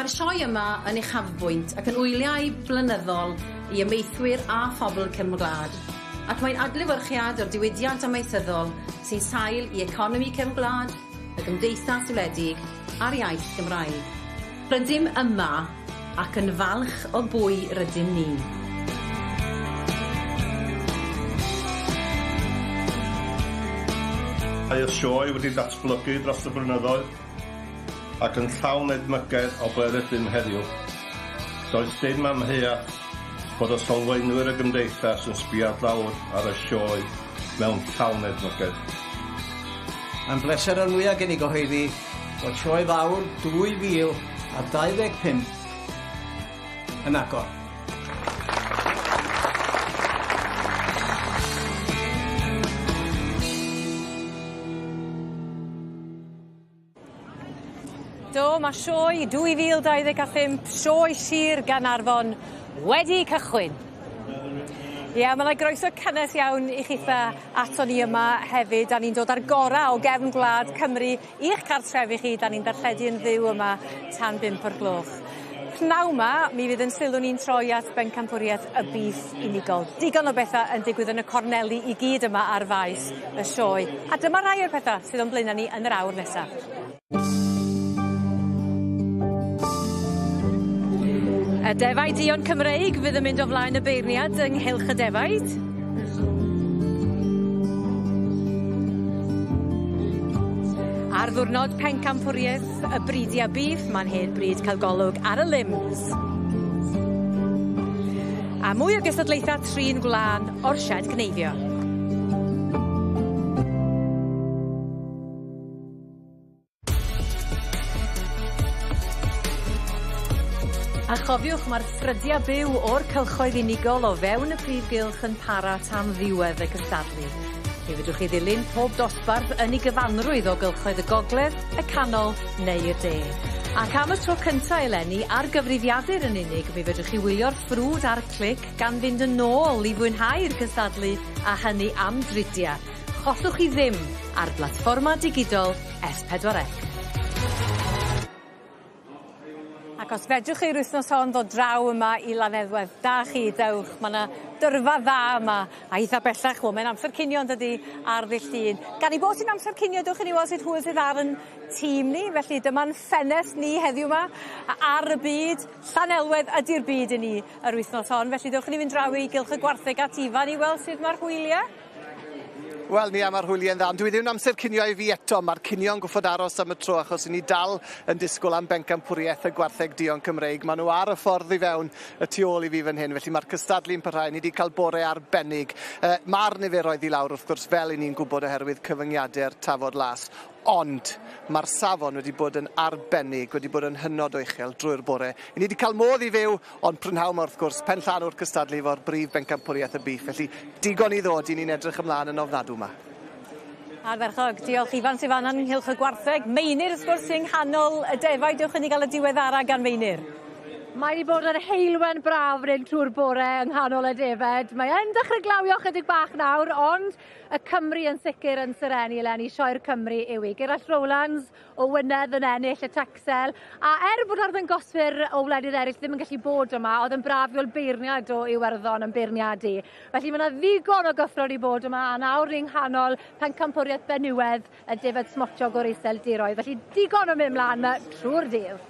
Mae'r sioe yma yn uchafbwynt ac yn wyliau blynyddol i amaethwyr a phobl cefn gwlad, ac mae'n adlewyrchiad o'r diwydiant amaethyddol sy'n sail i economi cefn gwlad, y gymdeithas wledig a'r iaith Gymraeg. Rydym yma ac yn falch o bwy rydym ni. Mae y sioe wedi datblygu dros y blynyddoedd ac yn llawn edmygedd o ble rydym heddiw. Does dim amheuaeth bod y sylfaenwyr y gymdeithas yn sbio lawr ar y sioe mewn llawn edmygedd. Mae'n bleser o'r mwyaf gen i gyhoeddi bod Sioe Fawr 2025 yn agor. Do, ma' sioe 2025, sioe Sir Gaernarfon wedi cychwyn. Ie, ma' 'na groeso cynnes iawn i chitha aton ni yma hefyd. 'Dan ni'n dod â'r gora' o gefn gwlad Cymru i'ch cartrefi chi. 'Dan ni'n darlledu yn fyw yma tan bump o'r gloch. Pnaw 'ma mi fydd 'yn sylw ni'n troi at bencampwriaeth y bîff unigol. Digon o betha yn digwydd yn y corneli i gyd yma ar faes y sioe. A dyma rai o'r petha sydd o'n blaena' ni yn yr awr nesa. Y defaid duon Cymreig fydd yn mynd o flaen y beirniad yng nghylch y defaid. Ar ddiwrnod pencampwriaeth y bridia bîff, ma'n hen bryd cael golwg ar y limbs. A mwy o gystadlaetha trin gwlân o'r sied gneifio. A chofiwch ma'r ffrydia byw o'r cylchoedd unigol o fewn y prif gylch yn para tan ddiwedd y cystadlu. Mi fedrwch chi ddilyn pob dosbarth yn 'i gyfanrwydd o gylchoedd y gogledd, y canol neu'r de. Ac am y tro cynta eleni, ar gyfrifiadur yn unig, mi fedrwch chi wylio'r ffrwd ar clic gan fynd yn ôl i fwynhau'r cystadlu a hynny am dridia. Chollwch chi ddim ar blatfforma digidol S4C. Ac os fedrwch chi'r wythnos hon ddod draw yma i Lanelwedd, da chi, dewch, ma' 'na dyrfa dda yma, a hitha bellach, wel mae'n amser cinio yndydi, ar ddydd Llun. Gan 'i bod hi'n amser cinio, dewch i ni weld sut hwyl sydd ar 'yn tîm ni, felly dyma'n ffenest ni heddiw 'ma, ar y byd, Llanelwedd ydi'r byd i ni yr wythnos hon, felly dewch i ni fynd draw i Gylch y Gwartheg at Ifan i weld sut ma'r hwylie. Wel, mi am ar hwyliau'n dda, ond dwi ddim yn amser cinio i fi eto. Mae'r cinio'n gwffod aros am y tro achos i ni dal yn disgwyl am bencampwriaeth y gwartheg duon Cymreig. Maen nhw ar y ffordd i fewn y tu ôl i fi fan hyn, felly mae'r cystadlu'n parhau. Ni wedi cael bore arbennig. Uh, Mae'r niferoedd i lawr wrth gwrs, fel i ni'n gwybod oherwydd cyfyngiadau'r tafod las. Ond mae'r safon wedi bod yn arbennig, wedi bod yn hynod o uchel drwy'r bore. I ni wedi cael modd i fyw, ond prynhawn 'ma wrth gwrs, pen llanw'r cystadlu efo'r brif bencampwriaeth y bîff, felly digon i ddod, i ni'n edrych ymlaen yn ofnadw 'ma. Ardderchog, diolch Ifan sy fan 'na yng nghylch y gwartheg. Meinir wrth gwrs sy'n nghanol y defaid, dewch i ni gael y diweddara gan Meinir. Mae wedi bod yn heulwen braf fan hyn trwy'r bore yng nghanol y defed. Mae yn dechrau glawio chydig bach nawr, ond Y Cymry yn sicr yn serennu eleni, sioe'r Cymry yw hi. Gerallt Rowlands o Wynedd yn ennill y Texel, a er bod arddangoswyr o wledydd eraill ddim yn gallu bod yma, oedd yn braf i weld beirniad o Iwerddon yn beirniadu. Felly mae yna ddigon o gyffro wedi bod yma, a nawr ni'n nghanol pencampwriaeth benywedd y defaid smotiog o'r Iseldiroedd. Felly digon o mynd mlaen 'ma trwy'r dydd.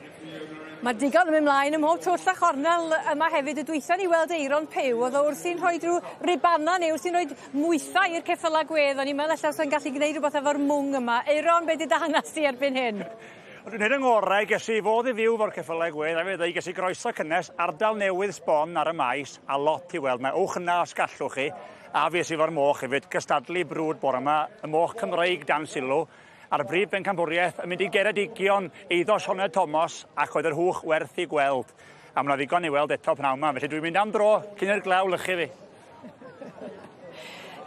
Mae digon yn mynd mlaen ym mhob twll a chornel yma hefyd. Y dwytha ni weld Eiron Puw o'dd o wrthi'n rhoi rhyw ribana neu wrthi'n rhoi mwythau i'r ceffyla gwedd. O'n i'n meddwl ella os o'n gallu gneud rhywbeth efo'r mwng yma. Eiron, be' 'di dy hanas di erbyn hyn? Wel dwi'n neud 'yn ngorau ges i fodd i fyw 'fo'r ceffylau gwedd a fe ddeu ges i groeso cynnes ardal newydd sbon ar y maes a lot i weld. Mae uwch yna os gallwch chi a fues i 'fo'r moch hefyd cystadlu brwd bore 'ma y moch Cymreig dan sylw a'r brif bencampwriaeth yn mynd i Geredigion, eiddo Sioned Thomas, ac oedd yr hwch werth i gweld. A mae 'na ddigon i weld eto pnawn 'ma, felly dwi'n mynd am dro cyn i'r glaw lychu fi.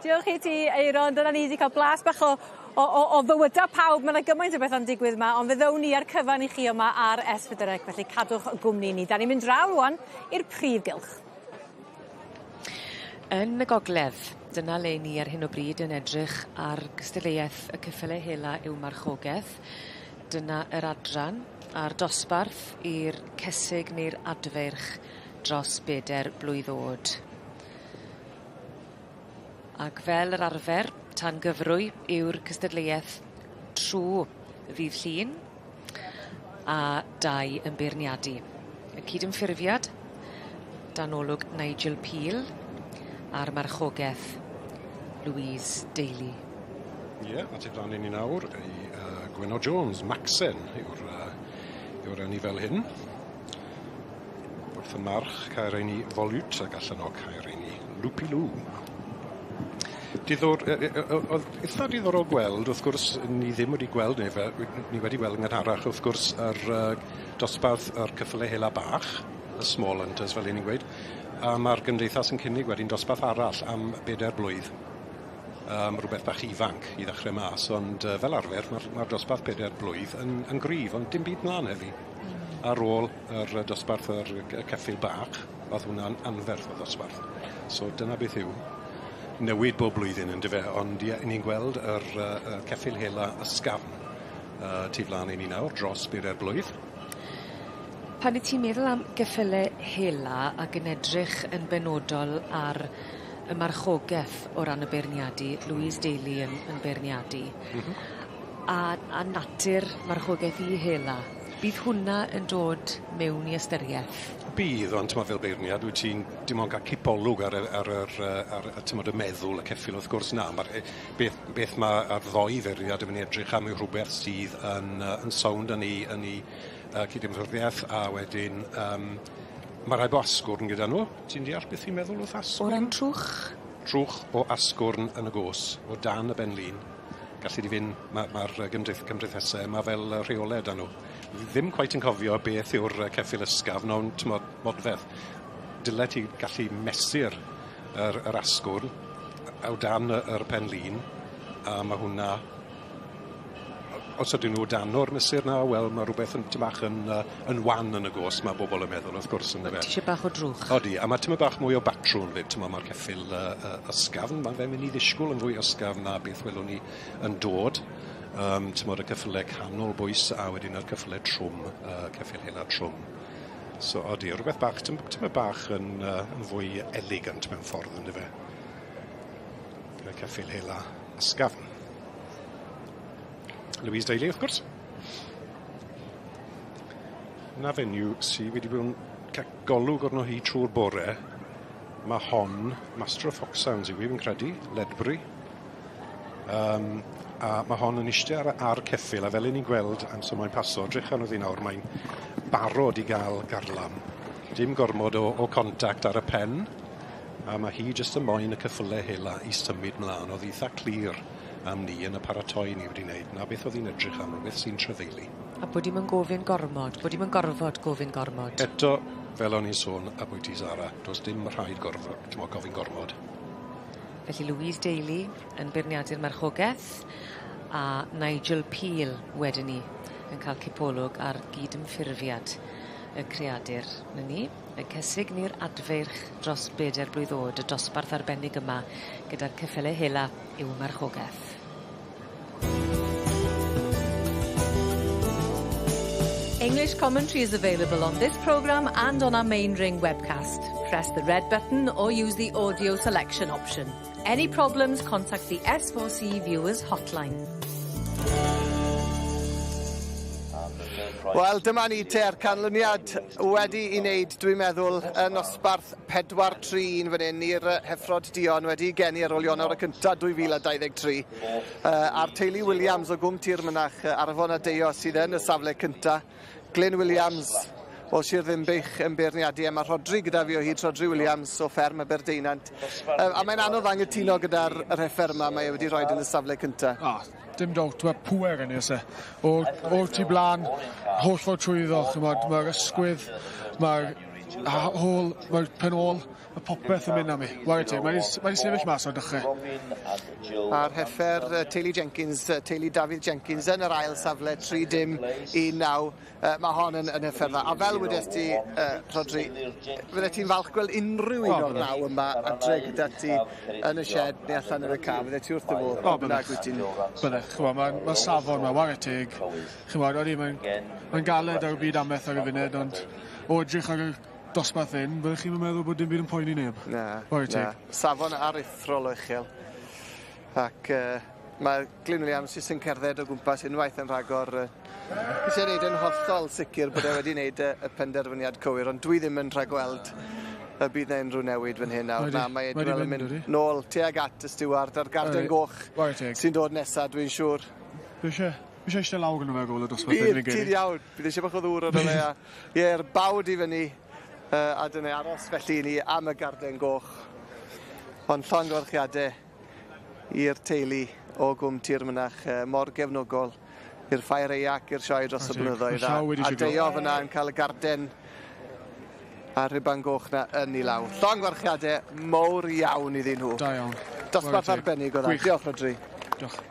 Diolch i ti, Eiron. Dyna ni wedi cael blas bach o o o o fywydau pawb. Ma' 'na gymaint o betha'n digwydd 'ma, ond fe ddown ni â'r cyfan i chi yma ar S4C, felly cadwch gwmni ni. 'Dan ni'n mynd draw rŵan i'r prif gylch. Yn y gogledd, dyna le ni ar hyn o bryd yn edrych ar gystadleuaeth y ceffyle hela yw marchogeth. Dyna yr adran. A'r dosbarth i'r cesig neu'r adfeirch dros beder blwydd o'd. Ac fel yr arfer, tan gyfrwy yw'r cystadleuaeth trw ddydd Llun a dau yn beirniadu. Y cydymffurfiad dan olwg Nigel Peel a'r marchogeth Louise Daly. Ie, yeah, a tu flan i ni nawr i Gwenno Jones, Maxen yw'r yw'r anifail hyn. Wrth y march Caereini Volute ac allan o Caereini Loopy Loo. Diddor- oedd itha diddorol gweld, wrth gwrs, ni ddim wedi gweld neu fe, ni wedi gweld yn gynharach, wrth gwrs, yr dosbarth yr ceffyle hela bach, y small hunters fel 'yn ni'n gweud, a ma'r gymdeithas yn cynnig wedyn dosbarth arall am bedair blwydd. Rhywbeth bach ifanc i ddechrau mas, ond fel arfer ma'r ma dosbarth pedair blwydd yn gryf, ond dim byd mlaen heddi. Ar ôl yr dosbarth yr ceffyl bach, oedd hwnna'n anferth o ddosbarth. So dyna beth yw newid bob blwyddyn yndyfe, ond ie, ni'n gweld yr ceffyl hela ysgafn tu flan i ni nawr dros bedair blwydd. Pan wyt ti'n meddwl am geffyle hela ac yn edrych yn benodol ar y marchogeth o ran y beirniadu, Louise Daly yn beirniadu. A natur marchogeth i hela, bydd hwnna yn dod mewn i ystyrieth? Bydd, ond t'mod fel beirniad wyt ti'n dim ond ga'l cipolwg ar y ar yr ar y t'mod y meddwl y ceffyl wrth gwrs na ma'r beth ma' ar ddoi feirniad yn myn' i edrych am yw rhwbeth sydd yn sownd yn 'i cydymffurfiaeth a wedyn ma' rhaid bo' asgwrn gyda nhw. Ti'n deall beth fi'n meddwl wrth asgwrn? O ran trwch? Trwch o asgwrn yn y gos, o dan y ben-lin. Gallu di fynd, mae'r ma cymdeithasau yma fel rheolau 'da nhw. Ddim cweit yn cofio beth yw'r ceffyl ysgafn, ond t'mod, modfedd. Dyle ti gallu mesur yr asgwrn o dan yr pen-lin, a mae hwnna, os ydyn nhw dan o'r mesur na, wel, mae rhywbeth yn tym bach yn wan yn y gos, mae bobl yn meddwl, wrth gwrs, yndyfe. Ti eisiau bach o drwch? Odi, a mae tyma bach mwy o batrwn 'fyd, t'mo' ma'r ceffyl ysgafn, mae fe'n mynd i ddisgwyl yn fwy ysgafn na beth welwn ni yn dod. T'mod y ceffyle canol bwys a wedyn yr ceffyle trwm, ceffyl hela trwm. So odi, rhywbeth bach, tyma bach yn fwy elegant mewn ffordd, yndyfe. Y ceffyl hela ysgafn. Louise Daly, wrth gwrs. 'Na fenyw sydd wedi bod yn cael golwg arno hi trwy'r bore. Mae hon, Master of Foxhounds yw hi, fi'n credu, Ledbury. A mae hon yn eistedd ar ceffyl, a fel 'yn ni'n gweld amser mae'n paso, drych arno ddi nawr, mae'n barod i gael garlam. Dim gormod o contact ar y pen, a mae hi jyst yn moyn y ceffylau hela i symud mlaen. Oedd eitha clir am ni yn y paratoi ni wedi wneud. Na beth oedd hi'n edrych am, rhywbeth sy'n trefeili. A bod hi'm yn gofyn gormod, bod hi'm yn gorfod gofyn gormod. Eto, fel o'n i'n sôn ambwyty Zara, does dim rhaid gorfod, t'mo', gofyn gormod. Felly Louise Daly yn beirniadu'r marchogeth a Nigel Peel wedyn 'ny yn cael cipolwg ar gydymffurfiad y creadur. 'Na ni, y cesig neu'r adfeirch dros beder blwydd o'd, y dosbarth arbennig yma gyda'r ceffyle hela i'w marchogeth. English commentary is available on this programme and on our main ring webcast. Press the red button or use the audio selection option. Any problems, contact the S4C Viewers Hotline. Wel, dyma ni te'r canlyniad wedi i wneud, dwi'n meddwl, yn nosbarth 4-3-1 fan hyn i'r Heffrod Duon wedi geni ar ôl Ionawr y cyntaf 2023. A'r teulu Williams o Gwm Tir Mynach, Arfon a Deio sydd yn y safle cyntaf. Glyn Williams o Sir Ddinbych yn beirniadu, a mae Rhodri gyda fi o hyd, Rhodri Williams o fferm Aberdeinant. A mae'n anodd angytuno gyda'r yr heffer yma mae e wedi rhoi yn y safle cyntaf. Ah, dim dowt, mae pŵer yn ei oes e. O'r tu blaen, holl ffordd trwyddo, ch'mod, mae'r ysgwydd, mae'r A hôl, mae'r pen ôl, mae popeth yn mynd am i. Ware teg, mae 'di sefyll mas o'r dechrau. A'r heffer teulu Jenkins, teulu Dafydd Jenkins yn yr ail safle, 3-0-19. Mae hon yn heffer dda. A fel wedes ti, Rhodri, fydde ti'n falch gweld unrhyw un o'r 9 yma adre gyda ti yn y shed neu allan yn y car. Fydde ti wrth dy fodd. O, bydde. Bydde, ch'mo', ma' safon 'ma, ware teg. Ch'mod, odi, mae'n galed ar y byd ameth ar y funud, ond o edrych ar y dosbarth hyn, byddech chi'm yn meddwl bod dim byd yn poeni neb. Na. Ware teg. Safon aruthrol o uchel. Ac mae Glyn Williams jyst yn cerdded o gwmpas unwaith yn rhagor. Eisiau neud yn hollol sicr bod e wedi wneud y penderfyniad cywir, ond dwi ddim yn rhagweld y bydd 'na unrhyw newid fan hyn nawr. Na, mae Edwel yn mynd nôl tuag at y stiward a'r garden goch sy'n dod nesa, dwi'n siŵr. Dwi eisiau eistedd lawr yno fe ar ôl y dosbarth. Bydd, ti'n iawn. Bydd eisiau bach o ddŵr arno fe. Ie'r bawd i fyny, a dyna aros felly i ni am y garden goch. Ond llongyfarchiadau i'r teulu o Gwm Tir Mynach, mor gefnogol i'r ffair aeaf, i'r sioe dros y blynyddoedd. A Deio fyna yn cael y garden a'r rhuban goch na yn ei law. Llongyfarchiadau mowr iawn iddyn nhw. Da iawn. Dosbarth arbennig o dda. Diolch, Rhodri. Diolch.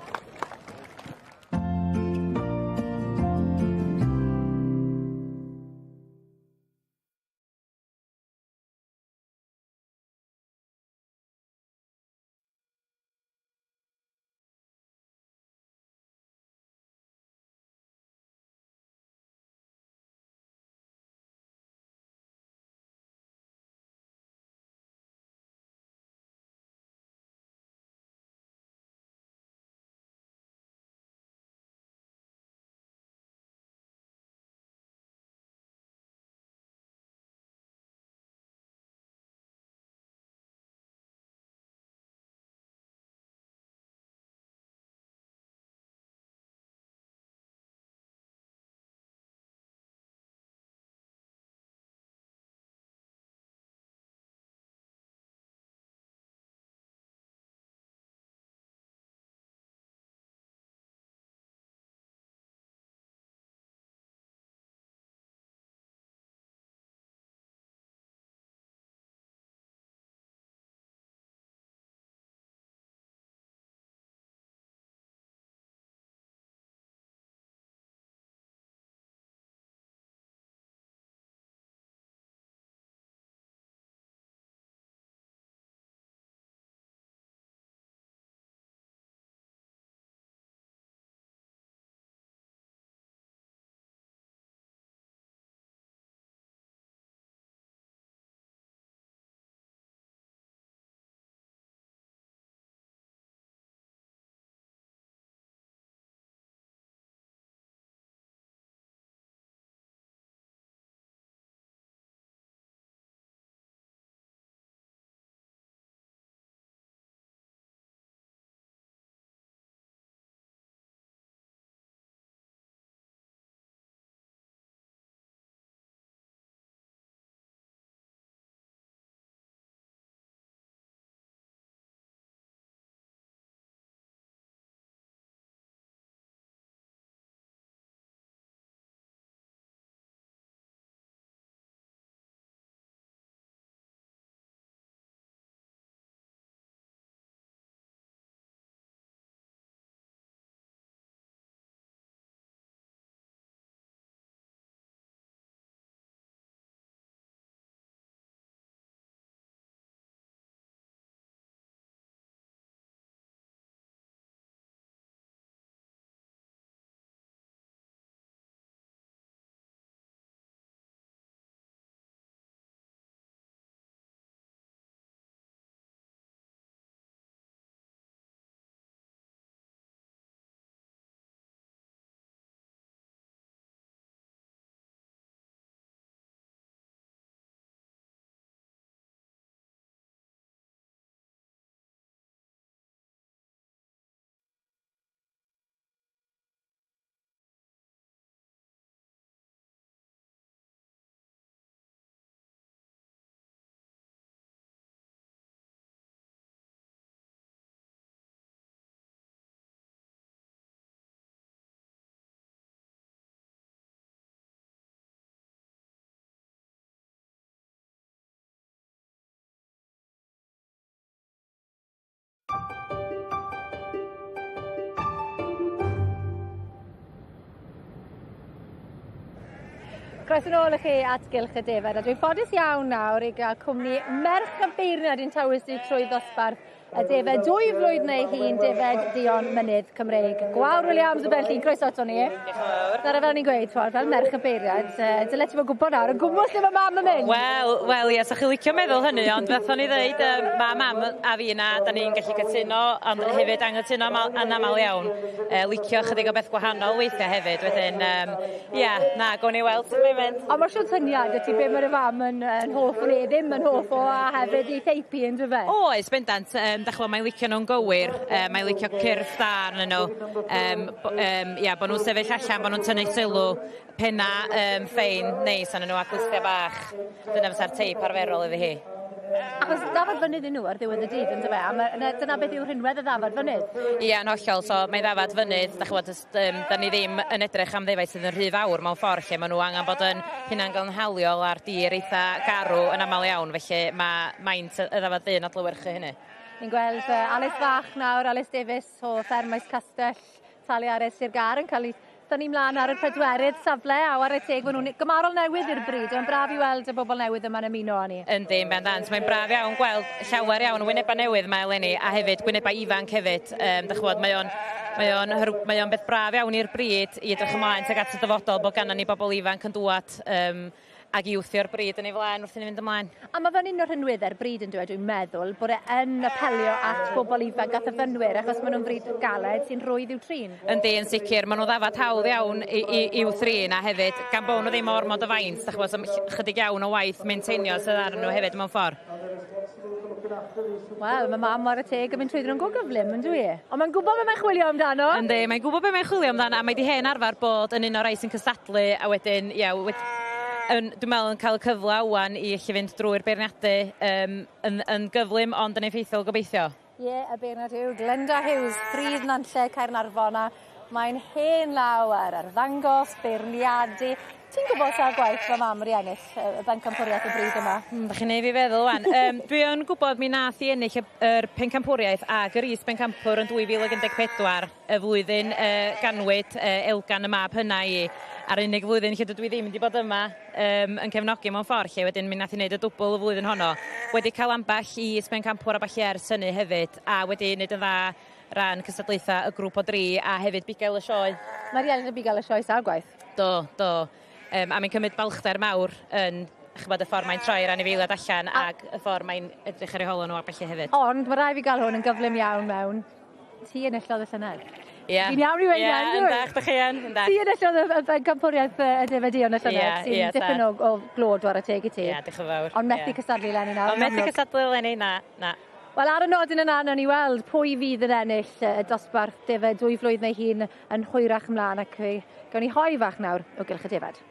Croeso nôl i chi at Gylch y Defaid a dwi'n ffodus iawn nawr i gael cwmni merch y beirniad i'n tywys ni trwy ddosbarth y defaid dwy flwydd neu hun, defaid duon mynydd Cymreig. Gwawr Williams o Benllyn, croeso ato ni. Diolch yn fawr. Nawr fel ni'n gweud, twod, fel merch y beirniad, uh, dyle ti fod gwybod nawr, yn gwmws lle mae mam yn mynd. Wel, wel, ie, sa chi licio meddwl hynny, ond fath o'n i ddeud, um, mae mam a fi na, da ni'n gallu cytuno, ond hefyd anghytuno yn aml iawn. Licio chydig o beth gwahanol weithiau hefyd, wedyn, um, Ia, na, gawn ni weld sut mae'n mynd. Ond mae'n siwr syniad i ti be mae'r fam yn, yn hoff o neu ddim yn hoff o a hefyd i teip hi yn dyfe? Oes, bendant. Um, da chwa, mae'n licio nhw'n gywir, mae'n licio cyrff da arnyn nhw. Um, um, ia, bod nhw'n sefyll allan, bod nhw'n tynnu sylw, penna um, ffein, neis arnyn nhw a glustiau bach. Dyna fysa'r teip arferol iddi hi. Achos ddafad fynydd yn nhw ar ddiwedd y dydd, yn dyfe? A ma, dyna beth yw rhinwedd y ddafad fynydd. Ie, yn hollol. So, mae ddafad fynydd, da chybod, um, da ni ddim yn edrych am ddefaid sydd yn rhy fawr mewn ffordd lle maen nhw angen bod yn hunangynhaliol ar dir eitha garw yn aml iawn, felly mae maint y ddafad ddu'n adlewyrchu hynny. Ni'n gweld Alice Fach nawr, Alice Davies o Fferm Maes Castell, Taliares Sir Gâr yn cael ei thynnu mlaen ar y pedwerydd safle a ware teg maen nhw'n gymarol newydd i'r bryd. Mae'n braf i weld y bobl newydd yma'n ymuno â ni. Yndi, yn bendant. Mae'n braf iawn gweld llawer iawn o wynebau newydd yma eleni a hefyd gwynebau ifanc hefyd. Um, dych ch'mod, mae o'n mae o'n mae o'n beth braf iawn i'r bryd i edrych ymlaen tuag at y dyfodol bod gannon ni bobl ifanc yn dŵad um, ac i wthio'r bryd yn ei flaen wrth i ni fynd ymlaen. A mae fe'n un o'r rhinweddau'r bryd yn dweud, dwi'n meddwl, bod e yn apelio at bobl ifanc a thyfynwyr, achos maen nhw'n fryd galed sy'n rhwydd i'w trin. Yndi, yn sicr. Maen nhw'n ddafad hawdd iawn i, i, i'w thrin, a hefyd, gan bod nhw ddim ormod o faint, da chybod, chydig iawn o waith maintainio sydd arnyn nhw hefyd mewn ffordd. Wel, mae mam ar y teg yn mynd trwyddyn nhw'n go gyflym, yn dwi? Ond mae'n gwybod beth mae'n chwilio amdano. Yndi, mae'n gwybod beth mae'n chwilio amdano, a mae di hen arfer bod yn un o'r rai sy'n cystadlu, a wedyn, ia, wed, yn, dwi'n meddwl yn cael y cyfle wan i allu fynd drwy'r beirniadu um, yn, yn gyflym ond yn effeithiol gobeithio. Ie, yeah, y beirniad yw Glenda Hughes, Ffridd Nantlle, Caernarfon, a mae'n hen law ar arddangos, beirniadu. Ti'n gwybod sawl gwaith mae mam wedi ennill y bencampwriaeth y bryd yma? Da chi'n neud fi feddwl wan. Um, dwi yn gwybod mi nath i ennill yr pencampwriaeth ag yr is-bencampwr yn 2014, y flwyddyn uh, ganwyd uh, Elgan y mab hynna i. A'r unig flwyddyn lle dydw i ddim wedi bod yma um, yn cefnogi mewn ffordd lle wedyn mi nath i wneud y dwbl y flwyddyn honno. Wedi cael ambell i is-bencampwr a ballu ers hynny hefyd a wedi wneud yn dda ran cystadlaethau y grŵp o dri a hefyd bugail y sioe. Mae 'di ennill y bugail y sioe sawl gwaith. Do, do. Um, a mae'n cymryd balchder mawr yn chybod y ffordd mae'n troi'r anifeiliaid allan a, ac y ffordd mae'n edrych ar eu hôl nhw a ballu hefyd. Ond mae rhaid fi gael hwn yn gyflym iawn mewn. Ti enillodd y llynedd. Ie. Fi'n iawn i weud na, yndw? Ie, yndach, dych chi yn, yndach. Ti enillodd y, y bencampwriaeth y defaid duon y llynedd, sy'n dipyn o, o glod ware teg i ti. Ie, diolch yn fawr. Ond methu yeah. cystadlu eleni nawr. Ond methu cystadlu eleni, na, na. Wel, ar y nodyn yna, nawn ni weld pwy fydd yn ennill y dosbarth defaid dwy flwydd neu hun yn hwyrach ymlaen ac fe gawn ni hoe fach nawr o gylch y defaid.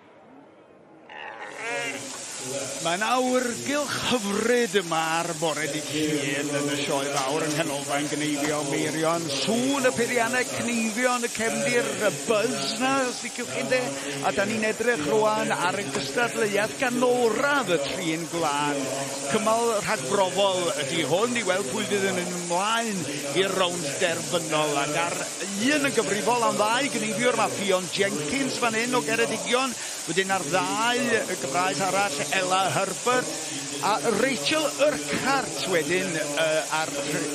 Mae'n awyrgylch hyfryd yma ar bore dydd Llun yn y Sioe Fawr yng Nghanolfan Gneifio Meirion. Sŵn y peiriannau cneifio yn y cefndir, y buzz 'na, os liciwch chi ynde? A da ni'n edrych rwan ar y gystadleuaeth ganolradd y trin gwlad. Cymal rhagbrofol ydy hwn i weld pwy fydd yn mynd ymlaen i'r rownd derfynol ac ar un yn gyfrifol am ddau gneifiwr mae Ffion Jenkins fan hyn o Geredigion. Wedyn ar ddau y Gymraes arall, Ella Herbert a Rachel Urquhart wedyn uh, ar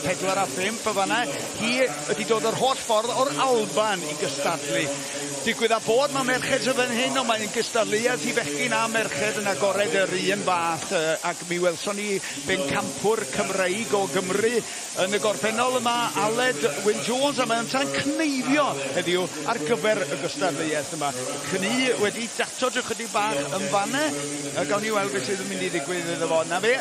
4 a 5 y fanna. Hi wedi dod yr holl ffordd o'r Alban i gystadlu. Digwydd a bod mae merched sydd fan hyn, ond mae'n gystadleuaeth i fechgyn a merched yn agored yr un fath uh, ac mi welson ni bencampwr Cymreig o Gymru yn y gorffennol yma, Aled Wyn Jones, a mae yntau'n cneifio heddiw ar gyfer y gystadleuaeth yma. Cnu wedi datod ychydig bach yn fanne, a gawn ni weld beth sydd yn mynd i ddigwydd iddo fo. Na fe,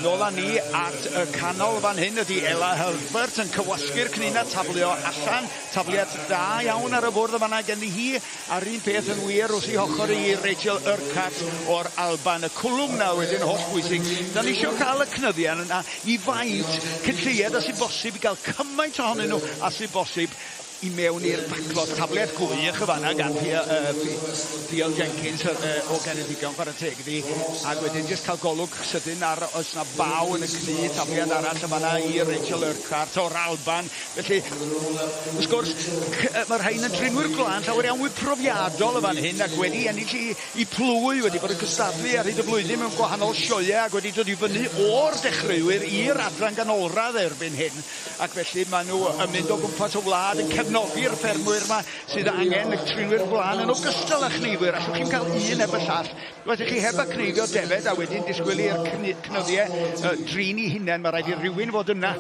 nôl â ni at y canol fan hyn ydy Ella Herbert yn cywasgu'r cnina taflio allan. Tafliad da iawn ar y bwrdd y fanna genddi hi. A'r un peth yn wir wrth i hochr i Rachel Urquhart o'r Alban. Y cwlwm na wedyn holl bwysig. Da ni eisiau cael y cnyddiau yna i faint cyn lleied a sy'n bosib i gael cymaint ohonyn nhw a sy'n bosib. i mewn i'r backlot. Tafliad gwych y fanna gan Ffion Jenkins o Geredigion, chwarae teg iddi. Ac wedyn jyst cael golwg sydyn ar oes 'na baw yn y cnu, tafliad arall y fanna i Rachel Urquhart o'r Alban. Felly, wrth gwrs, mae rhain yn drinwyr gwlân llawer iawn mwy profiadol y fan hyn ac wedi ennill i plwy, wedi bod yn cystadlu ar hyd y flwyddyn mewn gwahanol sioeau ac wedi dod i fyny o'r dechreuwyr i'r adran ganolradd erbyn hyn, ac felly maen nhw yn mynd o gwmpas y wlad yn cefnogi'r ffermwyr yma sydd angen y trinwyr gwlân yn ogystal â chneifwyr. Allwch chi'm cael un heb y llall. Fysech chi heb y cneifio defed a wedyn disgwyl i'r cnyddiau drin i hunain, mae rhaid i rywun fod yna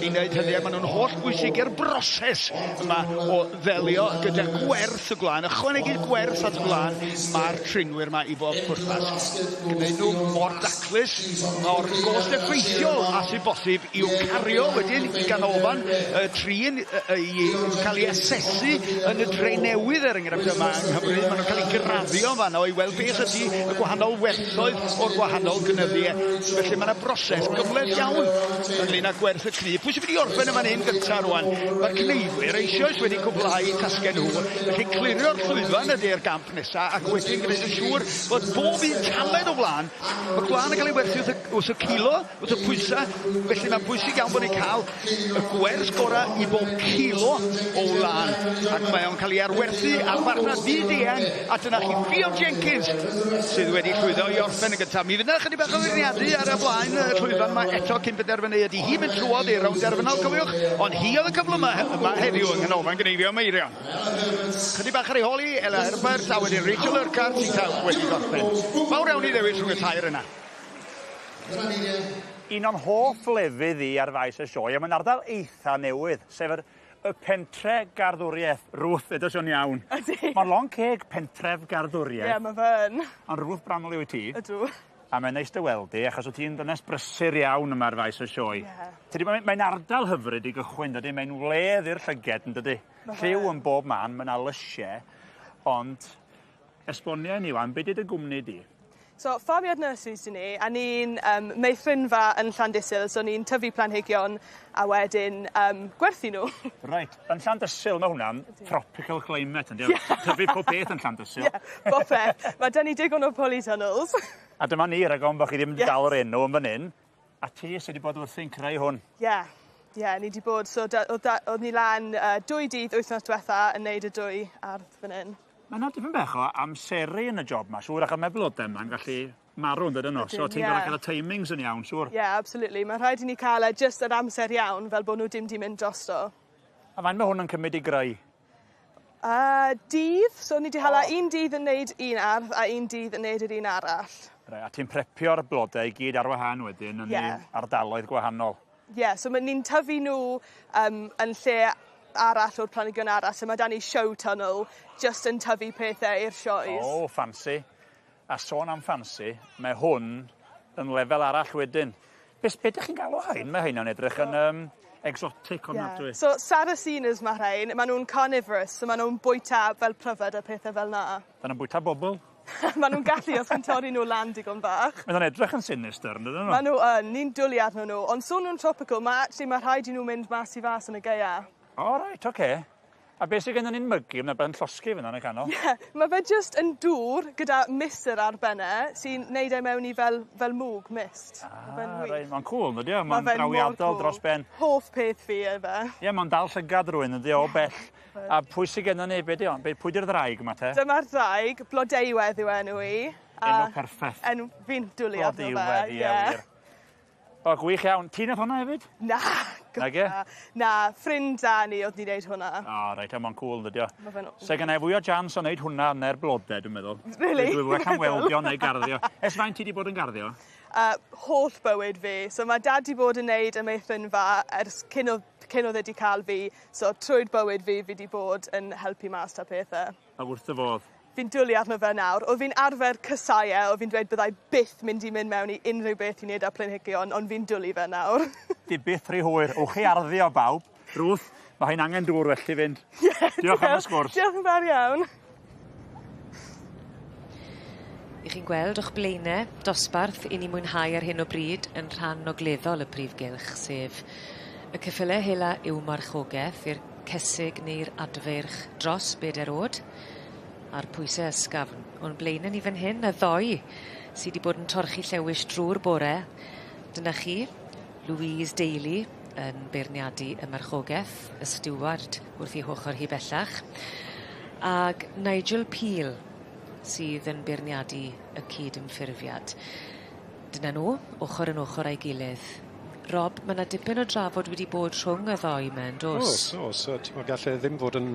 i wneud hynny, a maen nhw'n holl bwysig i'r broses yma o ddelio gyda gwerth y gwlân, ychwanegu gwerth at y gwlân mae'r trinwyr yma i bob pwrpas. Gwneud nhw mor daclus, mor gost effeithiol a sy'n bosib i'w cario wedyn i ganolfan y trin i cael ei asesu yn y dre newydd er enghraifft yma yng Nghymru. Maen nhw'n cael eu graddio yn fanno i weld beth ydy y gwahanol werthoedd o'r gwahanol gynyddiau. Felly mae yna broses gymhleth iawn ynglyn â gwerth y cnu. Pwy sy'n mynd i orffen yn fan hyn gyntaf rwan? Mae'r cneifwyr eisoes wedi cwblhau tasgau nhw, felly clirio'r llwyfan ydy'r gamp nesaf ac wedyn gwneud yn siŵr bod bob un tamed o wlân, mae gwlân yn cael ei werthu wrth y, wrth y kilo, wrth y pwysau, felly mae'n bwysig iawn bod ni'n cael y gwerth gorau i bob kilo o wlân, ac mae o'n cael ei arwerthu ar farchnad fyd-eang, a dyna chi Ffion Jenkins sydd wedi llwyddo i orffen yn gyntaf. Mi fydd yna chydig bach o feirniadu ar y blaen y llwyfan yma eto cyn penderfynu ydy hi'n mynd trwodd i'r rownd derfynol, cofiwch, ond hi oedd y cyflyma yma heddiw yng Nghanolfan Gneifio Meirion. Chydig bach ar ei hôl hi, Ella Herbert, a wedyn Rachel Urquhart sy'n cael wedi gorffen. Fawr iawn i ddewis rhwng y tair yna. Un o'n hoff lefydd i ar faes y sioe, a mae'n ardal eitha newydd, sef yr y pentre garddwriaeth. Ruth, edos o'n iawn. Ydy. Mae'n long ceg pentref garddwriaeth. Ie, yeah, mae fe yn. Ond Ruth Bramley wyt ti. Ydw. A mae'n neis dy weld di, achos wyt ti'n ddynes brysur iawn yma ar faes y sioe. Ie. Tydi, mae'n mae ardal hyfryd i gychwyn, dydy? Mae'n wledd i'r llyged, yn dydy? Lliw yn bob man, mae yna lysiau, ond esbonia i ni wan, be 'di dy gwmni di? So, Farmyard Nurseries 'dyn ni, a ni'n um, meithrinfa yn Llandysul, so ni'n tyfu planhigion a wedyn um, gwerthu nhw. Reit, yn Llandysul mae hwnna'n tropical climate, yndi? Yeah. Tyfu pob beth yn Llandysul. Ie, yeah, popeth. Mae 'da ni digon o polytunnels. A dyma ni, rhag ofn bod chi ddim wedi yes. dal yr enw yn fan hyn. A ti sydd wedi bod wrthi'n creu hwn? Ie. Yeah. Ie, yeah, ni wedi bod, so oedd ni lan 2 dydd wythnos diwetha yn neud y dwy ardd fan hyn. Mae 'na dipyn bach o amseru yn y job 'ma siŵr achos mae blode 'ma'n gallu marw yn dydyn nhw? So ti'n yeah. gorfod cael y timings yn iawn siŵr. Ie, yeah, absolutely. Mae'n rhaid i ni cael e jyst yr amser iawn fel bod nhw dim 'di mynd drosto. A faint mae hwn yn cymryd i greu? Dydd. So ni 'di hala oh. un dydd yn neud un ardd a un dydd yn neud yr un arall. Reit, a ti'n prepio'r blode i gyd ar wahân wedyn yn yeah. eu ardaloedd gwahanol. Ie, yeah, so ni'n tyfu nhw yn lle arall o'r planhigion arall, so mae 'da ni show tunnel jyst yn tyfu pethau i'r sioes. O, oh, ffansi. A sôn am ffansi, mae hwn yn lefel arall wedyn. Be, be ydych chi'n galw rhain? Mae rheina'n edrych yn exotic ofnadwy. Yeah. So Saracenias mae rhain, maen nhw'n carnivorous, so maen nhw'n bwyta fel pryfed a pethau fel na. Maen nhw'n bwyta bobl? maen nhw'n gallu os chi'n torri nhw lan digon bach. Maen nhw'n edrych yn sinister, yn dydyn nhw? Maen nhw yn, ni'n dwlu arnyn nhw, ond so nhw'n tropical, mae actually mae rhaid i nhw mynd mas i fas yn y gaea. O, oh, reit, oce. Okay. A beth sydd gennym ni'n mygu, mae'n ben llosgi fyna yn y canol. Ie, yeah, mae fe jyst yn dŵr gyda misr ar ben e, sy'n neud e mewn i fel, fel mwg, mist. Ah, reit, mae'n cool, ydy o? Mae'n drawiadol dros ben. Hoff peth fi e fe. Ie, yeah, mae'n dal llygad rhywun, ydy o, bell. A pwy sydd gennym ni, be di o? Be, pwy di'r ddraig yma te? Dyma'r ddraig, Blodeuwedd yw enw i. Enw perffaith. Enw, fi'n dwlu arno fe. Blodeuwedd, ie, wir. O, gwych iawn. Ti nath hwnna hefyd? Na. Nage? Na, ffrind da ni oedd ni'n neud hwnna. O, reit, a mae'n cool, dydy o. Se gen i fwy o chance o wneud hwnna neu'r blodau, dwi'n meddwl. Really? Dwi'n well am weldio neu garddio. Ers faint ti wedi bod yn garddio? Holl bywyd fi. So mae dad wedi bod yn neud y meithrinfa ers cyn oedd, cyn oedd e wedi cael fi. So trwy'r bywyd fi, fi wedi bod yn helpu mas 'da pethau. A wrth dy fodd? Fi'n dwlu arno fe nawr. Oedd fi'n arfer casau e, oedd fi'n dweud byddai byth mynd i mynd mewn i unrhyw beth i wneud â planhigion, ond fi'n dwlu fe nawr. Di byth rhy hwyr. Ewch i arddio bawb. Ruth, mae hi'n angen dŵr felly fynd. Yeah, diolch am y sgwrs. Diolch yn fawr iawn. I chi'n gweld o'ch blaenau dosbarth i ni mwynhau ar hyn o bryd yn rhan ogleddol y prif gylch, sef y ceffylau hela yw marchogaeth i'r cesig neu'r adfeirch dros beder o'd a'r pwyse ysgafn. O'n blaene ni fan hyn, y ddoi sy 'di bod yn torchi llewis drw'r bore. Dyna chi, Louise Daly yn beirniadu y marchogeth, y stiward wrth 'i hochor hi bellach ag Nigel Peel sydd yn beirniadu y cyd-ymffurfiad. Dyna nhw, ochor yn ochor â'i gilydd. Rob, ma' 'na dipyn o drafod wedi bod rhwng y ddoi 'ma yndos? O's o's yy t'mod gall e ddim fod yn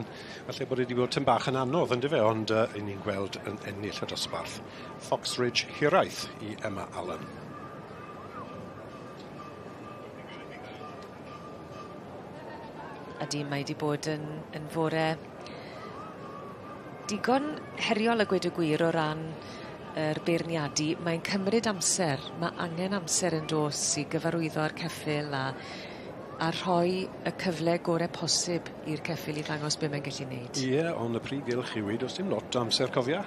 falle bod e 'di bod tym bach yn anodd on'd yfe ond yy 'yn ni'n gweld yn ennill y dosbarth. Fox Ridge Hiraeth i Emma Allen. Ydi mae 'di bod yn yn fore digon heriol a gweud y gwir o ran yr beirniadu. Mae'n cymryd amser, ma' angen amser yn do's i gyfarwyddo â'r ceffyl a a rhoi y cyfle gore posib i'r ceffyl i ddangos be' mae'n gellu neud. Ie on' y prif gylch yw 'i do's dim lot o amser cofia.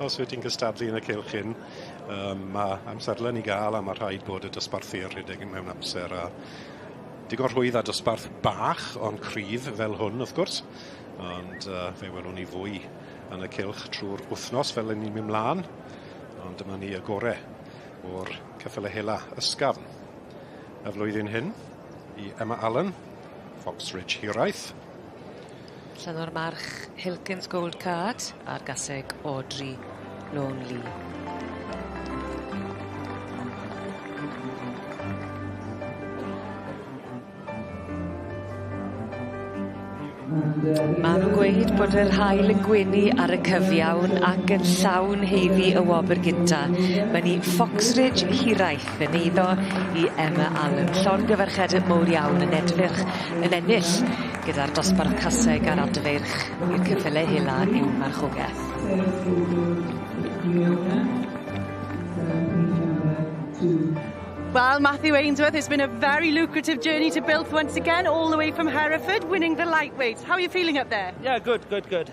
Os wyt ti'n cystadlu yn y cylch hyn yym ma' amserlen i ga'l a ma' rhaid bod y dosbarthu a rhedeg yn mewn amser a digon rhwydd â dosbarth bach ond cryf fel hwn wrth gwrs ond yy fe welwn ni fwy yn y cylch trw'r wthnos fel 'yn ni'n myn' mlan ond dyma ni y gore o'r ceffyle hela ysgafn y flwyddyn hyn i Emma Allen, Fox Ridge Hiraeth. Allan o'r march Hilkins Gold Card a'r gaseg Audrey Lonely. Ma' nw'n gweud bod yr haul yn gwenu ar y cyfiawn ac yn llawn haeddu y wobr gynta. Ma' ni Foxridge Hiraeth yn eiddo i Emma Allen. Llongyfarchiade mowr iawn yn edrych yn ennill gyda'r dosbarth caseg a'r adfeirch i'r ceffyle hela i'w marchogeth. Well, Matthew Ainsworth, it's been a very lucrative journey to Builth once again, all the way from Hereford, winning the lightweights. How are you feeling up there? Yeah, good, good, good.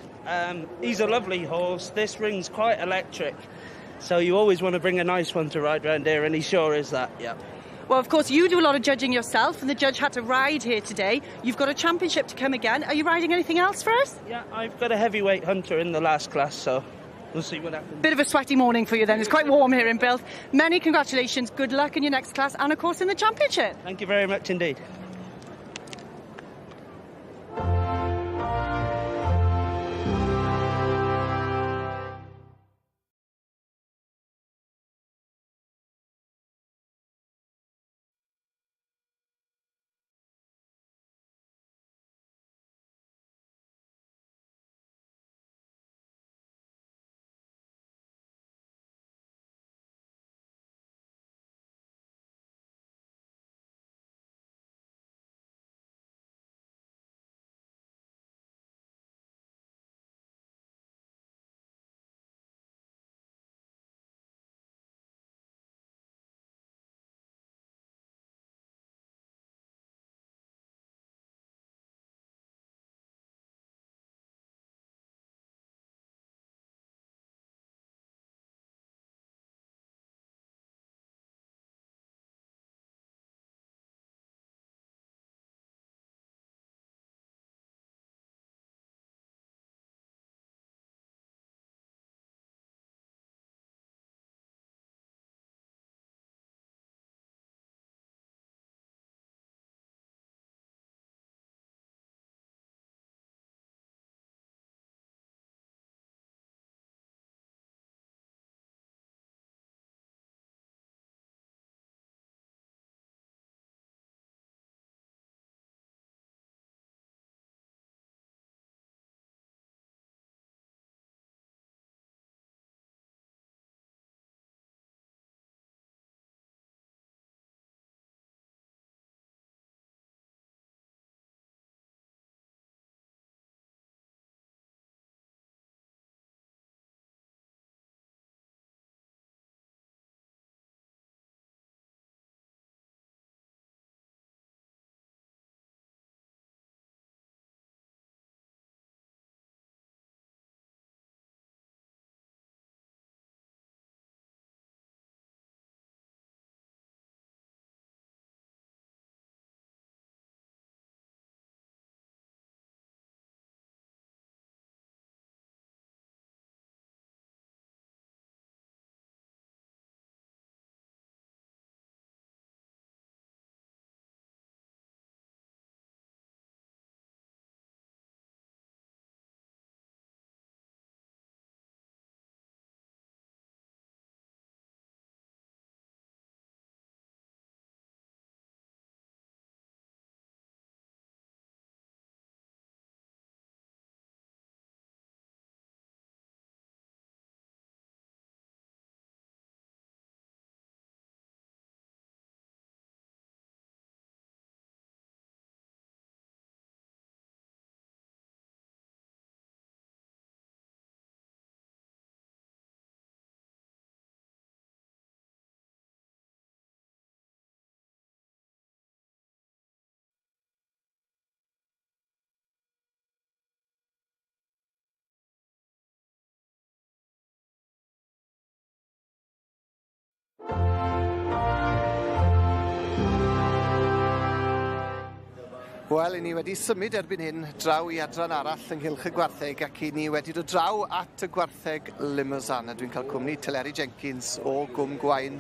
He's a lovely horse. This ring's quite electric. So you always want to bring a nice one to ride round here, and he sure is that, yeah. Well, of course, you do a lot of judging yourself, and the judge had to ride here today. You've got a championship to come again. Are you riding anything else for us? Yeah, I've got a heavyweight hunter in the last class, so we'll see what happens. Bit of a sweaty morning for you then. It's quite warm here in Builth. Many congratulations. Good luck in your next class and, of course, in the championship. Thank you very much indeed. Wel, 'yn ni wedi symud erbyn hyn draw i adran arall ynghylch y gwartheg ac 'yn ni wedi dod draw at y gwartheg Limousin a dwi'n cael cwmni Teleri Jenkins o Gwm Gwaun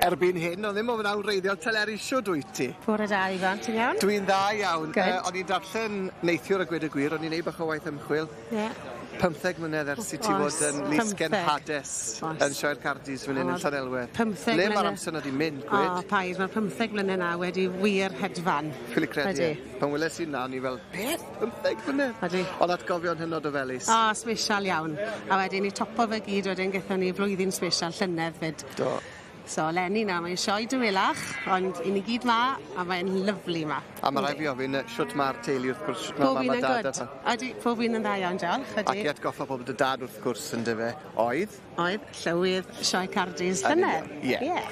erbyn hyn, ond ddim o fyna wreiddiol. Teleri, shwd wyt ti? Bore da Ifan, ti'n iawn? Dwi'n dda iawn. Good. O'n i'n darllen neithiwr a gweud y gwir, o'n i'n neud bach o waith ymchwil. Ie. 15 mlynedd ers i ti fod yn Lys Genhades yn Sioe'r Cardis fan hyn yn Llanelwedd. 15 Le mae'r amser 'na 'di mynd, gwed? O, paid, mae'r 15 mlynedd 'na wedi wir hedfan. Ffili credu e. Pan weles i 'na o'n i fel, beth? 15 mlynedd? Ydi. Ond atgofion hynod o felys. O, sbesial iawn. A wedyn i topo fe gyd wedyn gethon ni flwyddyn sbesial llynedd 'fyd. Do. So leni na mae'n sioe dawelach ond 'yn ni gyd 'ma a mae'n lyfli 'ma. A ma' rai' fi ofyn yy shwt ma'r teulu wrth gwrs shwt ma' Pob mam un a yn dad good. a pawb? Ydi pob un yn dda iawn diolch ydi. Ac i atgoffa pobol dy dad wrth gwrs yndyfe oedd? Oedd llywydd Sioe Cardis llynedd. Ie. Ie.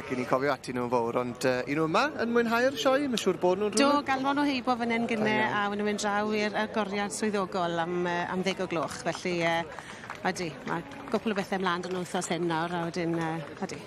Ac 'yn ni'n cofio ati nw'n fowr ond yy 'yn nw yma yn mwynhau'r sioe ma' siŵr bod nw'n Do rhywle? galwon nhw heibo fan 'yn gynne a we' nw'n mynd draw i'r agoriad swyddogol am yy am ddeg o gloch felly yy ydi ma' gwpwl o bethe mlan 'da nw wthnos hyn nawr a wedyn yy ydi.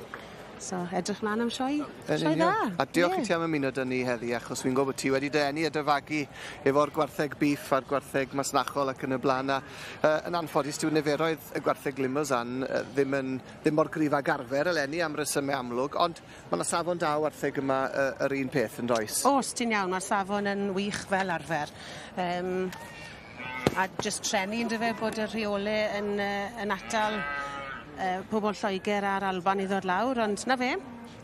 So edrych mlan am sioe Yn sioe union. dda. A diolch Ie. i ti am ymuno 'da ni heddi achos fi'n gwbo bo' ti wedi dy eni a dy fagu efo'r gwartheg beef a'r gwartheg masnachol ac yn y bla'n a yy yn anffodus dyw niferoedd y gwartheg Limousin yy ddim yn ddim mor gryf ag arfer eleni am resyme amlwg ond ma' 'na safon da o wartheg yma yy yr un peth yndoes? O's ti'n iawn ma'r safon yn wych fel arfer. Yym a jyst treni yndyfe bod y rheole yn yy yn atal yy pobol Lloeger a'r Alban i ddod lawr ond 'na fe.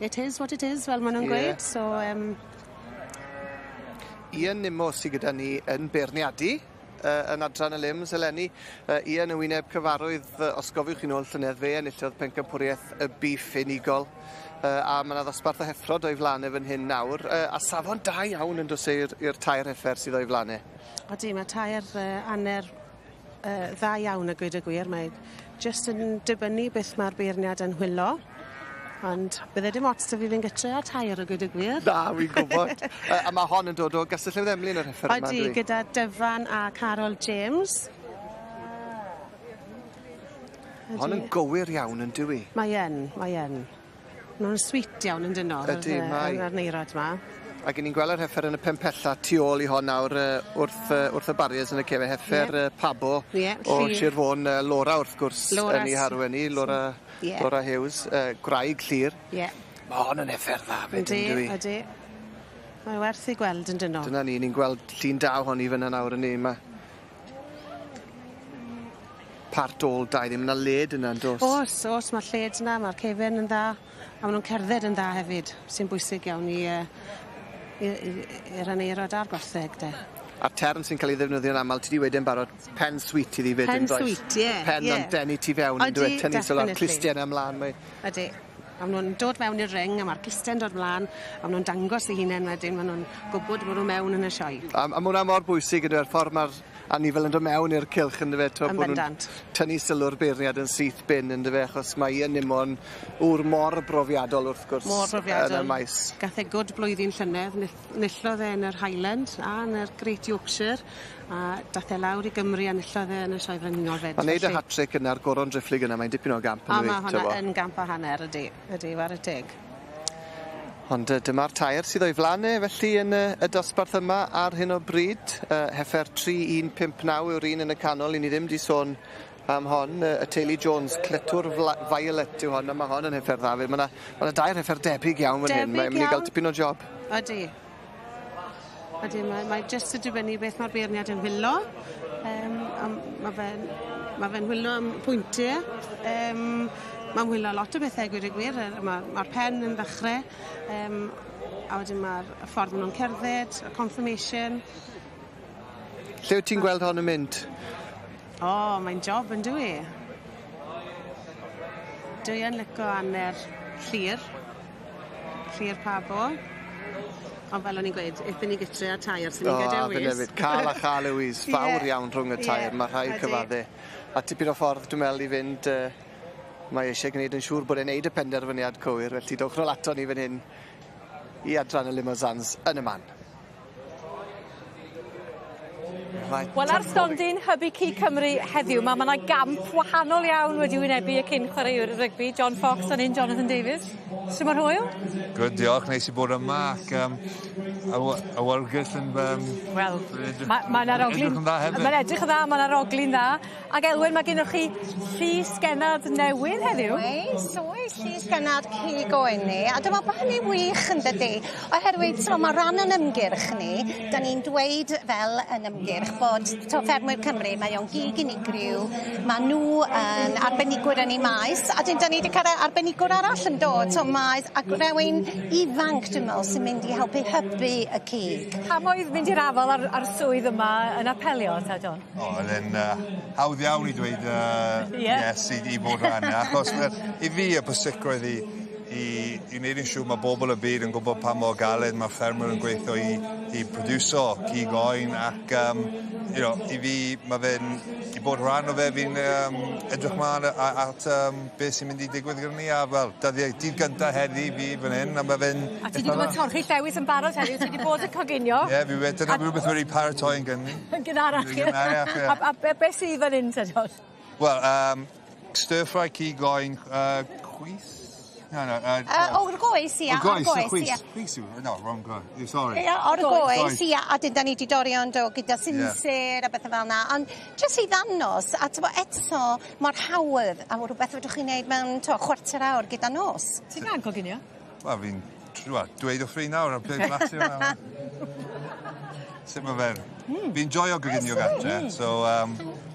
It is what it is fel ma' nw'n Ie. gweud so yym Ian Nimmo sy gyda ni yn beirniadu yy yn adran y Lims eleni. Yy Ian yn wyneb cyfarwydd yy os gofiwch chi nôl llynedd fe enillodd pencampwriaeth y beef unigol. Yy a ma' 'na ddosbarth o heffrod o'i flan e fan hyn nawr yy a safon da iawn yn do's e i'r i'r tair heffer sydd o'i flan e. Odi ma' tair yy aner yy dda iawn a gweud y gwir mae jyst yn dibynnu beth ma'r beirniad yn whilo. Ond bydde dim ots 'da fi fynd gytre a tair a gweud y gwir. Na wi'n gwbod. Yy a ma' hon yn dod o Gastell Newydd Emlyn yr heffer yma Odi yndyw 'i? gyda Dyfan a Carol James. Hon yn gywir iawn yndyw 'i? Mae yn, mae yn. Ma' nw'n sweet iawn yndyn nw? Ydi mae. Yr aneirod 'ma. Ac 'yn ni'n gweld yr heffer yn y pen pella tu ôl i hon nawr yy wrth yy wrth y barriers yn y cefe heffer Ie. yy Pabo Ie o Llŷr. Sir Fôn yy Laura wrth gwrs Laura yn 'i harwen 'i Laura Ie. Laura Hughes yy gwraig Llŷr. Ie. Ma' hon yn heffer dda 'fyd Yndi yndyw 'i? ydi. Mae werth ei gweld yndyn nw? Dyna ni ni'n gweld llun da ohoni fyn 'na nawr 'yn ni ma' Part ôl da iddi ma' 'na led yna yndos? O's o's ma' lled 'na ma'r cefen yn dda a ma' nw'n cerdded yn dda hefyd sy'n bwysig iawn i yy i i i'r aneirod a'r gwartheg de. A'r term sy'n ca'l 'i ddefnyddio'n amal ti 'di weud e'n barod pen sweet iddi 'fyd Pen yndoes? sweet ie Pen ie. ond denu ti fewn yndyw e? Odi Tynnu sylw a'r definitely. clustie 'na mlan mae Ydi. A ma' nw'n dod mewn i'r ring a ma'r cluste'n dod mlan a ma' nw'n dangos eu hunen wedyn ma' nw'n gwbod bo' nw mewn yn y sioe. A a ma' wnna mor bwysig yndyw e'r ffor ma'r anifel yn dod mewn i'r cylch yndyfe t'o' Yn bo' nw'n bendant. tynnu sylw'r beirniad yn syth bin yndyfe achos mae Ian Nimmo'n ŵr mor brofiadol wrth gwrs. Mor brofiadol. Yn y maes. Gath e good blwyddyn llynedd nith- nillodd e yn yr Highland a yn yr Great Yorkshire a dath e lawr i Gymru a nillodd e yn y Sioe Frenhinol 'fyd. A neud y felly- hat-trick yna'r goron driphlyg yna mae'n dipyn o gamp A yndyw 'i? ma' hwnna t'bo'? yn gamp a hanner ydi ydi 'ware teg. Ond yy dyma'r tair sydd o'i flan e felly yn y y dosbarth yma ar hyn o bryd. Yy heffer tri un pump naw yw'r un yn y canol 'yn ni ddim 'di sôn am hon yy y teulu Jones Cletwr Violet yw hon a ma' hon yn heffer dda 'fyd ma' 'na ma' 'na dair heffer debyg iawn fan hyn Debyg mae myn' i ga'l iawn. tipyn o job. Ydi. Ydi mae mae jyst yn dibynnu beth ma'r beirniad yn whilo. Yym a ma' fe'n ma' fe'n whilo am pwyntie yym ma'n whilo lot o bethe a gweud y gwir yy ma' ma'r pen yn ddechre yym a wedyn ma'r y ffordd ma' nw'n cerdded y conformation. Lle wyt ti'n gweld hon yn mynd? O mae'n job yndyw e? Dwi yn lico aner Llŷr. Llŷr Pabo. Ond fel o'n i'n gweud ethon ni gytre â tair so ni'n O ga'l a fyn dewis. efyd ca'l a cha'l Louise fawr Ie. iawn rhwng y tair Ie ma' rhaid ydi. cyfadde. A tipyn o ffordd dwi'n me'wl i fynd yy mae eisie gneud yn siŵr bod e'n neud y penderfyniad cywir felly dowch nôl ato ni fan hyn i adran y Limousins yn y man. Mae Wel ar stondin Hybu Cig Cymru heddiw 'ma ma' 'na gamp wahanol iawn wedi wynebu y cyn chwaraewr rygbi John Fox a'n un Jonathan Davies. Su' ma'r hwyl? Good diolch neis i bod yma ac yym awyrgylch yn yym... Wel ma' ma'n arogli'n... Edrych yn dda hefyd. Ma'n edrych yn dda ma'n arogli'n dda. Ac Elwen ma' gennoch chi llys gennad newydd heddiw. Oes oes llys gennad cig oen ni a dwi me'wl bo' hynny wych yndydi? Oherwydd t'mo' ma' ran o'n ymgyrch ni 'dan ni'n dweud fel yn ymgyrch bod t'o' ffermwyr Cymru mae o'n gig unigryw ma' n'w yn arbenigwyr yn eu maes a 'dyn 'dan ni 'di ca'l arbenigwr arall yn dod so maes ac rywun ifanc dwi'n me'wl sy'n mynd i helpu hybu y cig. Pam oedd mynd i'r afal ar ar swydd yma yn apelio ta John? O o'dd e'n hawdd iawn i dweud yes i i bod rhan achos i fi y pwysicrwydd i i i neud yn siŵr ma' bobol y byd yn gwbod pa mor galed ma' ffermwyr yn gweithio i i produso cig oen ac i fi ma' fe'n i bod rhan o fe fi'n edrych mlan at beth sy'n mynd i digwydd gyda ni a fel dyddie dydd gynta heddi fi fan 'yn a ma' fe'n... A ti 'di bod yn torchi llewys yn barod heddiw ti 'di bod yn coginio. Ie fi wedi dyna rwbeth wedi paratoi yn gynni. Yn gynharach. Yn gynharach ie. A be' sy fan 'yn te John? Wel stir fry cig oen chwys? No O'r goes ia. O'r goes, o'r goes, ia. Chwys yw, no, wrong guy. Sorry. Ia, o'r goes, ia, a 'dyn 'dan ni 'di dorri o'n do gyda sinsir a bethe fel 'na, ond jyst i ddangos, a t'mo' eto mor hawdd a rwbeth fedrwch chi neud mewn t'o' chwarter awr gyda nos. Ti'n dda yn coginio? Wel fi'n wel, dweud wrth fi nawr am peth blasu wnna. Sut ma' fe? Fi'n joio coginio gatre, so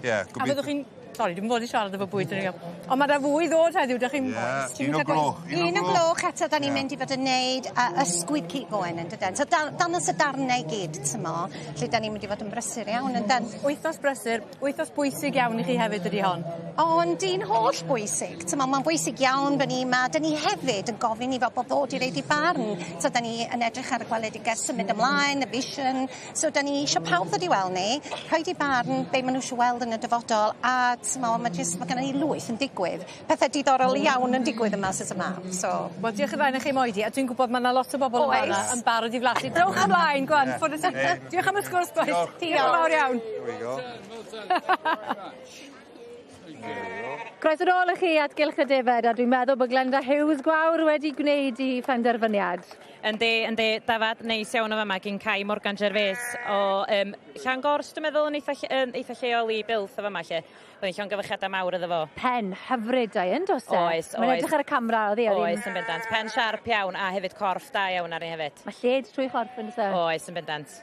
yeah, A fyddwch chi'n Sori, dwi'm fod i siarad efo bwyd yn Ond ma' 'na fwy ddod heddiw, 'dach chi'n... Ie, 1 o'r gloch. 1 o'r gloch eto, 'dan ni'n mynd i fod yn neud ysgwyd cig oen yn dyden. So danos y darnau i gyd, t'mo, lle 'dan ni'n mynd i fod yn brysur iawn yndan. Wythnos brysur, wythnos bwysig iawn i chi hefyd ydi hon. Ond un holl bwysig, t'mo, mae'n bwysig iawn bod ni yma. 'Dan ni hefyd yn gofyn i bobl ddod i roid 'u barn. So 'dan ni yn edrych ar y gweledigaeth symud ymlaen, y vision. So 'dan ni eisiau pawb ddod i weld ni, rhoid 'u barn, be maen nhw eisiau weld yn y dyfodol, a t'mo, ma' jyst, ma' gynnon ni lwyth yn digwydd. Pethau diddorol iawn yn digwydd yma sut yma. So. Wel, diolch yn fawr i chi am oedi, a dwi'n gwybod ma' 'na lot o bobl yma yn barod i flasu. Dewch ymlaen, go on, ffwrdd â ti. Diolch am y sgwrs, bois. Diolch yn fawr iawn. Here we go. Croeso nôl i chi at Gylch y Defed a dwi'n meddwl bod Glenda Hughes Gwawr wedi gwneud 'i phenderfyniad. Yndi, yndi, dafad neis iawn o fama gyn Kai Morgan Gervais o Llangors, dwi'n meddwl, yn eitha lleol i Builth o fama lle. Bydd llongyfarchiadau mawr iddo fo. Pen hyfryd da yn does e? Oes, Mae'n oes. edrych ar y camera oedd hi. Oes, yn bendant. Pen siarp iawn a hefyd corff da iawn arni hefyd. Mae lled trwy chorff yn does e? Oes, yn bendant.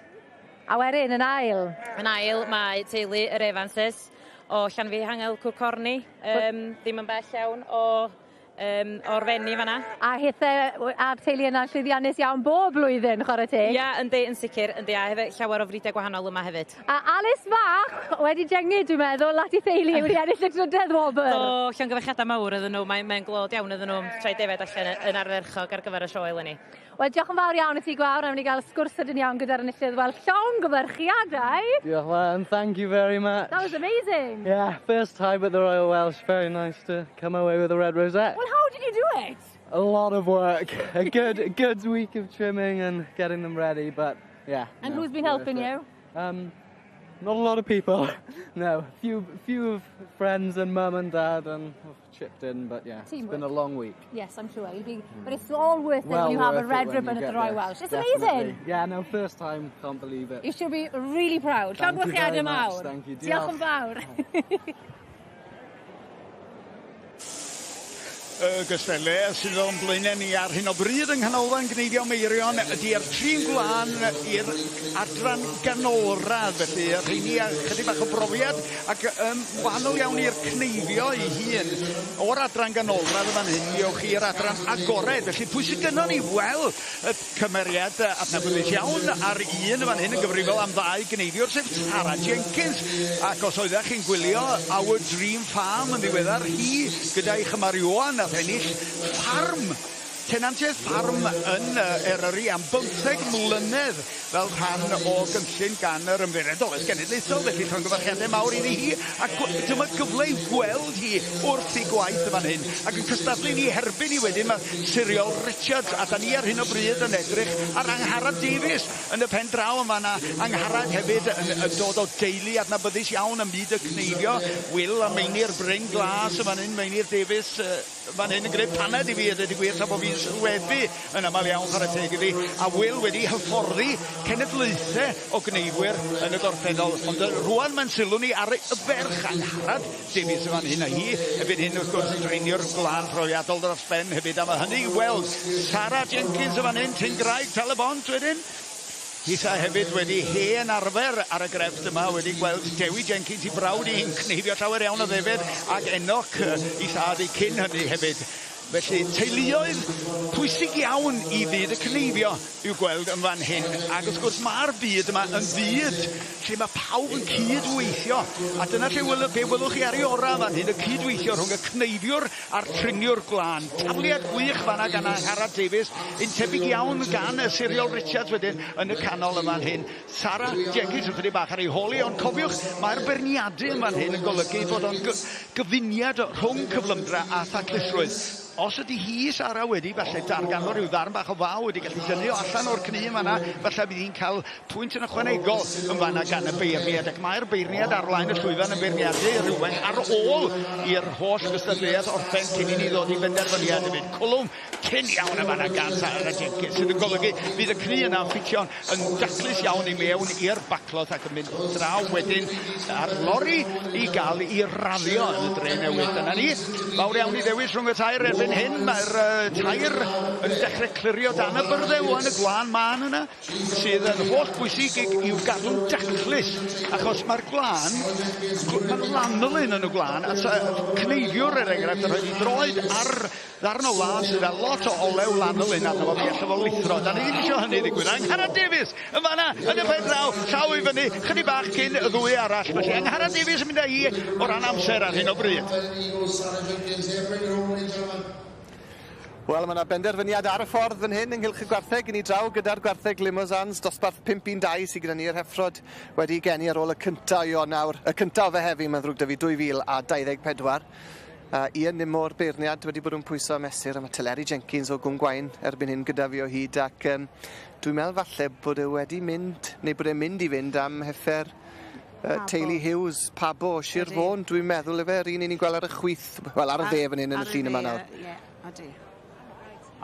A wedyn, yn ail? Yn ail, mae teulu yr Evanses o Llanfihangel Cwrcorni. Ddim yn bell iawn o'r Fenni fanna. A hithe a'r teulu yna llwyddiannus iawn bob blwyddyn, chwarae teg. Ia, yndi, yn sicr, yndi, a hefyd llawer o fridiau gwahanol yma hefyd. A Alice Fach wedi jengu, dwi'n meddwl, at ei theulu wedi ennill y drydedd wobr. Do, llongyfarchiadau mawr iddyn nhw, mae'n glod iawn iddyn nhw, troi defed allan yn ardderchog ar gyfer y sioe eleni. Wel, diolch yn fawr iawn i ti, Gwawr, am ni gael sgwrs sydyn iawn gyda'r enillydd. Wel, llongyfarchiadau. Diolch, man. Thank you very much. That was amazing. Yeah, first time at the Royal Welsh. Very nice to come away with a red rosette. Well, how did you do it? A lot of work. A good week of trimming and getting them ready, but yeah. And no, who's been worth helping it. you? Not a lot of people. No, few of friends and mum and dad and have chipped in, but yeah, it's been Teamwork. a long week. Yes, I'm sure. You'll be, but it's all worth it Well when you have a worth it red when ribbon you at the get Royal there. Welsh. It's Definitely. amazing. Yeah, no, first time, can't believe it. You should be really proud. Thank you very Llongyfarchiadau much, mawr. thank you. Diolch yn Diolch. fawr. Y gystadleuaeth sydd o'n blaenau ni ar hyn o bryd yng Nghanolfan Gneifio Meirion ydy'r trin gwlân i'r adran ganolradd, felly y rheini a chydig bach o brofiad ac wahanol iawn i'r cneifio ei hun. O'r adran ganolradd y fan hyn, mi ewch i'r adran agored, felly pwy sydd gynnon ni? Wel, y cymeriad adnabyddus iawn ar un y fan hyn yn gyfrifol am ddau gneifiwr, sef Tara Jenkins. Ac os oeddech chi'n gwylio Our Dream Farm yn ddiweddar, hi gyda'i chymar Ioan nath ennill ffarm tenantiaeth ffarm yn Eryri am 15 mlynedd fel rhan o gynllun gan yr Ymddiriedolaeth Genedlaethol, felly llongyfarchiadau mawr iddi hi, a dyma gyfle i gweld hi wrth ei gwaith yn fan hyn, ac yn cystadlu ni herbyn hi wedyn mae Siriol Richards, a da ni ar hyn o bryd yn edrych ar Angharad Davies yn y pen draw, yn fanna. Angharad hefyd yn dod o deulu adnabyddus iawn ym myd y cneifio, Wil a Meinir Bryn Glas yn fan hyn, Meinir Davies fan hyn yn gwneud paned i fi a dweud y gwir tra bod fi'n sylwebu yn aml iawn chwarae teg iddi, a Wil wedi hyfforddi cenedlaethau o gneifwyr yn y gorffennol, ond rwan mae'n sylw ni ar y ferch Angharad Davies yn fan hyn, a hi erbyn hyn wrth gwrs yn dreiniwr gwlân profiadol dros ben hefyd, a mae hynny i weld. Sara Jenkins yn fan hyn, Tyn Graig, Tal-y-bont wedyn. Hisa hefyd wedi hen arfer ar y grefft yma, wedi gweld Dewi Jenkins i brawd i'n cneifio llawer iawn o ddefed ac Enoch i thad i cyn hynny hefyd. Felly teuluoedd pwysig iawn i fyd y cneifio i'w gweld yn fan hyn. Ac wrth gwrs mae'r byd yma yn fyd lle mae pawb yn cyd-weithio. A dyna lle wel, be welwch chi ar ei orau fan hyn, y cyd-weithio rhwng y cneifiwr a'r triniwr gwlân. Tafliad gwych fanna gan Angharad Davies, un tebyg iawn gan y Siriol Richards wedyn yn y canol yn fan hyn. Sara Jenkins ychydig bach ar ei hôl hi, ond cofiwch, mae'r beirniadu yn fan hyn yn golygu bod o'n gyfuniad rhwng cyflymdra a thaclusrwydd. Os ydy hi, Sara, wedi falle darganfod rhyw ddarn bach o faw, wedi gallu dynnu o allan o'r cnu yn fanna, falle bydd hi'n cael pwynt yn ychwanegol yn fanna gan y beirniad, ac mae'r beirniad ar flaen y llwyfan yn beirniadu rhywfaint ar ôl i'r holl gystadleuaeth orffen cyn i ni ddod i benderfyniad hefyd. Cwlwm tynn iawn yn fanna gan Sara Jenkins, sydd yn golygu fydd y cnu yna'n ffitio'n yn daclus iawn i mewn i'r bacloth ac yn mynd draw wedyn ar lori i gael i raddio yn y dre newydd. Dyna ni. Fawr iawn i ddewis rhwng y tair erbyn hyn. Mae'r tair yn dechrau clirio dan y byrddau wan, y gwlân mân yna, sydd yn holl bwysig i'w gadw'n daclus, achos mae'r gwlân, mae'r lanolin yn y gwlân, a cneifiwr er enghraifft yn rhoi ei droed ar Ddarn o wlân sydd â lot o olew lanolin arno fo, mi alla fo lithro. Da ni ddim isio hynny ddigwydd. Angharad Davies yn fanna, yn y pen draw, llaw i fyny, chydig bach cyn y ddwy arall. Felly Angharad Davies yn mynd â hi o ran amser ar hyn o bryd. Wel, mae yna benderfyniad ar y ffordd fan hyn ynghylch y gwartheg. I ni draw gyda'r gwartheg Limosans, dosbarth 512 sydd gyda ni yr heffrod wedi geni ar ôl y cyntaf o Ionawr, y cyntaf o Fehefin, mae'n ddrwg 'da fi, 2024. A Ian Nimmo'r beirniad wedi bod yn pwyso a mesur, a mae Teleri Jenkins o Gwm Gwaun erbyn hyn gyda fi o hyd, ac dwi'n meddwl falle bod e wedi mynd, neu bod e'n mynd i fynd am heffer teulu Hughes, Pabo o Sir Fôn, dwi'n meddwl efe, yr un i ni'n gweld ar y chwith, wel ar y dde fan hyn yn y llun yma nawr. Ie, odi.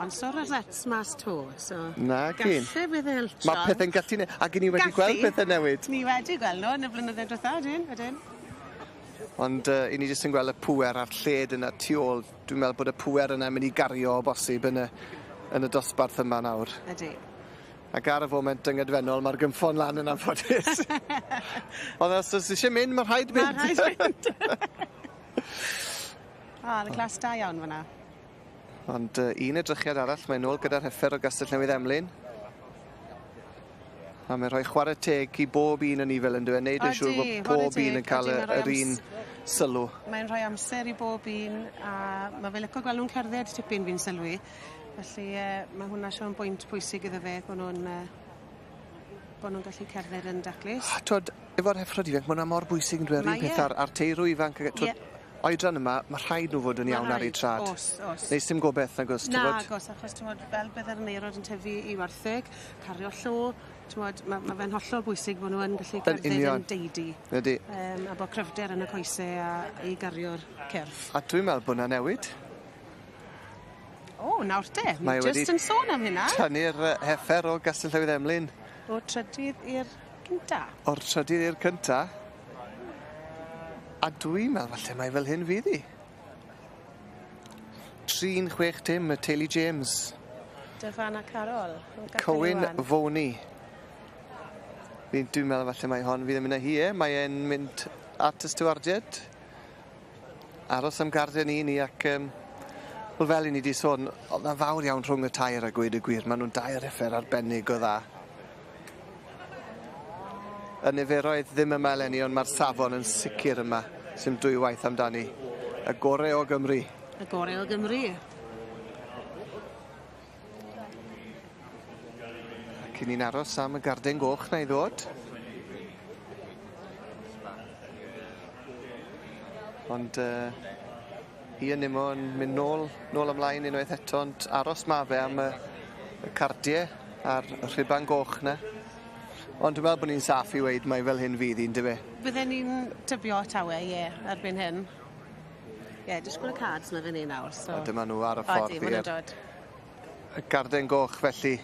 Ond so'r rets mas to, so... Na, gyn. Galle bydd e eltron. Mae pethau'n gallu... Ac i ni wedi gweld pethau newid. Ni wedi gweld nhw yn y blynyddoedd diwetha, ydyn, ydyn. Ond i ni jyst yn gweld y pŵer a'r lled yna tu ôl. Dwi'n meddwl bod y pŵer yna yn mynd i gario o bosib yn y, yn y dosbarth yma nawr. Ydy. Ac ar y foment dyngedfennol, mae'r gynffon lan yn anffodus. Ond os oes eisiau mynd, mae rhaid mynd. Mae rhaid mynd. O, y glas da iawn fyna. Ond un edrychiad arall, mae'n ôl gyda'r heffer o Gastell Newydd Emlyn. A mae'n rhoi chwarae teg i bob un yn ni fel yn dweud, neud yn siŵr bod pob un yn cael yr un sylw. Mae'n rhoi amser i bob un, a mae fe licio gweld nhw'n cerdded tipyn fi'n sylwi. Felly mae hwnna siŵr yn bwynt pwysig iddo fe, bod nhw'n gallu cerdded yn daclus. A twod, efo'r heffrod ifanc, mae hwnna mor bwysig yn dweud, yr un peth ar teirw ifanc. Twod, oedran yma, mae rhaid nhw fod yn iawn ar eu trad. Oes, oes. Neu sim gobeith, nag oes, ti'n bod? Nag oes, achos ti'n bod, fel bydde'r neirod yn tyfu i wartheg, cario llo, ti'n bod, mae fe'n hollol bwysig bod nhw yn gallu cerdded yn deidi. Ydy. A bod cryfder yn y coesau a i gario'r cyrff. A dwi'n meddwl bod 'na newid. O, nawr te, ni jyst yn sôn am hynna. Tynnu'r heffer o Gastell Newydd Emlyn. O'r trydydd i'r cynta. O'r trydydd i'r cynta. A dwi'n meddwl falle mai fel hyn fydd hi. 3-6-0, y teulu James. Dyfan a Carol. Cohen Foni. Dwi'n meddwl falle mai hon fydd yn mynd â hi, e. Mae e'n mynd at y stiwardiaid. Aros am garden i ni ac... Wel, fel i ni wedi sôn, oedd 'na fawr iawn rhwng y tair a gweud y gwir. Maen nhw'n dair heffer arbennig o dda. Y niferoedd ddim yma eleni, ond mae'r safon yn sicr yma. Sim dwywaith amdani. Y gore o Gymru. Y gore o Gymru. Ac 'yn ni'n aros am y garden goch 'na i ddod. Ond Ian Nimmo yn mynd nôl nôl ymlaen unwaith eto ond aros ma' fe am y y cardie a'r y rhuban goch 'na. Ond dwi me'wl bo' ni'n saff i weud mai fel hyn fydd 'i yndyfe? Bydden i'n tybio tawe ie erbyn hyn. Ie disgwl y cards 'na fyn 'yn nawr so. A dyma nw ar y ffordd Odi ma' nw'n dod. Y garden goch felly.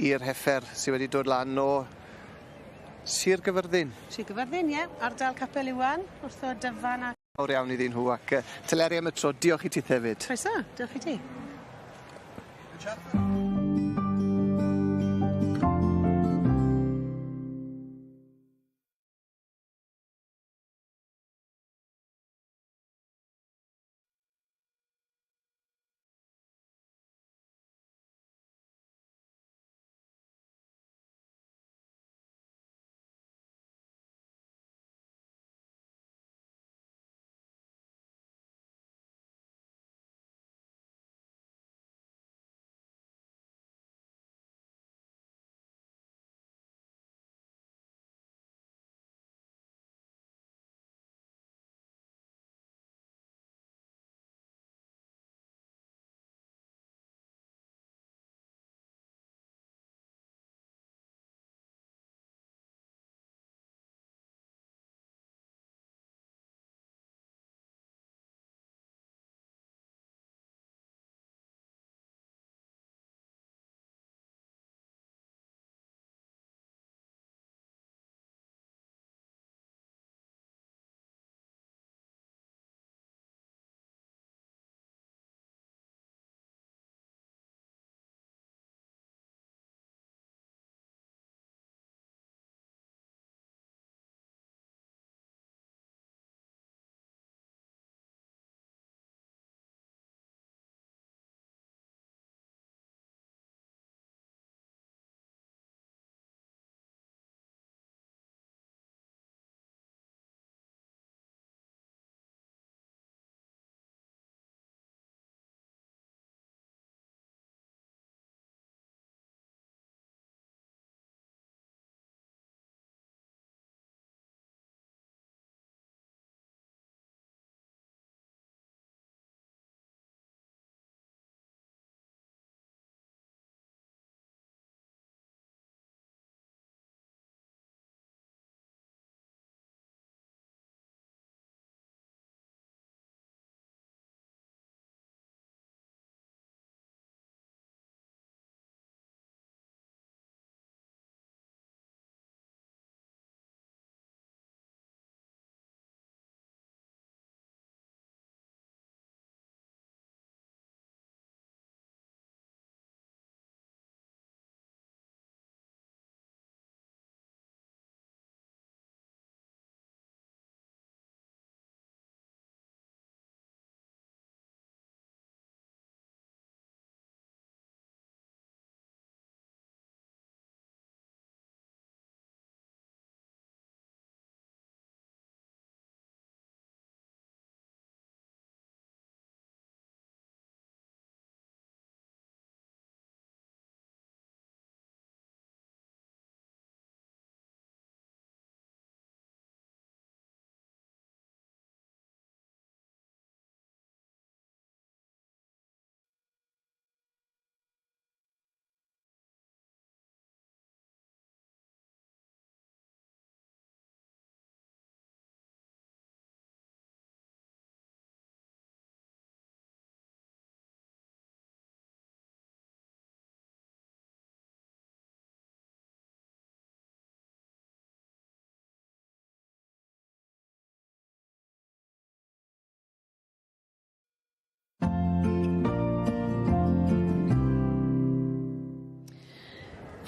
I'r heffer sy wedi dod lan o Sir Gyfyrddin. Sir Gyfyrddin ie, ardal Capel Iwan, wrth o Dyfan a... Fawr iawn iddyn nhw ac Teleri am y tro, diolch i tithe hefyd. Croeso, diolch i ti.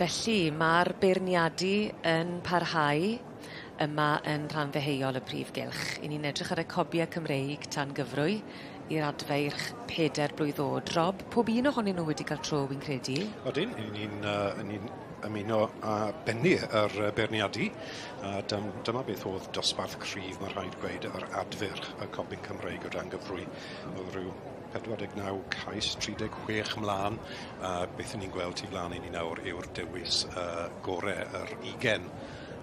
Felly ma'r beirniadu yn parhau yma yn rhan ddeheuol y prif gylch. 'Yn ni'n edrych ar y cobie Cymreig tan gyfrwy i'r adfeirch peder blwydd o'd. Rob, pob un ohonyn nhw wedi cael tro fi'n credu. Odyn, 'yn ni'n yy 'yn ni'n ymuno â benni yr beirniadu a dym- dyma beth o'dd dosbarth cryf ma' rhaid gweud yr adfeirch y cobyn Cymreig o dan gyfrwy. O'dd ryw 49 cais 36 mlan a beth 'yn ni'n gweld tu flan i ni nawr yw'r dewis yy gore yr ugen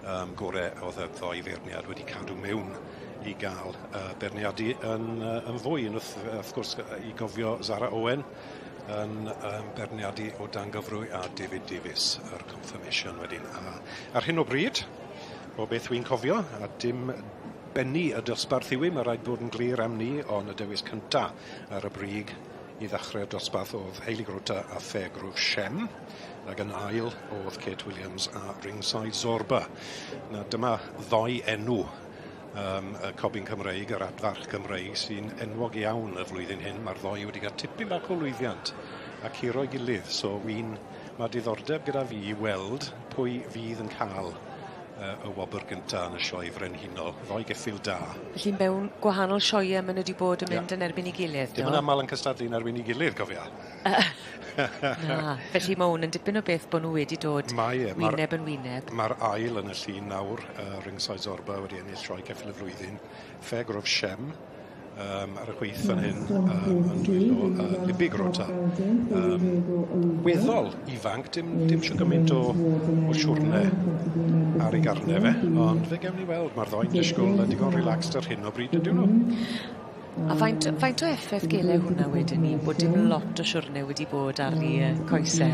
yym gore o'dd y ddou feirniad wedi cadw mewn i ga'l yy beirniadu yn yy yn fwy yn wrth wrth gwrs i gofio Zara Owen yn yym beirniadu o dan gyfrwy a David Davies yr confirmation wedyn a ar hyn o bryd o beth wi'n cofio a dim bennu y dosbarth yw 'i ma' raid bod yn glir am 'ny on' y dewis cynta ar y brig i ddachreu'r dosbarth o'dd Hayley Grota a Fairgrove Shem ac yn ail o'dd Kate Williams a Ringside Zorba. Na dyma ddou enw yym y cobyn Cymreig yr adfarch Cymreig sy'n enwog iawn y flwyddyn hyn ma'r ddou wedi ca'l tipyn bach o lwyddiant a curo'i gilydd so wi'n ma' diddordeb gyda fi i weld pwy fydd yn ca'l yy y wobr gynta yn y sioe frenhinol. Ddou geffyl da. Felly mewn gwahanol sioee ma' nw 'di bod yn mynd yn erbyn 'i gilydd do? Dim yn amal yn cystadlu yn erbyn 'i gilydd cofia. Na, felly ma' 'wn yn dipyn o beth bo' nw wedi dod Mae e ma'r wyneb yn wyneb. Ma'r ail yn y llun nawr yy Ringside Zorba wedi ennill sioe ceffyl y flwyddyn. Fairgrove Shem yym ar y chwith fan hyn yym yn dwylo yy Libby Grota. Yym weddol ifanc dim dim shw gymaint o o siwrne ar ei garne fe ond fe gewn ni weld ma'r ddou'n disgwl yn digon relaxed ar hyn o bryd ydyn nw? A faint faint o effeth gele hwnna wedyn 'ny bod dim lot o siwrne wedi bod ar 'u yy coese?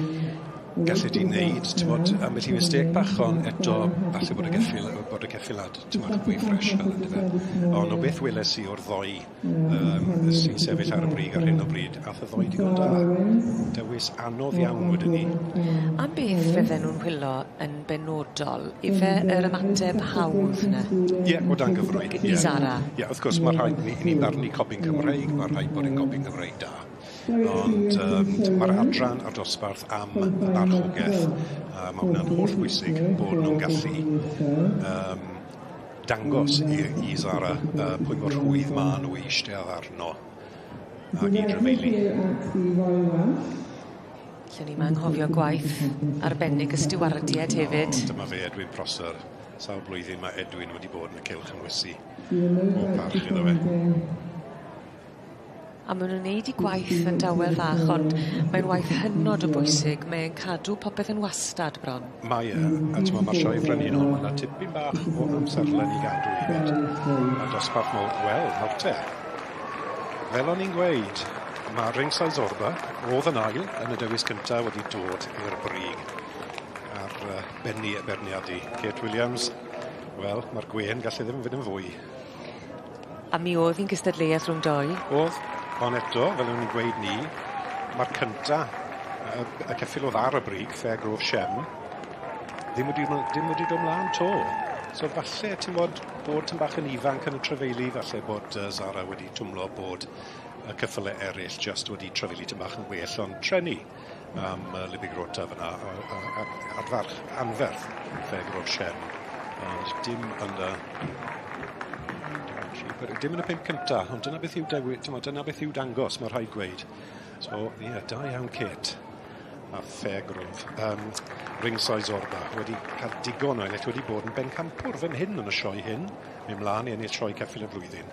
Gallu di neud t'mod ambell i mistêc bach on' eto falle bod y geffyl yy bod y ceffylad t'mod fwy ffres fel on'd yfe? On' o beth weles i o'r ddou yym sy'n sefyll ar y brig ar hyn o bryd ath y ddou digon da. Dewis anodd iawn wedyn 'ny. Am beth fydden nw'n whilo yn benodol ife yr ymateb hawdd 'ny? Ie o dan gyfrwy ie. I Zara. Ie wrth gwrs ma' rhaid ni ni'n barnu cobyn Cymreig ma' rhaid bod e'n gobyn Gymreig da. Ond yym ma'r adran a'r dosbarth am y farchogeth a ma' hwnna'n hollbwysig bod nw'n gallu yym dangos i i Zara yy pwy mor rhwydd ma' nw i ishtedd arno ag i drafeili. Lle ni'm anghofio gwaith arbennig y stiwardied hefyd. O dyma fe Edwin Prosser. Sawl blwyddyn ma' Edwin wedi bod yn y cylch yn wysi. Pob parch iddo fe. A ma' nw'n neud 'u gwaith yn dawel fach ond mae'n waith hynod o bwysig mae e'n cadw popeth yn wastad bron. Mae e a t'mo' ma'r sioe frenhinol ma' 'na tipyn bach o amserlen i gadw hefyd. A dosbarth mowr wel nawr te. Fel o'n i'n gweud ma' Ringside Zorba o'dd yn ail yn y dewis cynta wedi dod i'r brig ar yy bennu y beirniadu. Kate Williams wel ma'r gwên galle ddim fynd yn fwy. A mi o'dd 'i'n gystadleuaeth rhwng dou. O'dd on' eto fel o'n i'n gweud 'ny ma'r cynta yy y ceffyl o'dd ar y brig Fairgrove Shem ddim wedi dim wedi do' mlan 'to. So falle t'mod bod tym bach yn ifanc yn y trafeili falle bod yy Zara wedi twmlo bod y ceffyle eryll jyst wedi trafeili tym bach yn well ond treni am yy Libby Grota fyn 'na a a a adfarch anferth Fairgrove Shem ond dim yn y dim yn y pump cynta ond dyna beth yw dewi- t'mod dyna beth yw dangos ma' rhaid gweud. So ie da iawn Kate. A Fairgrove yym Ringside Zorba wedi ca'l digon o ennill wedi bod yn bencampwr fan hyn yn y sioe hyn. Myn' mlan i ennill sioe ceffyl y flwyddyn.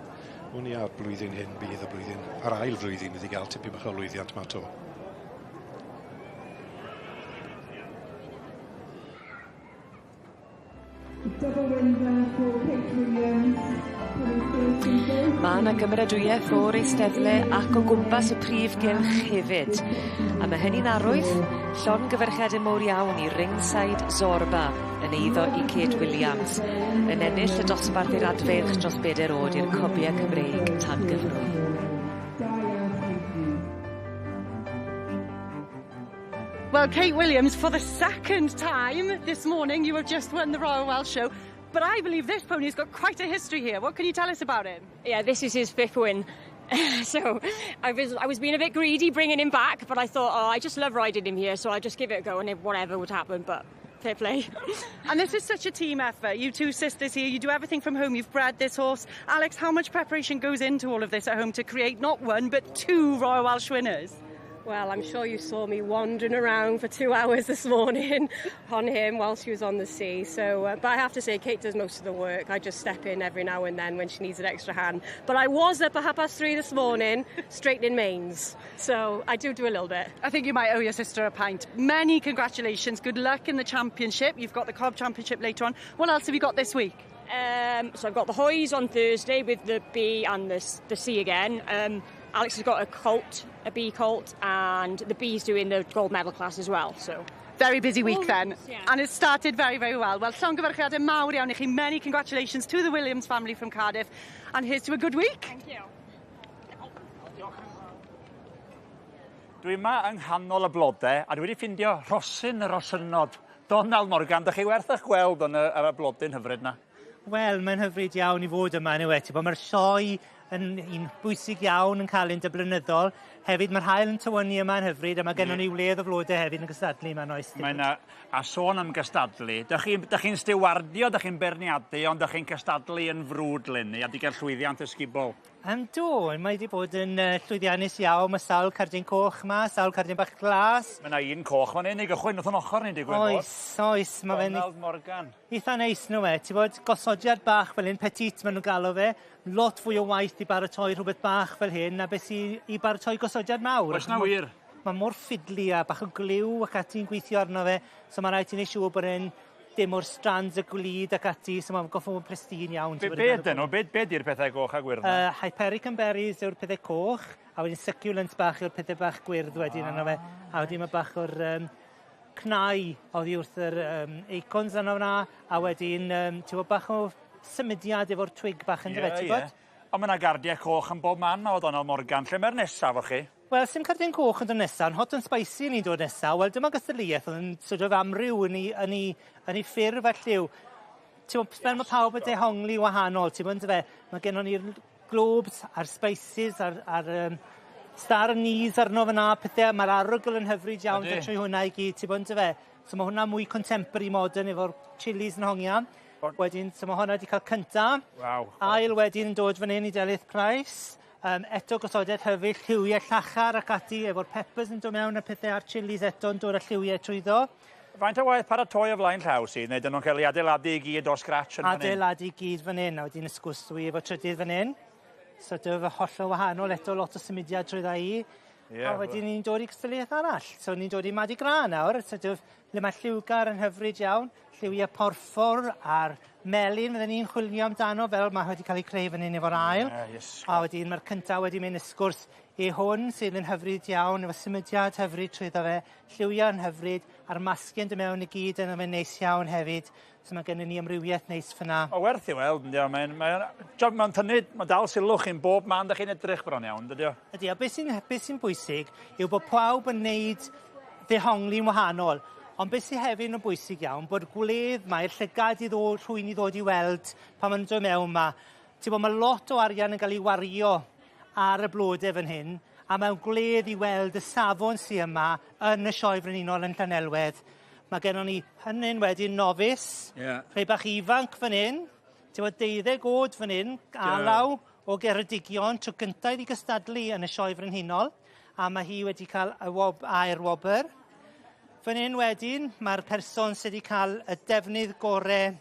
Wn i a'r blwyddyn hyn bydd y blwyddyn a'r ail flwyddyn iddi ga'l tipyn bach o lwyddiant 'ma 'to. Ma' 'na gymeradwyaeth o'r eisteddle ac o gwmpas y prif gylch hefyd. A ma' hynny'n arwydd llongyferchiade mowr iawn i Ringside Zorba yn eiddo i Kate Williams yn ennill y dosbarth i'r adfeirch dros beder o'd i'r cobie Cymreig tan gyfrwy. Well, Kate Williams, for the second time this morning, you have just won the Royal Welsh Show. But I believe this pony's got quite a history here. What can you tell us about him? Yeah, this is his fifth win. so I was I was being a bit greedy bringing him back, but I thought, oh, I just love riding him here, so I'll just give it a go and if whatever would happen. But fair play. And this is such a team effort. You two sisters here, you do everything from home. You've bred this horse. Alex, how much preparation goes into all of this at home to create not one, but two Royal Welsh winners? Well, I'm sure you saw me wandering around for 2 hours this morning on him while she was on the sea. So, but I have to say, Kate does most of the work. I just step in every now and then when she needs an extra hand. But I was up at 3:30 this morning, straightening manes. So I do a little bit. I think you might owe your sister a pint. Many congratulations. Good luck in the championship. You've got the Cob Championship later on. What else have you got this week? So I've got the Hoys on Thursday with the B and the C again. Alex has got a colt, a B colt, and the B's doing the gold medal class as well. So very busy week then, yeah. And it started very, very well. Well, llongyfarchiadau mawr iawn i chi. Many congratulations to the Williams family from Cardiff, and here's to a good week. Thank you. Dwi yma yng nghanol y blodau, a dwi wedi ffindio rhosyn y rhosynod. Donald Morgan, dych chi werth eich gweld yn ar y blodyn hyfryd na? Wel, mae'n hyfryd iawn i fod yma, yn yw e. Mae'r sioe yn un bwysig iawn yn cael ein blynyddol. Hefyd, mae'r haul yn tywynnu yma yn hyfryd, a mae gennon ni wledd o flodau hefyd yn gystadlu yma, oes? Mae yna, a sôn am gystadlu, dych chi'n stiwardio, dych chi'n berniadu, ond dych chi'n cystadlu yn frwd leni, a di gael llwyddiant ysgubol. Do, mae wedi bod yn llwyddiannus iawn. Mae sawl cardyn coch yma, sawl cardyn bach glas. Mae yna un coch fan hyn i gychwyn wrth yn ochr ni'n digwydd bod. Oes, oes. Mae fe'n Donald Morgan. Eitha neis nhw e. Ti'n bod, gosodiad bach fel hyn, petit maen nhw'n galw fe. Lot fwy o waith i baratoi rhywbeth bach fel hyn, na beth sy'n i baratoi gosodiad mawr. Oes na wir? Mae mor ffidlu a bach o gliw ac ati'n gweithio arno fe, so mae rhaid ti'n ei siŵr bod e'n dim o'r strands y gwlyd ac ati, so mae'n goffo bod yn pristine iawn. Be ydyn nhw? Be di'r pethau goch a gwyrdd? Hypericum berries yw'r pethau coch, a wedyn succulents bach yw'r pethau bach gwyrdd wedyn arno fe. A wedyn mae bach o'r cnau oddi wrth yr acorns arno fyna, a wedyn ti'n bod bach o symudiad efo'r twig bach yn dyfe, ti'n bod? Ond mae yna gardiau coch yn bob man o Donald Morgan. Lle mae'r nesaf o chi? Wel, sim cardyn coch yn dod nesaf, ond hot and spicy ni'n dod nesaf. Wel, dyma gystadleuaeth oedd yn sort of amryw yn ei ffurf a lliw. Ti'n bod, fel mae pawb yn dehongli wahanol, ti'n bod, yndyfe? Mae gennon ni'r globes a'r spices a'r star anise arno fyna, pethau. Mae'r arogl yn hyfryd iawn trwy hwnna i gyd, ti'n bod, yndyfe? So mae hwnna mwy contemporary modern efo'r chilies yn hongian. Wedyn, so mae hwnna wedi cael cynta. Waw. Ail wedyn yn dod fan hyn i Delyth Price. Eto gosodiad hyfryd, lliwiau llachar ac ati, efo'r peppers yn dod mewn a pethau a'r chilies eto yn dod â lliwiau trwyddo. Faint o waith paratoi o flaen llaw sydd, neu dyn nhw'n cael ei adeiladu i gyd o scratch yn fan hyn? Adeiladu i gyd fan hyn, a wedyn y sgwrs dwi efo trydydd fan hyn. So dyma fy hollol wahanol eto, lot o symudiad trwydda i. A wedyn ni'n dod i gystadleuaeth arall. So ni'n dod i Mardi Gras nawr, so le mae lliwgar yn hyfryd iawn, lliwiau porffor a'r melyn fydden ni'n chwilio amdano fel mae wedi cael ei creu fan hyn efo'r ail. A wedyn mae'r cyntaf wedi mynd y sgwrs i hwn sydd yn hyfryd iawn, efo symudiad hyfryd trwyddo fe, lliwiau yn hyfryd, a'r masgiau'n dod mewn i gyd yn ymwneud neis iawn hefyd. So mae gennym ni amrywiaeth neis fyna. O, werth i weld, yndi o. Mae'n tynnu, mae'n dal sylw chi'n bob man da chi'n edrych bron iawn, dydy o? Ydy, a beth sy'n bwysig yw bod pawb yn neud ddehongli'n wahanol. Ond beth sy'n hefyd yn bwysig iawn, bod gwledd mae'r llygad i ddod, rhywun i ddod i weld pan maen nhw'n dod mewn yma. Ti'n bod, mae lot o arian yn cael ei wario ar y blodau fan hyn, a mae'n gwledd i weld y safon sydd yma yn y Sioe Frenhinol yn Llanelwedd. Mae gennon ni hynny'n wedyn novice, rhai bach ifanc fan hyn, ti'n bod 12 oed fan hyn, Alaw o Geredigion, tro gyntaf iddi gystadlu yn y Sioe Frenhinol, a mae hi wedi cael y aur wobr. Fan hyn wedyn, mae'r person sydd wedi cael y defnydd gorau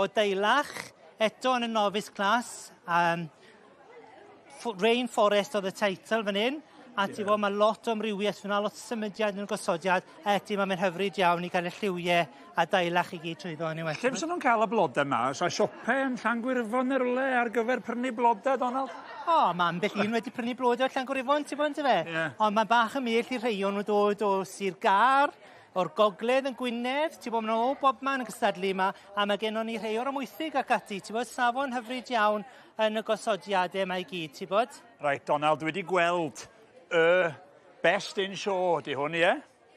o deilach, eto yn y novice class, Rainforest oedd y teitl fan hyn, a ti'n bod, mae lot o amrywiaeth fyna, lot o symudiad yn y gosodiad, a eto mae'n mynd hyfryd iawn i gael y lliwiau a dailach i gyd trwyddo. Lle fysa nhw'n cael y blodau yma? Oes 'na siopau yn Llangwyryfon neu rywle ar gyfer prynu blodau, Donald? O, mae ambell un wedi prynu blodau o Llangwyryfon, ti'n bod, yndyfe? Ond mae bach yn mell i rhai o'n nhw dod o Sir Gâr, o'r gogledd yn Gwynedd, ti'n bod, maen nhw o bob man yn cystadlu yma, a mae gennon ni rhai o'r Amwythig ac ati, ti'n bod, safon hyfryd iawn yn y gosodiadau yma i gyd, ti'n bod? Reit, Donald, dwi wedi gweld y best in show, di hwn, ie?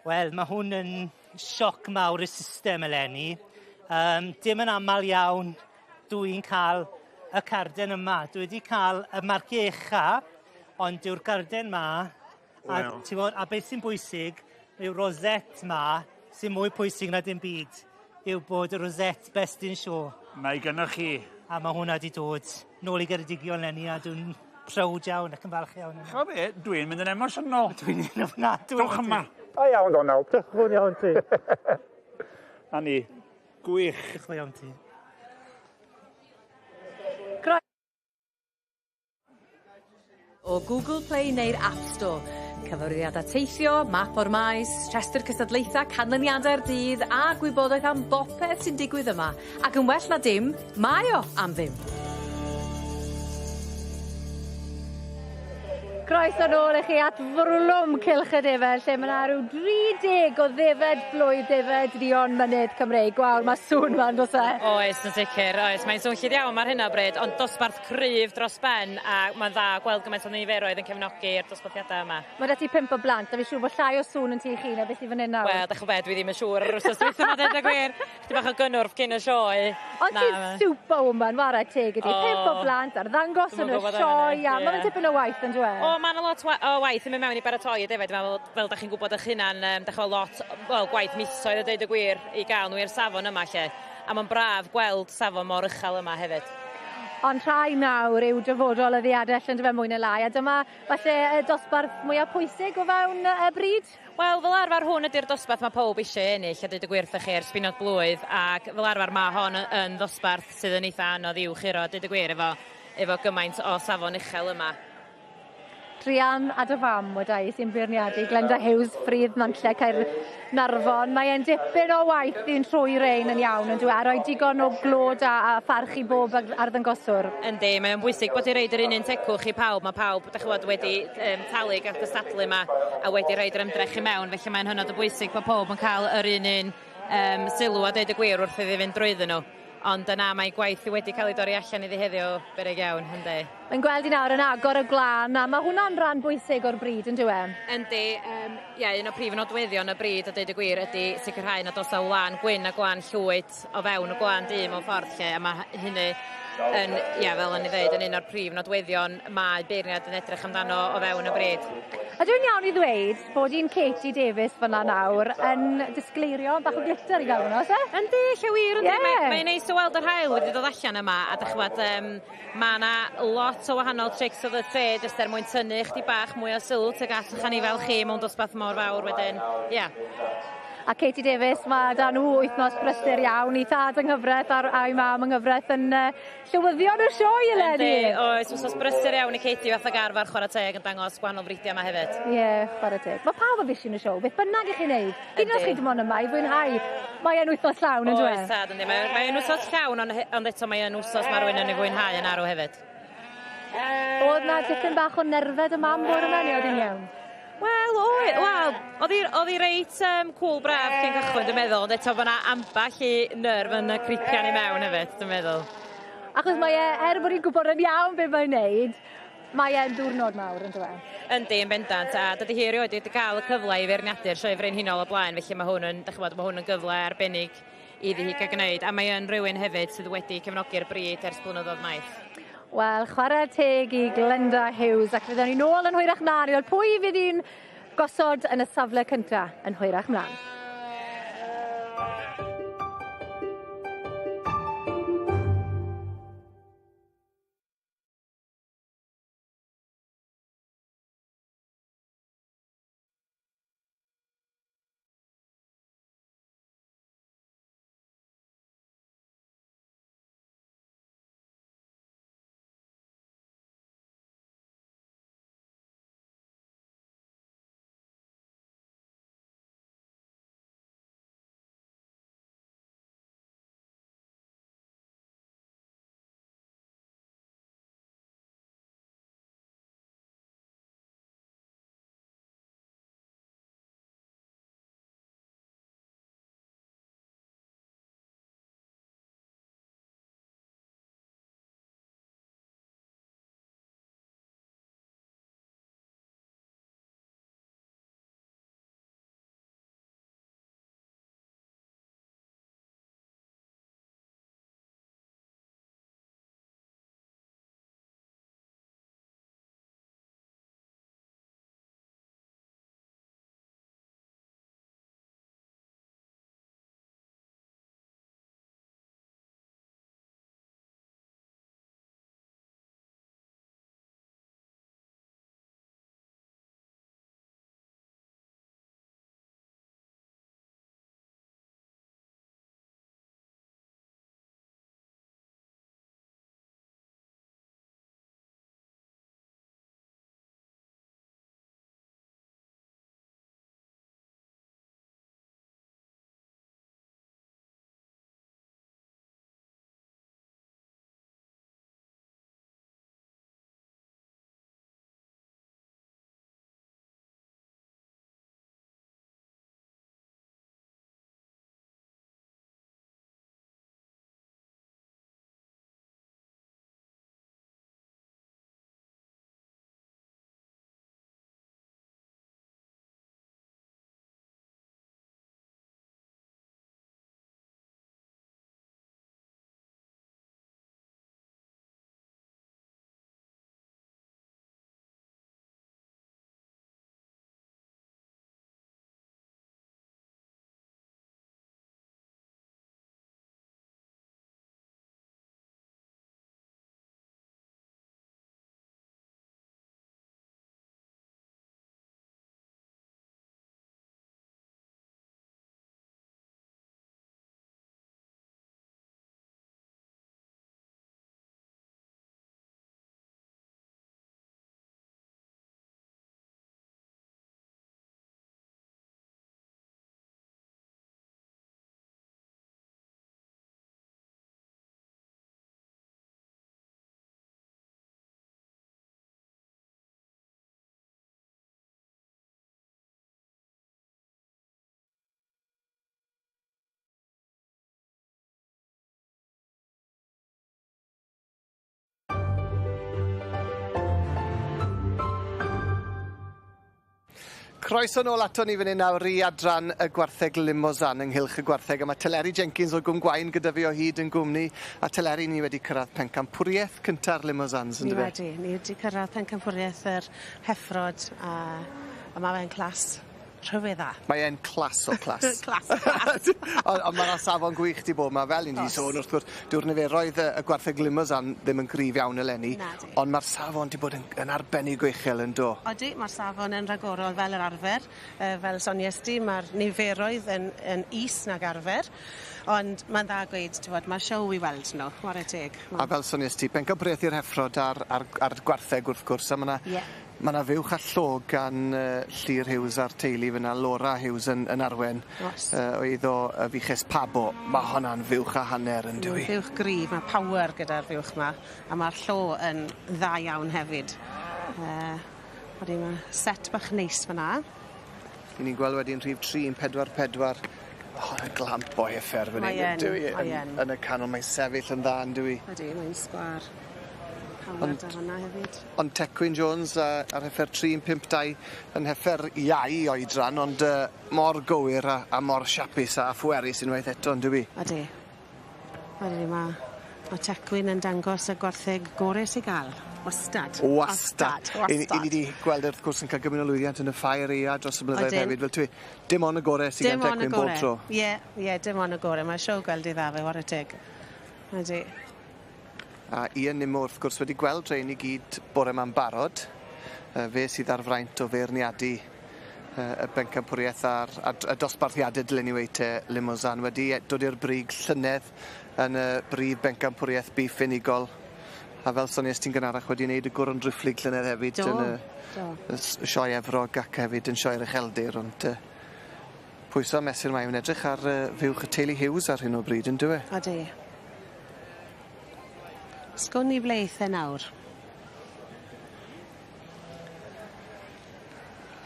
Wel, mae hwn yn sioc mawr y system eleni. Dim yn aml iawn dwi'n cael y carden yma. Dwi wedi cael y marciau ucha, ond dyw'r carden ma, a, ti'n bod, a beth sy'n bwysig, yw rosette ma sy'n mwy pwysig na dim byd. yw bod y Rosette Best in Show. Mae gynnoch chi. A mae hwnna wedi dod nôl i Geredigion leni a dwi'n proud iawn ac yn falch iawn. Ch'mo' be', dwi'n mynd yn emosiynol. Dwi'n un ofnadwy. Dwch yma. Da iawn, Donald. Diolch yn fawr iawn ti. Na ni. Gwych. Diolch yn fawr iawn ti. O Google Play neu'r App Store. Cyfarwyddiadau teithio, map o'r maes, rhestr cystadlaethau, canlyniadau'r dydd a gwybodaeth am bopeth sy'n digwydd yma. Ac yn well na dim, mae o am ddim. Croeso nôl i chi at fwrlwm Cylch y Defed lle ma' 'na ryw 30 o ddefed blwydd defed duon mynydd Cymreig. Waw ma' sŵn 'ma on'd o's e? Oes yn sicir oes mae'n swnllyd iawn ar hyn o bryd ond dosbarth cryf dros ben a ma'n dda gweld gymaint o niferoedd yn cefnogi'r dosbarthiada yma. Ma' 'da ti pump o blant a fi siŵr bo' llai o sŵn yn tŷ chi na beth sy fyn 'yn nawr. Wel 'dach ch'bo' be' dwi ddim yn siŵr yr wsos dwytha 'ma deud y gwir. Chydig bach o gynnwrf cyn y sioe. Ond ti'n superwoman 'ware teg i ti. Pump o blant arddangos yn y sioe a ma' fe'n tipyn o waith on'd yw e? O ma' 'na lot o waith yn mynd mewn i baratoi y defaid dwi meddwl fel 'dach chi'n gwbod 'ych hunan yym dach ch'mo' lot wel gwaith misoedd a deud y gwir i ga'l n'w i'r safon yma 'lly. A ma'n braf gweld safon mor uchel yma hefyd. Ond rhai mawr yw dyfodol y ddiadell on'd yfe mwy ne' lai a dyma falle y dosbarth mwya pwysig o fewn y brîd? Wel fel arfar hwn ydi'r dosbarth ma' powb isie ennill a deud y gwir 'tha chi ers finod blwydd ac fel arfar ma' hon yn ddosbarth sydd yn eitha anodd i'w churo a deud y gwir efo efo gymaint o safon uchel yma. Druan a dy fam weda i sy'n beirniadu Glenda Hughes, Ffridd Nantlle Caernarfon. Mae e'n dipyn o waith i'n trwy rein yn iawn on'd yw e? A rhoi digon o glod a a pharch i bob arddangoswr. Yndi mae o'n bwysig bod i roid yr un un tegwch i pawb ma' pawb dych ch'mod wedi yym talu i ga'l cystadlu 'ma a wedi roid yr ymdrech i mewn felly mae'n hynod o bwysig bo' powb yn ca'l yr un un yym sylw a deud y gwir wrth iddi fynd drwyddyn n'w. Ond yna mae gwaith i wedi cael ei dorri allan iddi heddiw beryg iawn yndi. Mae'n gweld i nawr yn agor y gwlân a ma' hwnna'n ran bwysig o'r brîd on'd yw e? Yndi yym ie un o prif nodweddion y brîd a deud y gwir ydi sicrhau nad o's 'a wlân gwyn a gwlân llwyd o fewn y gwlân du mewn ffordd 'lly a ma' hynny yn ie fel o'n i ddeud yn un o'r prif nodweddion mae beirniad yn edrych amdano o fewn y brîd. Ydw i'n iawn i ddweud bod un Katie Davies fyna nawr yn disgleirio bach o glitter i gael hwnna o's e? Yndi lle wir yndi. Ie. Mae mae'n neis o weld yr haul wedi dod allan yma a 'dych ch'mod yym ma' 'na lot o wahanol tricks of the trade jyst er mwyn tynnu chdig bach mwy o sylw tuag at 'ych anifel chi mewn dosbarth mor fawr wedyn ia. A Katie Davies ma' 'da nhw wythnos brysur iawn 'i thad yng nghyfreth a'r a'i mam yng nghyfreth yn yy llywyddion y sioe eleni. Yndi oes wsos brysur iawn i Katie fath ag arfar chwara teg yn dangos gwahanol fridia 'ma hefyd. Ie chware teg. Ma' pawb yn fishi yn y sioe beth bynnag 'ych chi'n neud. Hyd yn o'd os chi dim ond yma i fwynhau. Mae e'n wythnos llawn on'd yw e? Oes tad yndi mae mae yn wsos llawn on' he- ond eto mae yn wsos ma' rywun yn ei fwynhau yn arw hefyd. O'dd 'na dipyn bach o nerfe 'da mam bore 'ma ne' o'dd 'i'n iawn? Wel oe- wel o'dd 'i o'dd 'i reit yym cŵl braf cyn cychwyn dwi meddwl ond eto bo' 'na ambell i nerve yn yy cripian i mewn hefyd dwi'n meddwl. Achos mae e er bod 'i'n gwbod yn iawn be' mae'n neud mae e'n ddiwrnod mawr on'd yw e? Yndi yn bendant a dydi hi erioed wedi ca'l y cyfle i feirniadu'r Sioe Frenhinol o blaen felly ma' hwn yn 'dych ch'mod ma' hwn yn gyfle arbennig iddi hi ga'l gneud a mae yn rywun hefyd sydd wedi cefnogi'r brîd ers blynyddodd maith. Wel chware teg i Glenda Hughes ac fydden ni nôl yn hwyrach mlan i weld pwy fydd 'i'n gosod yn y safle cynta yn hwyrach mlan. Croeso nôl ato ni fan hyn nawr i adran y gwartheg Limousin ynghylch y gwartheg a ma' Teleri Jenkins o Gwm Gwaun gyda fi o hyd yn gwmni a Teleri ni wedi cyrradd pencampwrieth cynta'r Limousins yndyfe? Ni wedi, ni wedi cyrradd pencampwrieth yr heffrod a a ma' fe'n class rhyfedd dda. Mae e'n class o class. Class o class. On' on' ma' 'na safon gwych 'di bod 'ma fel 'yn ni 'di sôn wrth gwrs dyw'r niferoedd yy y gwartheg Limousin ddim yn gryf iawn eleni. Nadi. Ond ma'r safon 'di bod yn yn arbennig o uchel yndo? Odi ma'r safon yn rhagorol fel yr arfer yy fel sonies di ma'r niferoedd yn yn is nag arfer ond ma'n dda gweud t'wod ma' show i weld 'no ware teg. A fel sonies ti pencampwriaeth i'r heffrod a'r a'r a'r gwartheg wrth gwrs a ma' 'na Ie. Ma' 'na fuwch a llo gan yy Llŷr Hughes a'r teulu fyn 'na Laura Hughes yn yn arwen. O's. Yy o eiddo y fuches Pabo. Ma' honna'n fuwch a hanner yndyw 'i? Fuwch gryf ma' power gyda'r fuwch 'ma a ma'r llo yn dda iawn hefyd. Yy odi ma' set bach neis fyn 'na. 'Yn ni'n gweld wedyn rhif tri un pedwar pedwar. O y glamp o heffer fyn 'yn yndyw 'i? Mae yn. Yn y canol mae'n sefyll yn dda yndyw 'i? Ydi mae'n sgwâr. Power 'da hwnna hefyd. Ond Tecwyn Jones yy ar heffer tri un pump dau yn heffer iau oedran ond yy mor gywir a a mor siapus a phwerus unwaith eto yndyw 'i? Odi. Odi ma' ma' Tecwyn yn dangos y gwartheg gore sy ga'l. Wastad. Wastad. Wastad. 'Yn ni 'yn ni 'di gweld e wrth gwrs yn ca'l gymain o lwyddiant yn y ffair aea dros y blynyddoedd hefyd fel dwi dim on' y gore sy gan Tecwyn bob tro. Ie ie dim on' y gore ma' siou gweld 'i dda fe 'ware teg. Odi. A Ian Nimmo wrth gwrs wedi gweld rhein i gyd bore 'ma'n barod. Yy fe sydd â'r fraint o feirniadu yy y bencampwrieth a'r a d- y dosbarthiade dylen i weud te Limousin wedi e- dod i'r brig llynedd yn y brif bencampwrieth biff unigol. A fel sonies ti'n gynharach wedi neud y Goron Driphlyg llynedd hefyd. Do. Yn y Do. y s- y sioe Efrog ac hefyd yn sioe'r Ucheldir ont yy pwyso a mesur mae mae'n edrych ar yy fuwch y teulu Hughes ar hyn o bryd on'd yw e? Odi. Sgwn i ble eith e nawr?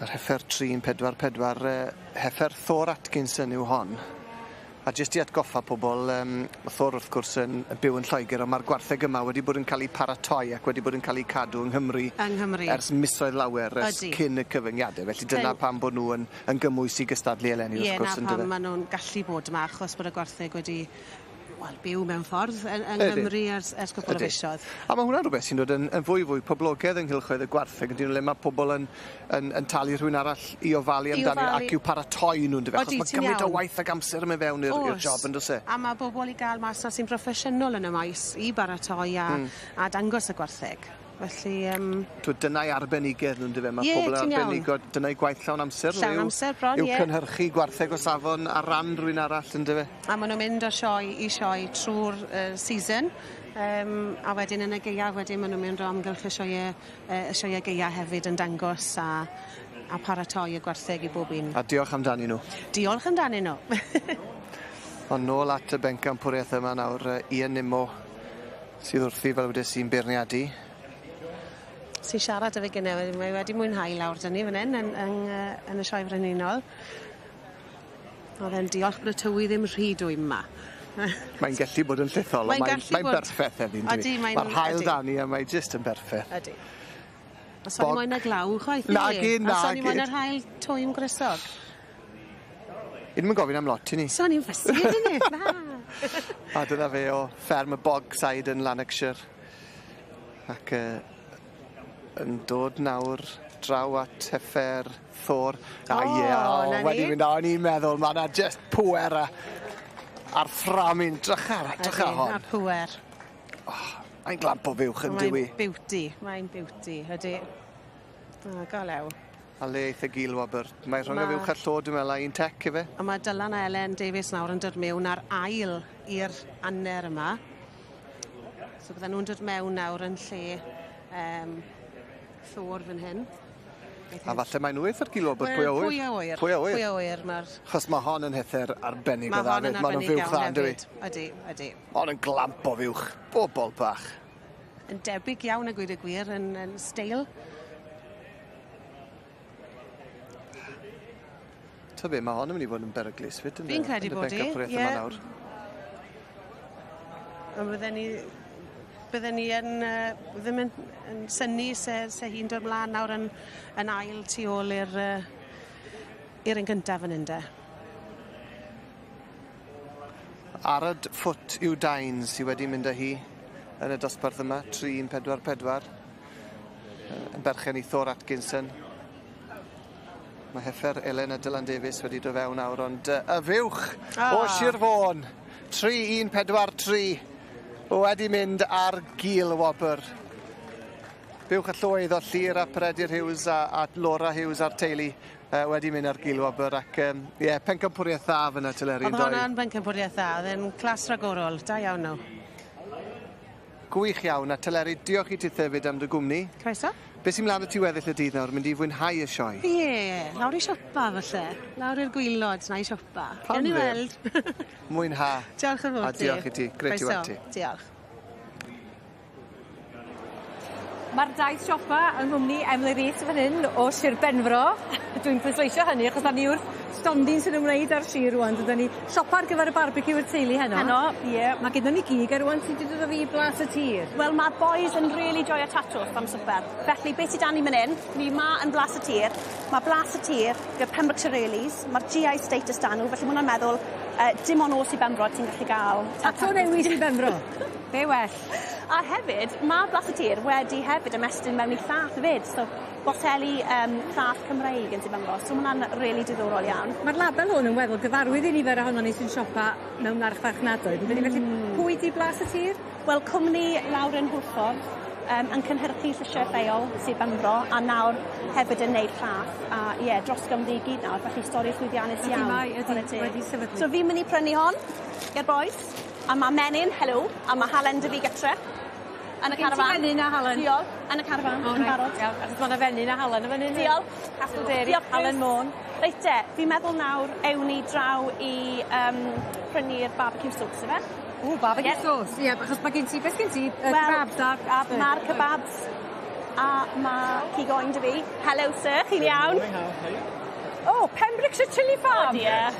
Yr heffer tri un pedwar pedwar yy heffer Thor Atkinson yw hon. A jyst i atgoffa pobol yym ma' Thor wrth gwrs yn yn byw yn Lloeger on' ma'r gwartheg yma wedi bod yn ca'l 'u paratoi ac wedi bod yn ca'l 'u cadw yng Nghymru. Yng Nghymru. Ers misoedd lawer ers Odi. cyn y cyfyngiade felly dyna pam bo' nw yn yn gymwys i gystadlu eleni wrth gwrs Ie 'na pam ma' nw'n gallu bod yma achos bod y gwartheg wedi wel byw mewn ffordd yn yng Nghymru ers ers cwpwl o fisodd. A ma' hwnna'n rwbeth sy'n dod yn yn fwy fwy poblogedd yng nghylchoedd y gwartheg on'd 'yn nw le ma' pobol yn yn yn talu rhywun arall i ofalu amdanyn nw ac i'w paratoi nw yndyfe achos ma' gymaint o waith ag amser yn myn' fewn i'r i'r job yndos e? A ma' bobol i ga'l mas 'na sy'n broffesiynol yn y maes i baratoi a a dangos y gwartheg. Felly yym... T'wod dyna'i arbenigedd nw yndyfe? Ma' pobol yn arbenigo dyna'i gwaith llawn amser nw yw... Llawn amser bron ie. ...yw cynhyrchu gwartheg o safon ar ran rywun arall yndyfe? A ma' nw'n mynd o sioe i sioe trw'r yy season yym a wedyn yn y gaeaf wedyn ma' nw'n mynd o amgylch y sioee yy y sioee gaea hefyd yn dangos a a paratoi y gwartheg i bob un. A diolch amdanyn nw. Diolch amdanyn nw. Ond nôl at y bencampwriaeth yma nawr yy Ian Nimmo sydd wrthi fel wedes i'n beirniadu. Sy'n siarad 'dy fi gynne wedyn mae wedi mwynhau lawr 'da ni fan 'yn yn yng yy yn y sioe frenhinol. O'dd e'n diolch bod y tywydd ddim rhy dwym 'ma. Mae'n gellu bod yn llethol on' mae'n mae'n berffeth heddi yndyw 'i? Odi mae'n... Ma'r haul 'da ni a mae jyst yn berffeth. Ydi. A so ni moyn y glaw chwaith Nagi nagi. A so ni moyn yr haul twym gwresog. 'Yn ni'm yn gofyn am lot 'yn ni? So ni'n fussy ydyn ni? Na. A dyna fe o fferm y Bogside yn Lanarkshire. Ac yy yn dod nawr draw at heffer Thor. A ie o wedi mynd o'n i'n meddwl ma' 'na jyst pŵer a a'r fframyn drycha ar drycha hon. A pŵer. O mae'n glamp o fuwch yndyw 'i? Mae'n beauty mae'n beauty ydi. O go lew. A le eith y gil wobr? Mae rhwng y fuwch a'r llo dwi'n me'wl a un tec yfe? A ma' Dylan a Elen Davies nawr yn dod miwn ar ail i'r aner yma. So bydden nw'n dod mewn nawr yn lle yym Thor fan hyn. A falle mae nhw eitha'r gil wobr pwy a ŵyr? Pwy a ŵyr. Pwy a ŵyr. Pwy a ŵyr ma'r... Achos ma' hon yn heffer arbennig o dda 'fyd. Ma' nw'n fuwch dda on'd yw 'i? Ydi ydi. Ma' 'on yn glamp o fuwch. Bobol bach. Yn debyg iawn a gweud y gwir yn yn steil. Ta be' ma' hon yn myn' i fod yn beryglus 'fyd yn y... Fi'n credu bod 'i. Yn y yma nawr. On' bydden i bydden i yn yy ddim yn yn synnu se se hi'n dod mlan nawr yn yn ail tu ôl i'r yy i'r un cyntaf fan hyn de. Arad Foot yw Dain sydd wedi mynd â hi yn y dosbarth yma, 3-1-4-4. Yn berchen i Thor Atkinson. Mae heffer Elen a Dylan Davies wedi dod fewn awr, ond y fuwch o Sir Fôn, 3-1-4-3, wedi mynd ar gil wobr. Buwch y llwydd o Llyr a Peredur Hughes a Laura Hughes a'r teulu wedi mynd ar gil wobr ac ie, pencampwriaeth dda fyna Teleri. Oedd hwnna'n bencampwriaeth dda, oedd e'n clas ragorol, da iawn nhw. Gwych iawn, a Teleri, diolch i ti hefyd am dy gwmni. Croeso. Be sy'n mlaen y ti weddill y dydd nawr, mynd i fwynhau y sioe? Ie, lawr i siopa falle. Lawr i'r gwylod na i siopa. Pam Gewn ni ddim? weld. Mwynha. Diolch yn fawr A diolch i ti, grêt i weld ti. Diolch. Mae'r daith siopa yng nghwmni Emily Rees fan hyn o Sir Benfro. Dwi'n pwysleisio hynny achos da ni wrth stondin sy'n ymwneud â'r sir rŵan. Dydan ni siopa ar gyfer y barbeciw i'r teulu heno. Heno, ie. Mae gyda ni gig a rŵan ti 'di dod â fi i Blas y Tir. Wel, mae'r boys yn really joio tatws am swper. Felly, beth sydd 'da ni fan hyn, ni 'ma yn Blas y Tir. Mae Blas y Tir gyda Pembrokeshire Earlys, mae'r GI status 'da nhw, felly ma' hwnna'n meddwl dim ond o Sir Benfro ti'n gallu gael. Tatw newi Sir Benfro. Be well. A hefyd, mae Blas y Tir wedi hefyd ymestyn mewn i llath hefyd, so boteli llath Cymreig yn Sir Benfro, so ma' hwnna'n really diddorol iawn. Mae'r label hwn yn weddol gyfarwydd i nifer ohonon ni sy'n siopa mewn archfarchnadoedd, yn dydi? Felly, pwy 'di Blas y Tir? Wel, cwmni lawr yn Hwlffordd yn cynhyrchu llysiau lleol Sir Benfro, a nawr hefyd yn neud llath, a ie, yeah, dros Gymru i gyd nawr, felly stori llwyddiannus Ydi iawn. mae, ydi, Chwarae teg. wedi sefydlu. So fi'n mynd i prynu hon i'r boys, a mae menyn, helo, a mae halen 'da fi gytre. Yn y Gen ti carafan. fenyn a halen? Diolch, yn y carafan, O, yn reit, barod. Iawn, achos ma' 'na fenyn a halen yn fan hyn. Diolch. Castle Dairy, Diolch, Halen Bruce. Môn. Reit te, fi'n meddwl nawr ewn ni draw i prynu'r barbecue sauce ife? O, barbecue Ie. sauce. Ie, achos mae gen ti, beth gen ti? Wel, Kebabs a burgers. Mae'r kebabs a mae cig oen 'da fi. Hello sir, chi'n iawn? Oh, Pembrokeshire Chilli Farm. Oh dear.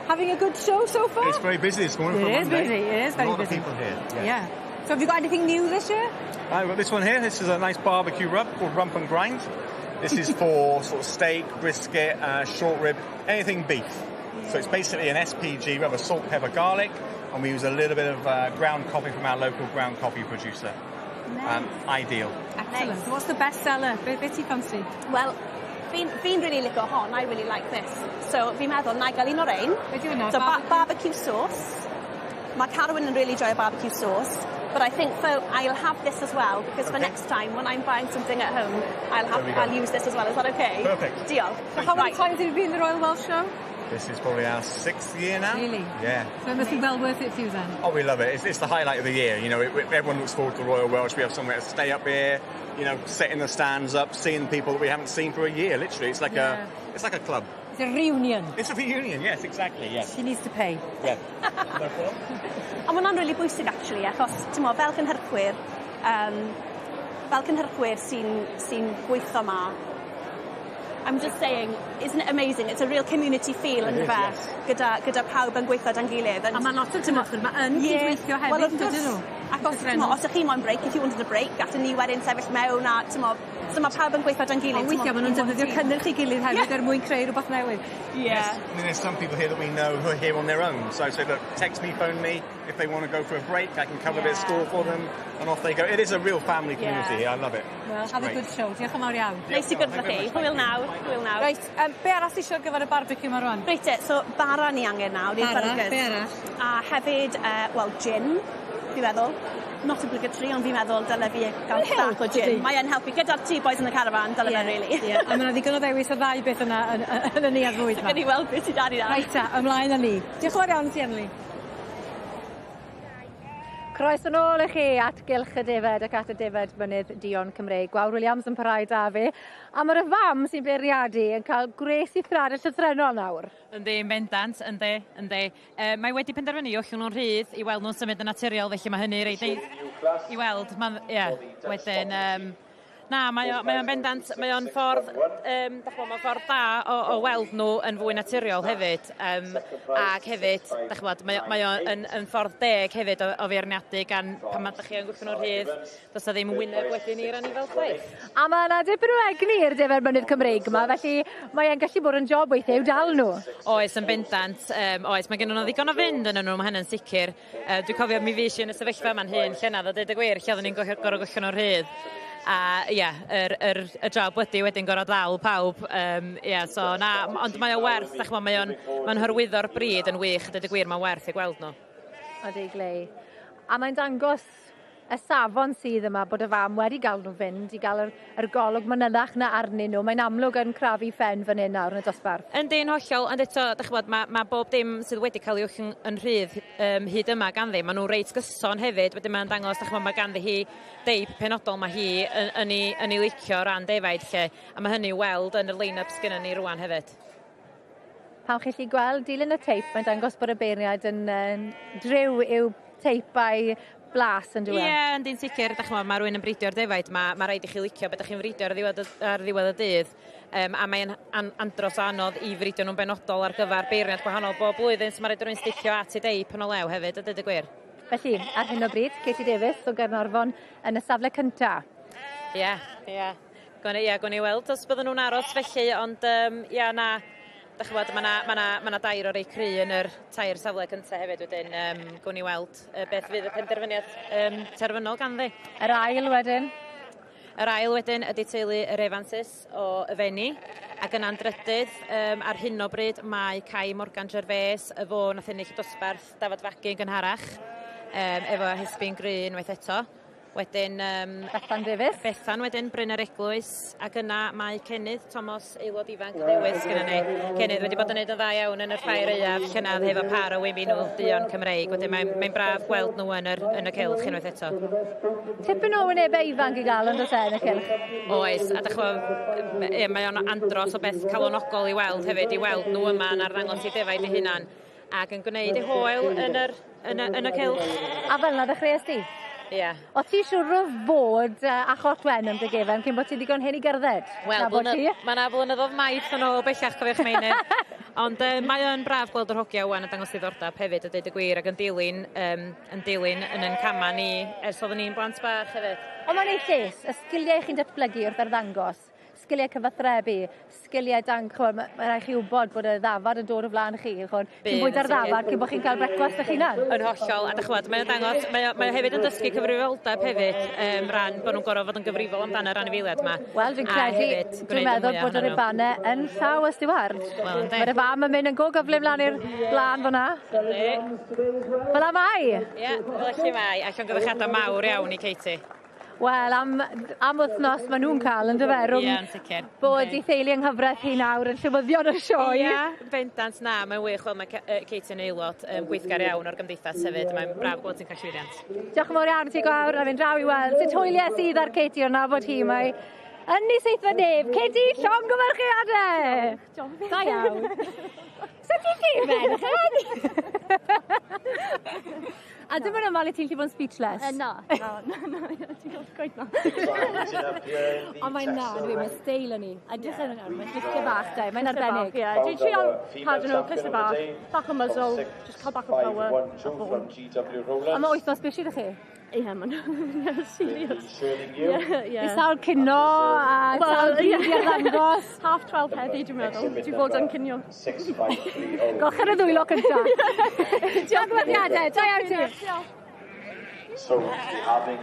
Having a good show so far? It's very busy this morning. It for a is Monday. busy, it is very A lot busy. of people here. Yes. Yeah. So have you got anything new this year? I've got this one here. This is a nice barbecue rub called Rump and Grind. This is for sort of steak, brisket, short rib, anything beef. So it's basically an SPG rub of salt, pepper, garlic, and we use a little bit of ground coffee from our local ground coffee producer. Ideal. Excellent. So what's the best seller? Be, be ti ffansi? Wel, fi'n fi really licio hon, I really like this. So fi'n meddwl, na i gael un o'r ein. Beth yw hwnna? So barbecue sauce. Mae Carwyn yn really joio barbecue sauce. But I think for, I'll have this as well, because for Okay. next time, when I'm buying something at home, I'll There we go. I'll use this as well. Is that okay? Perfect. Diolch. So how many Right. times have you been in the Royal Welsh Show? This is probably our sixth year now. Really? Yeah. So it must be well worth it for you then. Oh, we love it. It's the highlight of the year. You know, everyone looks forward to the Royal Welsh. We have somewhere to stay up here. You know, setting the stands up, seeing people that we haven't seen for a year. Literally, it's like Yeah. a club. It's a reunion. It's a reunion. Yes, exactly. Yes. She needs to pay. Yeah. No problem. A ma' hwnna'n really bwysig actually, achos ti'n mo, fel cynhyrchwyr, sy'n gweithio 'ma, I'm just saying, isn't it amazing? It's a real community feel It yn is, fe, yes. gyda pawb yn gweithio da'n gilydd. A mae lot o cynhyrchwyr 'ma yn Ie. cydweithio hefyd, Wel, wrth yn dydyn gwrs. nhw? Ac os, t'mo, os ych chi moyn break, if you wanted a break, gallwn ni wedyn sefyll mewn a, t'mo, so mae pawb yn gweithio da'n gilydd. A weithiau maen nhw'n defnyddio cynnyrch ei gilydd hefyd er mwyn creu rhywbeth newydd. Yeah. I mean, there's some people here that we know who are here on their own. So I say, look, text me, phone me. If they want to go for a break, I can cover their store for them, and off they go. It is a real family community Yeah. here. I love it. Well, It's have a great. good show. Diolch yn fawr iawn. Neis i gwrdd â chi. Hwyl nawr, hwyl nawr. Reit, be arall ti isio ar gyfer y barbecue 'ma rwan? Reit te, so bara ni angen nawr i'r Bara, burgers. be arall? A hefyd, wel, gin, fi'n meddwl. Not obligatory, ond fi'n meddwl dyle fi gael Mae'n bach o help, gin. dydi? Mae yn helpu. Gyda'r two boys in the caravan, dyle fe, really. Ie, a mae 'na ddigon o ddewis o ddau beth yna yn y neuadd fwyd 'ma. Gawn ni weld beth sydd 'da ni nawr. Reit ta, ymlaen â ni. Diolch yn fawr iawn i ti, Emily. Croeso nôl i chi at Gylch y Defed ac at y Defed Mynydd Duon Cymreig. Gwawr Williams yn parhau 'da fi. A mae'r fam sy'n beirniadu yn cael gwres i thrad y llythrennol nawr. Yndi, yn bendant, yndi, yndi. Mae wedi penderfynu i ollwng nhw'n rhydd i weld nhw'n symud yn naturiol, felly mae hynny reit neis i weld. Ma'n, ie, wedyn, Na, mae o, mae o'n bendant, mae o'n ffordd, dach ch'mo', mae'n ffordd da o weld nhw yn fwy naturiol hefyd, ac hefyd, dach ch'mod, mae o yn ffordd deg hefyd o feirniadu gan pan ma' 'dach chi yn gwthio nhw'n rhydd, do's 'na ddim wyneb wedyn i'r anifail chwaith. A ma' 'na dipyn o egni i'r defaid mynydd Cymreig 'ma, felly mae e'n gallu bod yn job weithie i'w dal nhw. Oes, yn bendant, oes, mae gennyn nhw ddigon o fynd ynnyn nhw, ma' hynny'n sicr. Dwi'n cofio mi fues i yn y sefyllfa yma'n hŷn llynedd a deud y gwir, lle oedden ni'n gor'o' gollwng nhw'n rhydd. A ia, yr job ydi wedyn gor'o' ddal pawb, ia, so na, ond mae o werth, dach ch'mo', mae o'n mae'n hyrwyddo'r brid yn wych a deud y gwir, mae'n werth eu gweld nhw. Odi, Glei. A mae'n dangos y safon sydd yma bod y fam wedi gael nhw fynd i gael yr golwg manylach 'na arnyn nhw. Mae'n amlwg yn crafu phen fan hyn nawr yn y dosbarth. Yndi, yn hollol, ond eto, dach ch'mod, ma' bob dim sydd wedi cael ei ollwng yn rhydd hyd yma ganddi, ma' nhw reit gyson hefyd, wedyn mae'n dangos, dach ch'mod, mae ganddi hi deip penodol mae hi yn ei licio o ran defaid lle, a mae hynny i'w weld yn y line-up sgynnon ni rŵan hefyd. Pan chi'n gallu gweld dilyn y teip, mae'n dangos bod y beirniaid yn driw i'w teip a'i blas yn dyw e? Ie, ynddi'n sicr, dach ch'mod, ma' rywun yn bridio'r defaid, ma' raid i chi licio beth 'dach chi'n fridio ar ddiwedd y dydd. A mae'n andros o anodd i fridio nhw'n benodol ar gyfer beirniad gwahanol bob blwyddyn, so ma' raid i rywun sticio at ei deip yn o lew hefyd, a deud y gwir. Felly, ar hyn o bryd, Katie Davies o Gaernarfon yn y safle cynta. Ie, ie. Gwn i weld os bydden nhw'n aros felly, ond ia, na, dach ch'mod, ma' 'na dair o'r rei cry yn yr tair safle cynta hefyd wedyn, gwn i weld beth fydd y penderfyniad terfynol ganddi. Yr ail wedyn? Yr ail wedyn ydy teulu yr Evanses o Y Fenni, ac yna'n drydydd, ar hyn o bryd mae Kai Morgan Gervais, y fo nath ennill y dosbarth dafad fagu yn gynharach, efo Hesbin Gry unwaith eto. Wedyn Bethan Davies. Bethan wedyn, Bryn yr Eglwys, ac yna mae Cennydd Thomas, aelod ifanc newydd sgynnon ni. Cennydd wedi bod yn neud yn dda iawn yn y ffair aeaf llynedd hefo par o wynfynw duon Cymreig. Wedyn mae'n braf gweld nhw yn y cylch unwaith eto. Tipyn o wynebau ifanc i gael yn does e yn y cylch? Oes, a dach ch'mo', ie, mae o'n andros o beth calonogol i weld hefyd, i weld nhw yma yn arddangos eu defaid eu hunan ac yn gwneud eu hoel yn y cylch. A fel 'na ddechreuais di? Ie. O ti siŵr o fod â chot wen am dy gefen cyn bod ti ddigon hen i gerdded? Wel, Na bod ti? mae 'na flynyddoedd maith yn ôl bellach, cofiwch Meinir. Ond mae o'n braf gweld yr hogia ŵan yn dangos diddordeb hefyd, a deud y gwir, ac yn dilyn yn cama ni ers oedden ni'n blant bach hefyd. Ond mae'n neud lles, y sgiliau chi'n datblygu wrth arddangos, sgiliau cyfathrebu, sgiliau dan, ch'mod, ma' rhaid chi wybod bod y ddafad yn dod o flaen chi, ch'mod, chi'n bwyta'r ddafad cyn bod chi'n cael brecwast eich hunan. Yn hollol, a dych ch'mod, mae o'n dangos, mae o hefyd yn dysgu cyfrifoldeb hefyd, ran bod nhw'n gorfod fod yn gyfrifol amdan yr anifeiliaid yma. Wel, fi'n A credu, hefyd dwi'n gwneud y meddwl mwya bod yr ohonyn nhw. ribannau yn llaw y stiward. Wel, yndi. Mae'r fam yn mynd yn go gyflym lan i'r blaen fyna. Yndi. Fel 'a mae. Ie, fel mae, a llongyfarchiadau mawr iawn i Katie. Wel, am wythnos maen nhw'n cael yn dyfe, rhwng Ie, yn sicr. bod i theulu yng nghyfraith hi nawr yn llywyddion y sioe. Ie, bendant na, mae'n wych. Wel, mae Katie yn aelod gweithgar iawn o'r gymdeithas hefyd. Mae'n braf gweld ti'n cael llwyddiant. Diolch yn fawr iawn i ti Gwawr, a fynd draw i weld sut hwyliau sydd ar Katie o'r nabod hi. Mae yn ei seithfed nef. Katie, llongyfarchiadau! Da iawn. Sut i ti, merched? A dim yn ymlaen i ti'n gallu bod yn speechless? Na, ti'n gwybod gwaith na. Ond mae'n na, dwi, mae'n steil yn ni. Edrych yn nawr, mae'n llwythio bach da, mae'n arbennig. Ie, dwi'n treial cadw nhw, cluster bach, bach o muzzle, just cael bach o power. A boom. A mae wythnos busy ydych chi? Ie, mae'n serious. Ie, ie. I sawl cino a sawl dydd i arddangos. 12:30 heddi, dwi'n meddwl. Dwi'n fod yn cinio. Golcher y ddwylo cynta. Diolch, da iawn ti. Diolch. So having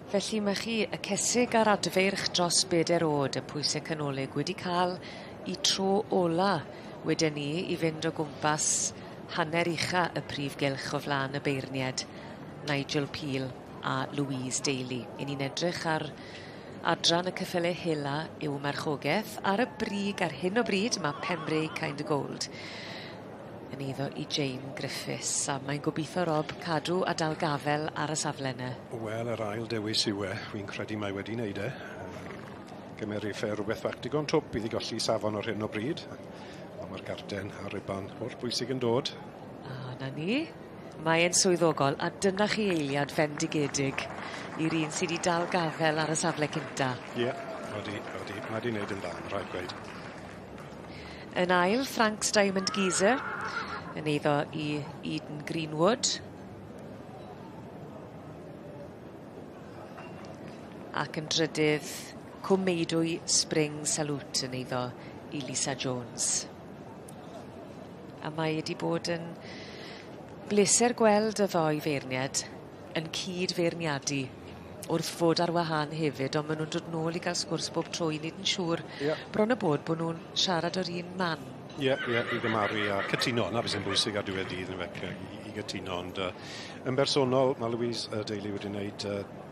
Felly ma' chi y cesig a'r adfeirch dros beder o'd y pwyse canolig wedi ca'l 'u tro ola weden ni i fynd o gwmpas hanner ucha y prif gylch o flan y beirnied Nigel Peel a Louise Daly. 'Yn ni'n edrych ar adran y cyffyle hela yw marchogeth ar y brig ar hyn o bryd ma' Pembrey Kind o' Gold yn eiddo i Jane Griffiths a mae'n gobitho Rob cadw a dal gafel ar y safle 'ny. Wel yr ail dewis yw e. Wi'n credu mae wedi neud e. Gymerith e rwbeth bach digon twp iddi golli safon ar hyn o bryd. On' ma'r garden a'r riban holl bwysig yn dod. A 'na ni. Mae e'n swyddogol a dyna chi eiliad fendigedig i'r un sy 'di dal gafel ar y safle cynta. Ie odi odi ma' 'di neud yn dda ma' rhaid gweud. Yn ail, Frank's Diamond Geezer yn eiddo i Eden Greenwood. Ac yn drydydd, Cwm Meudwy Spring Salute yn eiddo i Lisa Jones. A mae wedi bod yn bleser gweld y ddou feirniad yn cyd-feirniadu wrth fod ar wahân hefyd on' ma' nw'n dod nôl i ga'l sgwrs bob tro i neud yn siŵr bron a bod bo' nw'n siarad o'r un man. Ie ie i gymaru a cytuno 'na beth sy'n bwysig ar diwedd dydd yndyfe i gytuno ond yy yn bersonol ma' Louise Daly wedi wneud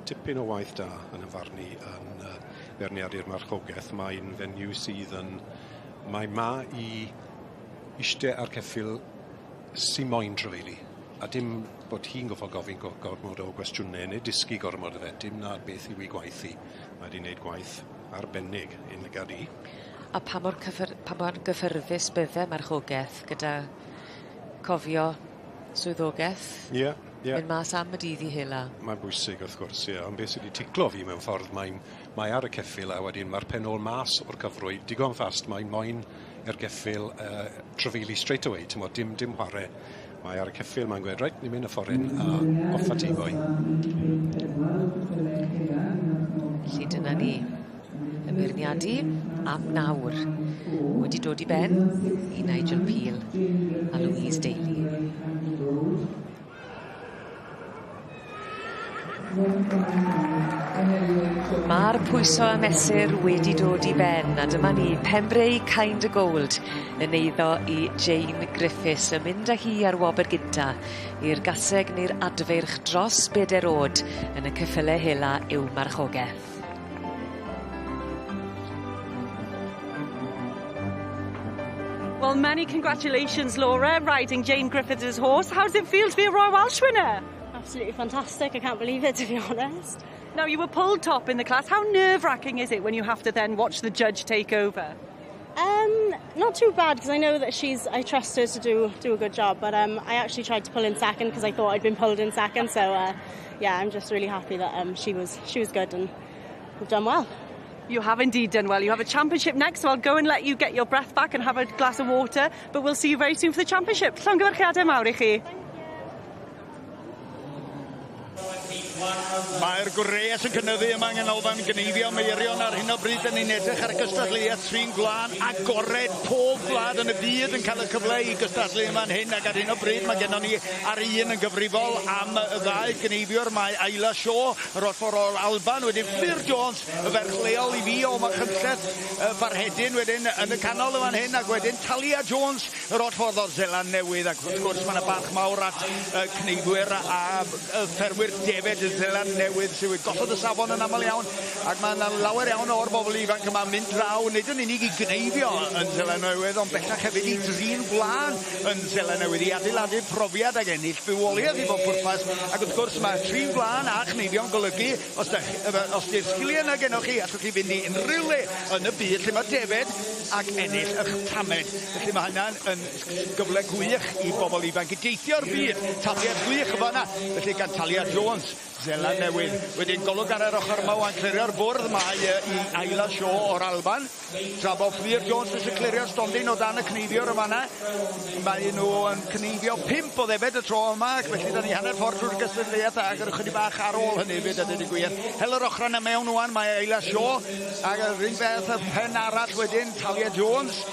tipyn o waith da yn 'yn farn i yn beirniadu'r marchogeth. Mae'n fenyw sydd yn mae 'ma i ishte ar ceffyl sy moyn trafeili a dim bod hi'n goffod gofyn gormod o gwestiyne neu disgu gormod o fe dim 'na beth yw 'i gwaith hi. Mae 'di wneud gwaith arbennig i'n lygad i. A pa mor cyffyr- pa mor gyffyrddus bydde marchogeth gyda cofio swyddogeth? Ie ie. Mynd mas am y dydd i hela. Mae'n bwysig wrth gwrs ie ond beth sy 'di ticlo fi mewn ffordd mae'n mae ar y ceffyl a wedyn ma'r pen ôl mas o'r cyfrwy digon fast mae moyn i'r geffyl trafeili straight away t'mod dim dim whare. Mae ar y ceffyl mae'n gweud reit ni'n mynd y ffor hyn a off a ti boi. Felly dyna ni. Y beirniadu am nawr wedi dod i ben i Nigel Peel a Louise Daly. Ma'r pwyso a mesur wedi dod i ben a dyma ni Pembrey Kind o' Gold yn eiddo i Jane Griffiths yn mynd â hi ar wobr gynta i'r gaseg neu'r adfeirch dros beder o'd yn y cyffyle hela yw marchogeth. Well, many congratulations, Laura, riding Jane Griffiths' horse. How does it feel to be a Royal Welsh winner? Absolutely fantastic. I can't believe it, to be honest. Now, you were pulled top in the class. How nerve-wracking is it when you have to then watch the judge take over? Not too bad, because I know that I trust her to do a good job, but I actually tried to pull in second because I thought I'd been pulled in second, so I'm just really happy that she was good and we've done well. You have indeed done well. You have a championship next, so I'll go and let you get your breath back and have a glass of water, but we'll see you very soon for the championship. Llongyfarchiadau mawr i chi. Mae'r gwres yn cynyddu yma yng Nghanolfan Gneifio Meirion ar hyn o bryd. 'Dan ni'n edrych ar y gystadleuaeth trin gwlân agored, pob gwlad yn y byd yn cael y cyfle i gystadlu yma'n hyn, ac ar hyn o bryd mae gennon ni ar un yn gyfrifol am y ddau gneifiwr. Mae Ayla Shaw, yr ochr o'r Alban, wedyn Fflur Jones, y ferch leol i fi o Machynlleth, y Farhedyn wedyn yn y canol yma'n hyn, ac wedyn Talia Jones, yr oll ffordd o'r Seland Newydd, ac wrth gwrs mae yna barch mawr at y cneifwyr a y ffermwyr defed y Seland Newydd sydd wedi gosod y safon yn aml iawn, ac mae yna lawer iawn o'r bobl ifanc yma'n mynd draw, nid yn unig i gneifio yn Seland Newydd, ond bellach hefyd i drin gwlân yn Seland Newydd, i adeiladu profiad ag ennill bywoliaeth i bob pwrpas, ac wrth gwrs mae trin gwlân a chneifio'n golygu, os di'r sgiliau yna gennoch chi, allwch chi fynd i unrhyw le yn y byd lle mae defed ac ennill eich tamed. Felly mae hynna'n yn gyfle gwych i bobl ifanc i deithio'r byd. Taliad gwych yn fan'na. Felly gan Talia Jones, Seland Newydd. Wedyn golwg ar yr ochr yma wan, clirio'r bwrdd mae i Ayla Shaw o'r Alban. Tra bo Fflur Jones yn clirio'r stondin o dan y cneifiwr yma yna. Mae nhw yn cneifio 5 o ddefed y tro yma, ac felly da ni hanner ffordd drwy'r gystadleuaeth ac yr ychydig bach ar ôl hynny fyd, a dweud y gwir. Hel yr ochr yna mewn wan, mae Ayla Shaw, ac yr un beth y pen arall wedyn, Talia Jones.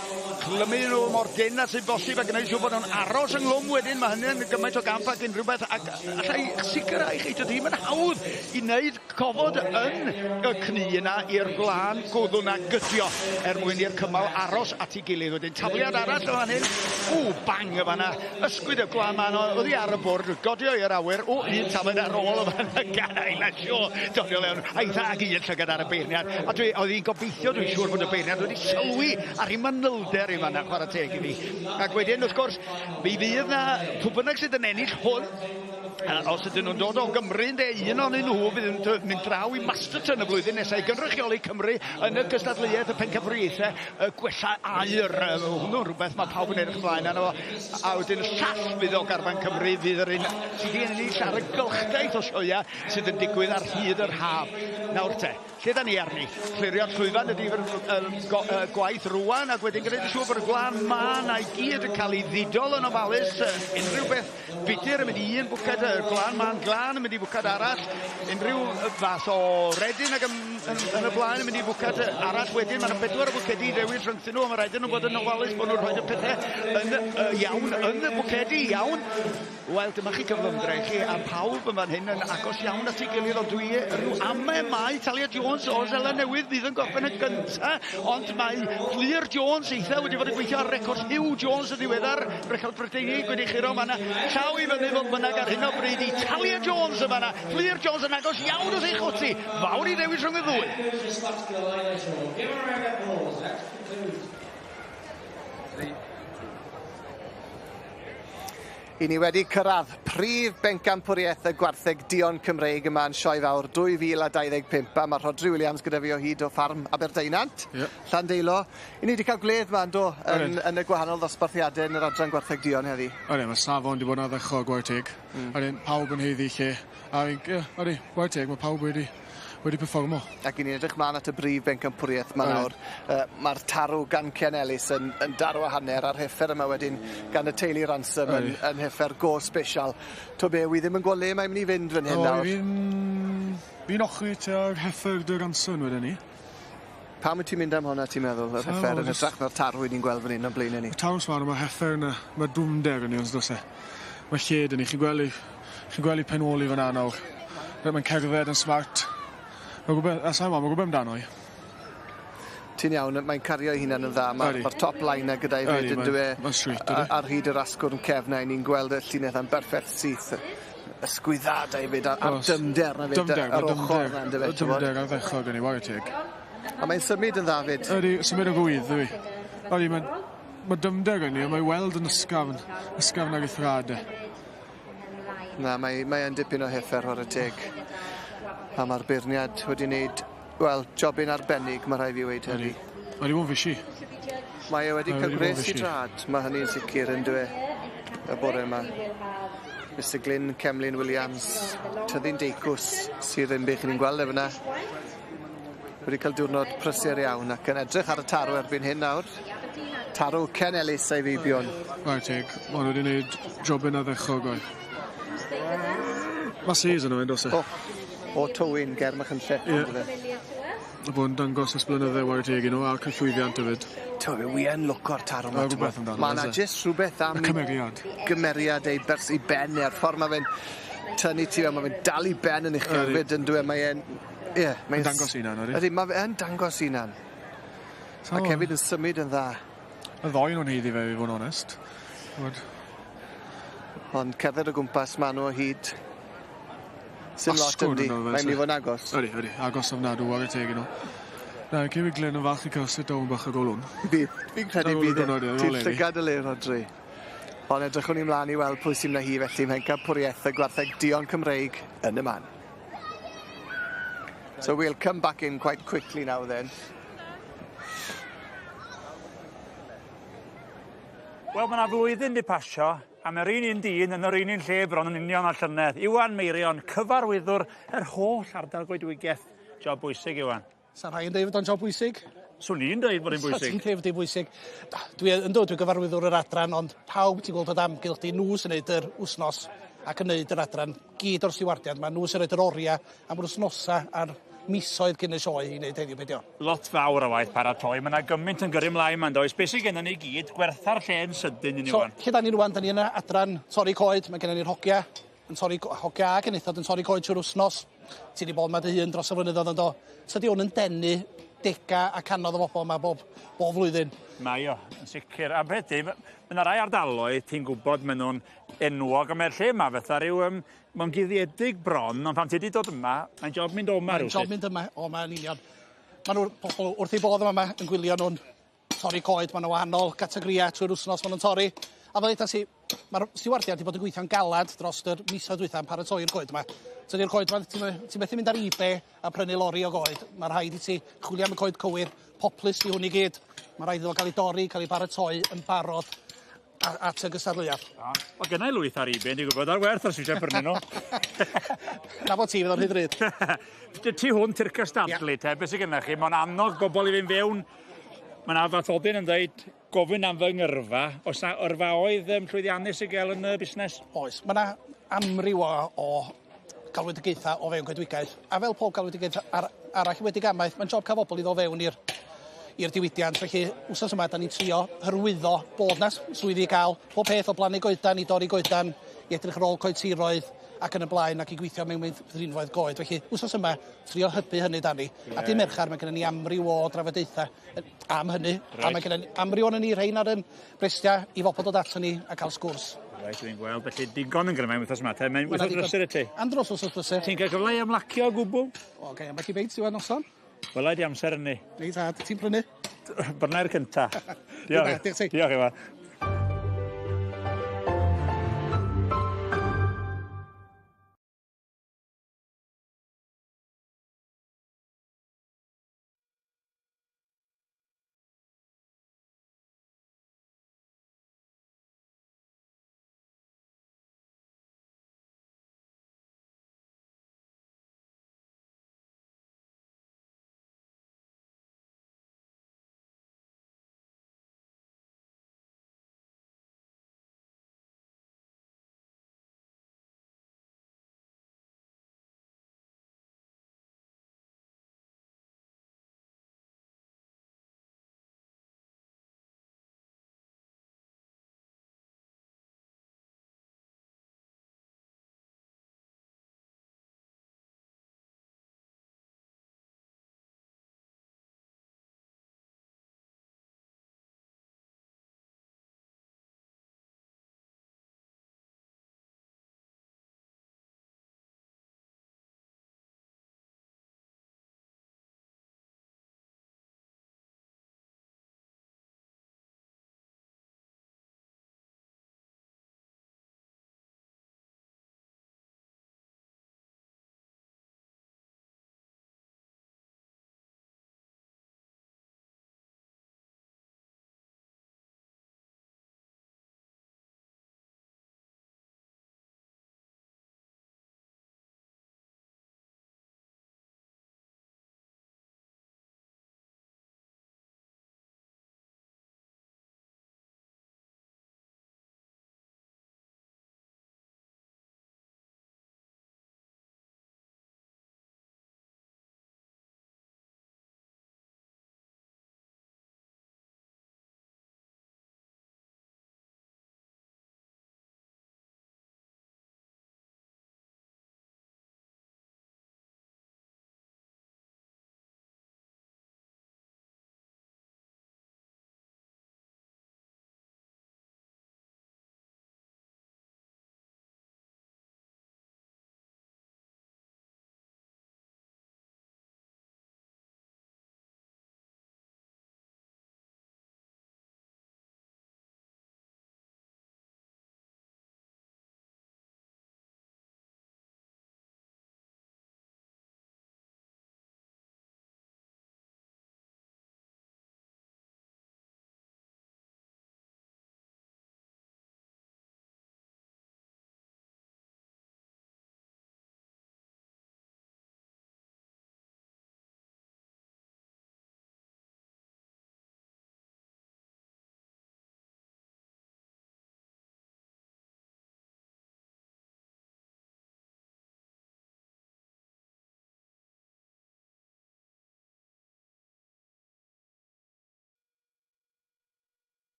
Clymu nhw mor dynn â sy'n bosib a gwneud siŵr bod nhw'n aros ynghlwm wedyn. Mae hynny'n gymaint o gamp ac unrhyw beth ac alla i sicrhau chi dydy hi'm yn hawdd i wneud cofod yn y cnu yna i'r gwlân gwddw 'na gydio er mwyn i'r cymal aros at ei gilydd. Wedyn tafliad arall yn fan hyn. Ww, bang yn fan'na. Ysgwyd y gwlân 'ma oddi ar y bwrdd, godio i'r awyr. O, un tafliad ar ôl yn fan'na gan Ayla Shaw. Doniol iawn. Aeth ag un llygad ar y beirniad. A dwi, oedd hi'n gobeithio, dwi'n siŵr bod y beirniad wedi sylwi ar ei manylder i fan'na, chwarae teg iddi. Ac wedyn, wrth gwrs, mi fydd 'na, pwy bynnag sydd yn ennill hwn, os ydyn nhw'n dod o Gymru, ynde, un o'nyn nhw fydd yn mynd draw i Masterton y flwyddyn nesaf i gynrychioli Cymru yn y gystadleuaeth y pencampwriaethau y gwella aur. Hwnnw'n rhywbeth mae pawb yn edrych ymlaen arno fo. A wedyn y llall fydd o garfan Cymru fydd yr un sydd wedi ennill ar y gylchdaith o sioeau sydd yn digwydd ar hyd yr haf. Nawr te, Lle da ni arni? Clirio'r llwyfan ydy gwaith rwan ac wedyn gwneud yn siŵr bod y gwlân mân a'i gyd yn cael ei ddidol yn ofalus. Unrhyw beth budur yn mynd i un bwced, y gwlân mân glân yn mynd i fwced arall, unrhyw fath o redyn ac yn, yn, yn y blaen yn mynd i fwced arall wedyn. Mae yna bedwar o fwcedi i ddewis rhyngthyn nhw, a mae rhaid nhw bod yn ofalus bod nhw'n rhoi y pethau yn iawn yn y bwcedi iawn. Wel, dyma chi gyflymdra i chi, a pawb yn fan hyn yn agos iawn at ei gilydd, ond dwi rhyw ame mai Talia Jones o Seland Newydd fydd yn gorffen yn gynta, ond mae Fflur Jones eitha wedi bod yn gweithio ar record Huw Jones yn ddiweddar, record Brydeinig wedi churo fanna, llaw i fyny fodd bynnag ar hyn o bryd i Talia Jones yn fanna, Fflur Jones yn agos iawn wrth ei chwti, fawr i ddewis rhwng y ddwy. I ni wedi cyrraedd prif bencampwriaeth y gwartheg duon Cymreig yma yn Sioe Fawr 2025 a mae Rhodri Williams gyda fi o hyd o ffarm Aberdeunant, yeah. Llandeilo. I ni wedi cael gwledd ma yndo yn, yn y gwahanol ddosbarthiadau yn yr adran gwartheg duon heddi. Odi, mae safon wedi bod yn ardderchog gwaith teg. Odi, pawb yn haeddu lle. A ie, odi, gwaith teg, mae pawb wedi wedi perfformo. Ac 'yn ni'n edrych mlan at y brif bencampwriaeth 'ma nawr. Yy ma'r tarw gan Cian Ellis yn yn darw a hanner a'r heffer yma wedyn gan y teulu Ransom yn yn heffer go sbesial. T'o' be' wi ddim yn gwel' le mae myn' i fynd fan hyn nawr. O fi'n fi'n ochri tua'r heffer dy Ransom weden i. Pam wyt ti'n mynd am honna ti'n meddwl yr heffer yn hytrach na'r tarw 'yn ni'n gweld fan 'yn o'n blaene ni? Y tarw swan on' ma' heffer 'na ma' dwfnder yn 'i on'd o's e? Ma' lled yn 'i chi'n gwel' 'i chi'n gwel' 'i pen ôl 'i fan 'na nawr. Fel mae'n cerdded yn smart. Ma' rwbeth a sai mod ma' rwbeth amdano 'i. Ti'n iawn yy mae'n cario ei hunan yn dda ma'r ma'r top line 'na gyda 'i fyd yndyw e? Ma'n straight ydi? Ar hyd yr asgwrn cefn 'na 'yn ni'n gweld y llinell 'na'n berffeth syth. Ysgwyddada hefyd a- a'r dyfnder 'na 'fyd. Dyfnder Yr ochor 'na yndyfe t'mod? Dyfnder ardderchog yn 'i 'ware teg. A mae'n symud yn dda 'fyd. Ydi symud yn rwydd yw 'i. Ydi ma'n ma' dyfnder yn 'i a mae weld yn ysgafn ysgafn ar ei thrad e. Na mae mae yn dipyn o heffer whare teg. A ma'r beirniad wedi neud wel jobyn arbennig ma' rhai' fi weud heddi. Ydi. Mae 'di bo' yn fishi. Mae e wedi ca'l gwres i drad ma' hynny'n sicir on'd yw e? Y bore 'ma. Mister Glyn Cemlyn Williams, Tyddyn Deicws, Sir Ddinbych, 'yn ni'n gweld e fyn 'na. Wedi cael diwrnod prysur iawn ac yn edrych ar y tarw erbyn hyn nawr. Tarw Ken Ellis a'i feibion. Chware teg, ma' nw wedi neud jobyn ardderchog oedd. Ma' seis arno fe on'd o's e? O! O Tywyn ger Machynlleth. Ie. On'd yfe? Ma' bod yn dangos ers blynydde 'ware teg i nw a ca'l llwyddiant efyd. T'o' fe wi yn lwco'r tarw 'ma Ma' rwbeth amdano Ma' 'na jyst rhwbeth am... Y cymeriad. ...gymeriad ei bers- 'i ben e a'r ffor ma' fe'n tynnu ti fewn ma' fe'n dal 'i ben yn uchel 'fyd on'd yw e mae e'n ie mae'n... Yn dangos 'i unan odi? Ydi ma' fe yn dangos 'i unan. Ac hefyd yn symud yn dda. Y ddou o'n haeddu fe i fod yn onest. Ch'mod? Ond cerdded o gwmpas ma' nw o hyd. Sim lot yndi? Mae'n myn' i fod yn agos. Ydi ydi agos ofnadw 'ware teg i nw. Na Ceri Glyn yn falch i ca'l sit down bach ar ôl 'wn. Bydd. Fi'n credu bydd e. Ti'n llygad dy le Rhodri. Ond edrychwn ni mlan i weld pwy sy'n mynd â hi felly mhencampwriaeth y gwartheg duon Cymreig yn y man. So we'll come back in quite quickly now then. Wel ma' 'na flwyddyn 'di pasio a ma'r un un dyn yn yr un un lle bron yn union â'r llynedd. Iwan Meirion, cyfarwyddwr yr holl ardal goedwigaeth. Job bwysig Iwan. Sa rhai yn deud fod o'n job bwysig. Swn i'n deud bod e'n bwysig. Sa ti'n deud fod e'n bwysig. Dwi yndw dwi gyfarwyddwr yr adran ond pawb ti'n gweld o damgylch di nw sy'n neud yr wsnos ac yn neud yr adran gyd o'r stiwardiad ma' nw sy'n roid yr oria am yr wsnosa a'r misoedd cyn y sioe i wneud heddiw beidio. Lot fawr o waith paratoi, mae yna gymaint yn gyrru ymlaen ma'n does. Be sydd gennym ni gyd, gwertha'r lle'n sydyn i ni So, wan. lle da ni rwan, da ni yn y adran torri coed, mae gennym ni'r hogia, yn torri, hogia ac enillod yn torri coed trwy'r wsnos. Ti 'di bod 'ma dy hun dros y flynyddoedd yn do. Tydi hwn yn denu dega a canodd o bobl yma bob, bob flwyddyn. Mae o, yn sicr. A beth di, mae yna rai ardaloedd ti'n gwybod maen nhw'n enwog, a mae'r lle yma fatha rhyw, mae'n guddiedig bron, ond pan ti wedi dod yma, mae'n job mynd o'ma Mae'n job mynd yma, o mae'n union. Maen nhw'r pobl wrth eu bodd yma, yma yn gwylio nhw'n torri coed, maen nhw wahanol categorïau trwy'r wythnos maen nhw'n torri. A fel ddeudais i, mae'r stiwardiad wedi bod yn gweithio'n galad dros yr misoedd dwytha yn paratoi'r coed yma. Tydi'r coed yma, ti'n ti methu mynd ar eBay a prynu lori o goed. Mae rhaid i ti chwilio am y coed cywir, poplys di hwn i gyd. Mae rhaid iddo fo gael ei dorri, cael ei baratoi yn barod at y gystadleuaeth. Wel, gynna i lwyth ar eBay, dwi'n gwybod, ar werth os eisiau prynu nhw. Na bod ti fydd o'n rhy ddrud. Ti hwn ti'r cystadlu, te, beth sydd gennych chi? Mae'n annog bobl i fynd fewn. Mae yna fathodyn yn dweud gofyn am fy ngyrfa. Oes na yrfaoedd llwyddiannus i gael yn y busnes? Oes, mae yna amryw o galwedigaethau o fewn coedwigaeth. A fel pob galwedigaeth arall wedi gamaeth, mae'n job cael bobl i ddod fewn i'r diwydiant. Felly, wsos yma, da ni'n trio hyrwyddo bod na swyddi i gael, pob peth o blannu goedan i dorri goedan, i edrych ar ôl coetiroedd ac yn y blaen ac i gweithio mewn meithrinfaoedd goed. Felly, wsos yma, trio hybu hynny da ni. A dy Mercher, mae gennym ni amryw o drafodaethau am hynny. A mae gennym ni amryw o'n ni rhain ar yn brestiau i fobl dod ato ni a cael sgwrs. Reit, dwi'n gweld. Felly, digon yn grymain wythnos yma. te. Mae'n Ma' 'na wythnos ddigon. brysur i ti. Andros wsos brysur. Ti'n cael cyfle i ymlacio o gwbl? O, gai ambell i beint diwedd noson. Wela i di amser hynny. Reit, tad, ti'n prynu? Byrnau'r cynta. Diolch. Diolch ti. Diolch, Iwan.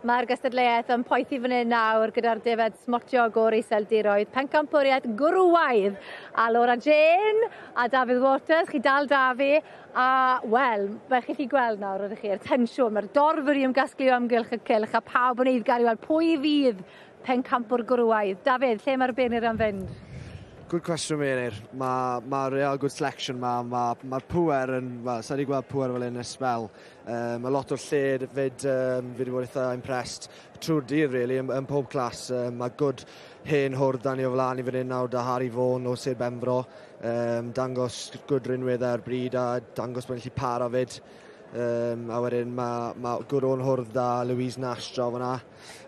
Mae'r gystadleuaeth yn poethi fan hyn nawr gyda'r defed smotiog o'r Iseldiroedd, pencampwriaeth gwrywaidd. A Laura Jane a Dafydd Waters, chi dal da fi. A wel, fe chi 'llu gweld nawr ydych chi'r tensiwn, mae'r dorf wedi ymgasglu o amgylch y cylch a pawb yn eiddgar i weld pwy fydd pencampwr gwrywaidd. Dafydd, lle mae'r beirniaid am fynd? Good question, Meilir. Mae ma real good selection ma. Mae'r ma pŵer yn... Wel, sa i 'di gweld pŵer fel hyn ers sbel. Mae lot o'r lled fyd, fi wedi bod eitha impressed trwy'r dydd, really, yn pob clas. Mae good hen hwrdd 'da ni o flaen i fan hyn nawr, da Harry Vaughan o Sir Benfro. Dangos good rinweddau ar bryd a dangos bod yn gallu para fyd. A wedyn mae ma good o'n hwrdd da Louise Nash draw fyna.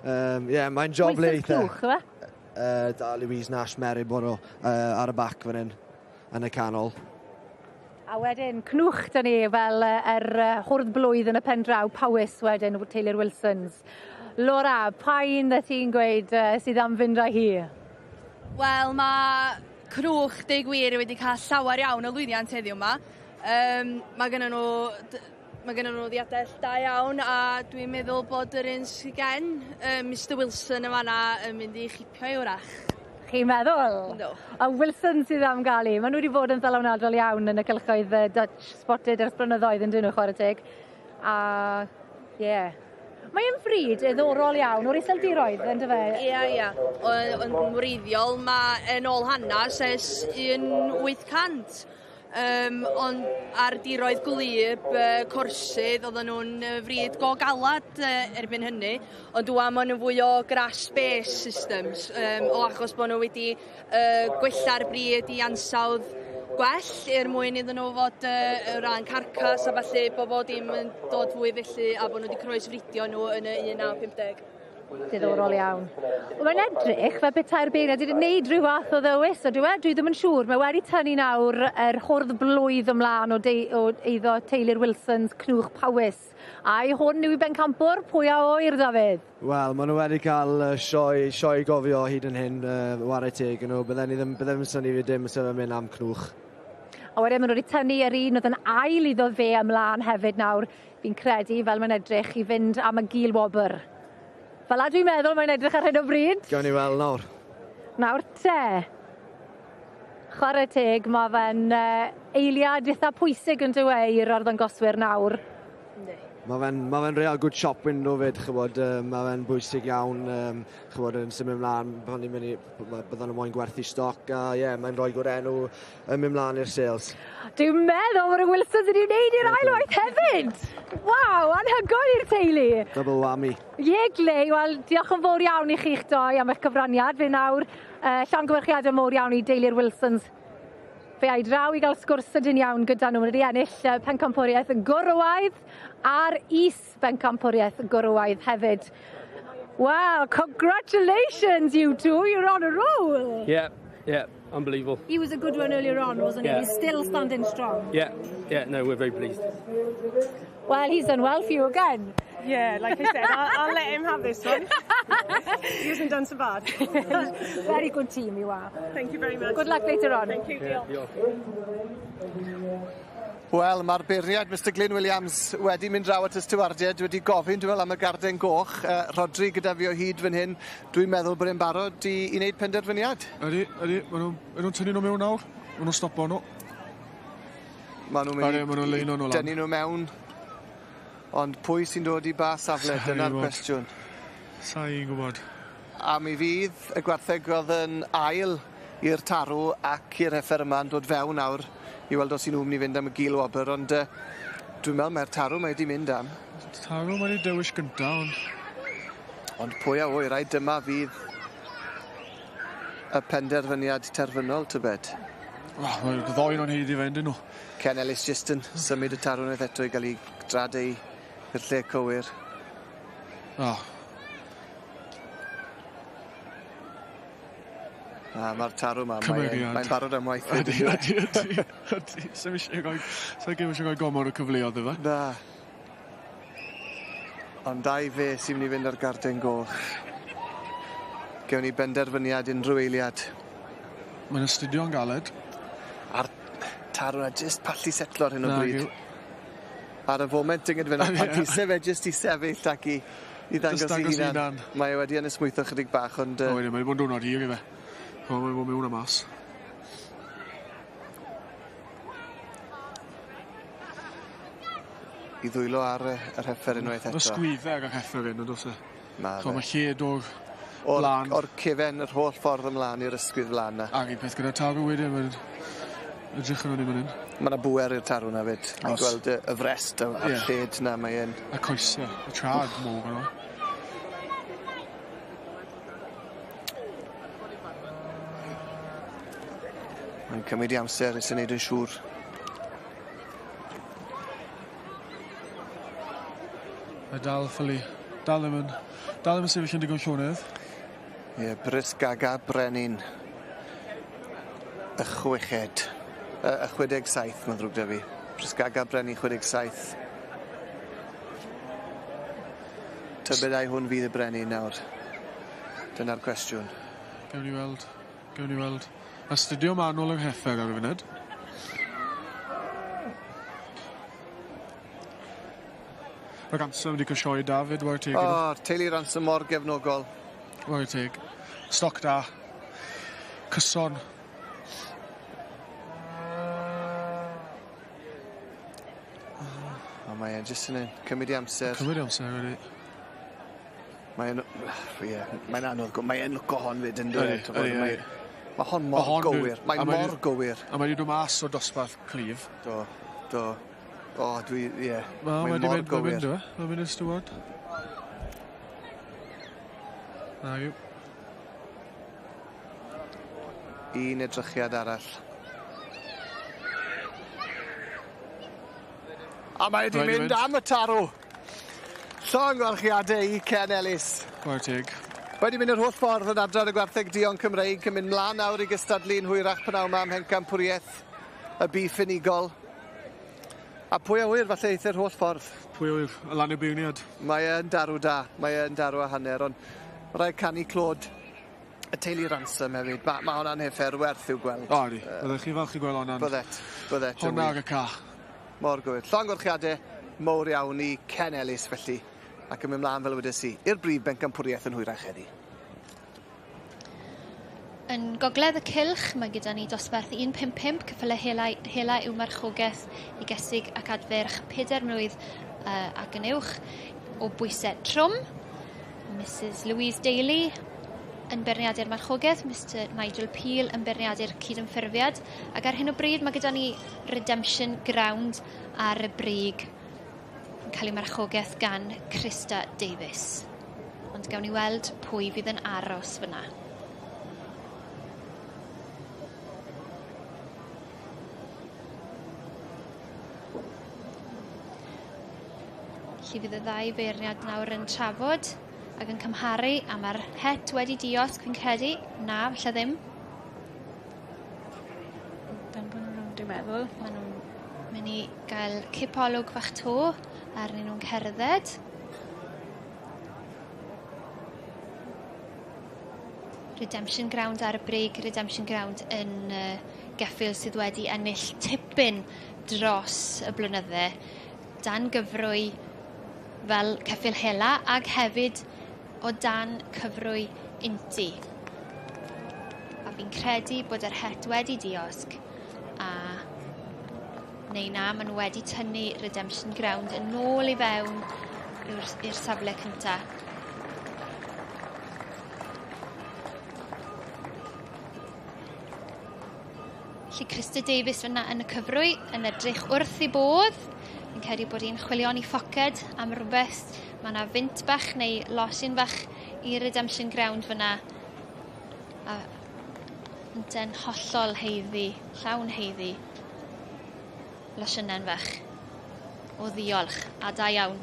Yeah, mae'n job le eitha. Wilson Clwch, yw e? Da Louise Nash Meriboro ar y bac fan hyn, yn y canol. A wedyn, cnwch 'da ni fel yr hwrdd blwydd yn y pen draw, Powys wedyn, Taylor Wilsons. Laura, pa un y ti'n gweud sydd am fynd â hi? Wel, mae Cnwch, deud gwir, wedi cael llawer iawn o lwyddiant heddiw yma. Mae gennym nhw mae gennym nhw ddiadell da iawn a dwi'n meddwl bod yr un sydd gen, Mr Wilson yn fanna yn mynd i chipio i wrach. Chi'n meddwl? Yndw. A Wilson sydd am gael hi. Maen nhw wedi bod yn ddylanwadol iawn yn y cylchoedd Dutch Spotted ers blynyddoedd yn dyn nhw, chwarae teg. A, ie. Yeah. Mae'n fryd diddorol iawn o'r Iseldiroedd, yn dyfe? Ia, ia. Yn wreiddiol, mae yn ôl hanes ers 1800. Ond ar diroedd gwlyb, corsydd, oedden nhw'n fryd go galad erbyn hynny. Ond ŵan maen nhw'n fwy o grass-based systems, o achos bod nhw wedi gwella'r bryd i ansawdd gwell er mwyn iddyn nhw fod o ran carcas a falle bod bod dim yn dod fwy felly a bod nhw wedi croesfridio nhw yn y 1950. Diddorol iawn. Mae'n edrych fel petai'r beirniaid wedi gwneud rhyw fath o ddewis, ydyw e? Dwi ddim yn siŵr. Mae wedi tynnu nawr yr hwrdd blwydd ymlaen o eiddo Taylor Wilsons Cnwch Powys. Ai hwn yw i bencampwr? Pwy a ŵyr, Dafydd? Wel, maen nhw wedi cael sioe i gofio hyd yn hyn, whare teg yn nhw. Bydden ni ddim, bydden ddim synnu fi dim os fe'n mynd am Cnwch. A wedyn maen nhw wedi tynnu yr un oedd yn ail iddo fe ymlaen hefyd nawr, fi'n credu, fel mae'n edrych, i fynd am y gil wobr. Fel a dwi'n meddwl mae'n edrych ar hyn o bryd. Gawn ni weld nawr. Nawr te. Chwarae teg, mae fe'n eiliad eitha pwysig yn dyw e i'r arddangoswyr nawr. Mae fe'n ma fe real good shop window fyd, chybod, mae fe'n bwysig iawn, chybod, yn symud ymlaen pan ni'n mynd i, byddan nhw moyn gwerthu stoc, a ie, yeah, mae'n rhoi good enw yn mynd mlaen i'r sales. Dwi'n meddwl bod y Wilsons wedi wneud i'r ail waith hefyd! Waw, anhygoel i'r teulu! Double whammy. Ie, Glei, wel, diolch yn fawr iawn i chi'ch doi am eich cyfraniad. Fe nawr, llongyfarchiadau mowr iawn i deulu'r Wilsons. Fe ai draw i gael sgwrs sydyn iawn gyda nhw. Maen nhw wedi ennill pencampwriaeth gwrywaidd a'r is bencampwriaeth gwrywaidd hefyd. Wow, congratulations you two, you're on a roll. Yeah, unbelievable. He was a good one earlier on, wasn't he? Yeah. He's still standing strong. Yeah, no, we're very pleased. Well, he's done well for you again. Yeah, like I said, I'll let him have this one. He hasn't done so bad. Very good team you are. Thank you very much. Good luck later on. Thank you. Yeah, Wel, mae'r beirniad Mr Glyn Williams wedi mynd draw at y stiwardiaid, wedi gofyn, dwi'n meddwl, am y garden goch. Rodri gyda fi o hyd fan hyn. Dwi'n meddwl bod e'n barod i wneud penderfyniad. Ydy, ydy. Maen nhw'n tynnu nhw mewn nawr. Maen nhw'n stopo nhw. Maen nhw'n mynd Ydy, maen nhw'n leino nhw lan. Dynnu nhw mewn. Ond pwy sy'n dod i ba safle? Sa i'n Dyna'r gwbod. cwestiwn. Sa i'n gwybod. A mi fydd y gwartheg oedd yn ail i'r tarw ac i'r heffer yma yn dod fewn nawr i weld os y'n nhw'n mynd i fynd am y gil wobr, ond dwi'n meddwl mae'r tarw mae wedi mynd am. Tarw mae wedi dewis gynta, ond. Ond pwy a ŵyr, ai dyma fydd y penderfyniad terfynol, tybed? Oh, mae'r ddoi nhw'n haeddu fe, yndyn nhw. Ken Ellis jyst yn symud y tarw unwaith eto i gael ei drad ei i'r lle cywir. Oh. A mae'r tarw yma, mae'n Cymeriad. mae barod am waith. Ydy, ydy, ydy. Ydy. Sa'm eisiau rhoi... Sa'm eisiau rhoi gormod o cyfleoedd iddo fe. Na. Ond ai fe sy'n mynd i fynd ar garden goch. Gewn ni benderfyniad unrhyw eiliad. Mae'n astudio'n galed. A'r tarw na jyst pallu setlo ar hyn o Nag bryd. yw. Ar y foment yng nghyda fe, pan ti fe jyst i sefyll ac i I ddangos ei hunan. Mae e wedi anesmwytho chydig bach, ond... O, wedi, mae wedi bod yn diwrnod hir i fe. O, mae wedi bod mewn a mas. I ddwylo ar yr heffer unwaith eto. Mae sgwydde ar yr heffer hyn, yn does e? Ma' fe. Mae lled o'r blaen. O'r cefen yr holl ffordd ymlaen i'r ysgwydd flan 'na. A'r un peth gyda tarw wedyn, mae'n edrych yn o'n fan hyn. Ma' 'na bŵer i'r tarw 'na 'fyd. Ni'n gweld y frest a'r lled 'na, mae e'n... Y coese, y trad mowr yno. Mae'n cymryd 'i amser isie neud yn siŵr. Mae dal ffili, dal ddim yn, dal ddim yn sefyll yn digon llonydd. Ie, Brys Gaga Brenin. Y chweched. Y 67, mae'n ddrwg 'da fi. Brys Gaga Brenin 67. Tybed ai hwn fydd y brenin nawr? Dyna'r cwestiwn. Gewn ni weld. Gewn ni weld. Astudio manwl yng Ngheffer ar y funud. Mae Ransom wedi cael sioe da 'fyd, ware teg iddo. O, teulu Ransom mor gefnogol. Ware teg. Stoc da. Cyson. O, mae e jyst yn cymryd 'i amser. Cymryd 'i amser ydi. Mae'n ie, mae'n anodd mae e'n lwco hon 'fyd on'd yw e? Ydi, ydi, ydi. Ma' hon mor gywir. Mae mor gywir. A mae 'di dod mas o'r dosbarth cryf. Do, do. O, dwi, ie. Mae mor gywir. Mae'n mynd, mae'n mynd i'r steward. Na yw. Un edrychiad arall. A mae wedi mynd am y tarw. Llongyfarchiadau i Ken Ellis. Chwarae teg. Wedi mynd yr holl ffordd yn adran y gwartheg duon Cymreig, yn mynd mlaen nawr i gystadlu'n hwyrach p'nawn 'ma ym Mhencampwriaeth y Bîff Unigol. A pwy a ŵyr, falle eith e'r holl ffordd. Pwy a ŵyr, y lan i'r beirniad. Mae e'n darw da, mae e'n darw a hanner, ond ma' raid canu clod y teulu Ransom hefyd. Ma' ma' hwnna'n heffer werth i'w gweld. O ydi, byddech chi falch i gweld honna'n... Byddet, byddet. Hwnna ar y ca. Mor gywir. Llongyfarchiade mowr iawn i Ken Ellis felly, ac yn mynd mlaen fel wedes i, i'r brif bencampwriaeth yn hwyrach heddi. Yn gogledd y cylch, mae gyda ni dosbarth 155 cyffyle hela, hela yw marchogaeth i gesig ac adferch 4 mlwydd ac yn uwch o bwysau trwm. Mrs Louise Daly yn beirniadu'r marchogaeth, Mr Nigel Peel yn beirniadu'r cydymffurfiad, ac ar hyn o bryd mae gyda ni Redemption Ground ar y brig yn cael ei marchogaeth gan Krista Davies. Ond gawn ni weld pwy fydd yn aros fyna. Felly fydd y ddau feirniad nawr yn trafod ac yn cymharu, a mae'r het wedi diosg fi'n credu. Na, falle ddim. Ben bod nhw'n rownd, dwi'n meddwl. Maen nhw'n mynd i gael cipolwg fach to arnyn nhw'n cerdded. Redemption Ground ar y brig, Redemption Ground yn geffyl sydd wedi ennill tipyn dros y blynydde, dan gyfrwy fel ceffyl hela ag hefyd o dan cyfrwy inti. A fi'n credu bod yr het wedi diosg a neu na, maen nhw wedi tynnu Redemption Ground yn ôl i fewn i'r safle cynta. Felly Krista Davies fyna yn y cyfrwy yn edrych wrth ei bodd. Fi'n credu bod hi'n chwilio'n ei phoced am rhywbeth. Mae yna fynt bach neu losin bach i Redemption Ground fyna. A ynte'n hollol haeddu, llawn haeddu. Losiynau'n fach o ddiolch, a da iawn.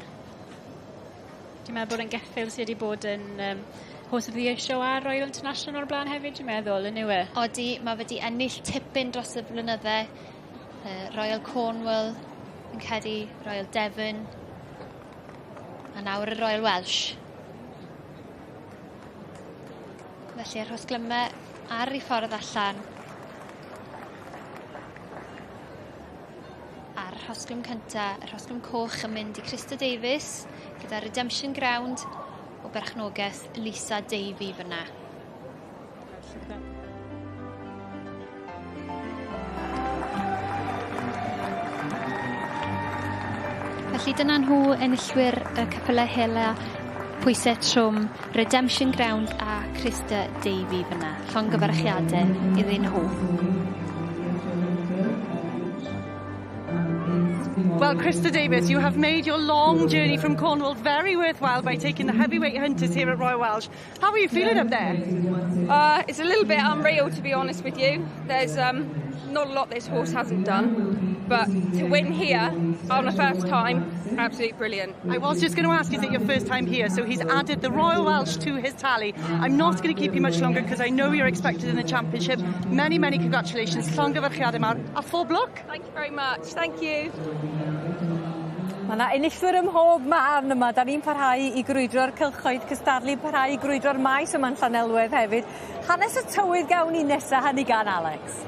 Dwi'n meddwl bod yn geffyl sydd wedi bod yn Horse of the Year show a Royal International o'r blaen hefyd, dwi'n meddwl, yn yw e? Odi, mae wedi ennill tipyn dros y blynydde. Royal Cornwall, fi'n credu, Royal Devon, a nawr y Royal Welsh. Felly yr rhosglymau ar ei ffordd allan. A'r rhosglwm cynta, y rhosglwm coch yn mynd i Krista Davies gyda Redemption Ground o berchnogaeth Lisa Davey fyna. Felly dyna nhw enillwyr y ceffyle hela pwysau trwm Redemption Ground a Krista Davey fyna. Llongyfarchiade iddyn nhw. Well, Krista Davis, you have made your long journey from Cornwall very worthwhile by taking the heavyweight hunters here at Royal Welsh. How are you feeling up there? It's a little bit unreal, to be honest with you. There's not a lot this horse hasn't done, but to win here on the first time, absolutely brilliant. I was just going to ask, is it your first time here? So he's added the Royal Welsh to his tally. I'm not going to keep you much longer because I know you're expected in the championship. Many, many congratulations. Llongyfarchiadau mawr a phob lwc. Thank you very much. Thank you. Mae yna enillwyr ym mhob man yma. Da ni'n parhau i grwydro'r cylchoedd cystadlu, parhau i grwydro'r maes yma'n Llanelwedd hefyd. Hanes y tywydd gawn ni nesa hynny gan Alex.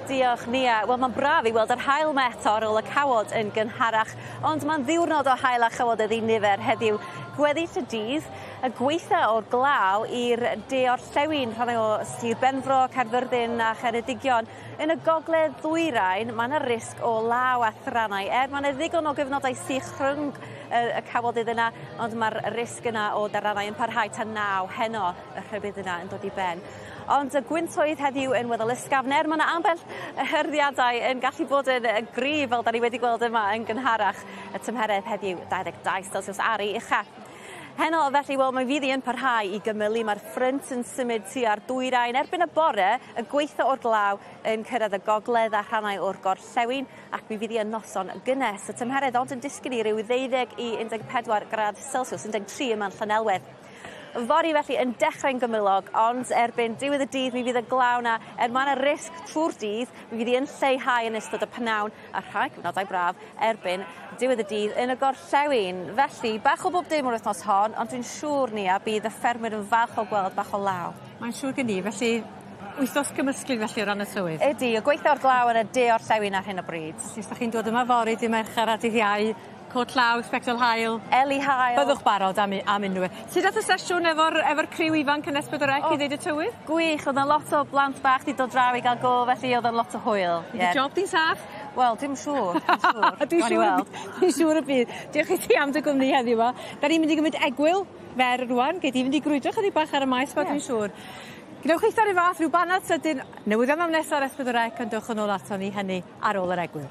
Diolch, Nia. Wel, mae'n braf i weld yr haul 'ma eto ar ôl y cawod yn gynharach, ond mae'n ddiwrnod o haul a chawodydd i nifer heddiw. Gweddill y dydd, y gweitha o'r glaw i'r de orllewin, rhannau o Sir Benfro, Caerfyrddin a Cheredigion. Yn y gogledd ddwyrain, mae yna risg o law a thrannau, er mae yna ddigon o gyfnodau sych rhwng y cawodydd yna, ond mae'r risg yna o darannau yn parhau tan 9 heno, y rhybudd yna yn dod i ben. Ond y gwyntoedd heddiw yn weddol ysgafn, er mae yna ambell hyrddiadau yn gallu bod yn gryf fel da ni wedi gweld yma yn gynharach. Y tymheredd heddiw 22 Celsius ar ei ucha. Heno felly, wel, mae fydd hi yn parhau i gymylu, mae'r ffrynt yn symud tua'r dwyrain. Erbyn y bore, y gweitha o'r glaw yn cyrraedd y gogledd a rhannau o'r gorllewin, ac mi fydd hi yn noson gynnes. Y tymheredd ond yn disgyn i ryw 12 i 14 gradd Celsius, 13 yma'n Llanelwedd. Fory felly yn dechrau'n gymylog, ond erbyn diwedd y dydd mi fydd y glaw 'na, er mae yna risg trwy'r dydd, mi fydd hi yn lleihau yn ystod y pnawn a rhai cyfnodau braf erbyn diwedd y dydd yn y gorllewin. Felly, bach o bob dim o'r wythnos hon, ond dwi'n siŵr, Nia, bydd y ffermwyr yn falch o gweld bach o law. Mae'n siŵr gen i, felly wythnos gymysglyd felly o ran y tywydd. Ydy, y gweitha o'r glaw yn y de orllewin ar hyn o bryd. Felly, os 'dach chi'n dod yma fory, dy' Mercher a dydd Iau, cot llaw, sbectol haul. Eli haul. Byddwch barod am unrhyw beth. Sut ath y sesiwn efo'r criw ifanc yn S4C i ddeud y tywydd? Gwych, o'dd 'na lot o blant bach 'di dod draw i ga'l go, felly o'dd o'n lot o hwyl. Ydi job di'n saff? Wel, dim siŵr, dim siŵr. Dwi'n siŵr, dwi'n siŵr y bydd. Diolch i ti am dy gwmni heddiw 'ma. Da ni'n mynd i gymryd egwyl fer rŵan, gei di fynd i grwydro chydig bach ar y maes 'ma, dwi'n siŵr. Gwnewch chi 'r un fath, rhyw banad sydyn, newyddion am nesa ar S4C, ond dewch yn ôl aton ni hynny ar ôl yr egwyl.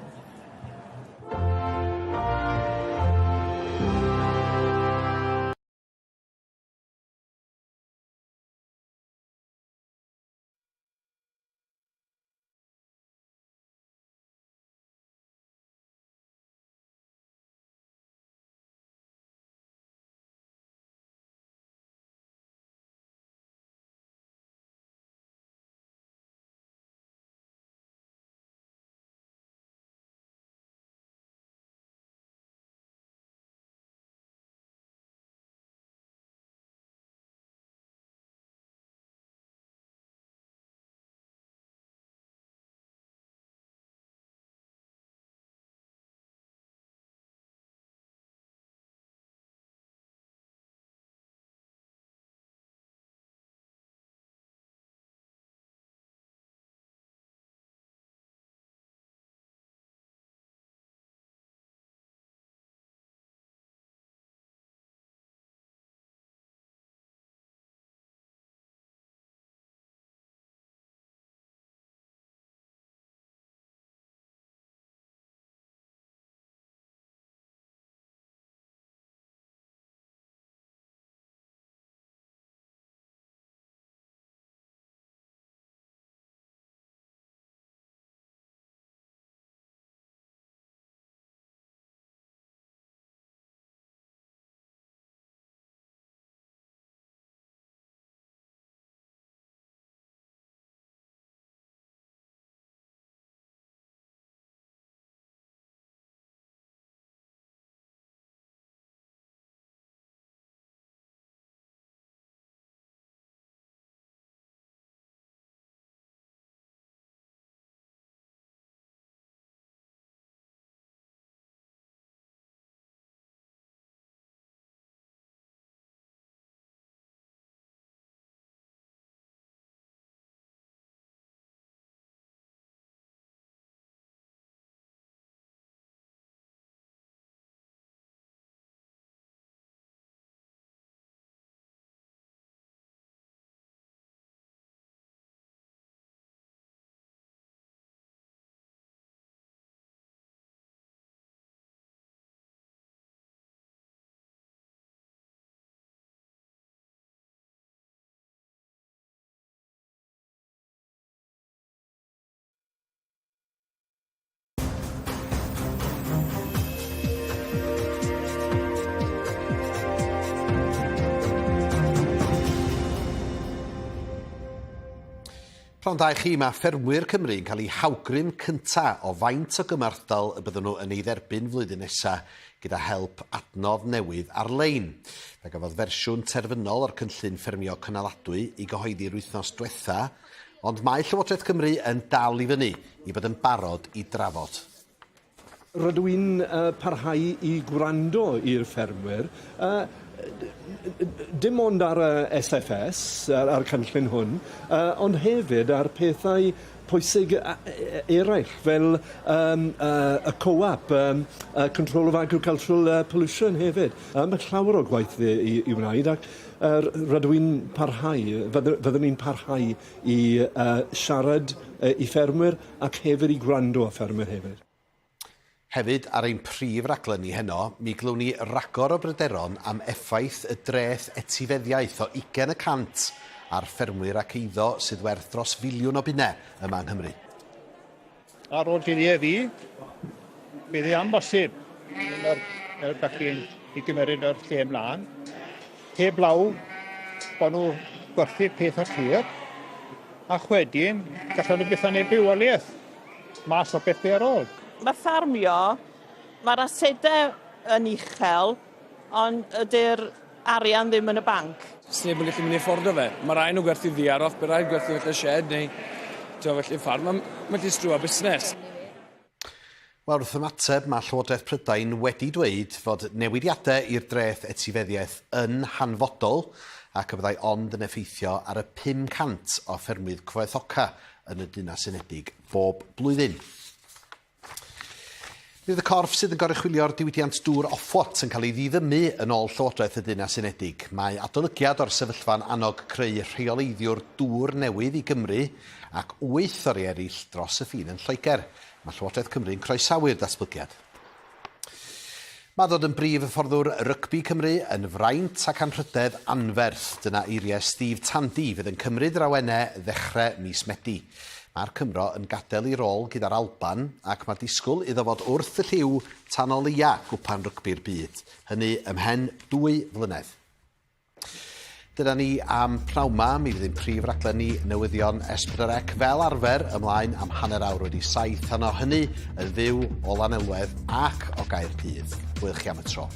Prynhawn da i chi, mae ffermwyr Cymru yn cael eu hawgrym cynta o faint o gymhorthdal y byddwn nhw yn ei dderbyn flwyddyn nesa gyda help adnodd newydd ar-lein. Fe gafodd fersiwn terfynol o'r cynllun ffermio cynaladwy i gyhoeddi'r wythnos diwetha, ond mae Llywodraeth Cymru yn dal i fyny i fod yn barod i drafod. Rydw i'n parhau i gwrando i'r ffermwyr, dim ond ar y SFS, ar y cynllun hwn, ond hefyd ar pethau pwysig eraill fel y co-op, Control of Agricultural Pollution hefyd. Mae llawer o gwaith i wneud ac rydw i'n parhau, fyddwn ni'n parhau i siarad i ffermwyr ac hefyd i gwrando ar ffermwyr hefyd. Hefyd, ar ein prif raglen ni heno, mi glywn ni ragor o bryderon am effaith y dreth etifeddiaeth o 20 y cant ar ffermwyr ac eiddo sydd werth dros filiwn o bunnau yma yng Nghymru. Ar ôl dyddiau fi, bydd hi amhosib yr, yr bechgyn i gymeryd yr lle ymlaen. Heb law bod nhw gwerthu peth o'r tir, a chwedyn gallan nhw byth yn bywoliaeth mas o beth ar ôl. Mae ffarmio, mae'r asedau yn uchel, ond ydy'r arian ddim yn y banc. Sneb yn gallu mynd i ffordd o fe. Mae rai nhw gwerthu ddiar off, bydd rhaid gwerthu felly shed neu ti'n felly ffarm. Mae'n gallu strwa busnes. Wel, wrth ymateb, mae Llywodraeth Prydain wedi dweud fod newidiadau i'r dreth etifeddiaeth yn hanfodol ac y byddai ond yn effeithio ar y 500 o ffermwydd cyfoethoca yn y Deyrnas Unedig bob blwyddyn. Bydd y corff sydd yn goruchwylio'r diwydiant dŵr Ofwat yn cael ei ddiddymu yn ôl Llywodraeth y Deyrnas Unedig. Mae adolygiad o'r sefyllfa'n annog creu rheoleiddiwr dŵr newydd i Gymru ac 8 o'r eraill dros y ffin yn Lloegr. Mae Llywodraeth Cymru yn croesawu'r datblygiad. Mae dod yn brif hyfforddwr rygbi Cymru yn fraint ac anrhydedd anferth. Dyna eiriau Steve Tandy fydd yn cymryd yr awenau ddechrau mis Medi. Mae'r Cymro yn gadael ei rôl gyda'r Alban ac mae disgwyl iddo fod wrth y llyw tan o leia gwpan rygbi'r byd. Hynny ymhen 2 flynedd. Dyna ni am pnawn 'ma. Mi fydd ein prif raglen ni newyddion S4C fel arfer ymlaen am 7:30 tan o hynny yn fyw o Lanelwedd ac o Gaerdydd. Hwyl chi am y tro.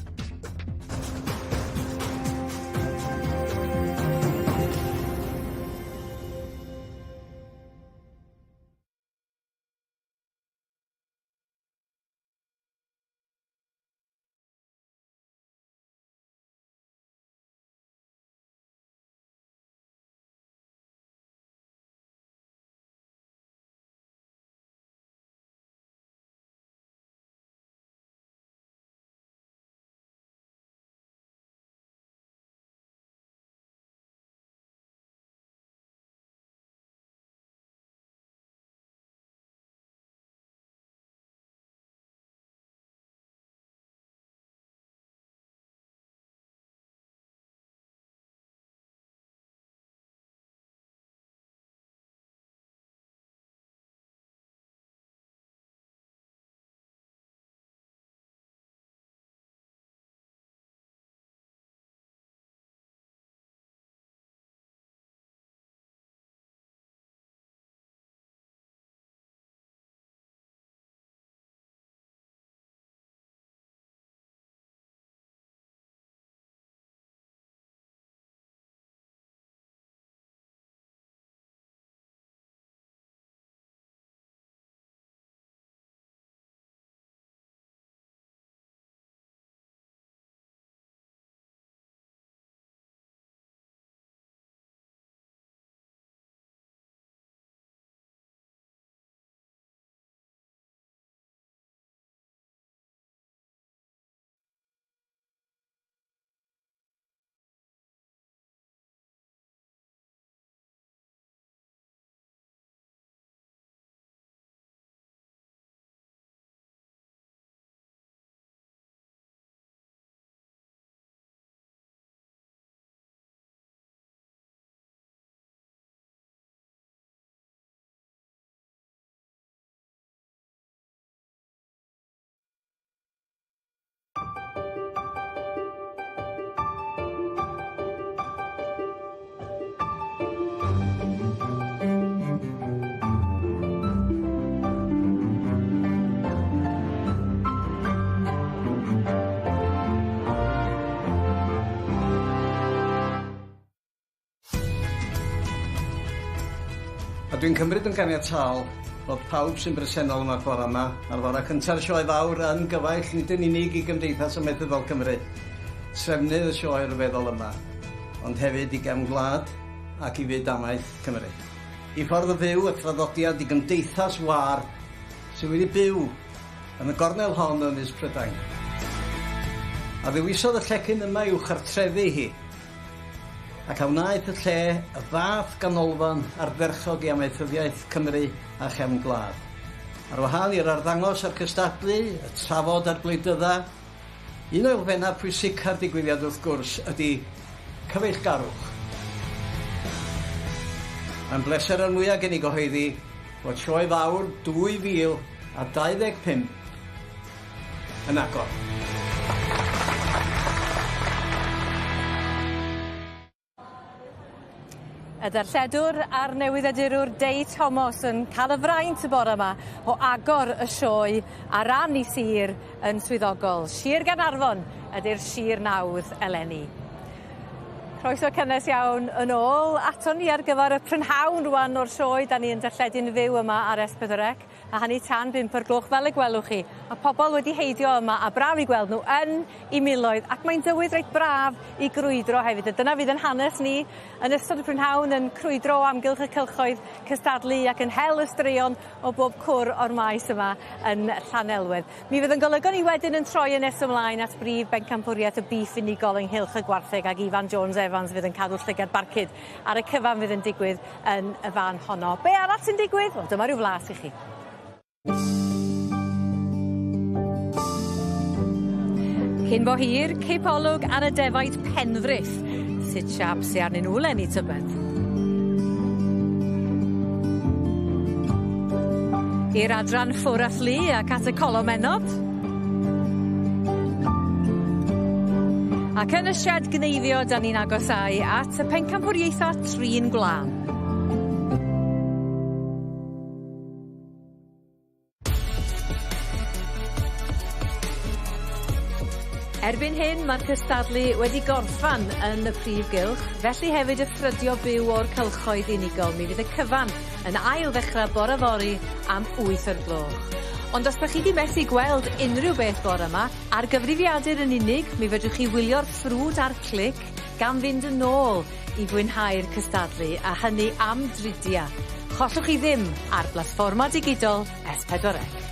A dwi'n cymryd yn ganiataol fod pawb sy'n bresennol yma'r bore yma ar fore cynta'r sioe fawr yn gyfaill nid yn unig i Gymdeithas Amaethyddol Cymru, trefnydd y sioe ryfeddol yma, ond hefyd i gefn gwlad ac i fyd amaeth Cymru. I ffordd o fyw y traddodiad i gymdeithas wâr sydd wedi byw yn y gornel hon o Ynys Prydain. A ddewisodd y llecyn yma i'w chartrefu hi, ac a wnaeth y lle y fath ganolfan ardderchog i amaethyddiaeth Cymru a chefn gwlad. Ar wahân i'r arddangos a'r cystadlu, y trafod a'r gwleidydda, un o elfennau pwysica'r digwyddiad wrth gwrs ydy cyfeillgarwch. Mae'n bleser o'r mwyaf gen i gyhoeddi fod Sioe Fawr 2025 yn agor. Y darlledwr a'r newyddiadurwr Dei Tomos yn cael y fraint y bore yma o agor y sioe ar ran i sir yn swyddogol. Sir Gaernarfon ydy'r sir nawdd eleni. Croeso cynnes iawn yn ôl aton ni ar gyfer y prynhawn rwan o'r sioe. Da ni yn darlledu'n fyw yma ar S4C a hynny tan 5 o'r gloch fel y gwelwch chi. Mae pobl wedi heidio yma a braf i gweld nhw yn i miloedd ac mae'n dywydd reit braf i grwydro hefyd. A dyna fydd yn hanes ni yn ystod y prynhawn yn crwydro o amgylch y cylchoedd cystadlu ac yn hel y straeon o bob cwr o'r maes yma yn Llanelwedd. Mi fydd yn golygon ni wedyn yn troi yn nes ymlaen at brif bencampwriaeth y bîff unigol ynghylch y gwartheg ac Ifan Jones Evans fydd yn cadw llygad barcud ar y cyfan fydd yn digwydd yn y fan honno. Be arall sy'n digwydd? Wel, dyma ryw flas i chi. Cyn bo hir, cipolwg ar y defaid Penfrith. Sut siâp sy arnyn nhw 'leni tybed? I'r adran ffwr a fflu ac at y colomennod. Ac yn y sied gneifio, 'dan ni'n agosáu at y pencampwriaetha trin gwlân. Erbyn hyn mae'r cystadlu wedi gorffan yn y prif gylch, felly hefyd y ffrydio byw o'r cylchoedd unigol. Mi fydd y cyfan yn ail ddechrau bore fory am 8 o'r gloch. Ond os 'dach chi 'di methu gweld unrhyw beth bore 'ma, ar gyfrifiadur yn unig, mi fedrwch chi wylio'r ffrwd ar clic gan fynd yn ôl i fwynhau'r cystadlu, a hynny am dridia. Chollwch chi ddim ar blatfforma digidol S4C.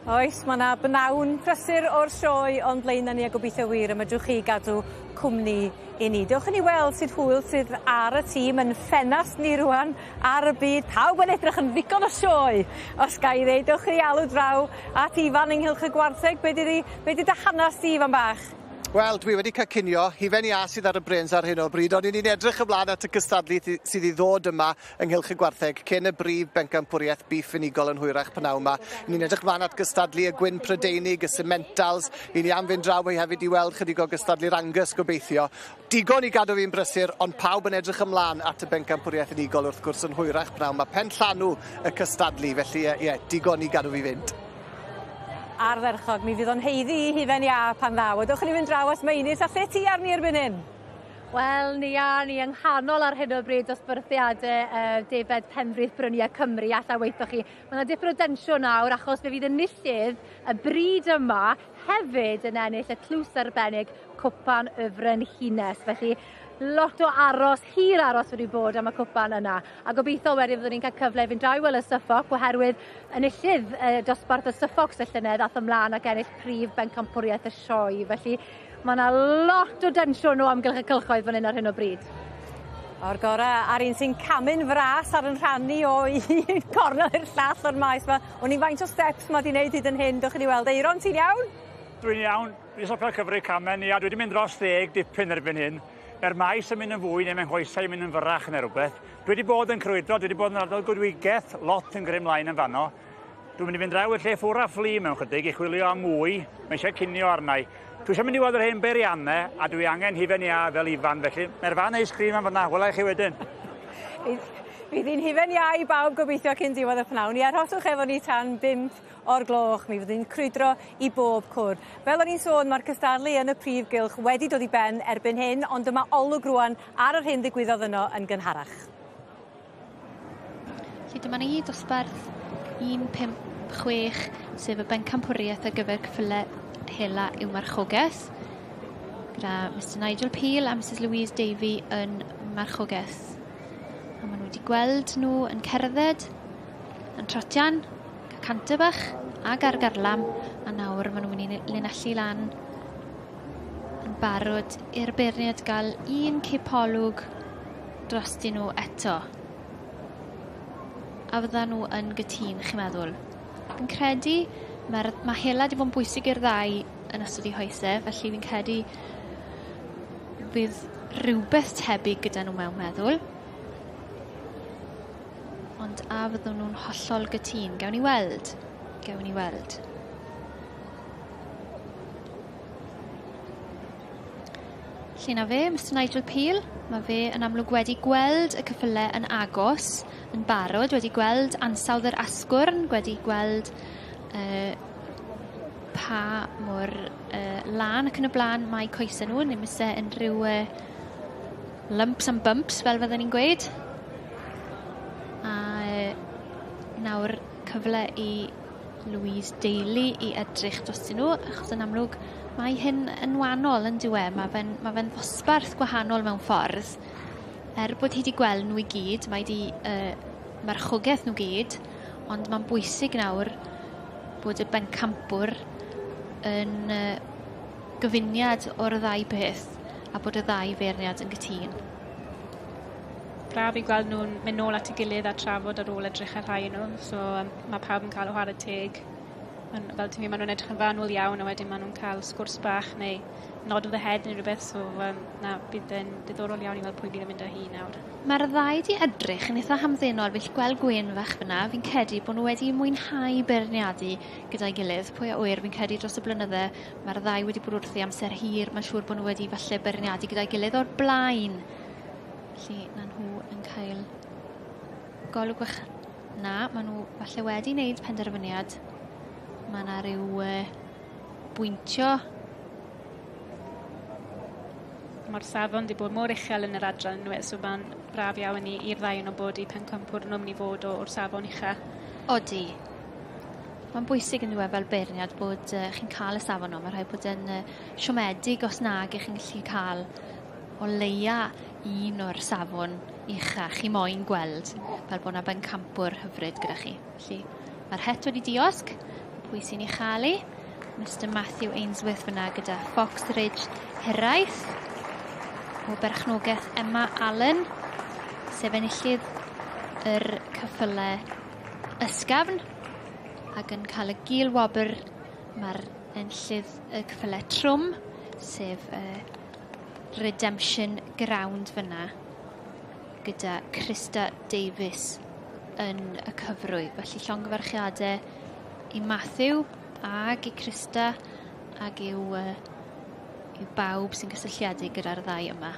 Oes, mae 'na bnawn prysur o'r sioe o'n blaena' ni a gobeithio wir y medrwch chi gadw cwmni i ni. Dewch i ni weld sut hwyl sydd ar y tîm yn ffenast ni rŵan ar y byd. Pawb yn edrych yn ddigon o sioe, os ga i ddeud. Dewch i ni alw draw at Ifan ynghylch y gwartheg. Be' 'di be' 'di dy hanas di Ifan bach? Wel, dwi wedi cael cinio, hufen iâ sydd ar y brêns ar hyn o bryd, ond 'yn ni'n edrych ymlaen at y cystadlu sydd i ddod yma ynghylch y gwartheg cyn y brif bencampwriaeth bîff unigol yn hwyrach p'nawn 'ma. Ni'n edrych ymlaen at gystadlu y gwyn Prydeinig, y Simmentals, 'yn ni am fynd draw hefyd i weld chydig o gystadlu'r Angus gobeithio. Digon i gadw fi'n brysur, ond pawb yn edrych ymlaen at y bencampwriaeth unigol wrth gwrs yn hwyrach p'nawn 'ma. Penllanw y cystadlu, felly ie, ie, digon i gadw fi fynd. Ardderchog, mi fydd o'n haeddu i hufen iâ pan ddaw. A dewch i ni fynd draw at Meinir, a lle ti arni erbyn hyn? Wel, ni a ni yng nghanol ar hyn o bryd dosbarthiadau Defed Penfrith Bryniau Cymru, alla weitho chi. Mae yna dipyn o densiwn nawr achos fe fydd enillydd y bryd yma hefyd yn ennill y tlws arbennig Cwpan y Frenhines. Felly, lot o aros, hir aros wedi bod am y cwpan yna. A gobeithio wedyn fyddwn ni'n cael cyfle i fynd draw i weld y Suffolk oherwydd enillydd dosbarth y Suffolks y llynedd ath ymlaen ac ennill prif bencampwriaeth y sioe. Felly mae yna lot o densiwn o amgylch y cylchoedd fan hyn ar hyn o bryd. O'r gorau, a'r un sy'n camu'n fras ar yn rhan ni o un cornel i'r llall o'r maes 'ma. Wn i'm faint o steps ma' 'di wneud hyd yn hyn, dewch i ni weld. Eiron, ti'n iawn? Dwi'n iawn. Dwi'n stopio cyfri camau ni a dwi wedi mynd dros ddeg dipyn erbyn hyn. Mae'r maes yn mynd yn fwy neu mae'n nghoesau yn mynd yn fyrrach neu rhywbeth. Dwi wedi bod yn crwydro, dwi wedi bod yn ardal Goedwigeth, lot yn grym mlaen yn fanno. Dwi'n mynd i fynd draw i'r lle ffwr a fflu mewn chydig i chwilio am mwy. Mae eisiau cinio arna i. Dwi eisiau mynd i weld yr hen beiriannau a dwi angen hufen iâ fel Ifan, felly mae'r fan ice cream yn fanna. Wela i chi wedyn. Fydd hi'n hufen iâ i bawb gobeithio cyn diwedd y pnawn. I arhoswch efo ni tan 5 o'r gloch. Mi fyddwn ni'n crwydro i bob cwr. Fel o'n i'n sôn, mae'r cystadlu yn y prif gylch wedi dod i ben erbyn hyn, ond dyma olwg rwan ar yr hyn ddigwyddodd yno yn gynharach. Felly dyma ni, dosbarth 156, sef y bencampwriaeth ar gyfer ceffyle hela i'w marchogaeth, gyda Mr Nigel Peel a Mrs Louise Davey yn marchogaeth. A maen nhw wedi gweld nhw yn cerdded, yn trotian, cael canter bach, ag ar garlam, a nawr maen nhw'n mynd i linellu lan yn barod i'r beirniad gael un cipolwg drostyn nhw eto. A fyddan nhw yn gytûn, chi'n meddwl? Fi'n credu mae'r, mae hela wedi bod yn bwysig i'r ddau yn ystod eu hoesau, felly fi'n credu fydd rhywbeth tebyg gyda nhw mewn meddwl. Ond a fyddwn nhw'n hollol gytûn? Gawn ni weld. Gawn ni weld. Lle na fe, Mr Nigel Peel, mae fe yn amlwg wedi gweld y ceffylau yn agos, yn barod, wedi gweld ansawdd yr asgwrn, wedi gweld uh, pa mor uh, lân ac yn y blaen mae coesau nhw, ddim eisiau unrhyw uh, lumps and bumps fel fydden ni'n gweud. A uh, nawr cyfle i Louise Daly i edrych drostyn nhw, achos yn amlwg mae hyn yn wahanol yn dyw e, mae fe'n ma fe ddosbarth gwahanol mewn ffordd. Er bod hi wedi gweld nhw i gyd, mae wedi uh, marchogaeth nhw gyd, ond mae'n bwysig nawr bod y bencampwr yn uh, gyfuniad o'r ddau beth a bod y ddau feirniad yn gytûn. Braf i gweld nhw'n mynd nôl at ei gilydd a trafod ar ôl edrych ar rhai nhw. So um, mae pawb yn cael o chwarae teg. Ma'n, fel ti'n gweud, maen nhw'n edrych yn fanwl iawn a wedyn maen nhw'n cael sgwrs bach neu nod of the head neu rhywbeth. So um, na, bydd yn diddorol iawn i weld pwy bydd yn mynd â hi nawr. Mae'r ddau 'di edrych yn eitha hamddenol, fi'n gallu gweld gwên fach fyna. Fi'n credu bod nhw wedi mwynhau beirniadu gyda'i gilydd. Pwy a ŵyr, fi'n credu dros y blynydde mae'r ddau wedi bod wrthi amser hir. Mae'n siŵr bod nhw wedi falle beirniadu gyda'i gilydd o'r blaen. Felly, na nhw yn cael golwg fach. Na, maen nhw falle wedi wneud penderfyniad. Mae yna rhyw uh, bwyntio. Mae'r safon wedi bod mor uchel yn yr adran yn so mae'n braf iawn i, i'r ddau nhw bod i pencampwr nhw'n mynd i fod o'r safon ucha. Odi. Mae'n bwysig yn ddiwedd fel beirniad bod uh, chi'n cael y safon nhw. Mae rhaid bod yn uh, siomedig os nag ych chi'n gallu cael o leia un o'r safon ucha chi moyn gweld fel bod 'na bencampwr hyfryd gyda chi. Felly mae'r het wedi diosg, pwy sy'n ei chael ei? Mr Matthew Ainsworth fyna gyda Fox Ridge Hiraeth o berchnogaeth Emma Allen, sef enillydd yr cyffyle ysgafn ac yn cael y gil wobr mae'r enillydd y cyffyle trwm, sef uh, Redemption Ground fyna gyda Krista Davies yn y cyfrwy. Felly llongyfarchiadau i Matthew ag i Krista ag i'w, uh, i'w bawb sy'n gysylltiedig gyda'r ddau yma.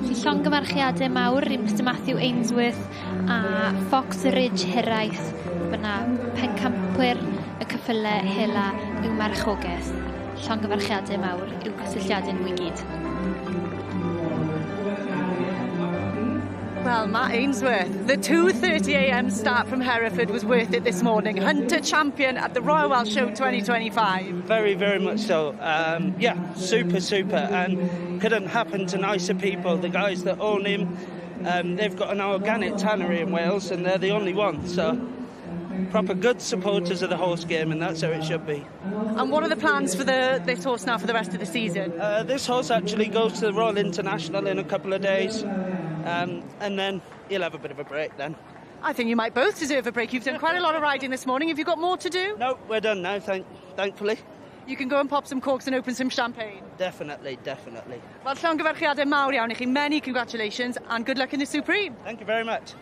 Felly llongyfarchiadau mawr i Mr Matthew Ainsworth a Fox Ridge Hiraeth fyna pencampwyr y cyffyle hela i'w marchogaeth. Llongyfarchiadau mawr i'w cysylltiadau nhw i gyd. Well, Matt Ainsworth, the 2.30am start from Hereford was worth it this morning. Hunter champion at the Royal Welsh Show 2025. Very, very much so. Um, yeah, super, super. And couldn't happen to nicer people. The guys that own him, um, they've got an organic tannery in Wales and they're the only one. So proper good supporters of the horse game and that's how it should be. And what are the plans for the, this horse now for the rest of the season? Uh, this horse actually goes to the Royal International in a couple of days. Um, and then he'll have a bit of a break then. I think you might both deserve a break. You've done quite a lot of riding this morning. Have you got more to do? No, we're done now, thank, thankfully. You can go and pop some corks and open some champagne. Definitely, definitely. Wel, llongyfarchiadau mawr iawn i chi. Many congratulations and good luck in the Supreme. Thank you very much.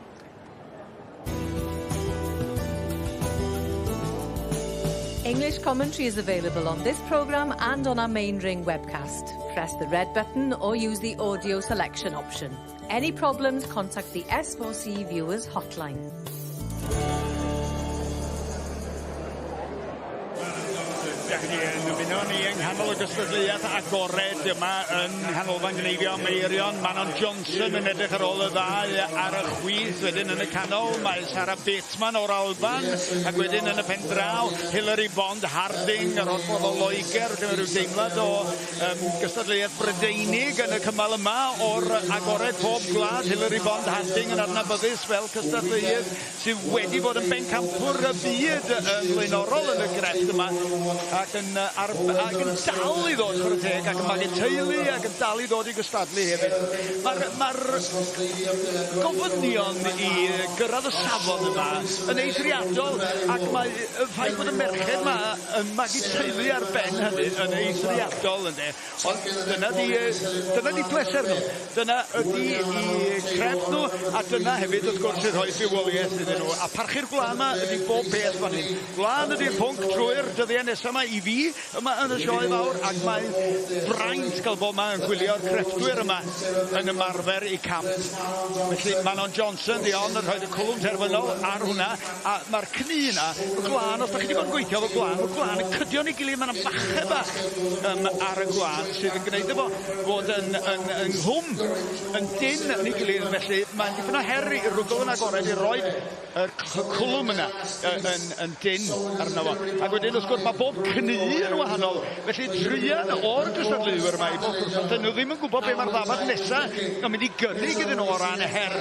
English commentary is available on this programme and on our main ring webcast. Press the red button or use the audio selection option. Any problems, contact the S4C Viewers Hotline. Dych chi yn ymuno ni yng nghanol y gystadleuaeth agored yma yn Nghanolfan Gneifio Meirion. Manon Johnson yn edrych ar ôl y ddau ar y chwith, wedyn yn y canol mae Sarah Bateman o'r Alban, ac wedyn yn y pen draw Hilary Bond Harding yr holl ffordd o Loegr, gyda rhyw deimlad o gystadleuaeth Brydeinig yn y cymal yma o'r agored pob gwlad. Hilary Bond Harding yn adnabyddus fel cystadleuydd sydd wedi bod yn bencampwr y byd yn flaenorol yn y grefft yma, ac yn dal i ddod, chwarae teg, ac yn magu teulu ac yn dal i ddod i gystadlu hefyd. Mae'r gofynion i gyrraedd y safon yma yn eithriadol, ac mae y ffaith bod y merched yma yn magu teulu ar ben hynny yn eithriadol, ynde. Ond dyna di pleser nhw, dyna ydi i crefft nhw, a dyna hefyd wrth gwrs i rhoi bywoliaeth iddyn nhw. A parchu'r gwlân yma ydi bob peth fan hyn. Gwlân ydi'r pwnc trwy'r dyddiau nesaf yma i fi yma yn y sioe fawr, ac mae'n braint cael bod yma yn gwylio'r crefftwyr yma yn ymarfer eu camp. Felly Manon Johnson di hon yn rhoi y cwlwm terfynol ar hwnna, a mae'r cnu yna, y gwlân, os da chi wedi bod yn gweithio efo gwlân, mae'r gwlân yn cydio yn ei gilydd, mae yna bache bach ar y gwlân sydd yn gwneud efo fod yn nghwm, yn dyn yn ei gilydd, felly mae'n dipyn o her i rwgl yn agored i roi y cwlwm yna yn dyn arno fo. Ac wedyn wrth gwrs mae bob cnu yn wahanol, felly druan o'r gystadleuwyr yma i bob pwrpas, dyn nhw ddim yn gwybod be mae'r ddafad nesaf yn mynd i gynnig iddyn nhw o ran y her,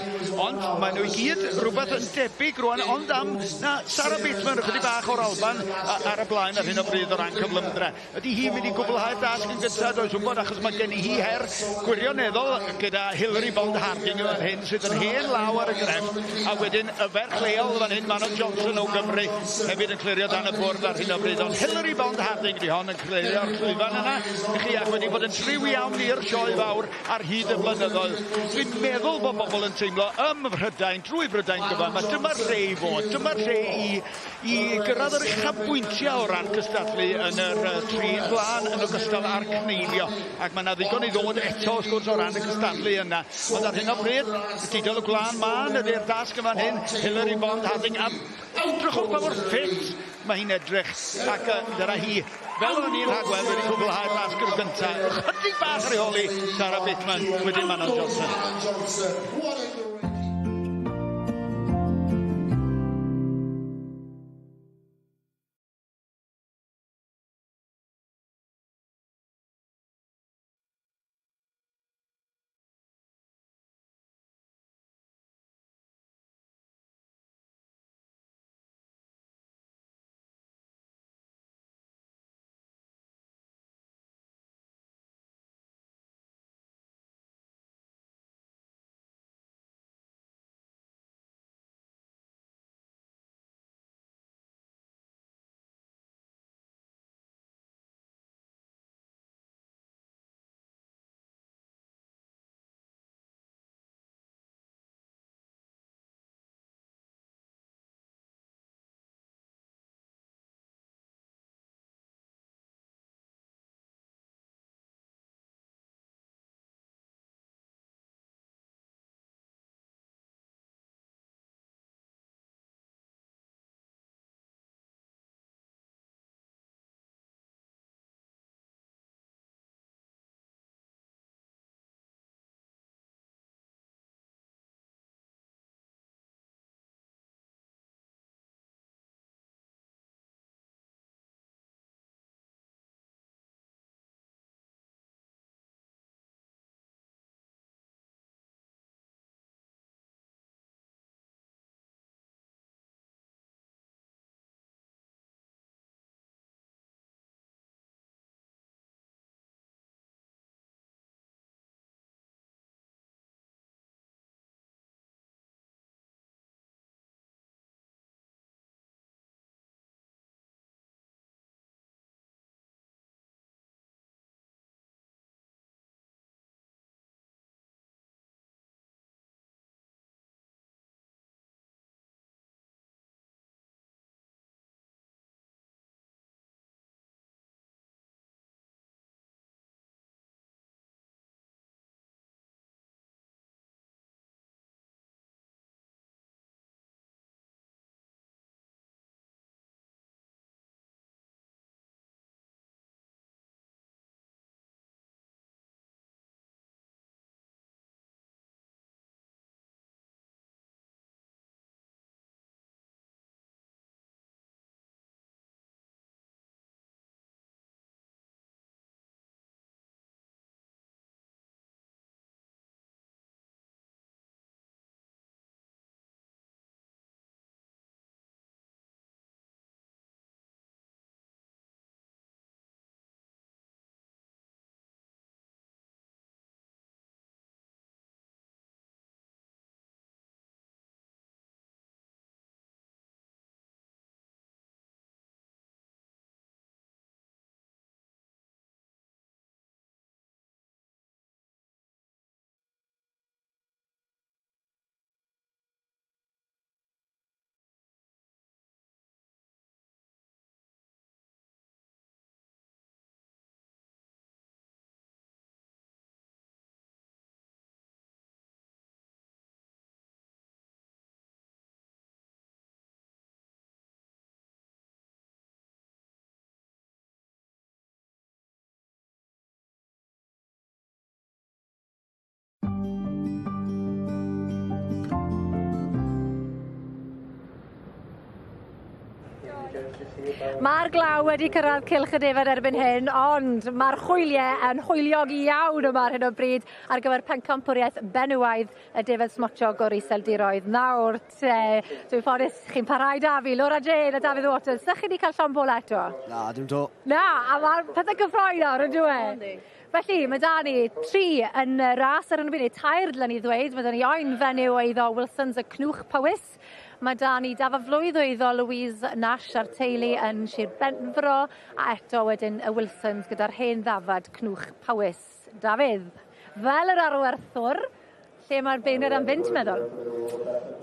ond maen nhw i gyd rhywbeth yn debyg rwan, ond am na Sarah Bateman ychydig bach o'r Alban ar y blaen ar hyn o bryd o ran cyflymdra. Ydy hi'n mynd i gwblhau'r dasg yn gyntaf? Does wybod, achos mae gen i hi her gwirioneddol gyda Hilary Bond Harding yn fan hyn, sydd yn hen law ar y grefft, a wedyn y ferch leol fan hyn, Manon Johnson o Gymru, hefyd yn clirio dan y bwrdd ar hyn o bryd. Ond Hilary Bond Harding di hon yn clirio'r llwyfan yna i chi, ac wedi bod yn triw iawn i'r sioe fawr ar hyd y blynyddoedd. Dwi'n meddwl bod bobl yn teimlo ym Mhrydain, drwy Brydain gyfan, mae dyma'r lle i fod, dyma'r lle i gyrraedd yr uchafbwyntiau o ran cystadlu yn yr trin glân yn ogystal â'r cneifio, ac mae yna ddigon i ddod eto wrth gwrs o ran y cystadlu yna. Ond ar hyn o bryd, didodd y gwlân mân ydy'r dasg yma'n hyn, Hilary Bond Harding, a edrychwch pa mor ffit mae hi'n edrych, ac dyna hi, fel o'n i'n rhagweld, wedi cwblhau'r dasg yn gyntaf. Ychydig bach ar ei hôl hi, Sarah Bateman, wedyn Manon Johnson. Mae'r glaw wedi cyrraedd cylch y defed erbyn hyn, ond mae'r hwyliau yn hwyliog iawn yma ar hyn o bryd ar gyfer pencampwriaeth benywaidd y defed smotiog o'r Iseldiroedd. Nawr te, dwi'n ffodus chi'n parhau 'da fi, Laura Jane a Dafydd Waters. Ydych chi wedi cael llond bol eto? Na, dim 'to. Na, a mae'r pethau cyffroi nawr, yn dyw e? Felly, mae 'da ni tri yn y ras ar hyn o bryd, neu tair dylen ni ddweud. Mae 'da ni oen fenyw o eiddo Wilsons y Cnwch Powys. Mae 'da ni dafad flwydd o eiddo Louise Nash a'r teulu yn Sir Benfro, a eto wedyn y Wilsons gyda'r hen ddafad Cnwch Powys. Dafydd, fel yr arwerthwr, lle mae'r beirniad am fynd, ti'n meddwl?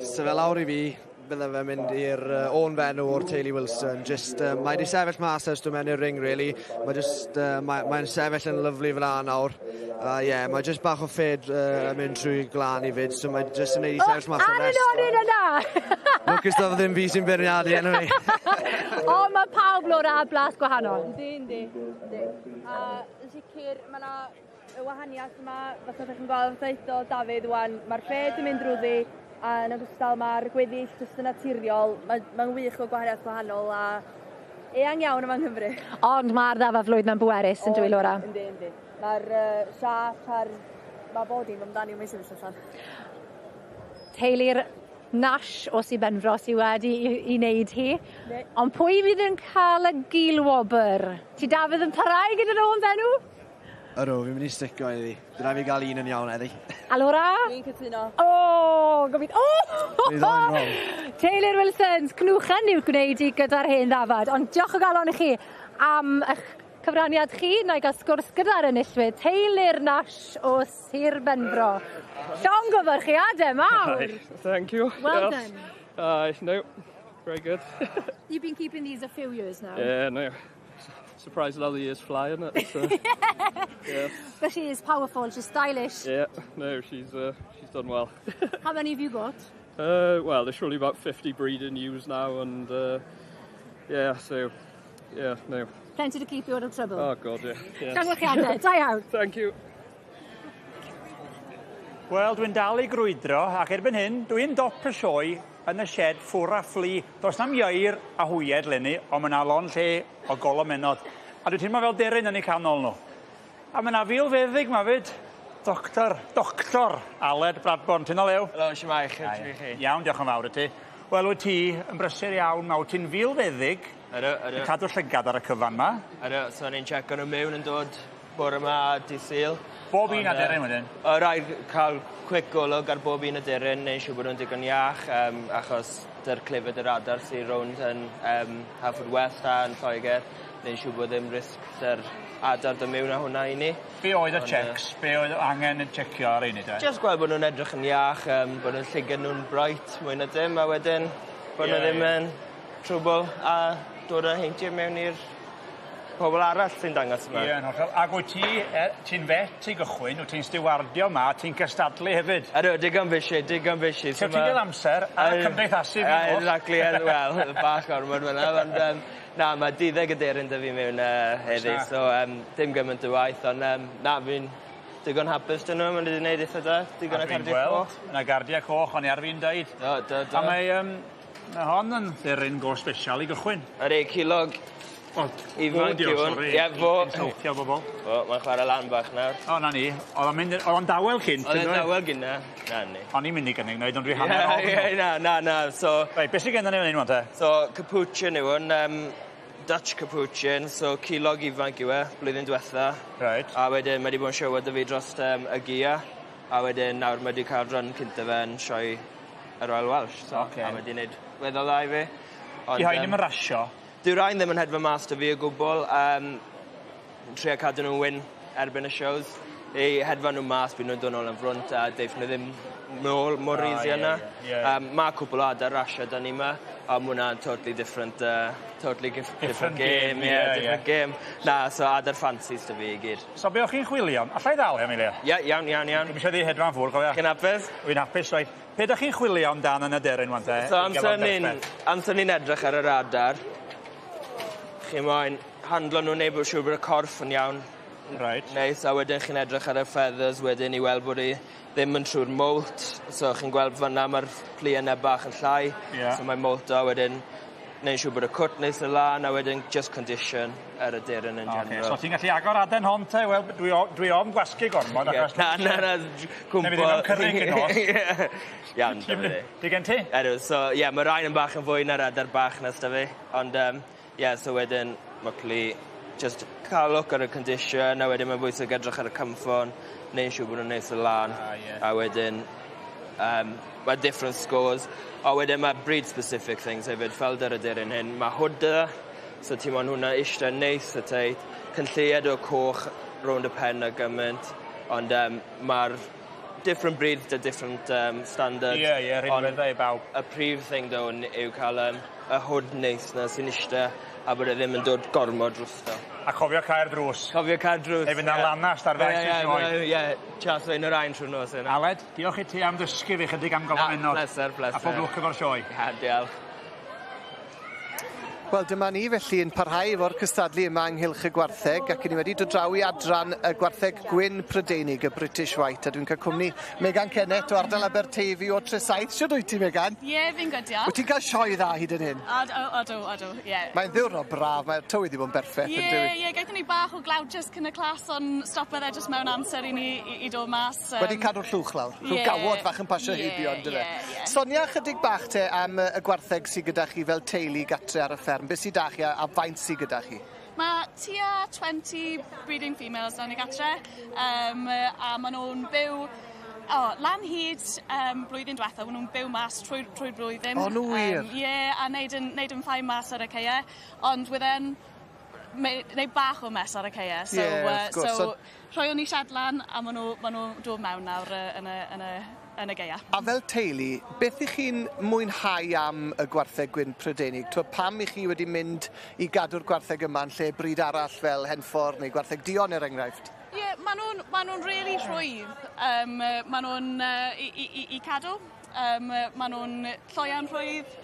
So fe lawr i fi, bydde fe'n mynd i'r oen fenyw o'r teulu Wilson. Just, mae wedi sefyll mas ers dod mewn i'r ring, really. Mae just, mae'n sefyll yn lyfli fel nawr. Yeah, mae just bach o ffed yn mynd trwy glân i fyd, so mae just yn neud i sefyll mas. Ar y nodyn yna! Lwcus da ddim fi sy'n beirniadu, anyway. O, mae pawb lawr a blas gwahanol. Yndi, yndi. Yndi. A yn sicr, mae yna y wahaniaeth yma, fatha ydych chi'n gweld, fatha edo Dafydd wan, mae'r ffed yn mynd drwyddi, a yn ogystal mae'r gweddill jyst yn naturiol. Mae'n ma wych o gwahaniaeth gwahanol a eang iawn yma yng Nghymru. Ond mae'r ddafad flwydd mewn bwerus yn dwy, Laura. Yndi, yndi. Mae'r siap a'r... Mae bod dim amdani mae'n sefyll allan. Teulu'r Nash o Sir Benfro sydd wedi i wneud hi. Ne. Ond pwy fydd yn cael y gilwobr? Ti Dafydd yn parhau gyda nhw yn fenw? Ydw, fi'n mynd i stico iddi. Bydd rhaid fi gael un yn iawn heddi. A Laura? Fi'n cytuno. O, gobeith... O! Taylor Wilsons, cnwchen i'w gwneud i gyda'r hen ddafad. Ond diolch o galon i chi am eich cyfraniad chi. Na i gael sgwrs gyda'r enillwyr. Taylor Nash o Sir Benfro. Llongyfarchiadau mawr! Thank you. Well yes. done. No, very good. You've been keeping these a few years now. Yeah, no. Surprised how the years fly, isn't it? So, yeah. But she is powerful, she's stylish. Yeah, no, she's done well. How many have you got? Well, there's surely about 50 breeding ewes now, and yeah, so, yeah, no. Plenty to keep you out of trouble. Oh, God, yeah. Llongyfarchiadau, da iawn. Thank you. Wel, dwi'n dal i grwydro, ac erbyn hyn, dwi'n dop y sioe yn y shed ffwr a ffli. Does na'm ieir a hwyed leni, ond mae 'na lond lle o golomennod. A dwi'n teimlo fel deryn yn eu canol nhw. A mae 'na filfeddyg 'ma 'fyd. Doctor Aled Bradbourne. Ti'n o lew? Helo, siwmai, chi? Iawn, diolch yn fawr i ti. Wel, wyt ti yn brysur iawn, ma. Wyt ti'n filfeddyg. Ydw, ydw. Yn cadw llygad ar y cyfan 'ma. Ydw, so ni'n checo nhw mewn yn dod bore yma a dydd Sul. Bob un aderyn wedyn? O, rhaid cael quick golwg ar bob un aderyn, neu'n siŵr bod nhw'n digon iach, achos dy'r clefyd yr adar sy'n rownd yn Haverfordwest a yn Lloegr, neu'n siŵr bod ddim risg dy'r adar dod mewn â hwnna i ni. Be oedd y checks? Be oedd angen yn checio ar ein i? Just gweld bod nhw'n edrych yn iach, bod nhw'n llygad nhw'n bright, mwy na dim, a wedyn bod nhw ddim yn trwbl a dod â heintiau mewn i'r pobl arall sy'n dangos yma. Ie, yn hollol. Ac wyt ti, ti'n vet i gychwyn, wyt ti'n stiwardio yma, ti'n cystadlu hefyd. Ydw, digon busy, digon busy. So ti'n cael amser a cymdeithasu fi oll. Exactly, wel, bach ormod fyna, ond na, mae 12 aderyn 'da fi mewn heddi, so dim gymaint o waith, ond na, fi'n digon hapus dyn nhw, maen nhw wedi gwneud eitha da, digon o cardiau coch. Yna gardiau coch, o'n i ar fi'n deud. Do, do, do. A mae, mae hon yn dderyn go special i gychwyn. Ydy, cilog. Ifanc yw hwn. Ie, fo. Insultio bobl. O, mae'n chwarae lan bach nawr. O, na ni. Oedd o'n dawel cynt. Oedd o'n dawel gynna. Na ni. O'n i'n mynd i gynnig wneud, ond dwi hanner ofn. Ie, na, na. So... Reit, beth sydd gennym ni fan hyn, wan te? So, Capuchin yw hwn. Dutch Capuchin, so cilog ifanc yw e, blwyddyn diwetha. Right. A wedyn, mae wedi bod yn sioe 'da fi dros y gia. A wedyn, nawr mae wedi cael run cynta fe yn sioe y Royal Welsh. So, okay. A mae wedi gwneud weddol dda i fi. Di rhain ddim yn rasio? Dyw rhain ddim yn hedfan mas 'da fi o gwbl. Trio cadw nhw'n wyn erbyn y shows. I hedfan nhw mas, bydd nhw'n dod nôl yn front a deith nhw ddim nôl mor easy yna. Mae cwpl o adar rasio 'da ni yma, a ma' hwnna'n totally different, totally different game. Yeah, different game. Na, so adar fancies 'da fi i gyd. So be o'ch chi'n chwilio am? Alla i ddal am eiliad? Ie, iawn, iawn, iawn. Dwi'm eisiau di hedfan ffwrdd, cofia. Chi'n hapus? Wy'n hapus, reit. Be 'dach chi'n chwilio amdan yn aderyn wan te? So amser ni'n edrych ar yr adar, chi moyn handlo nhw neu bod siŵr bod y corff yn iawn. Right. Neis, a wedyn chi'n edrych ar y feathers wedyn i weld bod i ddim yn trwy'r molt. So chi'n gweld fan'na mae'r pluenau bach yn llai. Yeah. So mae'n molt o wedyn Neu'n siŵr bod y cwt neis yn lan, a wedyn just condition ar y deryn yn general. So ti'n gallu agor aden hon te? Wel, dwi ofn gwasgu gormod. Ie, Achos na, na, na, cwmpo. Neu fydd ddim cyrraedd yn nos. Ie. Iawn, da fi. Di gen ti? Ydw, so ie, yeah, mae rhain yn bach yn fwy na'r adar bach na 'sda fi. Ond, ie, yeah, so wedyn mae plu just cael look ar y condition, a wedyn mae'n bwysig edrych ar y cynffon, neu'n siŵr bod nhw'n neis o lan. Ah, ie. A wedyn, mae different scores. A wedyn mae breed specific things hefyd, fel dy'r aderyn hyn. Mae hood 'da, so ti'n moyn hwnna eistedd neis a tight. Cynlleied o coch rownd y pen a gymaint. Ond mae'r different breeds 'da different standards. Ie, ie, rhinweddau i bawb. Y prif thing though yw cael y hood neis na sy'n eistedd a bod e ddim yn dod gormod drosto. A cofio cau'r drws. Cofio cau'r drws. Neu fynd ar lanast ar faes y sioe. Ie, chas ein yr ain trwy'r nos yna. Aled, diolch i ti am ddysgu fi chydig am gofalennod. Pleser, pleser. A phob lwc efo'r sioe. Ia, diolch. Wel, dyma ni felly yn parhau efo'r cystadlu yma ynghylch y gwartheg, ac ni wedi dod draw i adran y gwartheg gwyn Prydeinig, y British White, a dwi'n cael cwmni Megan Kennett o ardal Aberteifi o Tresaith. Shwd wyt ti, Megan? Ie, yeah, fi'n good, diolch. Wyt ti'n cael sioe dda hyd yn hyn? Odw, odw, odw, ie. Mae'n ddiwrnod braf, mae'r tywydd wedi bod yn berffaith, Ie, yn dyw e? ie, gaethon ni bach o glaw just cyn y class, ond stopodd e just mewn amser i ni i dod mas. Wedi cadw'r llwch lawr. Rhyw gawod fach yn pasio heibio, on'd yfe? Ie, ie. Sonia chydig bach te am y gwartheg sydd gyda chi fel teulu gatre ar y fferm. Beth sydd 'da chi a faint sydd gyda chi? Mae tua 20 breeding females 'da ni gatre, a maen nhw'n byw lan hyd blwyddyn diwetha, maen nhw'n byw mas trwy blwyddyn. O, nhw wir? Ie, a neud yn fine mas ar y caeau, ond within neud bach o mess ar y caeau. So, Ie, wrth gwrs. so rhoi o'n i shed lan a ma nhw dod mewn nawr yn y gaea. A fel teulu, beth ych chi'n mwynhau am y gwartheg gwyn Prydeinig? Twyd, pam ych chi wedi mynd i gadw'r gwartheg yma yn lle brid arall fel Henffordd neu gwartheg duon er enghraifft? Ie, yeah, maen nhw'n ma nhw really rhwydd. Ma nhw'n i cadw. Ma nhw'n lloia'n rhwydd.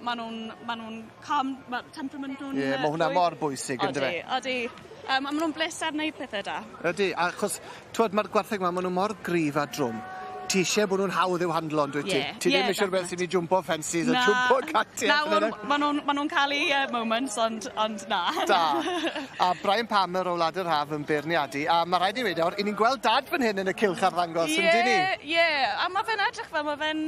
Ma nhw'n calm, ma temperament nhw'n Ie, mae hwnna rhwydd. mor bwysig, yndyfe? Odi, odi. A maen nhw'n bleser wneud pethau da. Ydy, achos, twyd, mae'r gwartheg yma, maen nhw mor gryf a drwm. Ti eisiau bod nhw'n hawdd i'w handlo, yn dwyt ti? Ie, Ti ddim ie, eisiau rhywbeth sy'n mynd i jwmpo fences a Na. jwmpo catiau. Na, ma nhw'n cael eu moments, ond na. Da. A Brian Palmer o Wlad yr Haf yn beirniadu. A mae rhaid i weud nawr, i ni'n gweld dad fan hyn yn y cylch arddangos, yn dyn ni? Ie, a mae fe'n edrych fel mae fe'n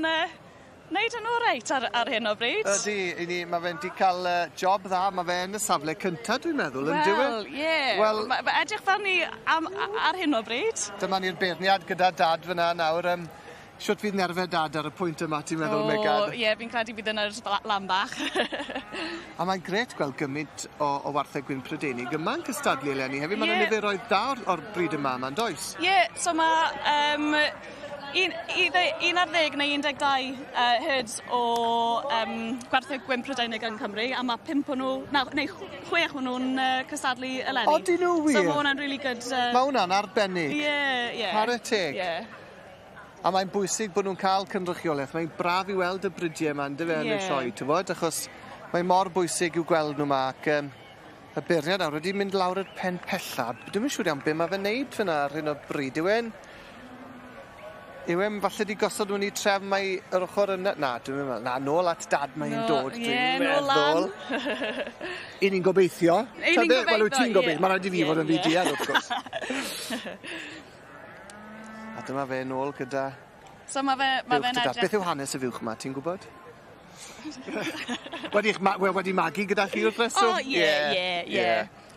neud yn oreit ar hyn o bryd. Ydy, i ni, mae fe'n di cael job dda, mae fe yn y safle cyntaf, dwi'n meddwl, yn dyw e? Wel, ie. Wel, Mae edrych fel ni ar hyn o bryd. Dyma ni'r beirniad gyda dad fyna nawr. Shwt fydd nerfau dad ar y pwynt yma, ti'n meddwl, Megan? Ie, fi'n credu bydd yna'r lan bach. A mae'n gret gweld gymaint o wartheg gwyn Prydeinig yma'n cystadlu eleni hefyd. Mae'n niferoedd da o'r bryd yma yma'n does? Ie, yeah, so mae 11 neu 12 herds o gwartheg gwyn Prydeinig yn Cymru, a mae pump o nhw, na, neu chwech o nhw'n cystadlu eleni. Odyn nhw wir? So mae hwnna'n really good. Mae hwnna'n arbennig. Ie. Chwarae teg. Ie. A mae'n bwysig bod nhw'n cael cynrychiolaeth. Mae'n braf i weld y bridiau yma, yndyfe, yn y sioe, ti'n bod? Achos mae mor bwysig i'w gweld nhw yma ac y beirniad nawr wedi mynd lawr i'r pen pella. Dwi'm yn siŵr iawn be mae fe'n neud fyna ar hyn o bryd. Yw e'n falle di gosod nhw'n i trefn mae yr ochr yna? Na, dwi'n meddwl. Na, nôl at dad mae'n No, dod, ie, dwi'n nôl meddwl. lan. I ni'n gobeithio. I ni'n Ta be? Wel, wyt ti'n gobeithio, gobeithio. ie. Mae'n rhaid i fi Ie, fod yn ie. ddiduedd, wrth gwrs. A dyma fe nôl gyda So mae fuwch fe'n dy dad. edrych. Beth yw hanes y fuwch yma, ti'n gwybod? Wedi, wel, wedi magu gyda chi wrth reswm? O, ie.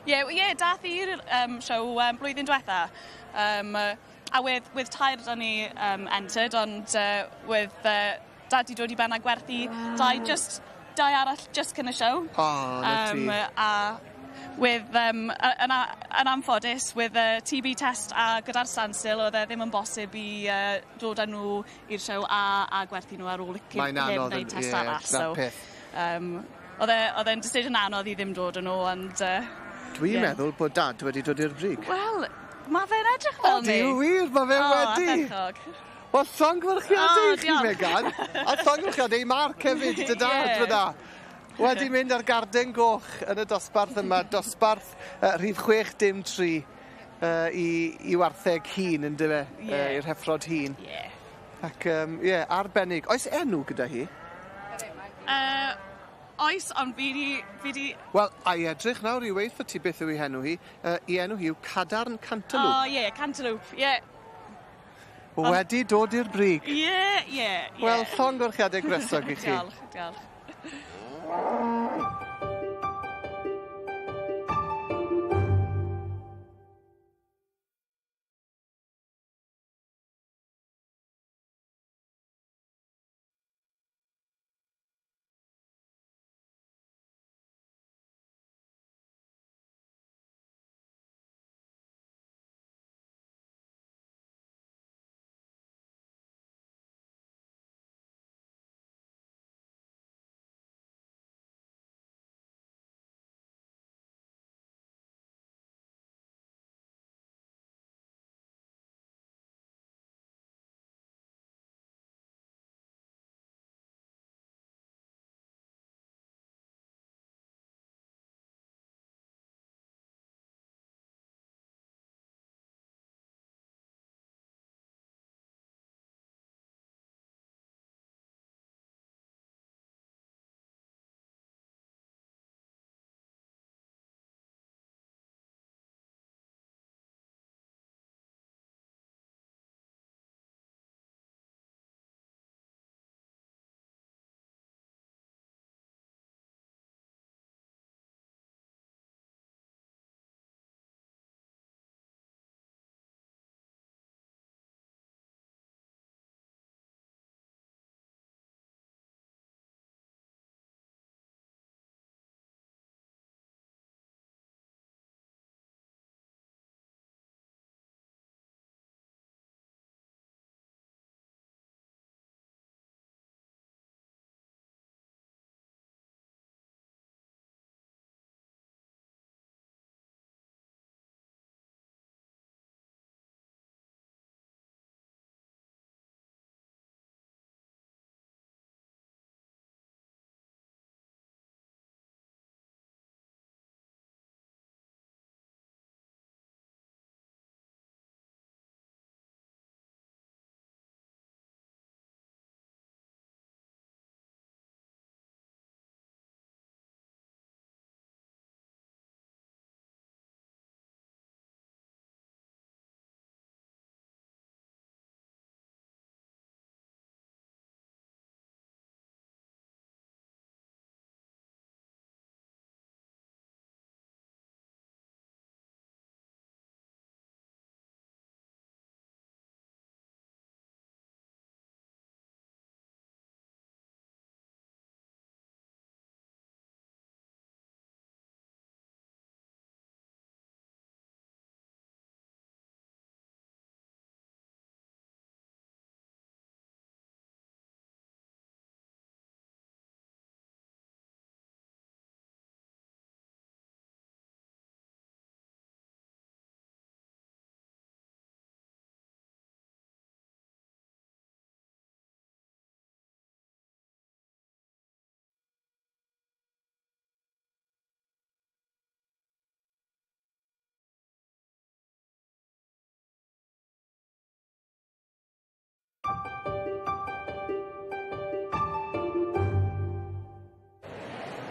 Ie, dath i'r show blwyddyn diwetha. A with tair da ni entered, ond with dad di dod i ben a gwerthu dau arall just cyn y show. O, na ti. A with, yn anffodus, with a TB test a gyda'r standstill, oedd e ddim yn bosib i dod â nhw i'r show a gwerthu nhw ar ôl cyn Mae'n anodd, wneud test ie, arall. 'na'r So, peth. oedd e'n decision anodd i ddim dod â nhw, ond Dwi'n ie. meddwl bod dad wedi dod i'r brig. Wel, mae fe'n edrych fel Odi, ni. wir, mae fe O, wedi. ardderchog. Wel, llongyfarchiadau O, i chi, diolch. Megan. A llongyfarchiadau i Mark hefyd, dy dad fyna. Wedi mynd ar garden goch yn y dosbarth yma, dosbarth rhif 6 dim 3 i wartheg hŷn, yn dyfe? Ie. I'r heffrod hŷn. Ie. Ac, ie, yeah, arbennig. Oes enw gyda hi? Oes, ond fi 'di fi 'di... Wel, a i edrych nawr i weutho ti beth yw 'i henw hi, yy 'i enw hi yw Cadarn Cantaloupe. O ie, Cantaloupe, ie. Wedi dod i'r brig. Ie, ie, ie. Wel, llongyfarchiade gwresog i chi. Diolch, diolch.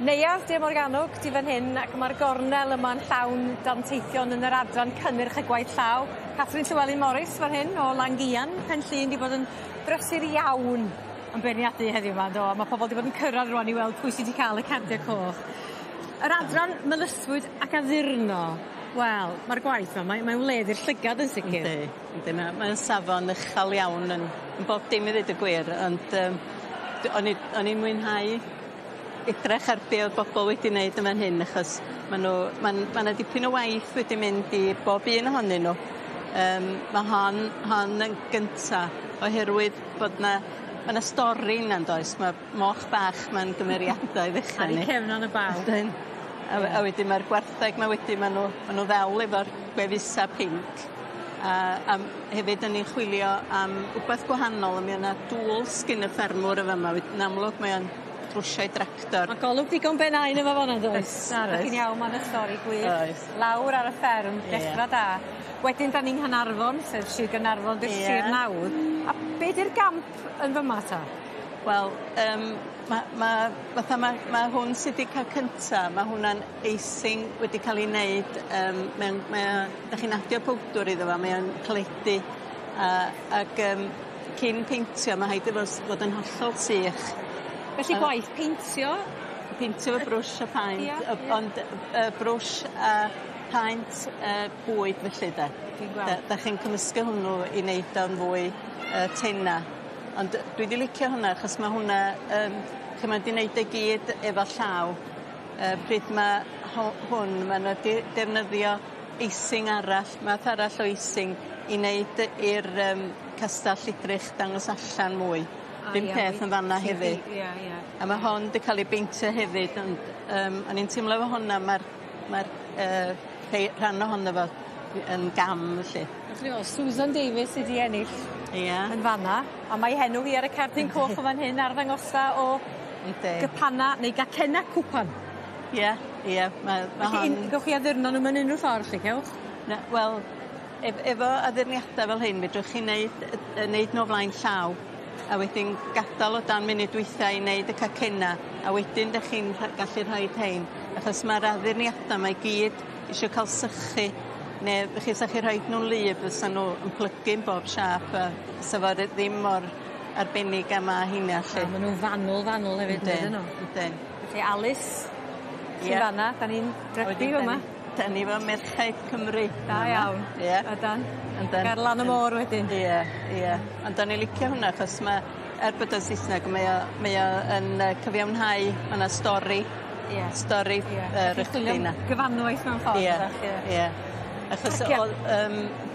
Neuadd De Morgannwg 'di fan hyn ac ma'r gornel yma'n llawn danteithion yn yr adran cynnyrch y gwaith llaw. Catrin Llywelyn Morris fan hyn o Langian, Pen Llŷn 'di bod yn brysur iawn yn beirniadu heddiw 'ma yndo a ma' pobol 'di bod yn cyrradd rŵan i weld pwy sy 'di ca'l y cardie coch. Yr adran melysfwyd ac addurno. Wel, ma'r gwaith 'ma mae mae'n wledd i'r llygad yn sicir. Yndi yndi ma' mae o'n safon uchel iawn yn yn bob dim i ddeud y gwir ond yym o'n i o'n i'n mwynhau edrych ar be' o'dd bobol wedi neud yn fan hyn achos ma' n'w ma'n ma' 'na dipyn o waith wedi mynd i bob un ohonyn n'w. Yym ma' hon hon yn gynta oherwydd bod 'na ma' 'na stori 'na yndoes ma'r moch bach 'ma'n gymeriadau i ddechra Ar 'u arni. cefn yn y baw. Ydyn. A we- a wedyn ma'r gwartheg 'ma wedyn ma' n'w ma' n'w ddel efo'r gwefusa pinc a a m- hefyd o'n i'n chwilio am wbath gwahanol a mi o' 'na dŵls gin y ffermwr yn fa' 'ma wed- yn amlwg mae o'n trwsio'i tractor. Ma' golwg digon benain yn fa' 'na yndoes? Oes. Dach chi'n iawn ma' 'na stori gwych. Oes. Lawr ar y fferm, Ie. dechra da. Wedyn 'dan ni'n Nghanarfon sef Sir Gaernarfon 'di'r Ie. sir nawdd. A be' 'di'r gamp yn fyma ta? Wel ma' ma' fatha ma' ma' hwn sy 'di ca'l cynta ma' hwnna'n eising wedi ca'l 'i neud mewn mae o 'dach chi'n adio powdwr iddo fo mae o'n caledu a ag cyn peintio ma' rhaid i fo fod yn hollol sych. Felly gwaith peintio? Peintio efo brwsh a paent. Ia ia. Ond brwsh a paent bwyd felly 'de. Dwi'n gweld. 'Dach chi'n cymysgu hwnnw i neud o'n fwy tena. Ond dwi 'di licio hwnna achos ma' hwnna ch'mod 'di neud e gyd efo llaw. Pryd ma' hwn ma' n'w 'di defnyddio eising arall math arall o eising i neud i'r castell edrych dangos allan mwy. A 'R un ia peth yn fan 'na hefyd. Ia ia. A ma' hon 'di ca'l 'i beintio hefyd ond o'n i'n teimlo efo honna ma'r ma'r rhei rhan ohono fo yn gam felly. Allwn ni weld Susan Davies sy 'di ennill. Ia. Yn fan 'na. A mae henw hi ar y cerdyn coch yn fan hyn arddangosfa o Yndi. gypana neu gacenna cwpan. Ie ie ma' ma' Felly hon... gewch chi addurno n'w mewn unryw ffordd 'lly cewch? Na wel efo addurniada fel hyn fedrwch chi neud neud n'w o flaen llaw a wedyn gadal o dan munud dwitha i neud y cacenna a wedyn 'dych chi'n gallu rhoid rhein achos ma'r addurniada 'ma i gyd isio ca'l sychu ne' felly 'sa chi rhoid nw'n wlyb fysa n'w yn plygu'n bob siâp a sa fo ddim mor arbennig a ma' heina 'lly. A ma' nw'n fanwl fanwl hefyd yndydyn nw? Yndyn. Felly Alys sy'n fan 'na 'dan ni'n rygbi fa' 'ma. 'Dan ni efo merchaid Cymru. Da iawn. Ie. Ydan. Yndan. Ag ar lan y môr wedyn. Ie ie ond o'n i licio hwnna achos ma' er bod o'n Saesneg mae o mae o yn cyfiawnhau ma' 'na stori. Ie. Stori rygbi 'na. Gyfanwaith mewn ffordd 'w'rach ie. Ie. Achos o'dd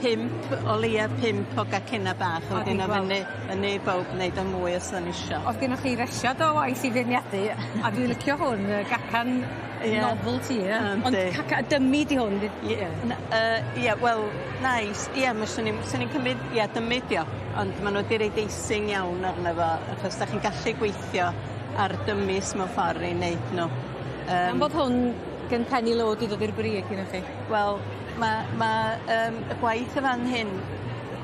pump o leia pump o gacenna bach a wedyn o'dd fyny fyny i bowb neud o mwy os o'n isio. O'dd gennoch chi resiad o waith i feirniadu a dwi licio hwn y gacan novelty ie? Ond caca dymi 'di hwn 'di? Ie ie wel nice ie ma' swn i'n swn i'n cymryd ie dymi 'di o ond ma' n'w 'di roid eising iawn arno fo achos 'dach chi'n gallu gweithio ar dymis mewn ffor i neud n'w. Pam bod hwn gen Penny Low 'di dod i'r brig un o chi? Wel ma' ma' y gwaith y fan hyn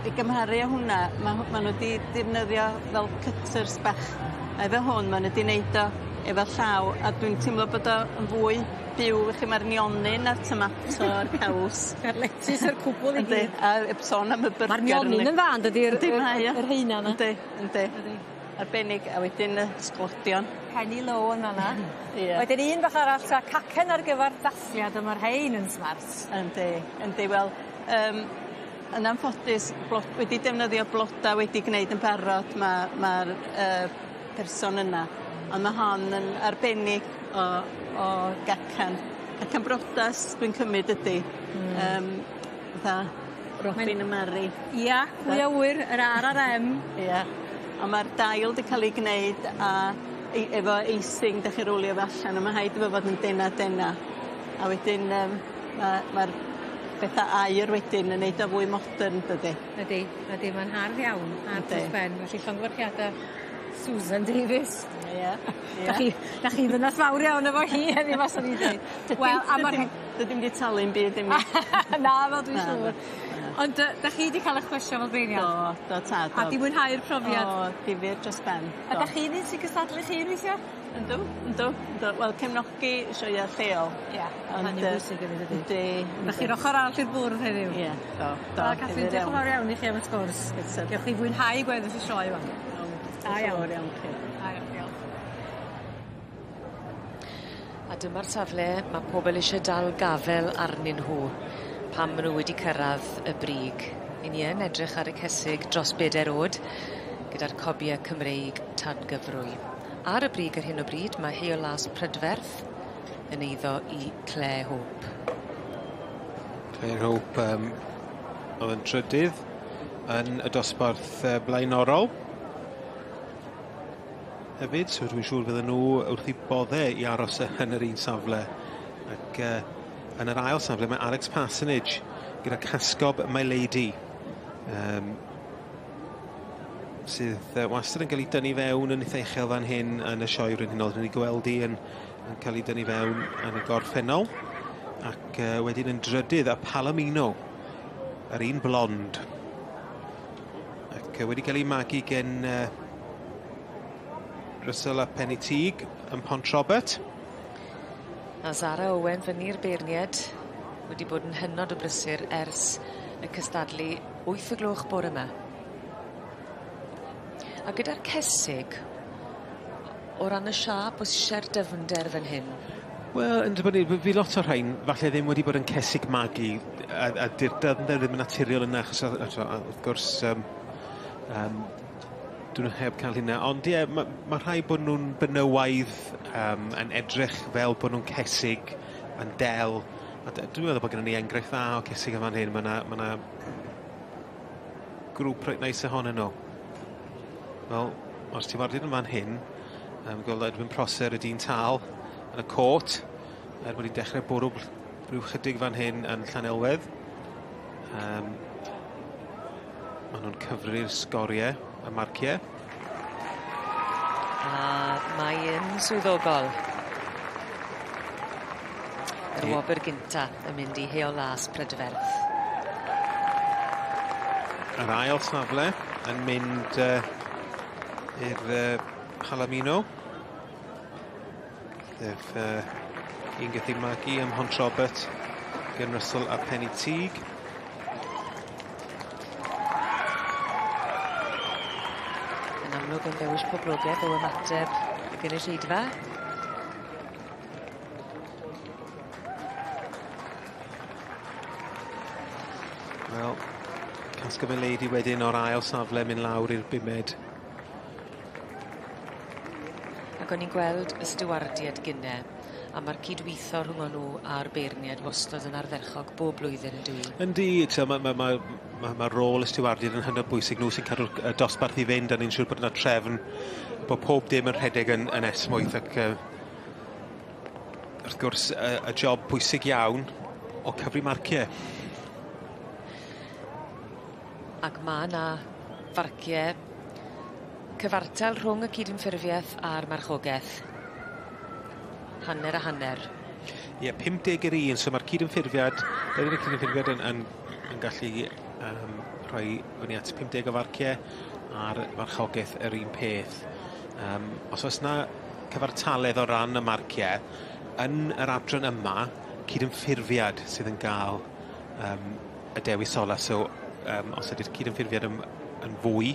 i gymharu â hwnna ma' ma' n'w 'di defnyddio fel cutters bach a efo hwn ma' n'w 'di neud o efo llaw a dwi'n teimlo bod o yn fwy byw felly ma'r nionyn a'r tomato a'r caws. A'r letys a'r cwbwl i gyd. Yndi a 'eb sôn am y byrgyr. Ma'r nionyn yn dda yndydi'r Yndi mae o. yr haena 'na. Yndi yndi. Ydi. Arbennig a wedyn y sglodion. Penny Low yn fan 'na. Ie. Wedyn un bach arall ta cacen ar gyfar dathliad a ma'r rhein yn smart. Yndi yndi wel yn anffodus wedi defnyddio bloda wedi gneud yn barod ma' ma'r person yna on' ma' hon yn arbennig o gacan. Cacan brodas dwi'n cymyd ydi. Fatha Robin a Mari. Ia, pwy a wyr yr R a'r M. Ia. A ma'r dail 'di ca'l 'u gneud a efo eising 'dach chi rowlio fo allan a ma' rhaid iddo fo fod yn dena dena. A wedyn ma'r betha aur wedyn yn neud o fwy modern dydi? Ydi ydi ma'n hardd iawn hardd dros ben felly llongyfarchiade Susan Davies. Ie ie. 'Dach chi ddynas fawr iawn efo hi heddiw 'ma swn i'n deud. Wel a ma'r Dydi'm 'di talu'm byd i mi. Na fel dwi'n siŵr. Ond 'dach chi 'di ca'l 'ych plesio fel beirniad? Do do tad do. A 'di mwynhau'r profiad? O difyr dros ben. A 'dach chi'n un sy'n cystadlu 'ych hun weithia? Yndw yndw yndw wel cefnogi sioea lleol. Ia. Ond Hynny'n bwysig hefyd dydi? Yndi. 'Dach chi'r ochor arall i'r bwrdd heddiw. Ie do do. Wel Catrin diolch yn fawr iawn i chi am y sgwrs. Gewch chi fwynhau gweddill y sioe ŵan. Da iawn. Diolch yn fawr iawn chi. Da iawn diolch. A dyma'r safle ma' pobol isie dal gafel arnyn nhw pan ma' nw wedi cyrradd y brig. 'Yn ni yn edrych ar y cesig dros beder o'd gyda'r cobie Cymreig tan gyfrwy. Ar y brig ar hyn o bryd ma' Heol Las Prydferth yn eiddo i Claire Hope. Claire Hope o'dd yn trydydd yn y dosbarth blaenorol. Hefyd, so dwi'n siŵr fydden nhw wrth 'u bodde i aros yn yr un safle. Ac yn yr ail safle mae Alex Parsonage gyda Casgob My Lady. Sydd wastad yn cael ei dynnu fewn yn eitha uchel fan hyn yn y sioe frenhinol. Dyn ni gweld hi yn cael ei dynnu fewn yn y gorffennol. Ac wedyn yn drydydd a Palomino, yr un blond. Ac wedi cael ei magu gen Russell a Penny Teague yn Pont Robert. A Zara Owen fyny'r beirniad wedi bod yn hynod o brysur ers y cystadlu 8 y gloch bore yma. A gyda'r cesig, o ran y siâp, oes eisiau'r dyfnder fan hyn? Wel, yn dibynnu, fi lot o'r rhain falle ddim wedi bod yn cesig magu, a dy'r dyfnder ddim yn naturiol yna, achos wrth gwrs, dyn nhw heb cael hynna. Ond ie, ma rhai bod nhw'n benywaidd, yn edrych fel bod nhw'n cesig, yn del. A dwi'n meddwl bod gennym ni enghraifft dda o cesig yn fan hyn. Mae 'na grŵp reit neis ohonyn nhw. Wel, os ti'n wardiad yn fan hyn, gweld Edwin Prosser, y dyn tal, yn y cot, er bod hi'n dechrau bwrw rhyw chydig fan hyn yn Llanelwedd. Maen nhw'n cyfri'r sgoriau, y marciau. A mae yn swyddogol. Yr wobr gynta yn mynd i Heol Las Prydferth. Yr ail safle yn mynd i'r Palomino. Sef un gath ei magu ym Mhont Robert gen Russell a Penny Teague. Yn amlwg yn ddewis poblogaidd o ymateb y gynulleidfa. Wel, Cascavelle Lady wedyn o'r ail safle mynd lawr i'r bumed. Ac o'n i'n gweld y stiwardiad gynne, a ma'r cydwitho rhwng nhw a'r beirniad wastad yn ardderchog bob blwyddyn yn dyw 'i? Yndi, ma' rôl y stiwardiad yn hynod bwysig, nhw sy'n cadw'r dosbarth i fynd a ni'n siŵr bod yna trefn, bod pob dim yn rhedeg yn esmwyth ac wrth gwrs y job pwysig iawn o cyfri marciau. Ac ma' 'na farcie cyfartal rhwng y cydymffurfieth a'r marchogeth. Hanner a hanner. Ie, 50 i'r 1, so ma'r cydymffurfiad, y cydymffurfiad yn gallu rhoi fyny at 50 o farciau a'r marchogeth yr un peth. Os oes 'na cyfartaledd o ran y marciau, yn yr adran yma, cydymffurfiad sydd yn gael y dewis ola, so os ydy'r cydymffurfiad yn fwy,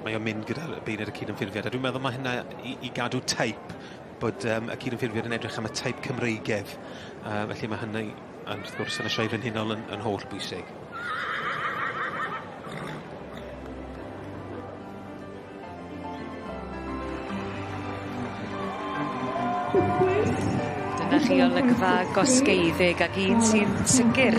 mae o'n mynd gyda'r beirniad y cydymffurfiad, a dwi'n meddwl mae hynna i gadw teip, bod y cydymffurfiad yn edrych am y teip Cymreigedd, felly mae hynny yn, wrth gwrs, yn y Sioe Frenhinol yn holl bwysig. Dyna chi olygfa gosgeiddig ac un sy'n sicir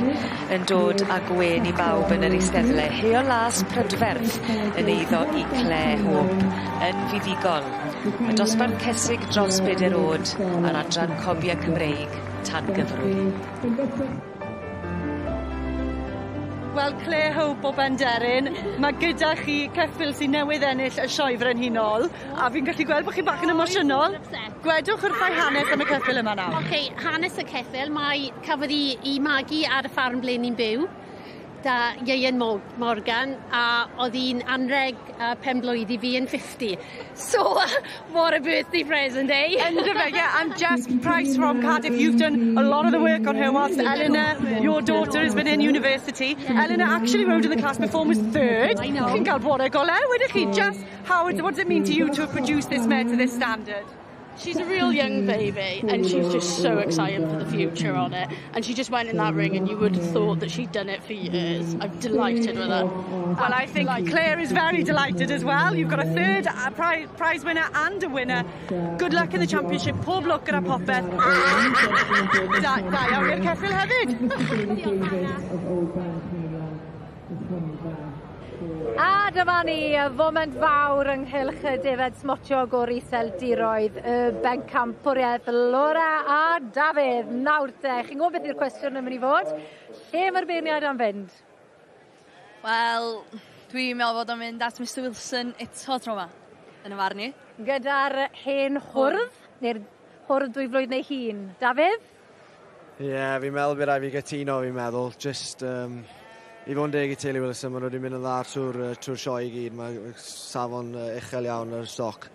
yn dod â gwên i bawb yn yr eisteddle. Heol Las Prydferth yn eiddo i Claire Hope yn fuddugol. Y dosbarth cesig dros beder o'd a'r adran Cobia Cymreig tan gyfrwy. Wel, Claire Hope o Benderyn, mae gyda chi ceffyl sy'n newydd ennill y Sioe Frenhinol, a fi'n gallu gweld bod chi bach yn emosiynol. Gwedwch wrthai hanes am y ceffyl yma nawr. Oce, hanes y ceffyl, mae cafodd i magu ar y ffarm ble ni'n byw, da Ieuan Morgan, a oedd hi'n anreg pen-blwydd i fi yn 50. So, what a birthday present, eh? Yndyfe, yeah, and Jess Price from Cardiff, you've done a lot of the work on her whilst Eleanor, your daughter, has been in university. Yeah. Eleanor actually rode in the class before and was third. I know. Chi'n cael bore golau, wedych chi. Jess, what does it mean to you to have produced this mare to this standard? She's a real young baby and she's just so excited for the future on it. And she just went in that ring and you would have thought that she'd done it for years. I'm delighted with her. Well, I think Claire is very delighted as well. You've got a third prize winner and a winner. Good luck in the championship. Pob lwc gyda popeth. Da iawn i'r ceffyl hefyd. A dyma ni, y foment fawr ynghylch y defed smotiog o'r Iseldiroedd, y bencampwriaeth Laura a Dafydd. Nawr te, chi'n gwybod beth yw'r cwestiwn yn mynd i fod? Lle mae'r beirniad am fynd? Wel, dwi'n meddwl bod o'n mynd at Mr Wilson eto tro yma, yn y farn i. Gyda'r hen hwrdd, neu'r hwrdd 2 flwydd neu hun. Dafydd? Ie, yeah, fi'n meddwl bydd rhaid fi gytuno, fi'n meddwl. Just, I fod yn deg i teulu Wilson, maen nhw wedi mynd yn dda trwy'r trwy sioe i gyd. Mae safon uchel iawn ar y stoc.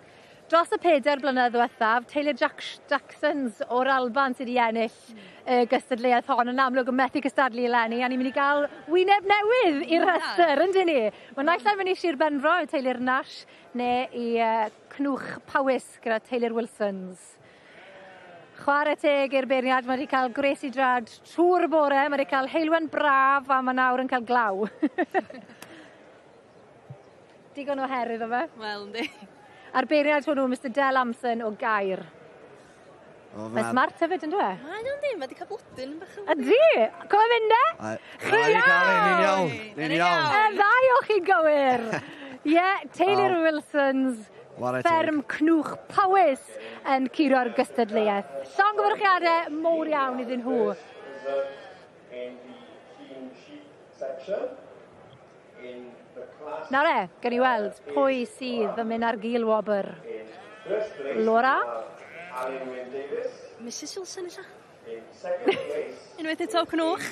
Dros y 4 blynedd ddiwethaf, Taylor Jack Jacksons o'r Alban sydd wedi ennill y gystadleuaeth hon yn amlwg yn methu cystadlu eleni, a ni'n mynd i gael wyneb newydd i'r rhestr, yndyn ni? Mae naill ai'n mynd i Sir Benfro i teulu'r Nash, neu i Cnwch Powys gyda Taylor Wilsons. Chwarae teg i'r beirniad, mae wedi cael gwres i drad trwy'r bore, mae wedi cael heulwen braf a mae nawr yn cael glaw. Digon o her iddo fe. Wel, yndi. A'r beirniad hwnnw, Mr Del Amson o Gaer. O, Mae'n smart hefyd, yn dwi? Mae o'n di, mae di cael blodyn yn bach yn... Ydy? Cofio mynd e? Chi iawn! Ni'n iawn, ni'n iawn. Y ddau o chi'n gywir. Ie, Taylor Wilsons, fferm Cnwch Powys yn curo'r gystadleuaeth. Llongyfarchiadau mowr iawn iddyn nhw. Nawr e, gawn ni weld pwy sydd yn mynd ar gil wobr. Laura? Mrs Wilson ella? Unwaith eto Cnwch.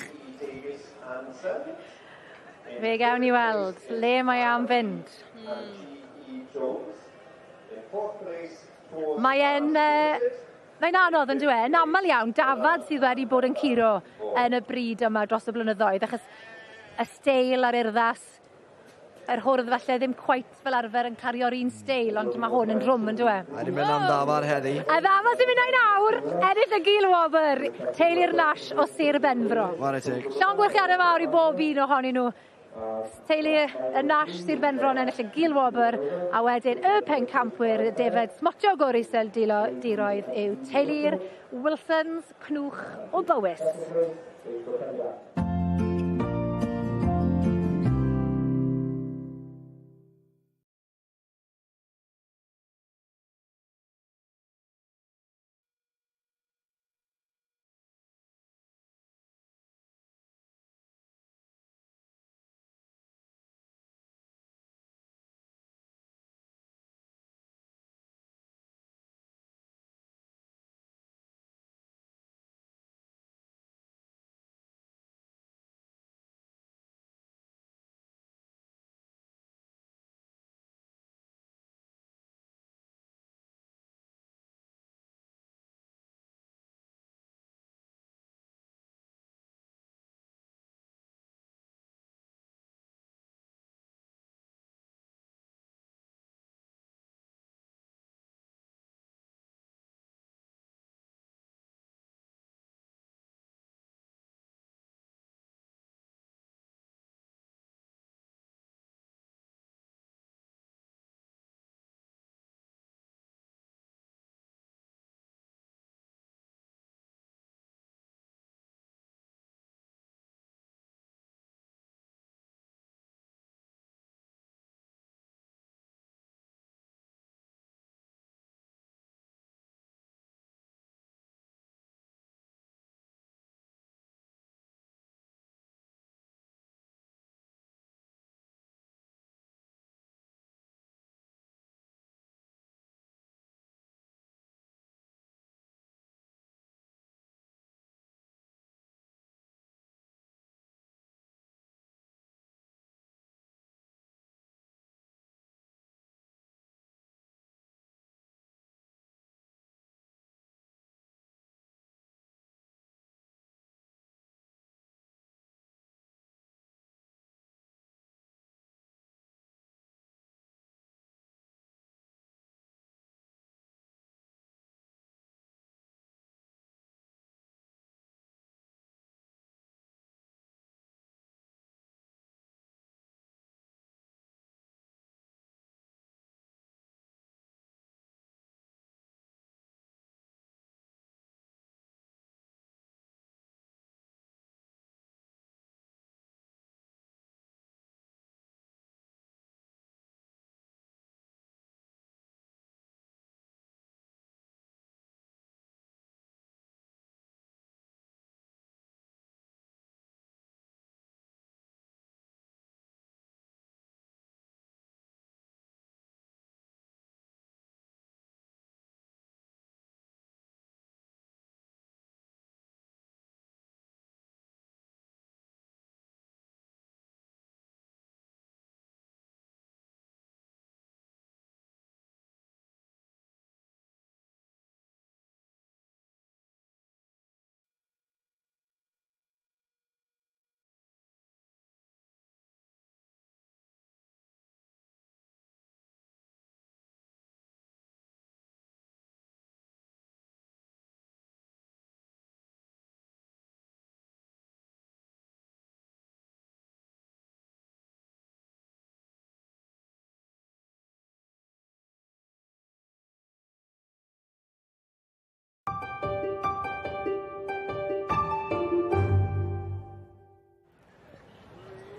Fe gawn ni weld le mae am fynd. Mae e'n mae'n anodd yn dyw e, yn aml iawn dafad sydd wedi bod yn curo yn y bryd yma dros y blynyddoedd achos y steil a'r urddas, yr hwrdd falle ddim cweit fel arfer yn cario'r un steil, ond mae hwn yn drwm yn dyw e. A ni'n mynd am ddafad heddi. A ddafad sy'n mynd o'i nawr, ennill y gil wobr, teulu'r Nash o Sir Benfro. Chwarae teg. Llongyfarchiadau mawr i bob un ohonyn nhw. Teulu y Nash Sir Benfro yn ennill y gil wobr, a wedyn y pencampwyr defed smotiog o'r isel diroedd yw teulu'r Wilsons Cnwch o Bowys.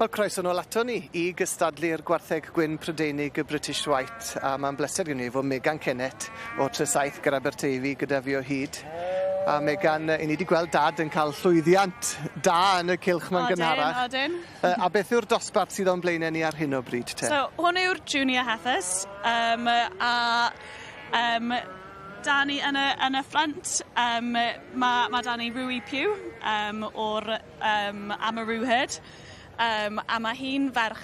Wel, croeso nôl ato ni i gystadlu'r gwartheg gwyn Prydeinig y British White, a mae'n bleser gen i fod Megan Kennett o Tresaith ger Aberteifi gyda fi o hyd. A Megan, i ni wedi gweld dad yn cael llwyddiant da yn y cylch ma'n gynharach. Odyn, odyn. A beth yw'r dosbarth sydd o'n blaenau ni ar hyn o bryd te? So, hwn yw'r Junior Heifers, a da ni yn y front, ma da ni Rui Pugh o'r Amaroo Herd, a mae hi'n ferch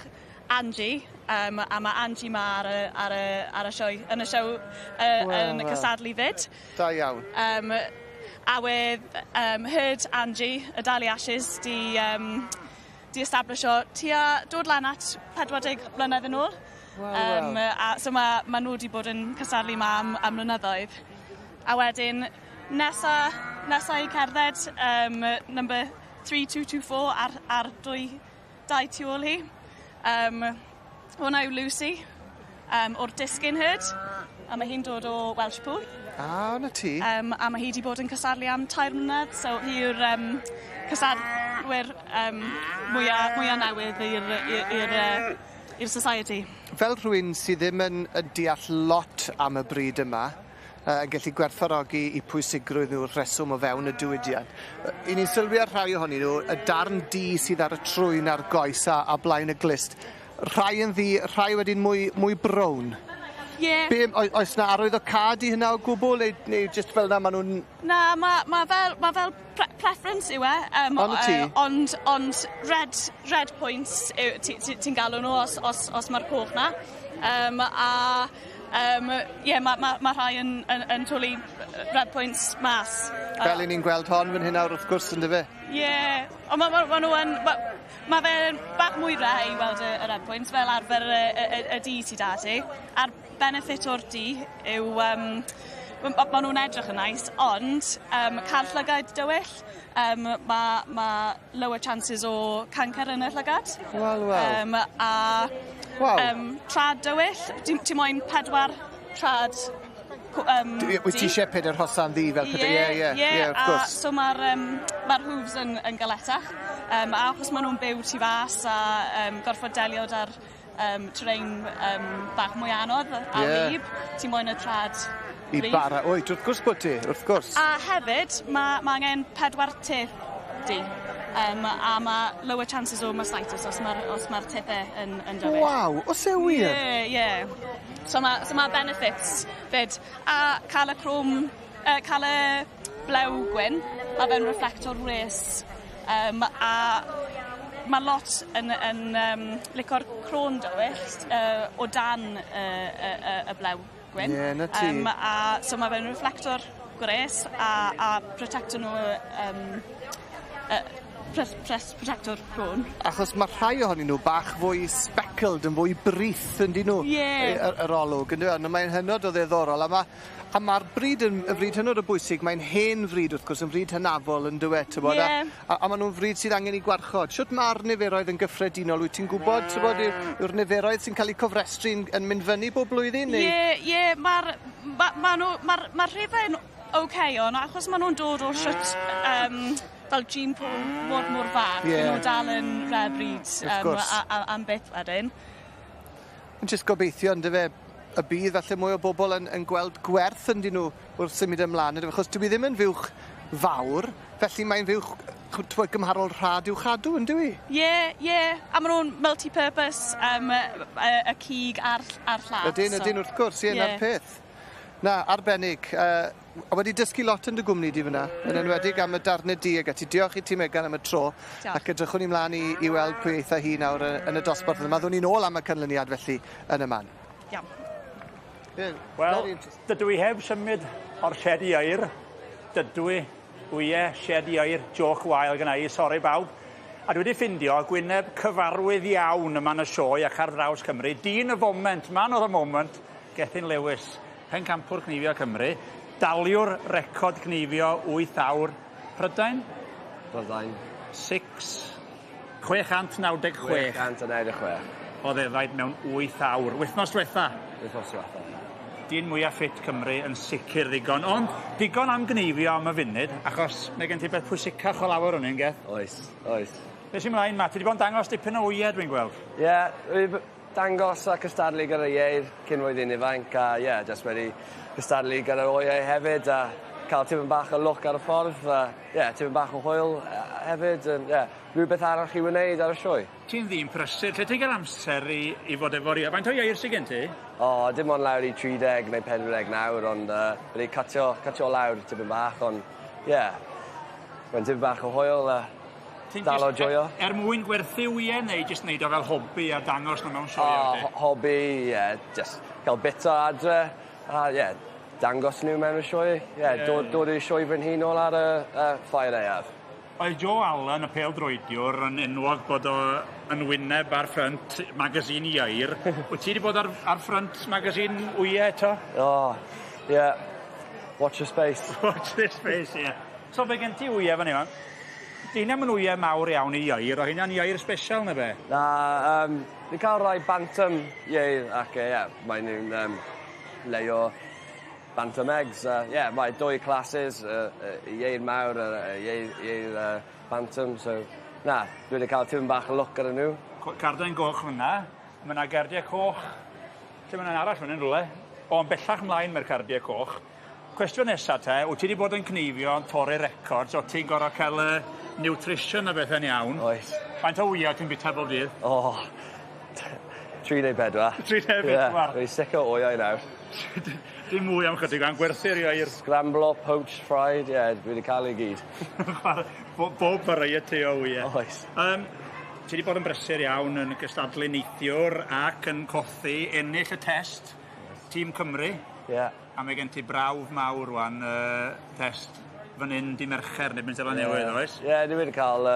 Angie, a mae Angie ma ar y sioe, yn y sioe yn y cystadlu fyd. Da iawn. A wedd herd Angie, y Dali Ashes, di establisho tua dod lan at 40 blynedd yn ôl. Wel. A so ma nhw wedi bod yn cystadlu ma am blynyddoedd. A wedyn, nesa i cerdded, number 3224 ar dau tu ôl hi. Hwna yw Lucy, o'r Disgyn Herd, a mae hi'n dod o Welshpool. Ah, na ti. A mae hi wedi bod yn cystadlu am 3 mlynedd, so hi yw'r cystadlwyr mwyaf newydd i'r society. Fel rhywun sydd ddim yn deall lot am y bryd yma, yn gallu gwerthfawrogi i pwysigrwydd nhw'r rheswm o fewn y diwydiant. I ni'n sylwi ar rhai ohonyn nhw, y darn du sydd ar y trwyn a'r goes a blaen y glust. Rhai yn ddu, rhai wedyn mwy brown. Ie. Be, oes na arwyddocâd i hynna o gwbl, neu just fel na maen nhw'n? Na, ma fel preference yw e. Ond ti? Ond red points yw, ti'n galw nhw os mae'r coch na. A ie, ma rhai yn twlu red points mas. Fel i ni'n gweld hon fan hyn nawr wrth gwrs, yn dyfe? Ie, yeah. Ond ma nhw yn... Ma fe'n bach mwy rare i weld y red points, fel arfer y du sy 'da ti. A'r benefit o'r du yw... Ma nhw'n edrych yn nice, ond cael llygaid dywyll, ma lower chances o cancer yn y llygad. Wel, wel. A trad dywyll, ti moyn pedwar trad Wyt ti eisiau pedair hosan ddu fel pedair? Ie, wrth a gwrs. so mae'r ma hooves yn galetach. A achos maen nhw'n byw tu fas a gorfod delio 'da'r terrain bach mwy anodd a wlyb, ti moyn y trad I gryf. bara. Oed, wrth gwrs bod ti, wrth gwrs. A hefyd, ma angen pedwar teth du. A mae lower chances o mastitis os ma tethau yn dywyll. Waw, oes e wir? Ie. So ma benefits fyd. A cael y chrome, cael y blew gwyn, mae fe'n reflecto'r wres. A mae lot yn lico'r croen dywyll o dan y blew gwyn. Ie, 'na ti. A so mae fe'n reflecto'r gwres a protecto nhw, protecto'r croen. Achos mae rhai ohonyn nhw bach fwy speckled, yn fwy brith, yn dyn nhw? Ie. Yr olwg, yn dyn nhw? Mae'n hynod o ddiddorol, a mae'r bryd yn y fryd hynod o bwysig, mae'n hen fryd wrth gwrs, yn fryd hynafol yn dywed, t'bod, a maen nhw'n fryd sydd angen i gwarchod. Shwt mae'r niferoedd yn gyffredinol, wyt ti'n gwybod, t'bod, yw'r niferoedd sy'n cael eu cofrestru yn mynd fyny bob blwyddyn, neu? Ie, ma rhifau'n okay, ond achos ma nhw'n dod o shwt fel gene pool mor fach, yeah, nhw dal yn rare breed gwrs. am byth wedyn. Yn jyst gobeithio, yn dyfe, y bydd falle mwy o bobl yn gweld gwerth ynddyn nhw wrth symud ymlaen, yndyfe? Achos dwi ddim yn fuwch fawr, felly mae'n fuwch t'wod, gymharol rhad i'w chadw, yn dyw i? Ie, a maen nhw'n multi-purpose, y cig a'r lladd. Ydyn, ydyn, wrth gwrs, ie, na'r peth. Na, arbennig. A wedi dysgu lot yn dy gwmni di fyna, yn enwedig am y darnau du ag ati. Diolch i ti, Megan, am y tro. Diolch. Ac edrychwn ni mlaen i weld pwy eitha hi nawr yn y dosbarth yma. Ddown ni'n ôl am y canlyniad felly yn y man. Iawn. Yeah, Wel, very interesting. dydw i heb symud o'r shed ieir. Dydw i, wyau, shed ieir, joc wael gyna i, sori bawb. A dwi wedi ffindio gwyneb cyfarwydd iawn yma yn y sioe ac ar draws Cymru. Dyn y foment, man of the moment, Gethin Lewis, pencampwr cneifio Cymru, daliwr record cneifio 8 awr Prydain? Prydain. 6, 696. 696. O ddefaid mewn 8 awr. Wythnos diwetha. Wythnos diwetha. Dyn mwyaf ffit Cymru yn sicr ddigon, ond digon am gneifio am y funud, achos mae gen ti beth pwysicach o lawer o'n un, Geth. Oes, oes. Be sy'n mlaen, Matt? Ti wedi bod yn dangos dipyn o wyau, dwi'n gweld. Ie, yeah, dangos a cystadlu gyda ieir cyn roedd i'n ifanc a ie, yeah, just wedi cystadlu gyda'r wyau hefyd a cael tipyn bach o lwc ar y ffordd a ie, yeah, tipyn bach o hwyl hefyd. And, yeah, rhywbeth arall i wneud ar y sioe. Ti'n ddyn prysur, lle ti'n cael amser i fod efo'r ieir? Faint o ieir sydd gen ti? O, dim ond lawr i 30 neu 40 nawr, ond wedi cutio lawr tipyn bach, ond ie, yeah, mae'n tipyn bach o hwyl a dal o joio. Er mwyn gwerthu wyau neu jyst neud o fel hobi a dangos nhw mewn sioe? O, hobi, ie, yeah, just cael bita adre, a ie, yeah, dangos nhw mewn y sioe. Ie, yeah, yeah, dod i'r sioe frenhinol ar y ffair aeaf. Oedd Joe Allen, y pêl-droediwr, yn enwog bod o yn wyneb ar ffrynt magazine ieir. Wyt ti wedi bod ar ffrynt magazine wyau eto? O, ie. Yeah. Watch your space. Watch this space, ie. Yeah. So be gen ti wyau fan hyn? Di hynna yn wyau mawr iawn i ieir, o hynna'n ieir special na be? Na, ni'n cael rai bantam ieir ac ie, yeah, mae nhw'n leio bantam eggs. Yeah, mae dwy classes, ieir mawr a ieir bantam, so na, dwi wedi cael tipyn bach o lwc gyda nhw. Carden goch fyna, mae yna gardiau coch, lle mae yna'n arall fan hyn rhywle? O, yn bellach mlaen mae'r cardiau coch. Cwestiwn nesaf te, wyt ti wedi bod yn cneifio yn torri records, o ti'n gorfod cael nutrition a bethau'n iawn? Oes. Faint o wyau ti'n bita bob dydd? O, 3 neu 4. 3 neu 4? Yeah, dwi'n sick o wyau nawr. Dim mwy am chydig, a'n gwerthu'r ieir. Scramblo, poached, fried, ie, yeah, dwi wedi cael ei gyd. Bob variety o wyau. Oes. Ti wedi bod yn brysur iawn yn gystadlu neithiwr ac yn cothi ennill y test Tîm Cymru. Ie. Yeah. A mae gen ti brawf mawr rwan, test fan hyn di Mercher neu Seland Newydd, oes? Ie, yeah, ni wedi cael,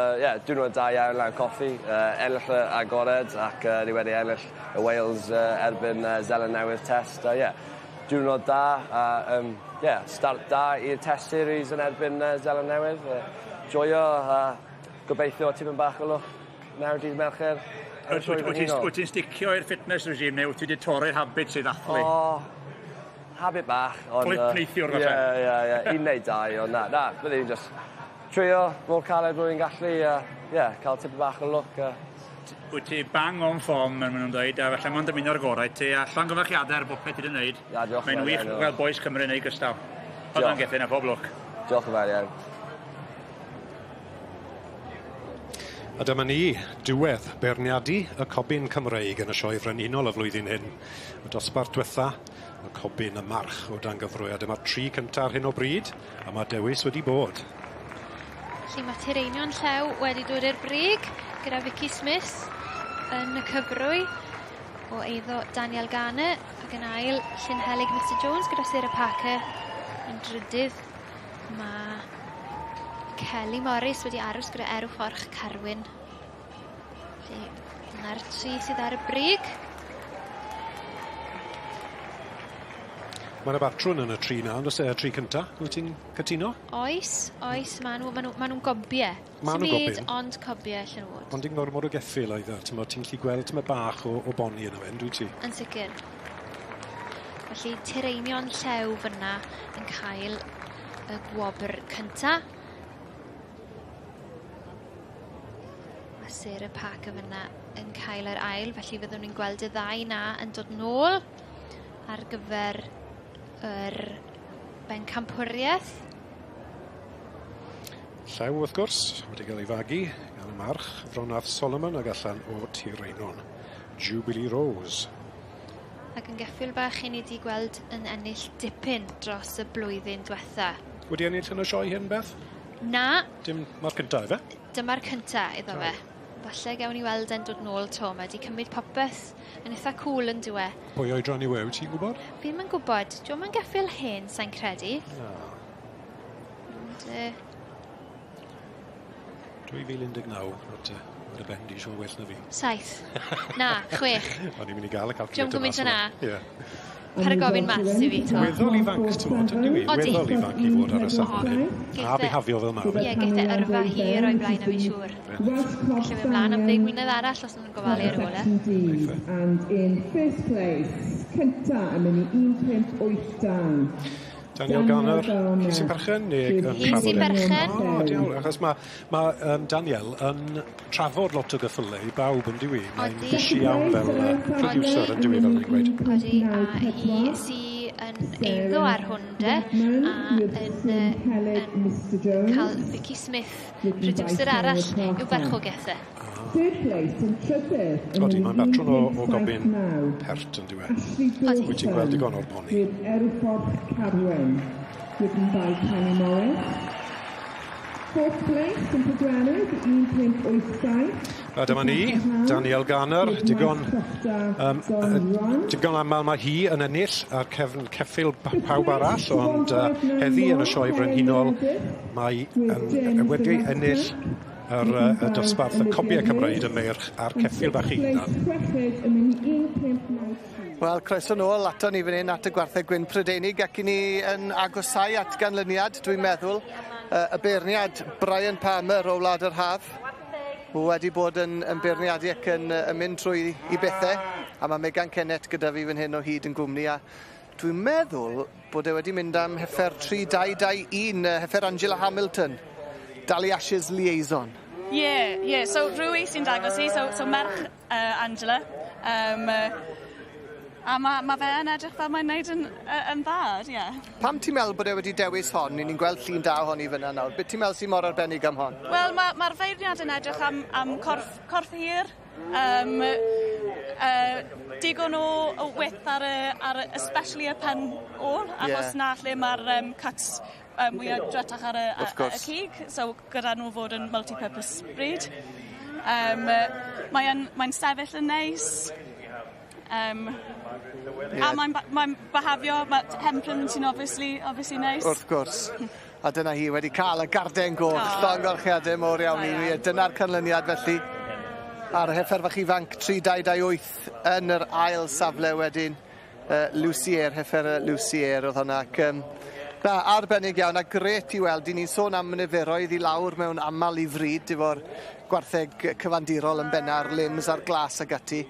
diwrnod da iawn lawn coffi, ennill y agored ac ni wedi ennill y Wales erbyn Seland Newydd test. Ie, yeah, diwrnod da, a yeah, start da i'r test series yn erbyn Seland Newydd. Joio a gobeithio tipyn bach o lwc nawr dydd Mercher. Wyt ti'n sticio i'r fitness regime neu wyt ti wedi torri'r habit sydd ddathlu? O, habit bach. Flip neithiwr falle. Ie, 1 neu 2, ond na, byddwn i'n just trio mor caled rwy'n gallu, ie, cael tipyn bach o lwc. Wyt ti bang on form, maen nhw'n dweud, a falle mae'n dymuno'r gorau ti, a llongyfarchiadau ar bopeth ti wedi wneud. Na, diolch yn fawr. Mae'n wych gweld bois Cymru yn ei gystal. Oedd o'n Gethin, a pob lwc. Diolch yn fawr iawn. A dyma ni, diwedd beirniadu y Cobyn Cymreig yn y Sioe Frenhinol y flwyddyn hyn. Y dosbarth diwetha, y Cobyn y March o dan gyfrwy. A dyma'r 3 cyntaf ar hyn o bryd, a mae dewis wedi bod. Felly mae Tireinion Llew wedi dod i'r brig gyda Vicky Smith yn y cyfrwy o eiddo Daniel Garner, ac yn ail Llynhelyg Mr Jones gyda Sarah Parker yn drydydd. Mae Kelly Morris wedi aros gyda Erw Fforch Carwyn. Felly dyna'r 3 sydd ar y brig. Mae yna batrwn yn y 3 na, ond oes e, y 3 cynta, wyt ti'n cytuno? Oes, oes, maen nhw'n gobiau. Maen nhw'n gobyn. Ond cobiau allan nhw fod. Ond dim gormod o geffyl oedd e, ti'n gallu gweld tyma bach o boni yna fe, dwi ti? Yn sicr. Felly Tireinion Llew fyna yn cael y gwobr cynta. A Sarah Parker fyna yn cael yr ail, felly fyddwn ni'n gweld y ddau na yn dod nôl ar gyfer yr bencampwriaeth. Llew, wrth gwrs, wedi cael ei fagu gan y march Fronath Solomon ag allan o Tireinon, Jubilee Rose. Ac yn geffyl bach i ni wedi gweld yn ennill dipyn dros y blwyddyn diwetha. Wedi ennill yn y sioe hyn, Beth? Na. Dim mae'r cynta, efe? Dyma'r cynta iddo fe. Falle gawn ni weld e'n dod nôl to. Mae wedi cymryd popeth yn eitha cool yn dyw e. Pwy oedran yw e, wyt ti'n gwybod? Fi ddim yn gwybod. Dio'm yn geffyl hen, sa'n credu. Na. Ond, 2019, not ar y ben di siŵr well na fi. 7. Na, 6. O'n i'n mynd i gael y calculator. Dio'm gymaint yna. Ie. Paid â gofyn maths i fi, to. Weddol ifanc, ti'n bod, ynddi wi? Weddol ifanc i fod ar y safon hyn. A bihafio fel mawr. Ie, geith e yrfa hir o'i blaen am i siŵr. Gallu mynd mlaen am 10 mlynedd arall os nhw'n gofalu ar ôl e. And in first place, cynta yn mynd i 1.82. Daniel Garner, hi sy'n perchen neu yn Hi sy'n trafod e? berchen. O, diawl, achos ma' ma' Daniel yn trafod lot o gyffyle i bawb yn dyw 'i? Mae'n Odi. busy iawn fel producer yn dyw 'i fel ni'n gweud. Odi, a hi sy yn eiddo ar hwn de, a yn, yn cael Vicky Smith, producer arall i'w farchogaeth e. Odi, mae'n batrwn o gobin pert yn dyw e. Odi. Wyt ti'n gweld digon o'r poni? With Erfod Carwen, ridden by Penny Morris. Fourth place yn pedwerydd, 1587. A dyma ni, Daniel Garner, digon aml mae hi yn ennill ar cefn ceffyl pawb arall, ond heddi yn y sioe frenhinol mae yn, wedi ennill y dosbarth y cobiau Cymreig y meirch a'r ceffyl bach ei hunan. Chweched yn mynd i 1593. Wel, croeso nôl ato ni fan hyn at y gwartheg gwyn Prydeinig ac i ni yn agosau at ganlyniad, dwi'n meddwl. Y beirniad Brian Palmer o Wlad yr Haf wedi bod yn beirniadu ac yn mynd trwy i bethau. A mae Megan Kennett gyda fi fan hyn o hyd yn gwmni a dwi'n meddwl bod e wedi mynd am heffer 3221, heffer Angela Hamilton. Dali Ashes Liaison. Yeah. So rwy sy'n dangos hi, so merch Angela. A ma fe yn edrych fel mae'n neud yn dda, ie. Yeah. Pam ti'n meddwl bod e wedi dewis hon? Ni'n gweld llun da ohoni fyna nawr. Beth ti'n meddwl sy'n mor arbennig am hon? Wel, mae'r ma feirniad yn edrych am corff hir, digon o width ar y, especially y pen ôl, achos na lle mae'r cuts mwyaf drytach ar Wrth y gwrs. cig, so gyda nhw fod yn multi-purpose breed. Mae'n sefyll yn neis. A mae'n behafio, mae hempryn sy'n obviously neis. Wrth gwrs. A dyna hi wedi cael y garden goch. O. Llongyfarchiadau mowr iawn i ni. Dyna'r canlyniad felly. A'r heffer fach ifanc 3228 yn yr ail safle wedyn. Lucier, heffer Lucier oedd hwnna. Ac, na, arbennig iawn a gret i weld. Dyn ni'n sôn am niferoedd i lawr mewn aml i fryd efo'r gwartheg cyfandirol yn benna'r limbs a'r glas ag ati.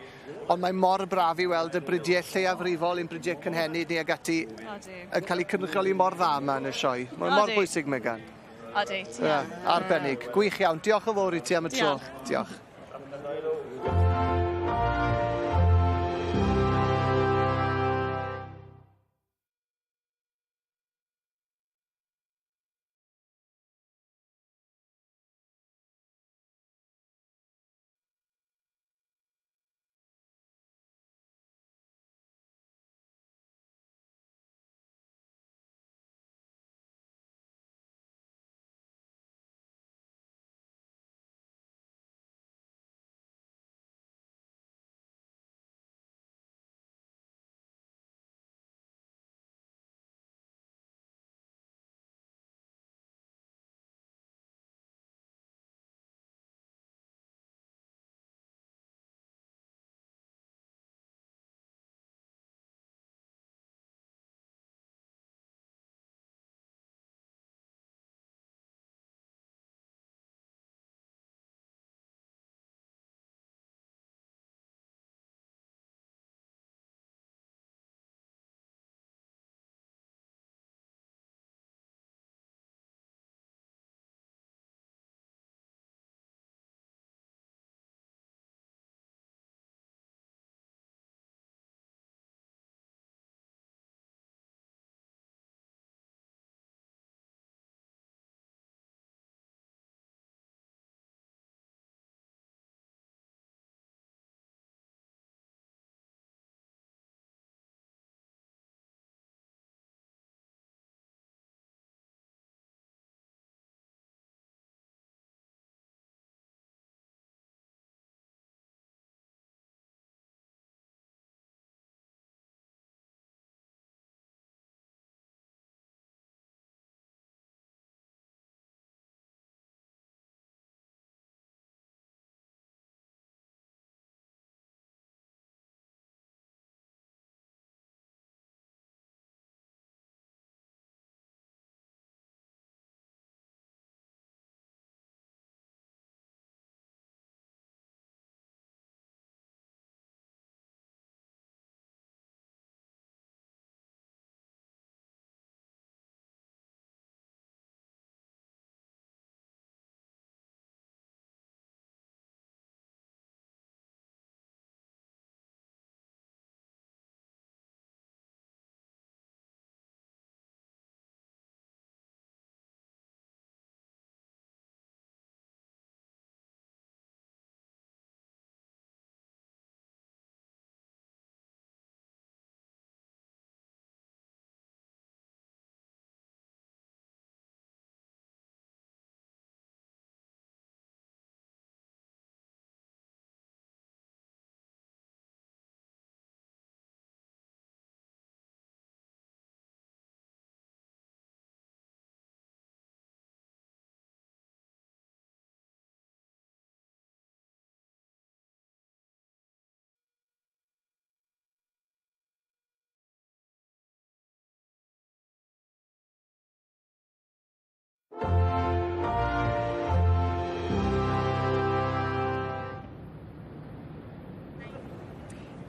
Ond mae mor braf i weld y bridiau lleiafrifol, ein bridiau cynhenid ni ag ati yn cael eu cynrychioli mor dda yma yn y sioe. Mae'n mor Odi. bwysig, Megan. Odi, ti'n Ie, iawn. arbennig. Gwych iawn. Diolch yn fawr i ti am y tro. Diolch. Diolch.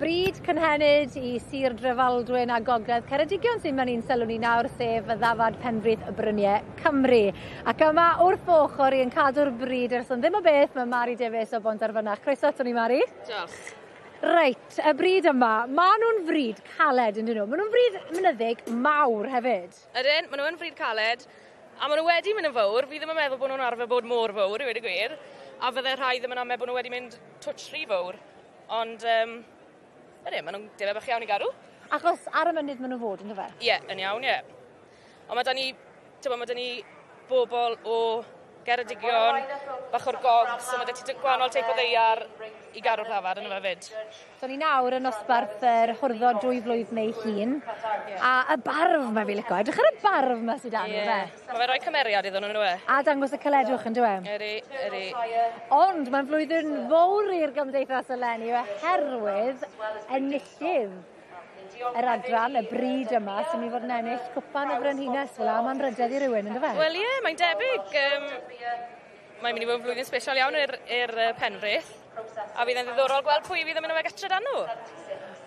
Bryd cynhenid i Sir Drefaldwyn a Gogledd Ceredigion sy'n mynd i'n sylw ni nawr, sef y ddafad Penfrith y Bryniau Cymru. Ac yma wrth ochr i yn cadw'r bryd ers ond ddim o beth, mae Mari Davies o Bontarfynach. Croeso ato ni, Mari. Diolch. Reit, y bryd yma, maen nhw'n fryd caled yn dyn nhw. Maen nhw'n fryd mynyddig mawr hefyd. Ydyn, maen nhw'n fryd caled. A maen nhw wedi mynd yn fawr. Fi ddim yn meddwl bod nhw'n arfer bod mor fawr, i weud y gwir. A fydde rhai ddim yn amau bod nhw wedi mynd twtsh rhy fawr. Ond, um, ydyn, maen nhw'n defaid bach iawn i gadw. Achos ar y mynydd maen nhw fod, yn dyfe? Ie, yeah, yn iawn, ie. Yeah. Ond mae 'da ni, t'mo' ma' 'da ni bobl o Geredigion, bach o'r gog, so ma' 'da ti gwahanol teip o ddaear i gadw'r ddafad yno fe 'fyd. So ni nawr yn nosbarth yr hwrddo dwy flwydd neu hŷn, a y barf 'ma fi lico, edrych ar y barf 'ma sy 'da nhw yfe? Ie, ma' fe roi cymeriad iddyn nhw yndyw e? A dangos y caledwch yndyw e? Ydi, ydi. Ond mae'n flwyddyn fowr i'r gymdeithas eleni oherwydd enillydd yr adran, y bryd yma, sy'n mynd i fod yn ennill cwpan y Frenhines fel 'a, mae'n rydedd i rywun, yndyfe? Wel ie, mae'n debyg. Um, mae'n mynd i fod yn flwyddyn special iawn i'r Penfrith, a fydd e'n ddiddorol gweld pwy fydd yn mynd â fe gatre dan nhw.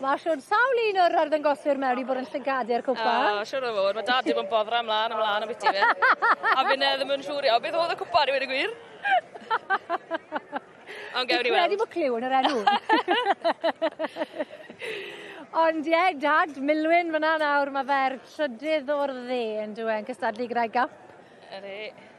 Mae siwr sawl un o'r arddangoswyr mewn i bod yn llygadu'r cwpan. O, siwr o fod. Mae dad wedi bod yn boddra ymlaen ymlaen ambiti fe. A finne ddim yn siŵr iawn beth oedd y cwpan i weud y gwir. Ond gewn ni weld. Fi'n credu bod cliw yn yr enw. Ond ie, dad, Milwyn fyna nawr, mae fe'r trydydd o'r dde yn dyw e, yn cystadlu gyda'i gap. Ydi.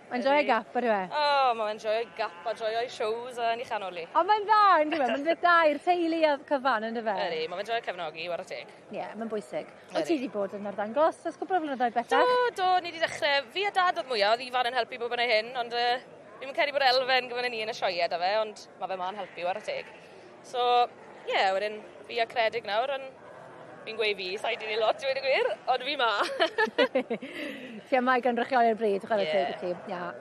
Mae'n joio'i gap, ydyw e? O, mae fe'n joio'i gap a joio'i shows a yn ei chanol i. Ond mae'n dda, yn dyw e? Mae'n beth da i'r teulu a cyfan, yn dyw e? Ydi, mae fe'n joio cefnogi, wara teg. Ie, mae'n bwysig. Wyt ti wedi bod yn arddangos ers cwpl o flynyddoedd bellach? Do, do, ni wedi dechrau. Fi a dad oedd mwyaf, oedd Ifan yn helpu bob yn a hyn, ond uh, Fi'm yn credu bod elfen gyda ni yn y sioeau 'da fe, ond ma' fe 'ma'n helpu ware teg. So, ie, yeah, wedyn fi a Credig nawr, yn fi'n gweud fi, sa'i di neud lot i weud y gwir, ond fi 'ma. Ti yma i gynrychioli'r bryd, chwarae teg i ti. Ia.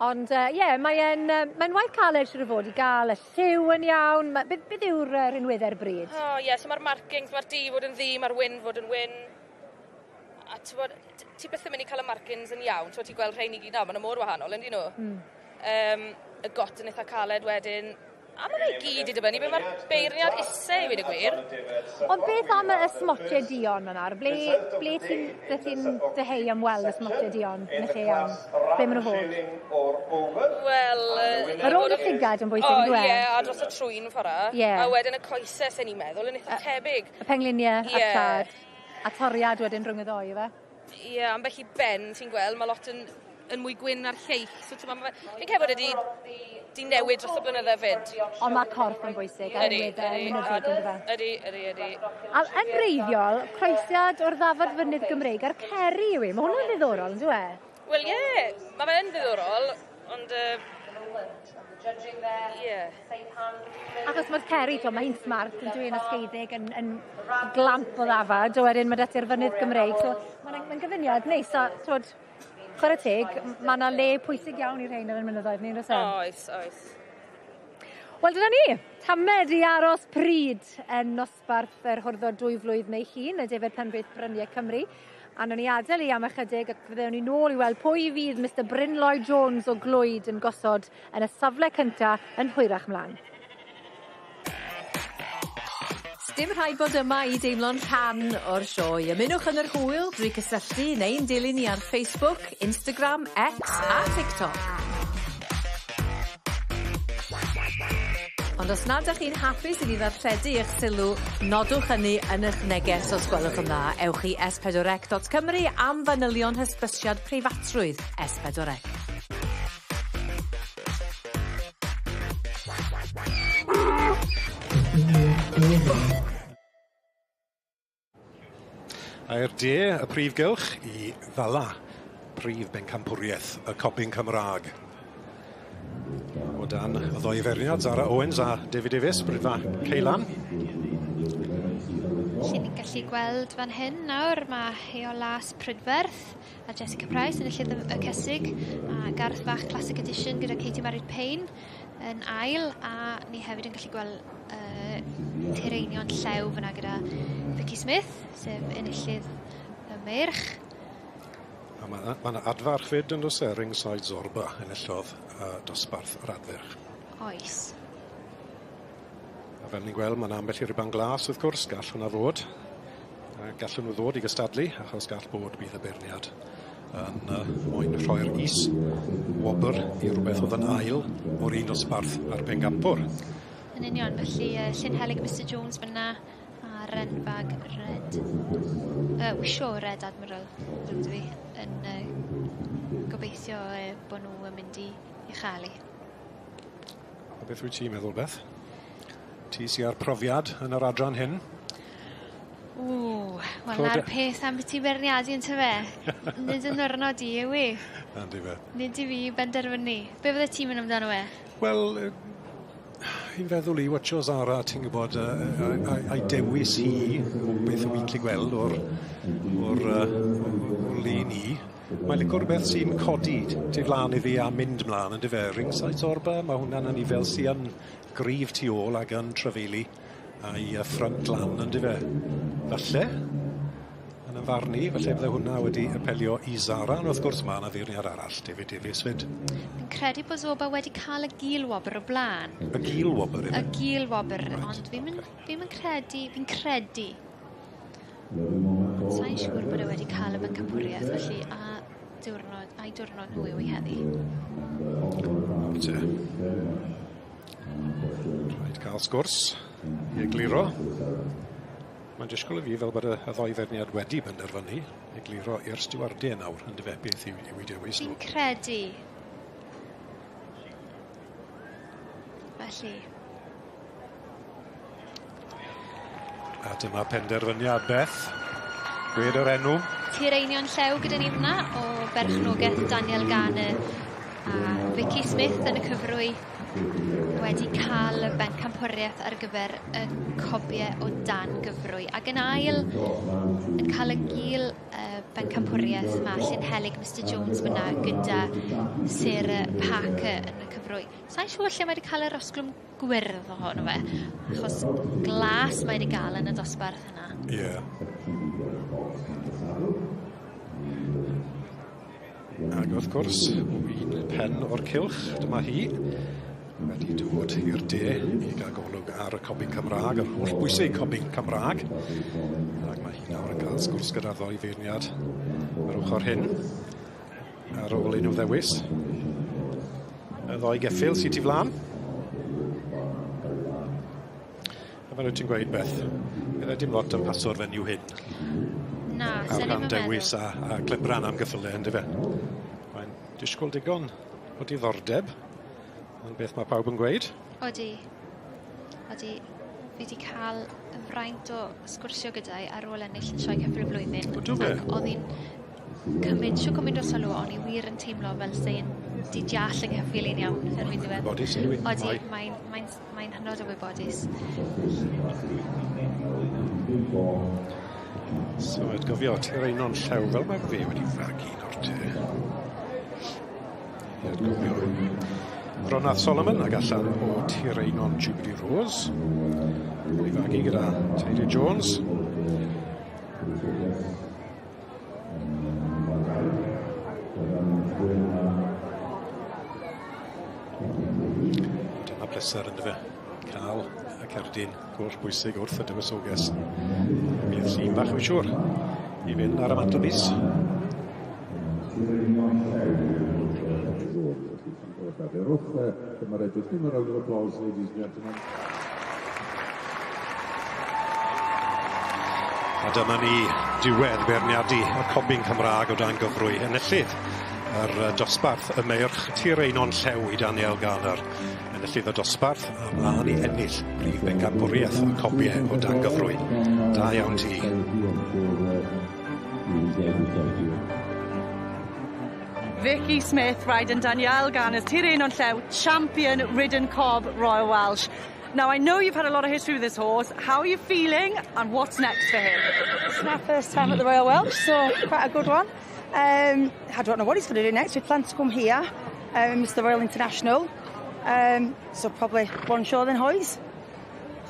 Ond ie, uh, yeah, mae'n uh, mae waith caled siŵr o fod i gael y lliw yn iawn. Ma, beth, beth yw'r uh, rhinweddau'r bryd? O oh, ie, yeah, so mae'r markings, mae'r du fod yn ddu, mae'r wyn fod yn wyn a t'mod ti byth yn mynd i cael y markings yn iawn, t'mod ti'n gweld rhein i gyd nawr, ma' nhw mor wahanol yndyn nhw? Mm. Um, y got yn eitha caled wedyn. A ma' fe i gyd i dibynnu be' ma'r beirniad ise i weud y gwir. Ond beth am y smotie duon 'ma nawr? Ble ble ti'n ble ti'n dyheu am weld y smotie duon yn y lle iawn? Ble ma' nhw fod? Wel yy... Ma' rôl y llygad yn bwysig on'd yw e? O ie, a dros y trwyn ffor 'a. Ie. A wedyn y coese sen i'n meddwl yn itha tebyg. Y penglunie a'r trad. A toriad wedyn rhwng y ddou yfe? Ie, ambell i ben ti'n gweld, mae lot yn, yn mwy gwyn na'r lleill. So, ti'n ma, fi'n credu bod e di, di newid dros y blynydde fyd. Ond mae corff yn bwysig, a rinwedde, mynyddig yn dyfe? Ydy, ydy, ydy. A yn wreiddiol, croesiad o'r ddafad fynydd Gymreig a'r ceri yw e. Mae hwnna'n ddiddorol, yn dyw e? Wel ie, mae fe'n ddiddorol, ond uh, Ie. Achos mae'r ceri, t'o' mae hi'n smart yn dwi yn ysgeiddig yn yn glamp o ddafad a wedyn ma' 'da ti'r fynydd Gymreig so ma'n mae'n gyfuniad neis a t'wod chware teg ma' 'na le pwysig iawn i rhein ar 'yn mynyddoedd ni on'd o's e? Oes oes. Wel dyna ni. Tamed i aros pryd yn nosbarth yr hwrddo dwy flwydd neu hŷn y Defaid Penbrith Brynie Cymru. A nawn ni adel 'i am ychydig ac fyddewn ni nôl i weld pwy fydd Mister Bryn Lloyd Jones o Glwyd yn gosod yn y safle cynta yn hwyrach mlan. Sdim rhaid bod yma i deimlo'n rhan o'r sioe. Ymunwch yn yr hwyl drwy cysylltu neu'n dilyn ni ar Facebook, Instagram, X a TikTok. Ond os nad 'dach chi'n hapus i ni ddarlledu eich sylw, nodwch hynny yn 'ych neges os gwelwch yn dda. Ewch i s4c.cymru am fanylion hysbysiad preifatrwydd S4C. A i'r de, y prif gylch, i ddala prif bencampwriaeth y Copyn Cymraeg. O dan y ddoi ferniad, Zara Owens a David Davies, Brydfa Ceulan. Lle ni'n gallu gweld fan hyn nawr, mae Heol Las Prydferth a Jessica Price yn y y Cesig a Garth Fach Classic Edition gyda Katie Married Payne yn ail a ni hefyd yn gallu gweld uh, Tireinion Llew fyna gyda Vicky Smith, sef enillydd y meirch. A mae ma 'na adfarch 'fyd yn does e? Ringside Zorba enillodd uh, dosbarth yr adferch. Oes. A fel ni'n gweld, mae'n ambell i riban glas, wrth gwrs, gall hwnna fod. A gallen nhw ddod i gystadlu, achos gall bod bydd y beirniad yn moyn rhoi'r is wobr i rhywbeth oedd yn ail o'r un dosbarth a'r pencampwr. Yn union, felly Llyn Helig Mr Jones fyna a Renfag Red, Wisho Red Admiral, rydw i, yn gobeithio bod nhw yn mynd i chael ei. A beth wyt ti'n meddwl, Beth? Ti sy â'r profiad yn yr adran hyn? Ww, wel na'r peth am beth i beirniadu yn tyfe. Nid yn nyrnod i yw i. Yndi fe. Nid i fi benderfynu. Be fydde ti'n mynd amdano fe? Wel, i'n feddwl i, watcho Zara, ti'n gwybod, a'i dewis hi, o beth wy'n gallu gweld o'r lun i, mae'n licio rhywbeth sy'n codi tu flaen iddi a mynd mlaen, yn dyfe. Ringside Zorba, mae hwnna'n anifel sy'n gryf tu ôl ac yn trafeili a'i ffrynt lan, yn dyfe. Falle, yn y farn i, falle bydde hwnna wedi apelio i Zara, ond wrth gwrs mae yna feirniad arall, David Davies fyd. Fi'n credu bod Zorba wedi cael y gil wobr o blaen. Y gil wobr, Y gil wobr, right. Ond fi'n credu, fi'n credu. Sa'n siŵr bod e wedi cael y bencampwriaeth, felly a diwrnod, a'i diwrnod nhw yw i heddi. Te. Rhaid cael sgwrs i egluro. Mae'n disgwyl i fi fel bod y ddoi feirniad wedi benderfynu egluro i'r stiwardiau nawr, yn dyfe, beth yw eu dewis nhw. Fi'n credu. Felly. A dyma penderfyniad Beth. Gwed yr enw. Tir Einion Llew gyda ni fyna o berchnogaeth Daniel Garner a Vicky Smith yn y cyfrwy wedi cael y bencampwriaeth ar gyfer y cobiau o dan gyfrwy. Ac yn ail, yn cael y gil bencampwriaeth mae Llyn Helig Mr Jones fyna gyda Sarah Parker yn y cyfrwy. Sa'n siŵr lle mae wedi cael yr osglwm gwyrdd ohono fe, achos glas mae wedi gael yn y dosbarth yna. Ie. Yeah. Ac wrth gwrs, o un pen o'r cylch, dyma hi, wedi dod i'r de i gael golwg ar y cobyn Cymraeg, yr holl bwysig cobyn Cymraeg. Ac mae hi nawr yn cael sgwrs gyda'r ddoi feirniad ar ochr hyn, ar ôl i nhw ddewis. Y ddoi geffyl sydd tu flaen. A fel wyt ti'n gweud, Beth, bydde dim lot yn paso'r fenyw hyn. Na, ar ran dewis a clebran am gyffylau, yndyfe. Mae'n disgwyl digon o diddordeb, ond beth mae pawb yn gweud. Odi. Odi. Fi wedi cael y fraint o sgwrsio gyda'i ar ôl ennill yn Sioe Ceffyl y Flwyddyn. O, do fe? Ac oedd hi'n cymryd siw gymaint o sylw, o'n i wir yn teimlo fel sy'n di deall yng nghyffil i'n iawn erbyn diwedd. Gwybodus, yw hi? Odi, mae'n hynod o wybodus. So, atgofio, Tir Einon Llew, fel mae fe wedi fagu nawr te. I atgofio. Ronath Solomon ag allan o Tir Einon Jubilee Rose. Wedi fagu gyda Teulu Jones. Dyna pleser yndyfe, cael y cerdyn holl bwysig wrth y dywysoges. Bydd llun bach, fi'n siŵr, i fynd ar y mantelpiece. Just give him a round of applause, ladies and gentlemen. A dyma ni diwedd beirniadu y cobyn Cymraeg o dan gyfrwy enillydd yr dosbarth y meirch Tir Einon Llew i Daniel Garner. Enillydd y dosbarth a mlaen i ennill brif bencampwriaeth y cobiau o dan gyfrwy. Da iawn ti. Vicky Smith riding Danielle Garner's Tir Einon Llew, champion ridden cob Royal Welsh. Now, I know you've had a lot of history with this horse. How are you feeling and what's next for him? It's my first time at the Royal Welsh, so quite a good one. I don't know what he's going to do next. We plan to come here. It's the Royal International. So probably one show then hoys.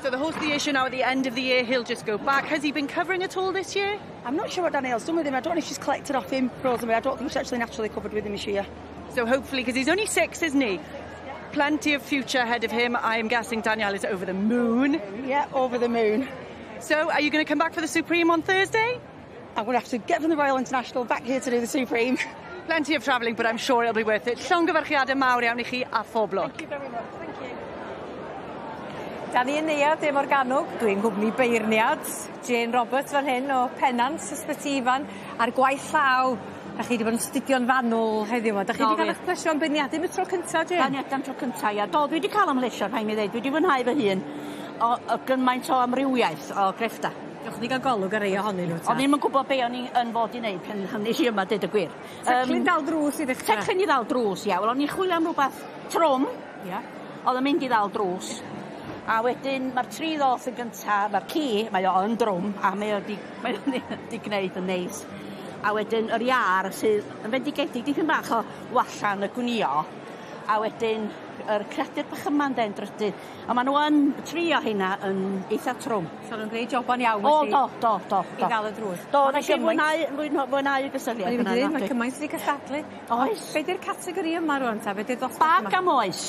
So the horse of the year show now at the end of the year, he'll just go back. Has he been covering at all this year? I'm not sure what Danielle's done with him. I don't know if she's collected off him, Rosemary. I don't think she's actually naturally covered with him this year. So hopefully, because he's only 6, isn't he? Plenty of future ahead of him. I am guessing Danielle is over the moon. Yeah, over the moon. So, are you going to come back for the Supreme on Thursday? I'm going to have to get from the Royal International back here to do the Supreme. Plenty of travelling, but I'm sure it'll be worth it. Llongyfarchiadau mawr iawn i chi a phob lwc. Thank you very much. Thank you. Da ni yn Neuadd De Morgannwg, dwi'n gwmni beirniad, Jane Roberts fan hyn o Pennant, Ysbyty Ifan, a'r gwaith llaw. Da chi wedi bod yn astudio'n fanwl heddiw 'ma. Da chi wedi cael eich plesio yn beirniadu am y tro cynta, Jane? Beirniadu am tro cynta, ia. Do, dwi wedi cael 'y mhlesio, rhaid mi ddeud. Dwi wedi fwynhau fy hun o gymaint o amrywiaeth o greffta. Gewch ni gael golwg ar rei ohonyn nhw ta. O'n i'm yn gwybod be o'n i yn fod i wneud pan pan nes i yma deud y gwir. Teclyn dal drws i ddechra. Teclyn i ddal drws, ia. Wel o'n i'n chwilio am rwbath trwm. Ia. O'dd yn mynd i ddal drws. A wedyn ma'r tri ddoth yn gynta, ma'r ci, mae o yn drwm a mae o 'di mae o 'di gneud yn neis. A wedyn yr iâr sydd yn fendigedig dipyn bach o walla yn y gwnïo. A wedyn yr creadur bach yma ynde yn drydydd. A ma' n'w yn tri o rheina yn eitha trwm. So nw'n gneud joban iawn felly. O do do do do. I ddal y drws. Do nes i fwyn'au mwyn'au y gystadleuaeth O'n i'n mynd i ddeud ma' cymaint wedi cystadlu. Oes. Be' 'di'r categori yma rŵan ta? Be' 'di'r dosbarth yma? Bag am oes.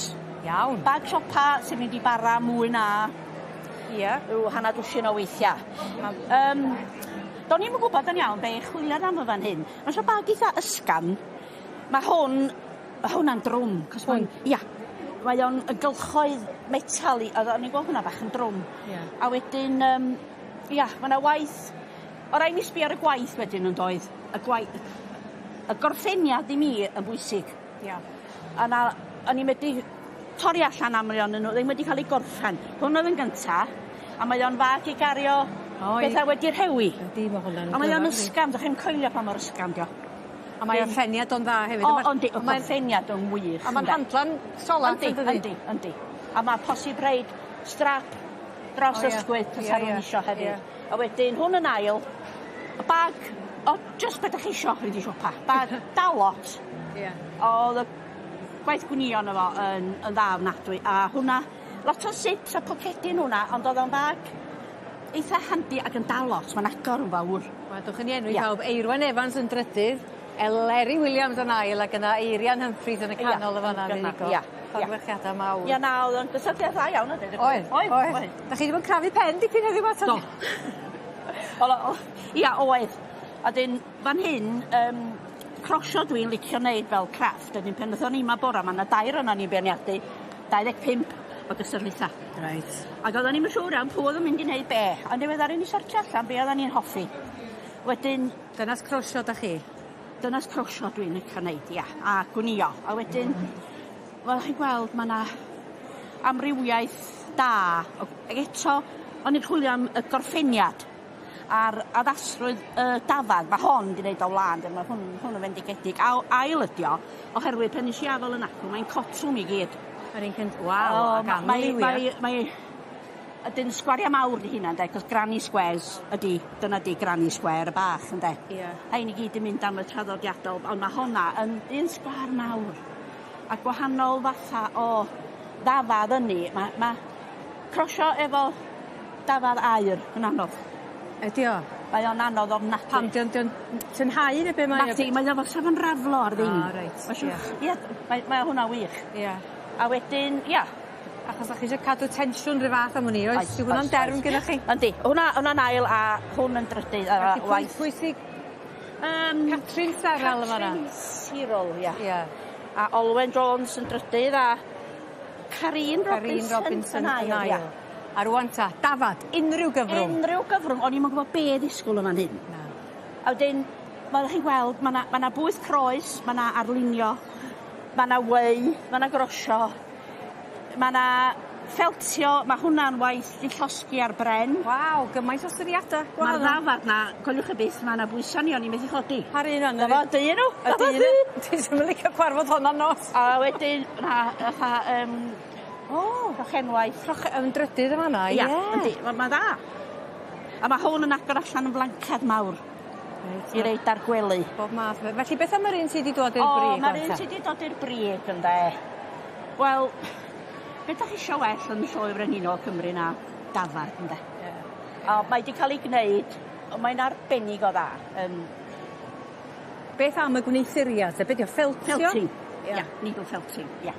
Iawn. Bag siopa sy'n mynd i bara mwy na Ia. Rhyw hannar dwsin o weithia. Do'n i'm yn gwbod yn iawn be' chwilio am yn fan hyn. Ma' isio bag eitha ysgafn. Ma' hwn ma' hwnna'n drwm 'c'os ma'n ia. Mae o'n yn gylchoedd metal i o'dd o'n i'n gweld hwnna bach yn drwm. Ia. A wedyn ia ma' 'na waith o' rai' mi sbio ar y gwaith wedyn yndoedd? Y gwai- y gorffeniad i mi yn bwysig. Ia. A 'na o'n i medru torri allan am rai o'nyn nw ddim wedi ca'l eu gorffen. Hwn oedd yn gynta a mae o'n fag i gario O ie. petha wedi rhewi. Ydi ma' hwnna'n A mae o'n ysgafn 'dach chi'm coelio pa mor ysgafn 'di o. A mae orffeniad o'n dda hefyd. O yndi y gorffeniad yn wych. A ma'n handlan solat yndydi? Yndi yndi. A ma' posib rhoid strap dros ysgwydd peta rywun isio hefyd. A wedyn hwn yn ail, y bag o jyst be' 'dach chi isio mynd i siopa. Bag dal lot. Ie. O'dd y gwaith gwnïo arno fo yn yn dda ofnadwy a hwnna lot o zips a pocedi yn hwnna ond o'dd o'n fag eitha handi ag yn dal lot ma'n agor yn fawr. Wel dowch i ni enwi pawb Eirwen Evans yn drydydd, Eleri Williams yn ail ac yna Eirian Humphreys yn y canol y fan 'na fuddugol. Ia. Llongyfarchiada mawr. Ia na o'dd o'n gystadleuaeth dda iawn a deud y gwir. Oedd. Oedd oedd. 'Dach chi 'di bod yn crafu pen dipyn heddiw 'ma ta? Do. Wel o- ia oedd. A 'dyn fan hyn crosio dwi'n licio neud fel crafft a 'dyn pan nathon ni 'ma bora 'ma 'na dair onon ni'n beirniadu 25 o gystadlaetha. Reit. Ag oddan ni'm yn siŵr iawn pw o'dd yn mynd i neud be' ond diweddaru ni sortio allan be' oddan ni'n hoffi. Wedyn... Dynas crosio 'dach chi? Dynas crosio dwi'n licio neud ia a gwnïo a wedyn fel chi'n gweld ma' 'na amrywiaeth da o ag eto o'n i'n chwilio am y gorffeniad a'r addasrwydd y dafad ma' hon 'di neud o wlân 'de ma' hwn hwn yn fendigedig a o- ail ydi o oherwydd pan nesh i afel yn acw mae'n cotwm i gyd. Yr un cynt- waw ag am liwia. Mae mae Ydyn sgwaria mawr 'di hynna ynde 'c'os granny squares ydi dyna 'di granny square y bach ynde? Ie. Rhein i gyd yn mynd am y traddodiadol ond ma' honna yn un sgwâr mawr a gwahanol fatha o ddafad ynni ma' ma' crosio efo dafad aur yn anodd. Ydi o? Mae o'n anodd ofnadwy. Pam 'di o'n 'di o'n tynhau ne' be' mae o? Nacdi mae o fel sa fo'n raflo ar ddim. O reit. Ma' siŵr. Ie mae mae hwnna wych. Ie. A wedyn ia. Achos o'ch chi isio cadw tensiwn 'run fath am wn i oes? Yw hwnna'n derm gynnoch chi? Yndi. Hwnna hwnna'n ail a hwn yn drydydd a waith. Pwy sy Catrin Serrell yn fan 'na. Catrin Sirol ia. Ie. A Olwen Jones yn drydydd a Carine Carine Robinson yn ail ia. A rŵan ta, dafad, unryw gyfrwng. Unryw gyfrwng o'n i'm yn gwbo be' ddisgwl yn fan hyn. Na. A wedyn fel chi'n gweld ma' 'na ma' 'na bwyth croes, ma' 'na arlunio, ma' 'na weu, ma' 'na grosio, ma' 'na ffeltio, ma' hwnna'n waith 'di llosgi ar bren. Waw, gymaint o syniada. Ma'r ddafad 'na, coeliwch chi byth, ma' 'na bwysa ni o'n i methu chodi. Par un o'n 'Na fo, dyn nw. Y dyn. Ti ddim yn licio cwarfod honna nos. A wedyn na fatha O! Crochenwaith. Croche- yn drydydd yn fan 'na, ie. Ia, yndi, ma' ma' dda. A ma' hwn yn agor allan yn flancad mawr. Reit. I reid ar gwely. Bob math o beth. Felly beth am yr un sy 'di dod i'r brig? O, ma'r un sy 'di dod i'r brig ynde. Wel, be' 'dach chi isio well yn Sioe Frenhinol Cymru na dafad ynde? Ie. A mae 'di ca'l ei gneud, on' mae'n arbennig o dda. Beth am y gwneuthuriad te? Be' 'di o, ffeltio? Felting. Ia. Ia, needle felting, ia.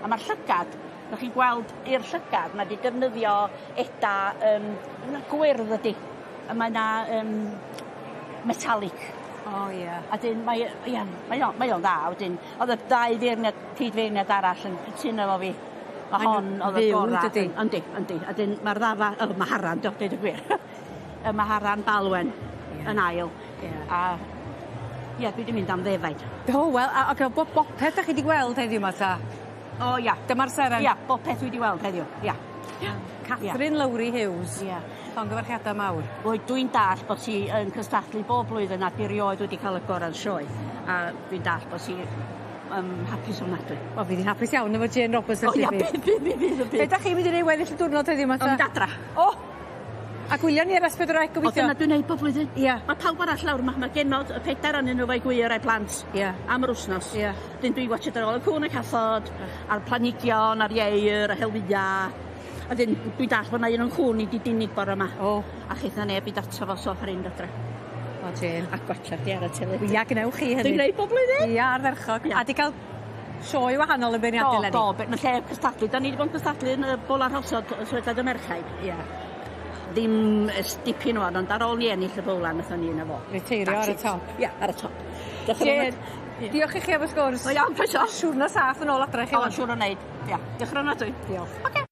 A ma'r llygad, 'dach chi'n gweld i'r llygad, ma' 'di defnyddio eda yym gwyrdd ydi. A mae 'na yym metallic. O ie. A 'dyn mae yy ia mae o mae o'n dda wedyn o'dd y ddau feirniad cyd-feirniad arall yn cytuno efo fi. Ma' hon o'dd y gora'. Fyw dydi? Yndi yndi a 'dyn ma'r ddafa- o maharan 'di o deud y gwir. Y maharan balwen yn ail. Ie. A ie dwi 'di mynd am ddefaid. O wel a ac o bob bopeth 'dach chi 'di gweld heddiw 'ma ta? O ia. Dyma'r seren. Ia bob peth dwi 'di weld heddiw ia. Ia. Catherine Lowri Hughes. Ia. Llongyfarchiada mawr. Wel dwi'n dall' bod hi yn cystadlu bob blwyddyn a 'di rioed wedi ca'l y gora'n sioe a dwi'n dall' bod hi yn hapus ofnadwy. Wel fydd 'i'n hapus iawn efo Jane Roberts O ia bydd bydd mi fydd y bydd. Be' 'dach chi mynd i neud weddill y diwrnod heddiw 'ma ta? Mynd adra. O! A gwylio ni ar S4C gobeithio? O dyna dwi'n neud bob blwyddyn. Ia. Ma' pawb arall lawr 'ma ma' genod y pedair o'nyn nw efo'u gwŷr a'u plant. Ia. Am yr wsnos. Ia. 'Dyn dwi watsiad ar ôl y cŵn y cathod a'r planhigion a'r ieir a hel wya. A 'dyn dwi'n dall' bo' 'na un o'n cŵn i 'di dinig bora 'ma. O. A cheith 'na neb i ato fo so rhaid mynd adre. O Jane. A gwatsiad di ar y teledu. Ia gwnewch chi hynny. Dwi'n gneud bob blwyddyn. Ia ardderchog. Ia. A 'di ca'l sioe wahanol yn beirniadu Do eleni. do be- ma' lle cystadlu 'dan ni 'di bod yn cystadlu yn y Bola Rhosod y sefydliad y merchaid. Ia. Ddim ers dipyn ŵan ond ar ôl ni ennill y bowlan nathon ni 'na fo. Riteirio ar y That's it. top. Ia ar y top. Diolch yn Jane, fawr. diolch i chi am y sgwrs. O iawn croeso. Siwrna saff yn ôl adre i chi O ŵan. siŵr o neud. Ia. Diolch yn ofnadwy. Diolch. Oce.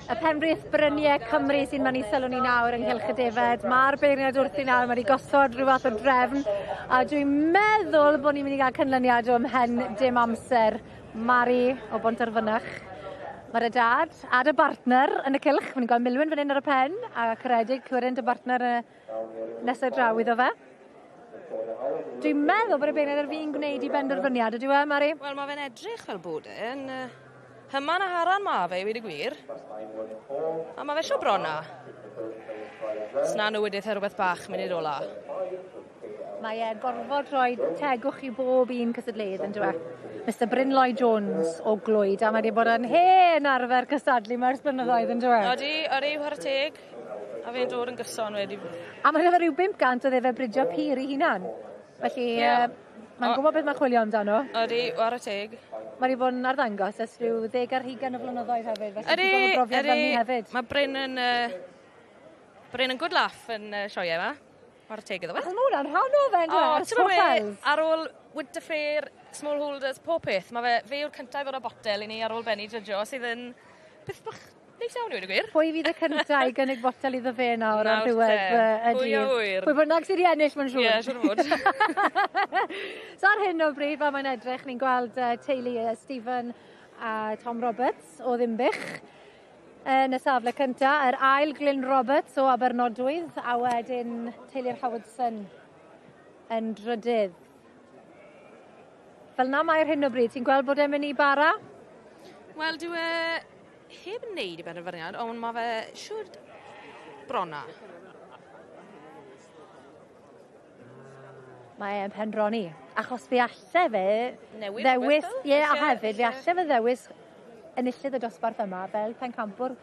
Y Penbrith Bryniau Cymru sy'n mynd i sylw ni nawr ynghylch y defed. Mae'r beirniad wrthi nawr, mae wedi gosod rhyw fath o drefn, a dwi'n meddwl bod ni'n mynd i gael canlyniad o ymhen dim amser. Mari o Bontarfynach. Mae dy dad a dy bartner yn y cylch. Mae'n gweld Milwyn fan hyn ar y pen, a Ceredig wedyn dy bartner nesaf draw iddo fe. Dwi'n meddwl bod y beirniad ar fin gwneud i benderfyniad, ydyw e, Mari? Wel, mae fe'n edrych fel bod e'n... Hyman a haran ma fe, i weud y gwir. A ma fe sio bron 'na. Sna nhw wedith e rhywbeth bach munud ola. Mae e'n gorfod rhoi tegwch i bob un cystadleuydd on'd yw e? Mister Bryn Lloyd Jones o Glwyd a mae 'di bod yn hen arfer cystadlu 'ma ers blynyddoedd on'd yw e? Odi, odi, whare teg. A fe'n dod yn gyson wedi. A mae fe ryw 500 o ddefaid bridio pur 'i hunan. Felly Ie. yeah. Mae'n gwybod beth mae'n chwilio amdano. Odi, whare teg. Mae wedi bod yn arddangos ers rhyw 20 o flynyddoedd hefyd, felly Ydi, ti'n gwybod brofiad fel ni ydi. hefyd. Mae Bryn yn Bryn yn good laugh yn sioeau yma. Whare teg iddo fe. Achos mae hwnna'n rhan o fe, on'd yw e? O, Y ti'n gwbo small be, fells. ar ôl Winter Fair, Smallholders, pob peth, mae fe, fe yw'r cyntaf i ddod â botel i ni ar ôl bennu jydjo, sydd yn beth bach neis iawn i weud y gwir. Pwy fydd y cyntaf i gynnig botel iddo fe nawr ar Nawr te, ddiwedd y pwy a dydd? ŵyr? Pwy bynnag sydd wedi ennill, mae'n siŵr. Ie, siŵr o fod. So ar hyn o bryd, fel mae'n edrych, ni'n gweld teulu Stephen a Tom Roberts o Ddinbych yn y safle cynta, yr ail Glyn Roberts o Abernodwydd, a wedyn teulu'r Howardson yn drydydd. Fel na mae ar hyn o bryd, ti'n gweld bod e'n mynd i bara? Wel, dyw e heb wneud i benderfyniad, ond mae fe siŵr bron 'na. Mae e'n pendroni, achos fe alle fe Newid ddewis, rhywbeth fel? ie, a Alle- hefyd, fe alle- alle fe ddewis enillydd y dosbarth yma fel pencampwr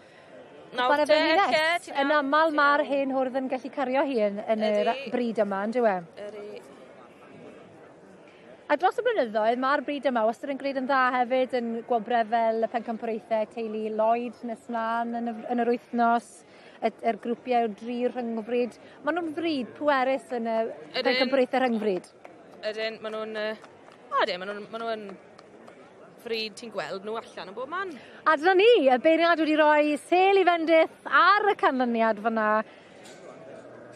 Nawr Chwarae te, Frenhines. lle, ti'n Yn iawn, aml ti'n mae'r iawn. hen hwrdd yn gallu cario hi yn yr Ydi. bryd yma, on'd yw e? Ydi. A dros y blynyddoedd, mae'r bryd yma wastad yn gwneud yn dda hefyd, yn gwobrau fel y pencampwriaethau teulu Lloyd nes mlaen yn yr wythnos, yr grwpiau o dri rhyngfryd. Maen nhw'n fryd pwerus yn y Ydyn. pencampwriaethau rhyngfryd. Ydyn, maen nhw'n... O, ydyn, maen nhw'n fryd ti'n gweld nhw allan yn bob man. A dyna ni, y beirniad wedi rhoi sêl i fendith ar y canlyniad fyna.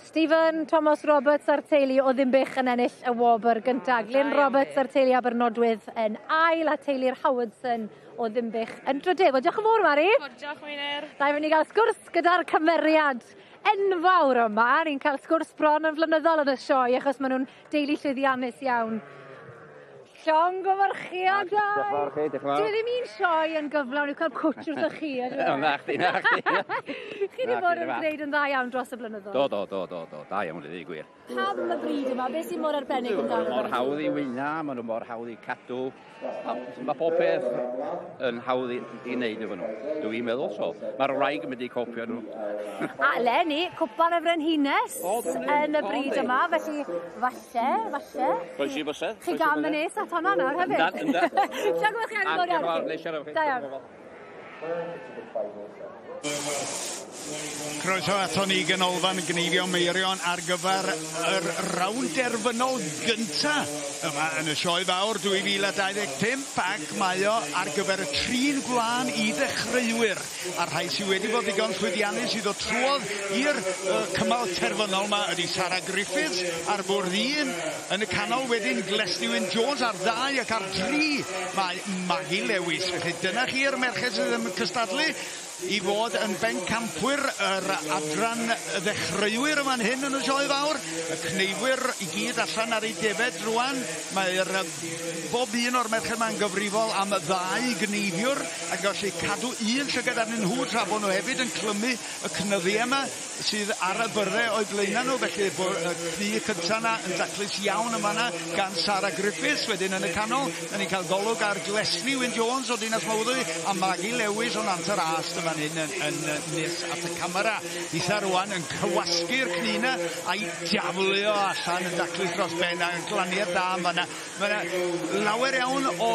Stephen Thomas Roberts a'r teulu o Ddinbych yn ennill y wobr gynta. Glyn Roberts a'r teulu Abernodwydd yn ail a teulu'r Howardson o Ddinbych yn drydydd. Wel, diolch yn fawr, Mari. O, diolch, Meinir. Da i fynd i gael sgwrs gyda'r cymeriad enfawr yma. Ni'n cael sgwrs bron yn flynyddol yn y sioe achos maen nhw'n deulu llwyddiannus iawn. Llongyfarchiadau! Diolch yn fawr chi, diolch yn fawr. Dwi ddim un sioe yn gyflawn i'w cael cwtsh wrthoch chi. yndyw e? O, na chdi, na chdi. Chi wedi Na bod chdi, yn na. gwneud yn dda iawn dros y blynyddoedd. Do, do, do, do, do, da iawn i ddweud gwir. Pam y bryd yma? Beth sy'n mor arbennig Maen amdano nhw mor fe? hawdd i wyna, maen nhw mor hawdd i cadw. Mae pob peth yn hawdd i wneud efo nhw. Dwi'n meddwl so. Mae'r wraig yn mynd i copio nhw. A eleni, cwpan y Frenhines O, do, yn y o, bryd yndi. yma, felly falle, falle. Croesi bysedd. Chi gam yn nes at honna nawr hefyd. Yndan, yndan. Llongyfarchiadau A, mawr diolch yn iawn fawr, i chi. neis siarad efo chi. Da iawn. Croeso ato ni ganolfan Gneifio Meirion ar gyfer yr rownd derfynol gynta yma yn y sioe fawr 2025 ac mae o ar gyfer y trin gwlân i ddechreuwyr a'r rhai sydd wedi bod ddigon llwyddiannus i ddod trwodd i'r cymal terfynol yma ydy Sara Griffiths ar fwrdd 1, yn y canol wedyn Glesni Wyn Jones ar 2 ac ar 3 mae Maggie Lewis. Felly dyna chi'r merched sydd yn cystadlu i fod yn bencampwyr yr adran ddechreuwyr yma'n hyn yn y sioe fawr. Y cneifwyr i gyd allan ar eu defed rwan. Mae'r bob un o'r merched yma'n gyfrifol am ddau gneifiwr ac gallu cadw un llygad arnyn nhw tra bod nhw hefyd yn clymu y cnyddiau yma sydd ar y byrddau o'u blaenau nhw. Felly y cnu cynta yna yn daclus iawn yma yna gan Sara Griffiths wedyn yn y canol. Da ni'n cael golwg ar Glesni Wyn Jones o Dinas Mawddwy a Maggie Lewis o Nant yr Ast yma fan hyn yn nes at y camera. Eitha rwan yn cywasgu'r cnu 'na a'i daflu o allan yn daclus dros ben a glaniad da yn fan'na. Mae 'na lawer iawn o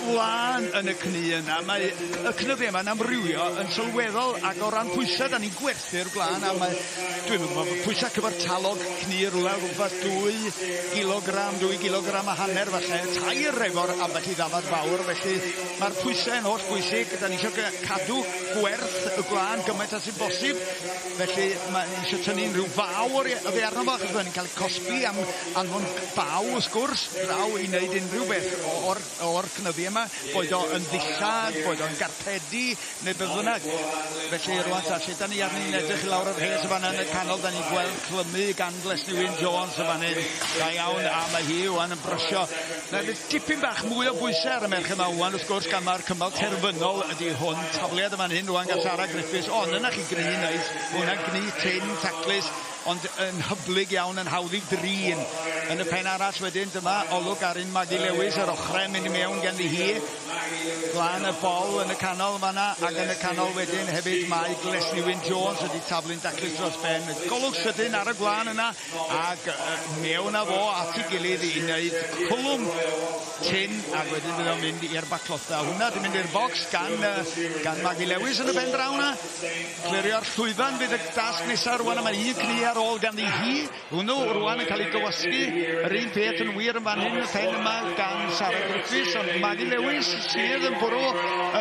wlân yn y cnu yna. Mae y cnyddiau yma'n amrywio yn sylweddol ac o ran pwysau, da ni'n gwerthu'r gwlân a mae, dwi'n meddwl, pwysau cyfartalog cnu rhywle o gwmpas 2 gilogram, 2 gilogram a hanner falle, tair efo'r ambell i ddafad fawr, felly mae'r pwysau yn holl bwysig. Da ni eisiau cadw gwerth nerth y gwlân gymaint â sy'n bosib. Felly mae eisiau tynnu unrhyw faw oddi arno fo, achos byddwn ni'n cael cosbi am anfon baw wrth gwrs draw i wneud unrhyw beth o'r cnyddu yma, boed o yn ddillad, boed o'n garpedi, neu beth bynnag. Felly rwan ta, lle da ni arni'n edrych i lawr yr rhes y fanna yn y canol, da ni'n gweld clymu gan Glesni Wyn Jones y fan hyn. Da iawn, a mae hi wan yn brysio. Na, dipyn bach mwy o bwysau ar y merch yma wan, wrth gwrs, gan mae'r cymal terfynol ydy hwn. Tafliad y fan hyn rwan gan Sara Griffiths. O, yna chi gnu neis. Hwnna'n gnu tyn, taclus, ond yn hyblyg iawn, yn hawdd i drin. Yn y pen arall wedyn, dyma olwg ar un Maggie Lewis, yr ochrau mynd i mewn ganddi hi. Glan y bol yn y canol fanna, ac yn y canol wedyn hefyd mae Glesni Wyn Jones wedi taflu'n daclus dros ben. Golwg sydyn ar y gwlân yna, ac mewn â fo at ei gilydd i wneud cwlwm tyn, ac wedyn bydd o'n mynd i'r baclotha. Hwnna di mynd i'r bocs gan Maggie Lewis yn y pen draw yna. Clirio'r llwyfan fydd y dasg nesaf rwan, a mae un cnu ar ôl ganddi hi. Hwnnw rwan yn cael ei gywasgu, yr un peth yn wir yn fan hyn, y pen yma gan Sara Griffiths, ond Maggie Lewis sydd yn bwrw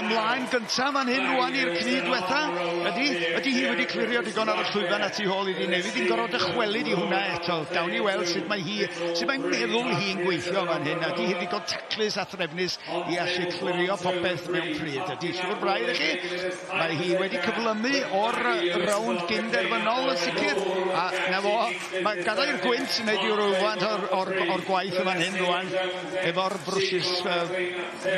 ymlaen gyntaf fan hyn rwan i'r cnu diwetha. Ydy hi wedi clirio digon ar y llwyfan at ei hôl iddi, neu fydd hi'n gorfod dychwelyd i hwnna eto. Gawn ni weld sut mae hi, sut mae'n meddwl hi'n gweithio fan hyn. Ydy hi ddigon taclus a threfnus i allu clirio popeth mewn pryd? Ydy, siŵr braidd i chi. Mae hi wedi cyflymu o'r rownd gynderfynol yn sicr, a na fo, mae gadael i'r gwynt yn neud i rywfaint o'r gwaith yma'n hyn rwan, efo'r brwsys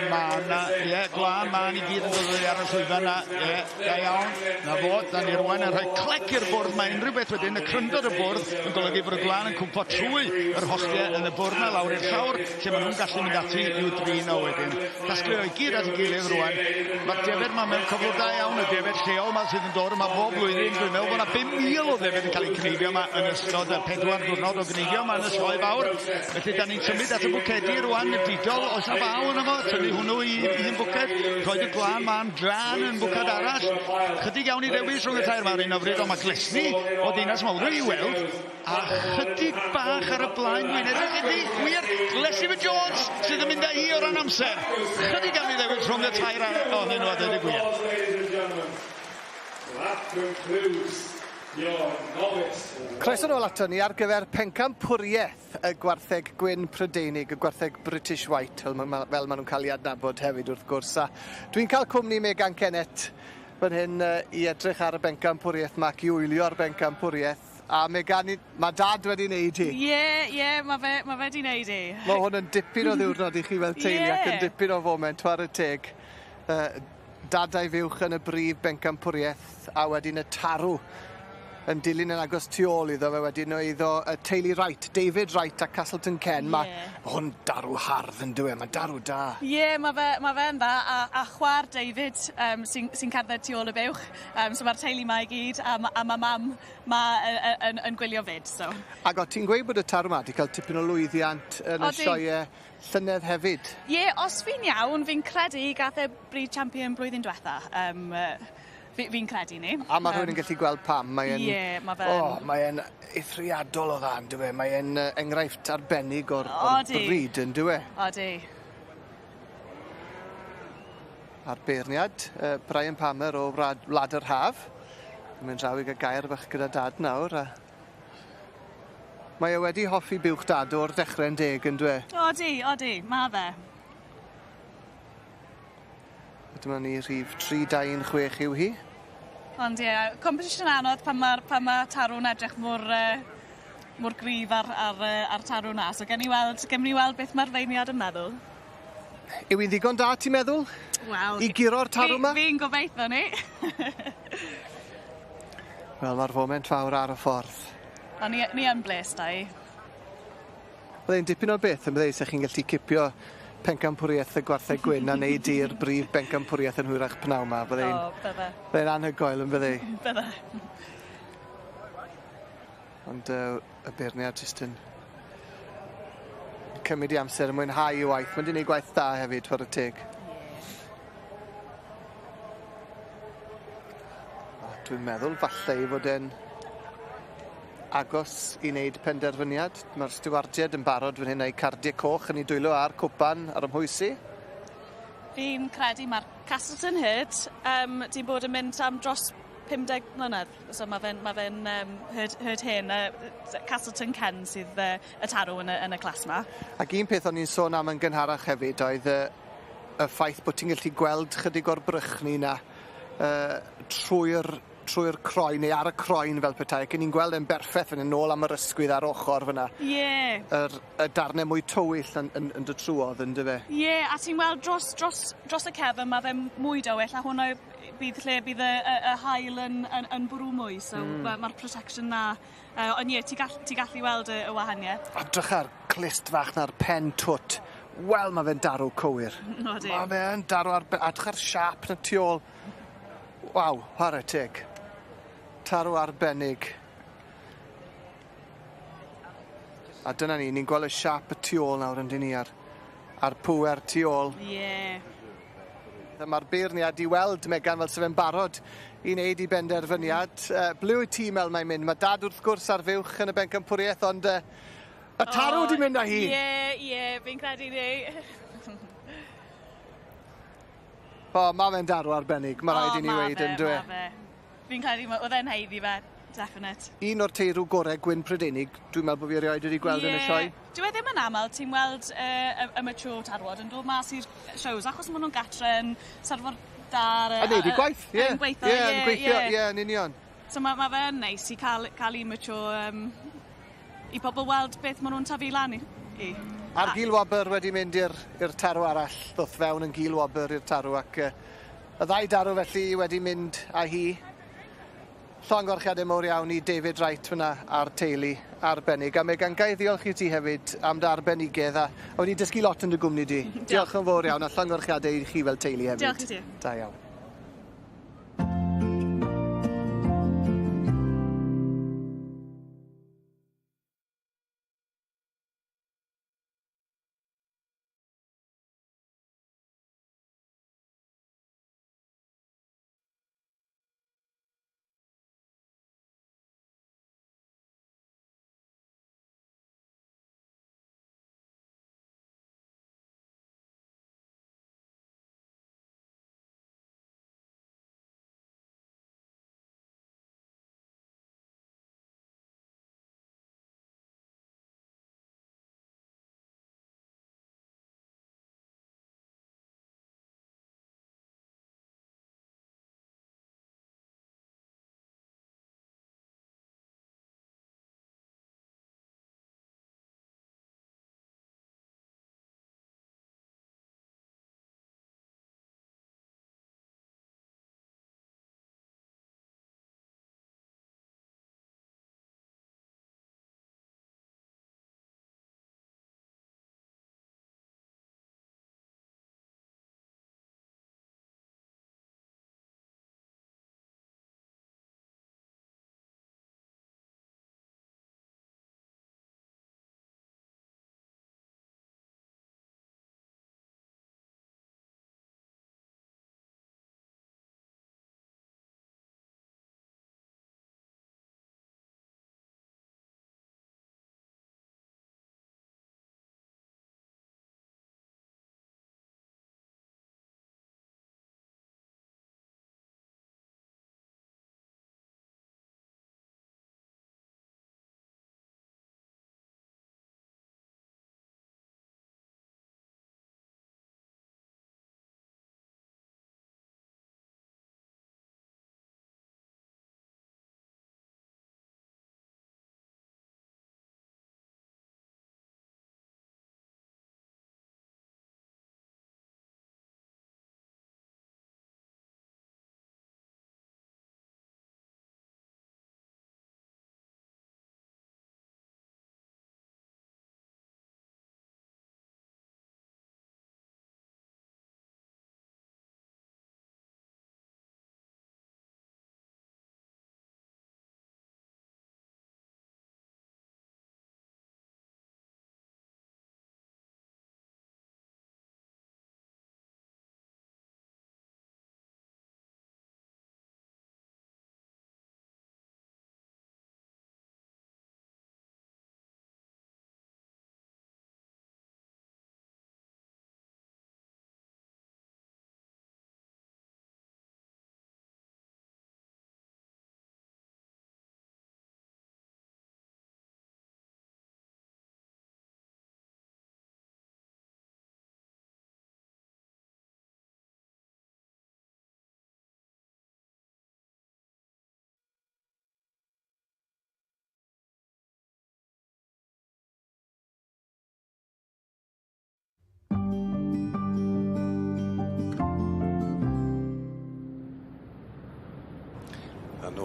mân na, ie, glân mân i gyd yn dod ar y llwyfan na, ie, da iawn, na fo, da ni rwan yn rhoi clec i'r bwrdd, mae unrhyw beth wedyn, y cryndod y bwrdd yn golygu bod y glân yn cwmpo trwy yr holltiau yn y bwrdd na lawr i'r llawr, lle maen nhw'n gallu mynd ati i'w drin o wedyn. Casglu o'i gyd at ei gilydd rwan. Mae'r defed yma mewn cyflwr da iawn, y defed lleol yma sydd yn dod yma bob blwyddyn. Dwi'n meddwl bod yna 5,000 o ddefed yn cael eu cneifio yma yn ystod y 4 diwrnod o gneifio yma yn y sioe fawr. Felly da ni'n symud at y bwcedi rwan, y didol, oes na faw yna fo, tynnu hwnnw i un bwced, rhoi y glân ma'n glân yn bwced arall. Chydig iawn i ddewis rhwng y tair yma ar un o bryd, ond mae Glesni o Ddinas Mawddwy i weld, a chydig bach ar y blaen dwi'n edrych iddi, wir, Glesni Wyn Jones sydd yn mynd â hi o ran amser. Chydig iawn i ddewis rhwng y tair ohonyn nhw a dweud y gwir. Croeso nôl ato ni ar gyfer pencampwriaeth y gwartheg gwyn Prydeinig, y gwartheg British White, fel ma nhw'n cael ei adnabod hefyd wrth gwrs. A dwi'n cael cwmni Megan Kennett fan hyn i edrych ar y bencampwriaeth ma ac i wylio'r bencampwriaeth. A Megan, mae dad wedi wneud hi. Ie, ie, mae fe wedi wneud hi. Mae hwn yn dipyn o ddiwrnod i chi fel teulu ac yn dipyn o foment, chwarae teg. Dad a'i fuwch yn y brif bencampwriaeth a wedyn y tarw yn dilyn yn agos tu ôl iddo fe wedyn o iddo y teulu Wright, David Wright a Castleton Ken. Mae hwn darw hardd yn dyw e, mae darw da. Ie, mae fe'n dda, a chwaer David sy'n cerdded tu ôl y buwch. So mae'r teulu ma i gyd, a mae mam ma yn gwylio fyd. So. Ac o ti'n gweud bod y tarw ma wedi cael tipyn o lwyddiant yn y sioe llynedd hefyd? Ie, os fi'n iawn, fi'n credu gath e Breed Champion blwyddyn diwetha. Fi'n credu ni. A mae rhywun yn gallu gweld pam. Mae'n Ie, mae fe'n... O, mae'n eithriadol o dda, yn dyw e. Mae'n enghraifft arbennig o'r bryd, yn dyw e. Odi. A'r beirniad, Brian Palmer o Wlad yr Haf. Yn mynd draw i gael gair bach gyda dad nawr. Mae e wedi hoffi buwch dad o'r dechrau'n deg, yn dyw e? Odi, odi, mae fe. Dyma ni rhif 3, 2, 1, 6 yw hi. Ond ie, competition anodd pan mae tarw'n edrych mor gryf ar tarw na. So gen i weld beth mae'r feirniad yn meddwl. Yw hi'n ddigon da, ti'n meddwl? Wel, I guro'r tarw yma? Fi'n gobeithio ni. Wel, mae'r foment fawr ar y ffordd. A ni yn bles da i. Byddai'n dipyn o beth yn byddai, sech chi'n gallu cipio pencampwriaeth y gwartheg gwyn a neud i'r brif bencampwriaeth yn hwyrach pnawn ma. Byddai'n anhygoel yn byddai. Bydde. Ond y beirniad jyst yn cymryd i amser yn mwynhau i waith. Mae'n di wneud gwaith da hefyd, chwarae teg. A dwi'n meddwl falle i fod e'n agos i wneud penderfyniad. Mae'r stiwardiaid yn barod fan hyn a'u cardiau coch yn ei dwylo a'r cwpan ar ymhwysi. Fi'n credu ma'r Castleton Herd yym 'di bod yn mynd am dros 50 mlynedd so ma' fe'n ma' fe'n yym herd herd hen Castleton Ken sydd yy y tarw yn y yn y class 'ma. Ac un peth o'n i'n sôn am yn gynharach hefyd oedd y y ffaith bod ti'n gallu gweld chydig o'r brychni 'na yy trwy'r trwy'r croen neu ar y croen fel petai ac 'yn ni'n gweld e'n berffeth fan 'yn nôl am yr ysgwydd a'r ochor fyn 'na. Ie. Yr y darne mwy tywyll yn yn yn dod trwodd yndyfe? Ie a ti'n weld dros dros dros y cefn ma' fe'n mwy dywyll a hwnna bydd lle bydd y y y haul yn yn yn bwrw mwy so... Hmm. ...ma' ma'r protection 'na yy on' ie ti gall- ti gallu weld y y wahanieth. A drych ar clust fach 'na'r pen twt. Wel ma' fe'n darw cywir. Odi. Ma' fe yn daro ar be- a drych ar siâp 'na tu ôl. Waw, whare teg. Tarw arbennig. A dyna ni, ni'n gweld y siâp y tu ôl nawr yndyn ni a'r a'r pŵer tu ôl. Ie. Ma'r beirniad i weld Megan fel se fe'n barod i wneud 'i benderfyniad. Yy ble wyt ti'n me'wl mae'n mynd? Ma' dad wrth gwrs ar fuwch yn y bencampwrieth ond yy y tarw 'di mynd â hi! Ie ie fi'n credu 'ny. O ma' fe'n darw arbennig ma' raid i ni weud on'd yw e? O ma' fe ma' fe. Fi'n credu ma' o'dd e'n haeddu fe. Definite. Un o'r teirw gore gwyn Prydeinig dwi'n me'wl bo' fi erioed wedi gweld yn y sioe. Ie. Dyw e ddim yn amal ti'n weld yy y y mature tarwod yn dod mas i'r shows achos ma' nw'n gatre yn serfo'r da ar y... A neud 'u gwaith ie. Yn gweitho ie ie. Yn gweithio ie yn union. So ma' ma' fe yn neis i ca'l ca'l un mature yym i pobol weld beth ma' nw'n tyfu lan i. i. A'r gil wobr wedi mynd i'r i'r tarw arall ddoth fewn yn gil wobr i'r tarw ac yy y ddau darw felly wedi mynd â hi. Llongyfarchiade mowr iawn i David Wright fyna a'r teulu arbennig. A Megan gai ddiolch i ti hefyd am dy arbenigedd a a wedi dysgu lot yn dy gwmni di. Diolch yn fowr iawn a llongyfarchiade i chi fel teulu hefyd. Diolch i ti. Da iawn.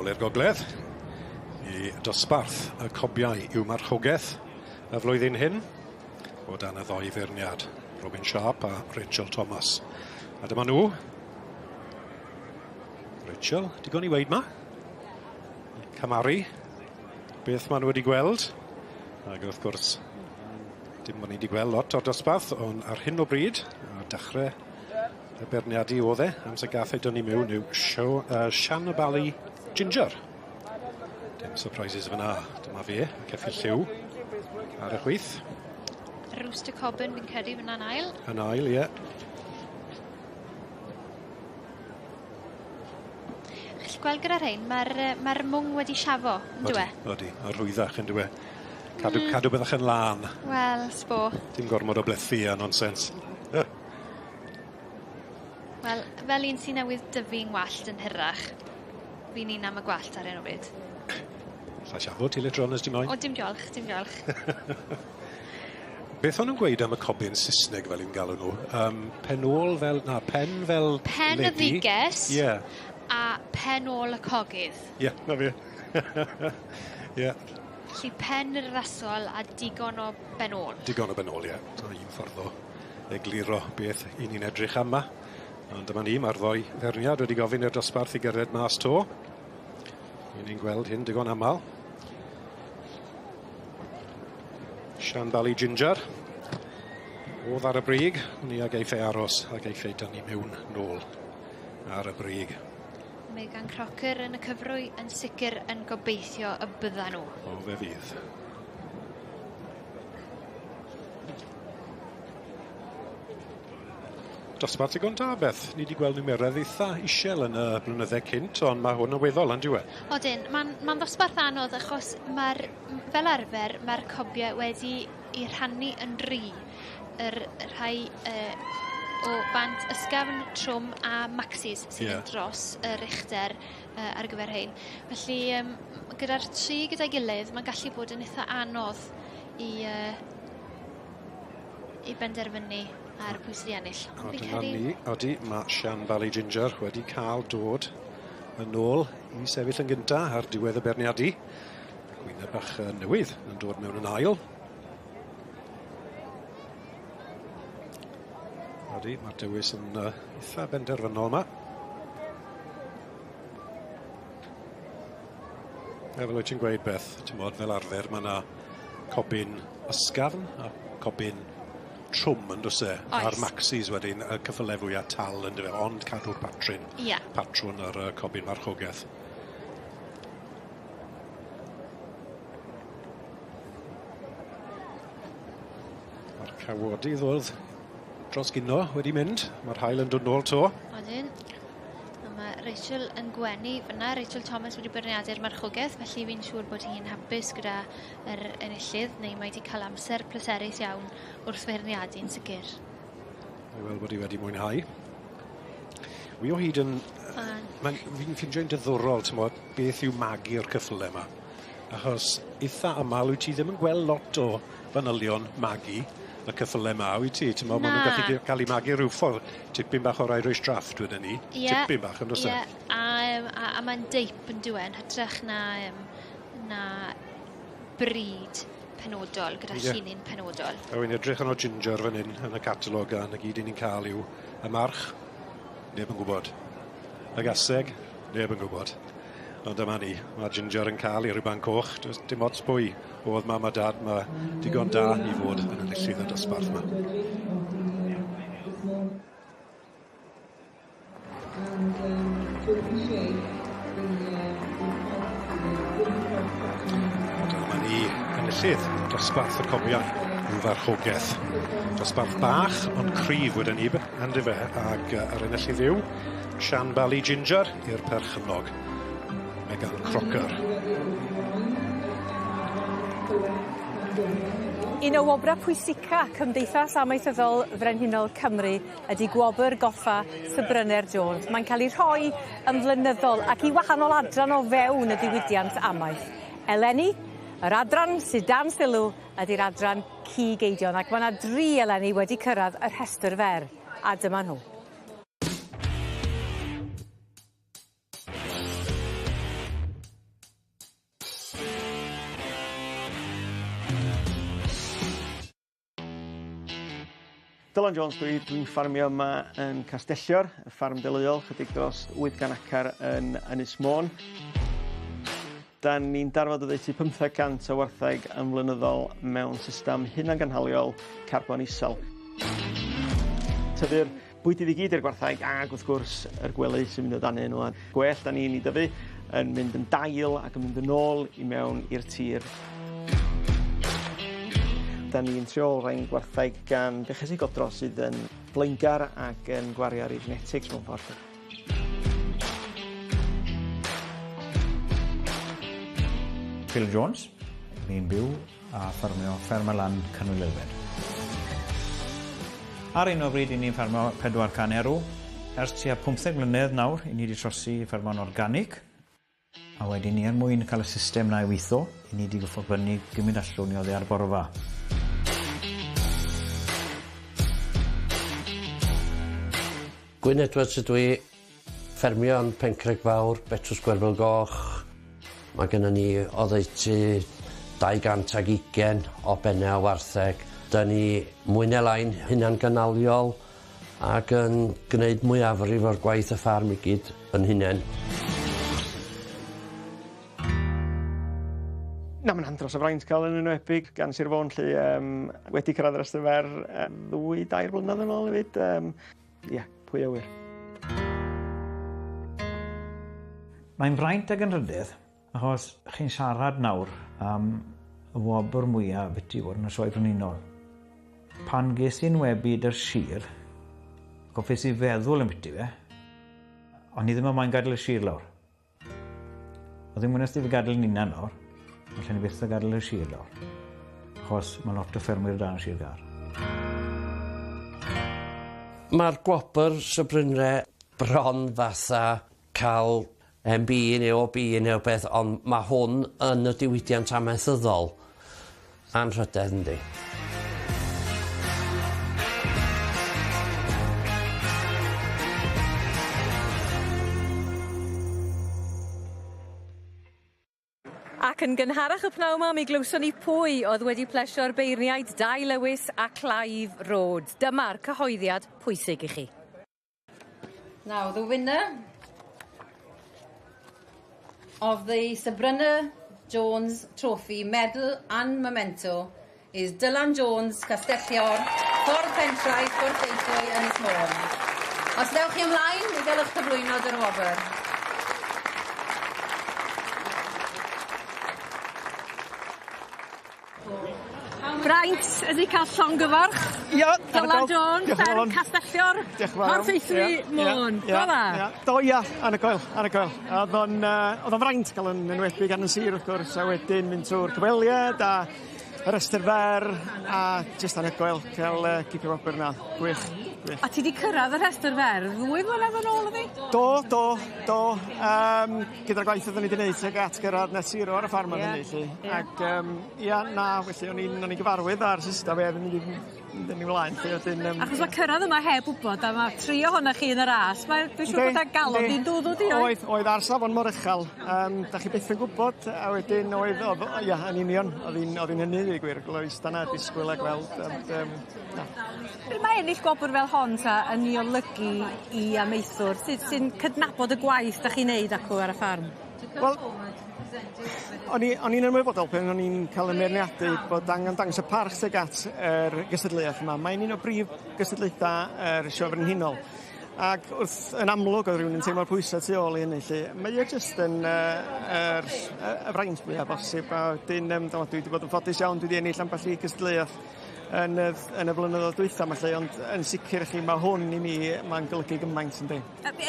Nôl i'r gogledd i dosbarth y cobiau i'w marchogaeth y flwyddyn hyn o dan y ddoi feirniad, Robin Sharp a Rachel Thomas. A dyma nhw. Rachel, digon i weid ma. Camaru beth maen nhw wedi gweld. Ac wrth gwrs, dim bod ni wedi gweld lot o'r dosbarth, ond ar hyn o bryd, ar dechrau y beirniadu oedd e, amser gath ei dynnu mewn yw Shanbally Ginger. Dim surprises fyna. Dyma fe, ceffyl lliw ar y chwith. Rooster Cobyn fi'n credu fyna'n ail. Yn ail, ie. Chi'n gweld gyda rhain, mae'r ma mwng wedi siafo, yn dyw e? Odi, a rhwyddach yn dyw e. Cadw, cadw byddach yn lân. Wel, sbo. Dim gormod o blethu a nonsens. Wel, fel un sy'n newydd dyfu ngwallt yn hirach, fi'n un am y gwallt ar hyn o bryd. Alla siafo ti later on os ti moyn. O, dim diolch, dim diolch. Beth o'n nhw'n gweud am y cobyn Saesneg fel i'n galw nhw? Pen ôl fel, na, pen fel Pen y lady. dduges. Ie. A pen ôl y cogydd. Ie, na fi. Ie. Felly pen yr rasol a digon o ben ôl. Digon o ben ôl, ie. Dyna un ffordd o egluro beth i ni'n edrych am 'ma. Ond dyma ni, mae'r ddoi feirniad wedi gofyn i'r dosbarth i gerdded mas to. I ni'n gweld hyn digon aml. Shanbally Ginger. Oedd ar y brig, ni a geiff ei aros a geiff ei dynnu mewn nôl ar y brig. Megan Crocker yn y cyfrwy yn sicr yn gobeithio y bydda nhw. O, fe fydd. Dosbarth digon da, Beth. Ni wedi gweld niferoedd eitha isel yn y blynydde cynt, ond mae hwn yn weddol, yn dyw e? Odyn, mae'n ma ddosbarth anodd achos mae'r, fel arfer, mae'r cobiau wedi ei rhannu yn dri. Yr rhai o bant ysgafn, trwm a maxis sydd yn dros yr uchder ar gyfer rhein. Felly, gyda'r tri gyda'i gilydd, mae'n gallu bod yn eitha anodd i benderfynu ar pwy sydd wedi ennill. A Ond fi'n dyna credu ni, odi, mae Shanbally Ginger wedi cael dod yn ôl i sefyll yn gynta ar diwedd y beirniadu. Ac wyneb bach newydd yn dod mewn yn ail. Odi, mae'r dewis yn eitha benderfynol yma. A fel wyt ti'n gweud, Beth, ti'n bod, fel arfer, mae yna cobyn ysgafn a cobyn trwm yn does e? Oes. A'r maxis wedyn, y cyffyle fwyaf tal yn dyfe, ond cadw'r patryn. Patrwn ar y cobyn marchogaeth. Mae'r cawodydd oedd dros gino wedi mynd. Mae'r haul yn dod nôl to. Odyn. A mae Rachel yn gwenu fyna. Rachel Thomas wedi beirniadu'r marchogaeth, felly fi'n siŵr bod hi'n hapus gyda yr enillydd, neu mae wedi cael amser pleserus iawn wrth feirniadu'n sicr. Mae weld bod hi wedi mwynhau. Wi o hyd yn... Fi'n ffindio'n diddorol, t'mod, beth yw magu'r cyffyle yma. Achos eitha aml wyt ti ddim yn gweld lot o fanylion magu y cyffyle yma, wyt ti? T'mod, ma' nhw'n gallu cael eu magu rhyw ffordd. Tipyn bach o'r Irish Draft wedyn ni. Tipyn bach, yn does e? Ie, a mae'n deip yn dyw e, yn hytrach na brid penodol, gyda llinyn penodol. A wy'n edrych arno Ginger fan hyn yn y catalog, a 'na gyd 'yn ni'n cael yw y march, neb yn gwybod. Y gaseg, neb yn gwybod. Ond dyma ni, mae Ginger yn cael ei rhuban coch. Does dim ots pwy oedd mam a dad, mae digon da i fod yn enillydd y dosbarth yma. And to appreciate the A dyma ni enillydd dosbarth y cobiau i'w farchogaeth. Dosbarth bach, ond cryf wedyn ni, yndyfe, ag yr enillydd yw Shanbally Ginger i'r perchennog, Megan Crocker. Un o wobrau pwysica Cymdeithas Amaethyddol Frenhinol Cymru ydy gwobr goffa Sir Bryner Jones. Mae'n cael ei rhoi yn flynyddol ac i wahanol adran o fewn y diwydiant amaeth. Eleni, yr adran sydd dan sylw ydy'r adran cig eidion, ac mae yna dri eleni wedi cyrraedd y rhestr fer, a dyma nhw. Dylan Jones dwi, dwi'n ffarmio yma yn Castellior, y ffarm deuluol, chydig dros 800 acar yn Ynys Môn. Da ni'n darfod oddeutu 15% o wartheg yn flynyddol mewn system hunangynhaliol carbon isel. Tyfu'r bwydydd i gyd i'r gwartheg ag wrth gwrs yr gwely sy'n mynd o dan nhw. A gwell da ni'n ei dyfu yn mynd yn dail ac yn mynd yn ôl i mewn i'r tir. Da ni'n trio olrhain gwartheg gan fuches i godro sydd yn blaengar ac yn gwario ar ei genetics mewn ffordd. Phil Jones, ni'n byw a ffermio Fferm y Lan Cynwyl Elfed. Ar un o bryd i ni'n ffermio 400 erw. Ers tua 15 mlynedd nawr, i ni wedi trosi i ffermo'n organig. A wedyn ni er mwyn cael y system na i weithio, i ni wedi goffo brynu gymaint allwn ni oddi ar borfa. Gwyn Edwards ydw i, ffermio yn Pencraig Fawr, Betws Gwerfyl Goch. Mae gennym ni oddeutu 220 o bennau o wartheg. Da ni mwy neu lai'n hunangynaliol ac yn gwneud mwyafrif o'r gwaith y ffarm i gyd yn hunain. Na, mae'n andros o fraint cael yn enwebu gan Sir Fôn, 'lly wedi cyrraedd yr rhestr fer 2-3 blynedd yn ôl hefyd. Ie, pwy a wyr. Mae'n fraint ag anrhydedd, achos chi'n siarad nawr am y wobr mwyaf byti fod yn y Sioe Frenhinol. Pan ges i'n enwebu 'da'r sir, goffes i feddwl ambiti fe, o'n i ddim yn moyn gadael y sir lawr. Oedd ddim wnes i fi gadael yn unan lawr, allan i byth a gadael y sir lawr. Achos mae lot o ffermwyr da yn Sir Gâr. Mae'r gwobr Sir Brynre bron fatha cael MBE neu OBE neu beth, ond mae hwn yn y diwydiant amaethyddol anrhydedd, yndi. Ac yn gynharach y pnawn 'ma mi glywson ni pwy oedd wedi plesio'r beirniaid Dai Lewis a Clive Rhodes. Dyma'r cyhoeddiad pwysig i chi. Now, the winner of the Sir Brynner Jones Trophy Medal and Memento is Dylan Jones, Castellior, Ffordd Pentraeth, Porthaethwy, Ynys Môn. Os ddewch chi ymlaen, mi gael eich cyflwyno dy'r wobr. Braint ydi cael llongyfarch. Ia, Dylan Jones, fferm Castellior, Porthaethwy, Môn. Do dda? Do, ia, anhygoel, anhygoel. Oedd o'n fraint cael yn enwebu gan y sir, wrth gwrs, a wedyn mynd trwy'r cyfweliad a y rhestr fer, a jyst anhygoel cael cipio wobr yna. Gwych, gwych. A ti 'di cyrraedd y rhestr fer 2 flynedd yn ôl ydi? Do, do, do. Gyda'r gwaith oedden ni 'di wneud tuag at gyrraedd net zero ar y ffarm yeah. Hynny, 'lly. Yeah. Ac ia, na, felly o'n i'n gyfarwydd â'r system e, mynd i mynd yn ei flaen, 'lly, wedyn... Achos mae cyrraedd yma heb wybod, a mae tri ohonoch chi yn y ras, mae, dwi'n siŵr bod galon di'n dwddw di, oedd? Oedd ar safon mor uchel, da chi byth yn gwybod, a wedyn oedd, ia, yn union, oedd hi'n hynny, i gwir, glywist yna, disgwyl a gweld, ond, na. Be mae ennill gwobr fel hon ta yn ei olygu i amaethwr sy'n cydnabod y gwaith da chi'n neud acw ar y ffarm? Wel, o'n i'n ymwybodol pan o'n i'n cael y meirniadu bod angen dangos y parch tuag at yr gystadleuaeth yma. Mae'n un o brif gystadlaethau yr Sioe Frenhinol. Ac wrth yn amlwg oedd rhywun yn teimlo'r pwysau tu ôl i hynny, 'lly. Mae o jyst yn y fraint mwyaf bosib, a wedyn dwi wedi bod yn ffodus iawn, dwi wedi ennill ambell i gystadleuaeth yn y blynyddoedd dwytha yma, 'lly, ond yn sicr i chi, mae hwn i mi, mae'n golygu gymaint, yndi.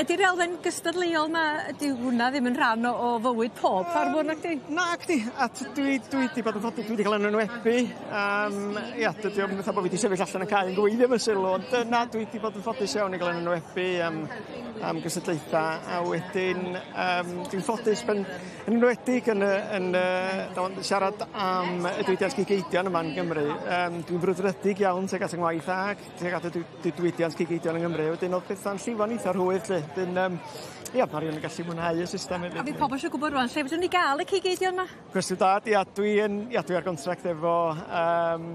Ydy'r elfen gystadleuol yma, ydy hwnna ddim yn rhan o fywyd pob ffarmwr, nacdi? Nacdi, a dwi wedi bod yn ffodus, dwi wedi cael yn enwebu. Ia, dydy o'm fatha bod fi wedi sefyll allan y cae yn gweiddi am y sylw, ond na, dwi wedi bod yn ffodus iawn i gael yn enwebu am gystadlaethau, a wedyn dwi'n ffodus yn enwedig yn siarad am y diwydiant cig eidion yma yn Gymru. Dwi'n frwdfrydig iawn tuag at 'y ngwaith ag tuag at y diwydiant cig eidion yng Nghymru, wedyn o'dd petha'n llifo'n itha rhwydd 'lly. 'Dyn yym ia ma' rywun yn gallu mwynhau y system hefyd. A fydd pobol isio gwbod rŵan lle fedrwn ni ga'l y cig eidion 'ma? Cwestiwn da, ia dwi yn ia dwi ar gontract efo yym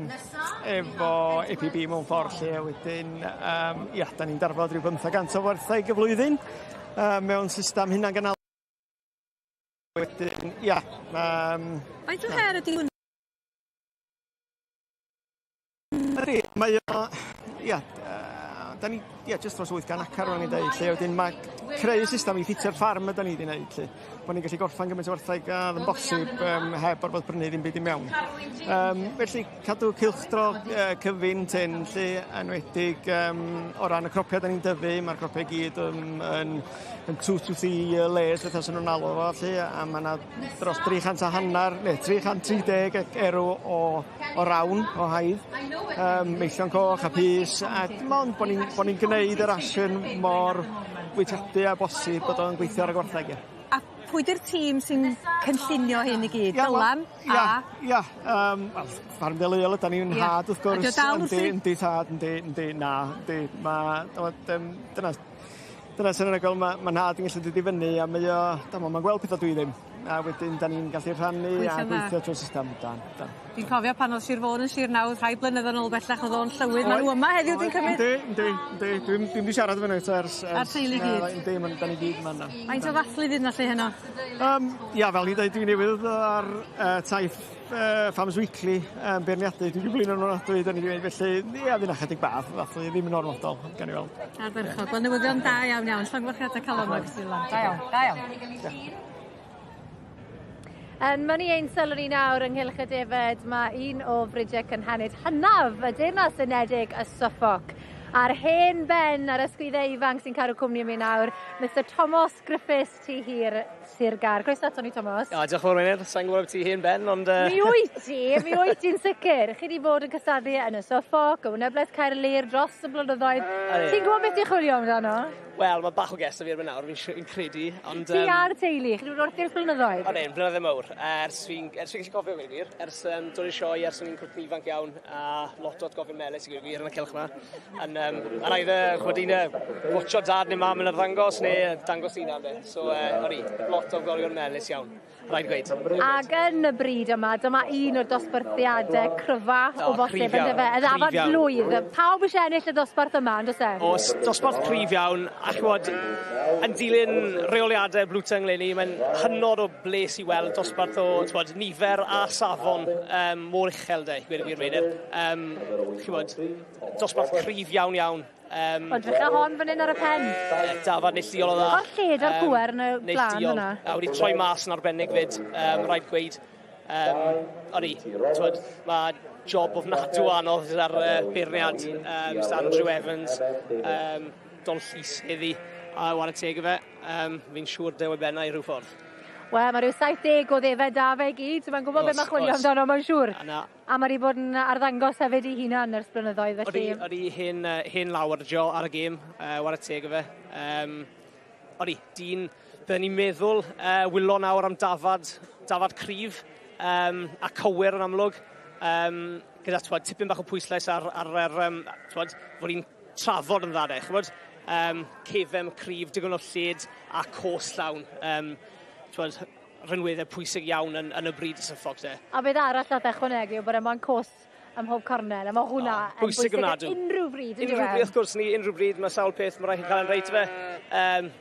efo APB mewn ffordd 'lly a wedyn yym ia 'dan ni'n darfod ryw bymthag gant o wartheg y flwyddyn mewn system hunan gynnal wedyn ia ma' yym... Faint o her ydi hwn? Ydi mae o ia 'dan ni ia jyst dros 800 acar o'n i'n deud 'lly a wedyn ma' creu system i ffitio'r ffarm ydan ni 'di neud 'lly. Bo' ni'n gallu gorffan gymaint o wartheg â o'dd yn bosib yym heb orfod prynu ddim byd i mewn. Yym felly cadw cylchdro cyfun tyn 'lly enwedig yym o ran y cropia' 'dan ni'n dyfu ma'r cropia' i gyd yn yn yn two to three year layers fatha sa nw'n alw fo 'lly a ma' 'na dros 300 a hannar ne' 330 ec erw o o rawn o haidd meillion coch a pys a dim ond bo' ni'n bo' ni'n gneud y ration mor fwytadwy â bosib bod o'n gweithio ar y gwartheg ie. A pwy 'di'r tîm sy'n cynllunio hyn i gyd? Dylan a? Ia ia yym wel ffarm deuluol ydan ni'n nhad wrth gwrs. Ydi o dal wrthi? Yndi yndi tad yndi yndi na yndi ma' t'mod yym dyna dyna sy'n anhygoel ma' ma' nhad yn gallu dod i fyny a mae o damo ma'n gweld petha dwi ddim. A wedyn 'dan ni'n gallu rhannu a gweithio trwy'r system 'dan 'dan. Dwi'n cofio pan o'dd Sir Fôn yn sir nawdd rhai blynyddo'n yn ôl bellach o'dd o'n llywydd ma' n'w yma heddiw dwi'n cymryd? Yndi yndi yndi dwi'm dwi'm 'di siarad efo n'w eto ers ers... A'r teulu i gyd? Yndi ma' 'dan ni gyd yma yndan. Faint o ddathlu fydd 'na 'lly heno? Ia fel o'n i'n deud dwi newydd ddod ar taith Farmers Weekly yn beirniadu dwi 'di blino'n ofnadwy 'dan ni 'di weud felly ia fydd 'na chydig bach o ddathlu ddim yn ormodol ond gawn ni weld. Ardderchog. Wel newyddion da iawn iawn. Llongyfarchiade calonnog. Da iawn. Da iawn. Diolch. Yn mynnu ein sylw ni nawr ynghylch y defed mae un o fridiau cynhenid hynaf y Deyrnas Unedig y Suffolk. A'r hen ben ar ysgwyddau ifanc sy'n cadw cwmni i mi nawr, Mister Tomos Griffiths Tŷ Hir Sir Gâr. Croeso ato ni Tomos. O diolch yn fawr Meinir, sai'n gwybod ambyti hen ben ond Mi wyt ti, mi wyt ti'n sicr. Chi 'di bod yn cystadlu yn y Suffolk, y Wyneblet Caerlŷr dros y blynyddoedd. Ti'n gwybod beth ti'n chwilio amdano? Wel, mae bach o guess 'da fi erbyn nawr, fi'n fi'n credu, ond... Ti a'r teulu, chi 'di bod wrthi ers blynyddoedd? Odyn, blynydde mawr. Ers fi'n ers fi'n gallu cofio gweud y gwir. Ers um, dod i'r sioe, ers o'n i'n crwtyn ifanc iawn, a lot o atgofion melys i gweud y gwir yn y cylch 'ma. Yn um, yn either, ch'mod un watcho dad neu mam yn arddangos neu dangos hunan de. So, odi, lot o golion melys iawn. Rhaid gweud. Ac yn y bryd yma, dyma un o'r dosbarthiadau cryfa o bosib, yn dyfe? Y ddafad blwydd. Pawb eisiau ennill y dosbarth yma, yn does e? Oes, dosbarth cryf iawn, a ch'mod, yn dilyn reoliadau Blue Tongue leni, mae'n hynod o bles i weld dosbarth o, t'mod, nifer a safon mor uchel de, i gweud y gwir Meinir. Ch'mod, dosbarth cryf iawn iawn. Wel, drycha hon fan hyn ar y pen. Dafad neilltuol o dda. O'r lled a'r pŵer yn y blaen yna. A wedi troi mas yn arbennig fyd, rhaid gweud. Odi, t'wod, mae job ofnadw anodd gyda'r beirniad, Mr Andrew Evans, Don Llys heddi, a ware teg i fe, fi'n siŵr dew ei bennau rhyw ffordd. Wel, mae rhyw 70 o ddefed da fe i gyd, so mae'n gwybod beth mae'n chwilio amdano, mae'n siŵr. Na. A mae wedi bod yn arddangos hefyd i hunan ers blynyddoedd, felly... Odi, odi, hen, hen law ar y jo, ar y gêm, ware teg i fe. Odi, dyn, bydden ni'n meddwl wylo nawr am dafad, dafad cryf, a cywir yn amlwg, gyda t'wod, tipyn bach o pwyslais ar, ar, ar t'wod, fod hi'n trafod yn dda de, ch'mod, cefn cryf, digon o lled a cos llawn. T'wod, rhinweddau pwysig iawn yn, yn y bryd y Suffolk de. A beth arall nath ychwanegu yw bod e moyn cos ym mhob cornel, a mae hwnna oh, yn bwysig ofnadw. Unrhyw bryd, unrhyw bryd, wrth gwrs, ni unrhyw bryd, mae sawl peth, mae rhaid chi cael yn reit fe.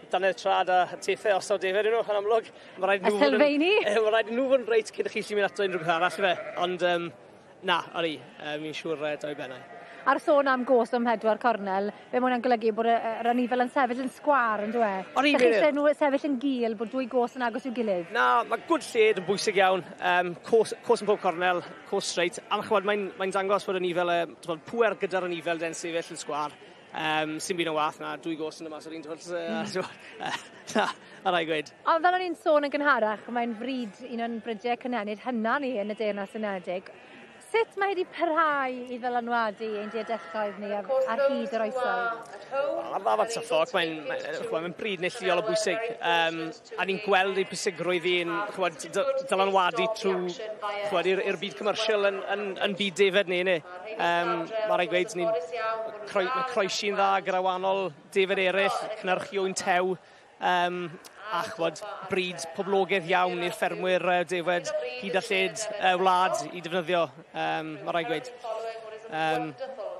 Dannedd trad a teithau os daw defaid nhw, yn amlwg. Mae rhaid nhw fod yn, mae rhaid nhw fod yn reit cyn i chi allu mynd ato unrhyw beth arall fe. Ond na, ori, fi'n siŵr daw i bennau. A'r sôn am gos ym mhedwar cornel, be mae hwnna'n golygu bod yr anifel yn sefyll yn sgwâr on'd yw e? Odi Dych chi isie nhw sefyll yn gul, bod dwy gos yn agos i'w gilydd? Na, mae good lled yn bwysig iawn. Cos, cos yn pob cornel, cos straight. A ch'mod, mae'n mae dangos bod anifel, t'mod, pŵer gyda'r anifel de'n sefyll yn sgwâr. Sim byd yn wath na dwy gos yn y mas o'r un twll. Na, a rhaid gweud. Ond fel o'n i'n sôn yn gynharach, mae'n fryd, un o'n brydiau cynhenid hynna ni yn y Deyrnas Unedig. Sut mae wedi parhau i ddylanwadu ein diadelloedd ni ar, ar hyd yr oesoedd? Wel, ar ddafad Suffolk, mae'n mae, mae bryd neilltuol o bwysig. A ni'n gweld ei pwysigrwydd i'n chwad, dylanwadu trwy chwad, i'r byd commercial yn byd defed ni. Ne? Mae rhaid gweud, ni'n croi, mae croesi'n dda gyda wahanol defed eraill, cynhyrchu o'n tew, a chwod, bryd poblogaidd iawn i'r ffermwyr defed hyd a lled wlad i defnyddio, mae rhaid gweud.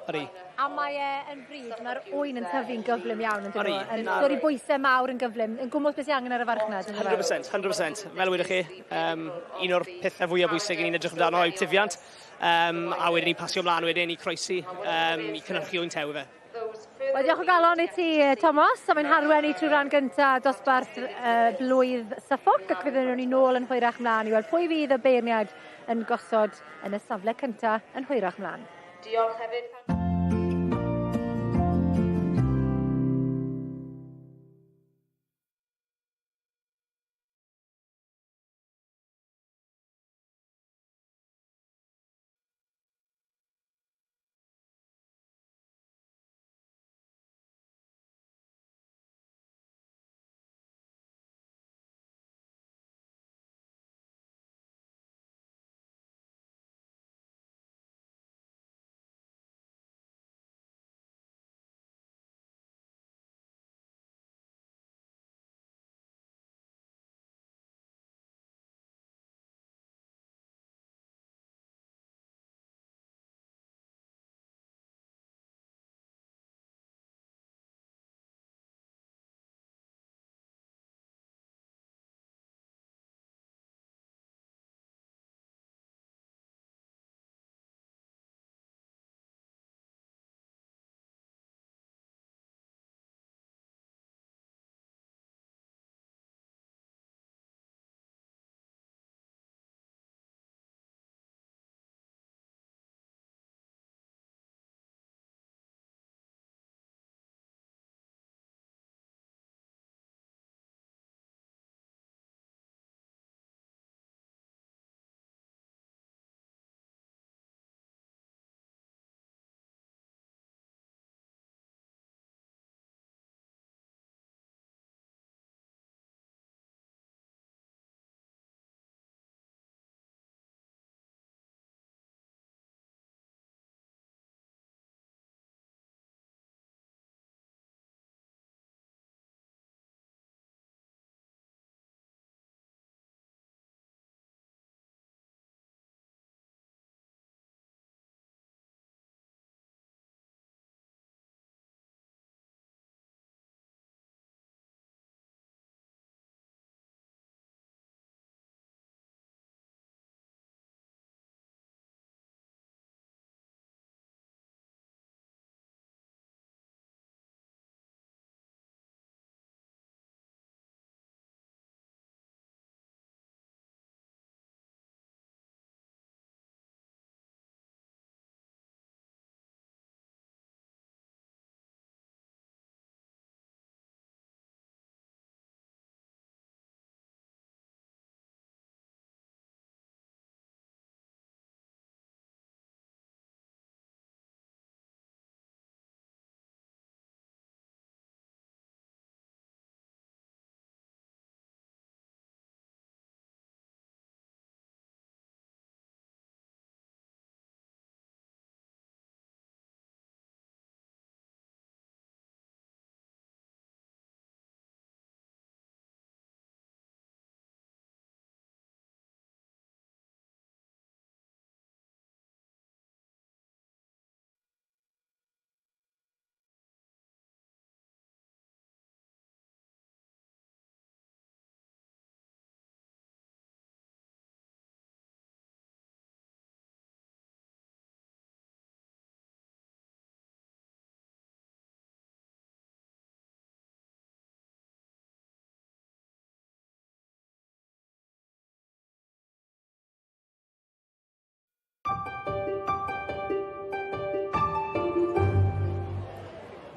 Ydy. A mae e yn bryd, mae'r ŵyn yn tyfu'n gyflym iawn yn dyn nhw, yn dod i bwysau mawr yn gyflym, yn gwmwys beth sy'n angen ar y farchnad. 100%, 100%. Fel wedych chi, un o'r pethau fwyaf bwysig ni'n edrych amdano yw tyfiant, a wedyn ni'n pasio ymlaen wedyn i croesi, i cynhyrchu ŵyn tew fe. Wel, diolch o galon i ti, Thomas, am ein harwen i trwy ran gyntaf dosbarth blwydd Suffolk, ac fyddwn ni nôl yn hwyrach mlaen i weld pwy fydd y beirniad yn gosod yn y safle cyntaf yn hwyrach mlaen. Diolch hefyd.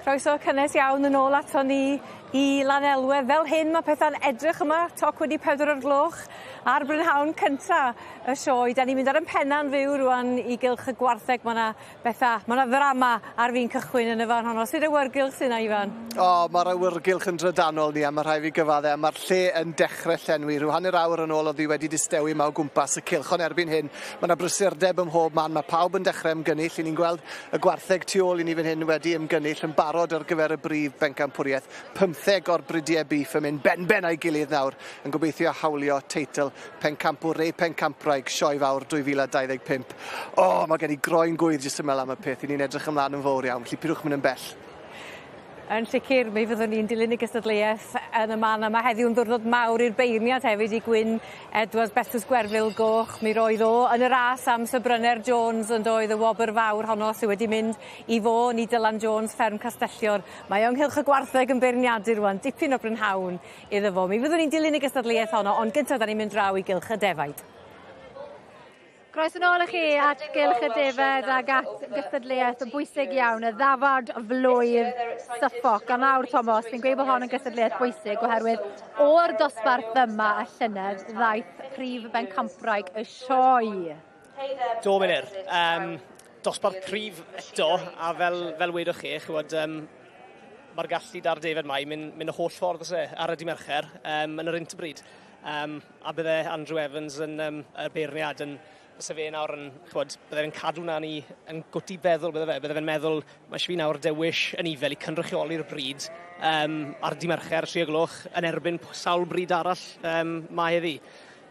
Croeso cynnes iawn yn ôl ato ni i Lanelwedd. Fel hyn mae pethau'n edrych yma, toc wedi 4 o'r gloch ar brynhawn cynta y sioe. Da ni'n mynd ar 'yn penna'n fyw rŵan i gylch y gwartheg. Ma' 'na betha, ma' 'na ddrama ar fin cychwyn yn y fan honno. Sud awyrgylch sy 'na Ifan? O, ma'r awyrgylch yn drydanol ni a ma' rhai' fi gyfadde a ma'r lle yn dechre llenwi. Rhyw hanner awr yn ôl o'dd 'i wedi distewi 'ma o gwmpas y cylch ond erbyn hyn ma' 'na brysurdeb ym mhob man. Ma' pawb yn dechre ymgynnull. 'Yn ni'n gweld y gwartheg tu ôl i ni fan hyn wedi ymgynnull yn barod ar gyfer y brif bencampwriaeth. Pymtheg o'r bridiau bîff yn mynd benben â'i gilydd nawr yn gobeithio hawlio teitl pencampwr neu pencampwraig Sioe Fawr 2025. O, mae gen i groen gwydd jyst yn meddwl am y peth. 'Yn ni'n edrych ymlaen yn fowr iawn, felly pidwch mynd yn bell. Yn sicr, mi fyddwn ni'n dilyn y gystadleuaeth yn y man yma heddiw'n ddiwrnod mawr i'r beirniad hefyd i Gwyn Edwards Betws Gwerfyl Goch. Mi roedd o yn y ras am Sir Bryner Jones yn doedd y wobr fawr honno sydd wedi mynd i Fôn i Dylan Jones fferm Castellior. Mae o ynghylch y gwartheg yn beirniadu rŵan, dipyn o brynhawn iddo fo. Mi fyddwn ni'n dilyn y gystadleuaeth honno, ond gyntaf da ni'n mynd draw i gylch y defaid. Croeso nôl i chi at Gylch y Defed ag at gystadleuaeth bwysig iawn, y ddafad flwydd Suffolk. A nawr, Tomos, fi'n gweud bod hon yn gystadleuaeth bwysig oherwydd o'r dosbarth yma y llynedd ddaeth prif bencampwraig y sioe. Do, Meilir. Um, dosbarth cryf eto, a fel, fel wedwch chi, chywod, um, mae'r gallu da'r defed mai mynd, mynd y holl ffordd oes e, ar y di Mercher um, yn yr interbreed. Um, a bydde Andrew Evans yn um, y beirniad yn fysa fe nawr yn, chwod, bydde fe'n cadw na ni yn gwti feddwl, bydde fe, bydde fe'n meddwl, mae eisiau fi nawr dewis yn ifel i cynrychioli'r bryd um, ar di Mercher, 3 o gloch, yn erbyn sawl bryd arall um, mae heddi.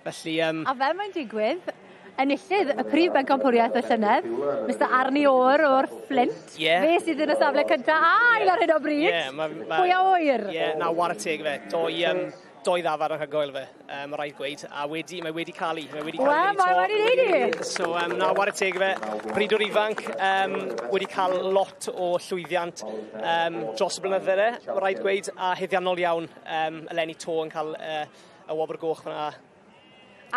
Felly... Um, a fel mae'n digwydd, enillydd y prif bencampwriaeth y llynedd, Mr Arnie O'r o'r Flint. Yeah. Fe sydd yn y safle cyntaf a ail ar hyn o bryd. Yeah, ma, ma, Pwy a ŵyr? Ie, yeah, na, whare teg fe. Doi, um, doi ddafad anhygoel fe, mae rhaid gweud, a wedi, mae wedi cael ei, mae wedi cael ei. Wel, mae wedi neud i. So, um, na, whare teg fe, bridwr ifanc, um, wedi cael lot o llwyddiant um, dros y blynydde e, mae rhaid gweud, a heddiannol iawn, um, eleni to yn cael uh, y wobr goch fyna.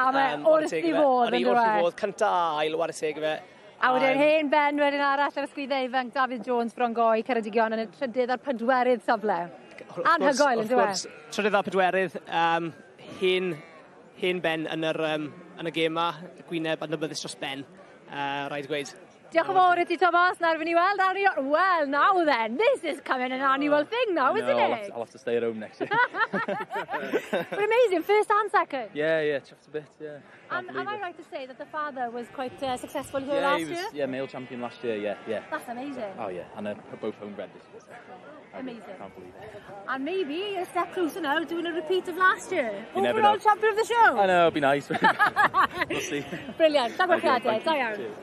A mae um, wrth i fodd, yn dweud. Wrth i fodd, cynta a ail, whare teg fe. A wedyn hen ben wedyn arall ar y sgwyddau ifanc, Dafydd Jones, Brongoi, Ceredigion yn y trydydd a'r pedwerydd safle. Anhygoel, yn dweud. Trydydd a pedwerydd, um, hen, hen ben yn, yr, um, yn y gêm ma, gwyneb adnabyddus dros ben, uh, rhaid gweud. Diolch yn fawr i ti, Thomas. Nawr fy ni weld Ari... Well, now then, this is coming an annual thing now, isn't it? I'll I'll have to stay at home next year. But amazing, first and second. Yeah, chuffed a bit, yeah. And am I right to say that the father was quite successful here yeah, last he was, year? Yeah, male champion last year, yeah. That's amazing. Oh, yeah, and both homebred this year. Amazing. Can't believe it. And maybe a step closer now, doing a repeat of last year. You never Overall know. champion of the show. I know, it'd be nice. We'll see. Brilliant. Thank Da you. iawn. Cheers.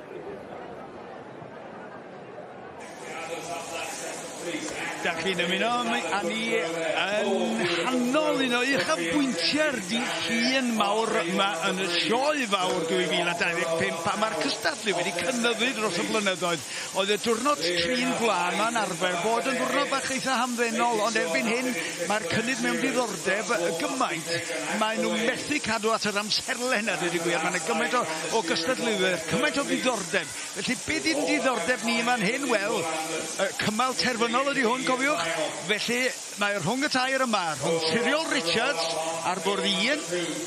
Da chi'n ymuno â ni yn nghanol un o uchafbwyntiau'r dydd Llun mawr yma yn y sioe fawr 2025 a mae'r cystadlu wedi cynyddu dros y blynyddoedd. Oedd y diwrnod trin gwlân ma'n arfer bod yn ddiwrnod bach eitha hamddenol, ond erbyn hyn mae'r cynnydd mewn diddordeb gymaint. Maen nhw methu cadw at yr amserlen a dweud y gwir. Mae yna gymaint o, o gystadleuwyr, cymaint o ddiddordeb. Felly be di'n diddordeb ni fan hyn? Wel, cymal terfynol ydy hwn, cofiwch. Felly mae rhwng y tair yma, rhwng Siriol Richards ar bwrdd un,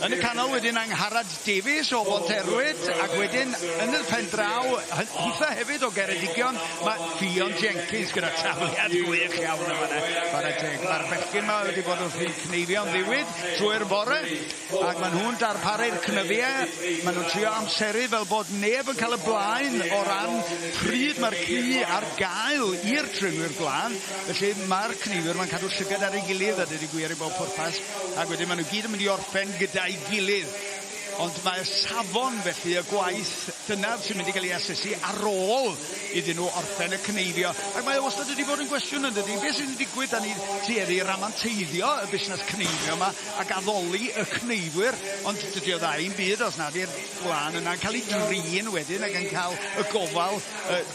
yn y canol wedyn Angharad Davies o Bonterwyd, ac wedyn yn y pen draw, hitha hefyd o Geredigion, mae Ffion Jenkins gyda tafliad gwych iawn yma. Chwarae teg, mae'r bechgyn yma wedi bod wrth i'n cneifio'n ddiwyd trwy'r bore, ac maen nhw'n darparu'r cnyddiau, maen nhw'n trio amseru fel bod neb yn cael y blaen o ran pryd mae'r cnu ar gael i'r trinwyr gwlân. Felly mae'r cnifwyr ma'n cadw llygad ar ei gilydd a dweud y gwir i bob pwrpas, ac wedyn maen nhw gyd yn mynd i orffen gyda'i gilydd. Ond mae'r safon felly y gwaith dyna sy'n mynd i gael ei asesu ar ôl iddyn nhw orffen y cneifio. Ac mae o wastad wedi bod yn gwestiwn yn dydy, beth sy'n digwydd, da ni tueddu i ramanteiddio y busnes cneifio yma ac addoli y cneifwyr, ond dydy o dda i'n byd os nad yw'r gwlân yna'n cael ei drin wedyn ac yn cael y gofal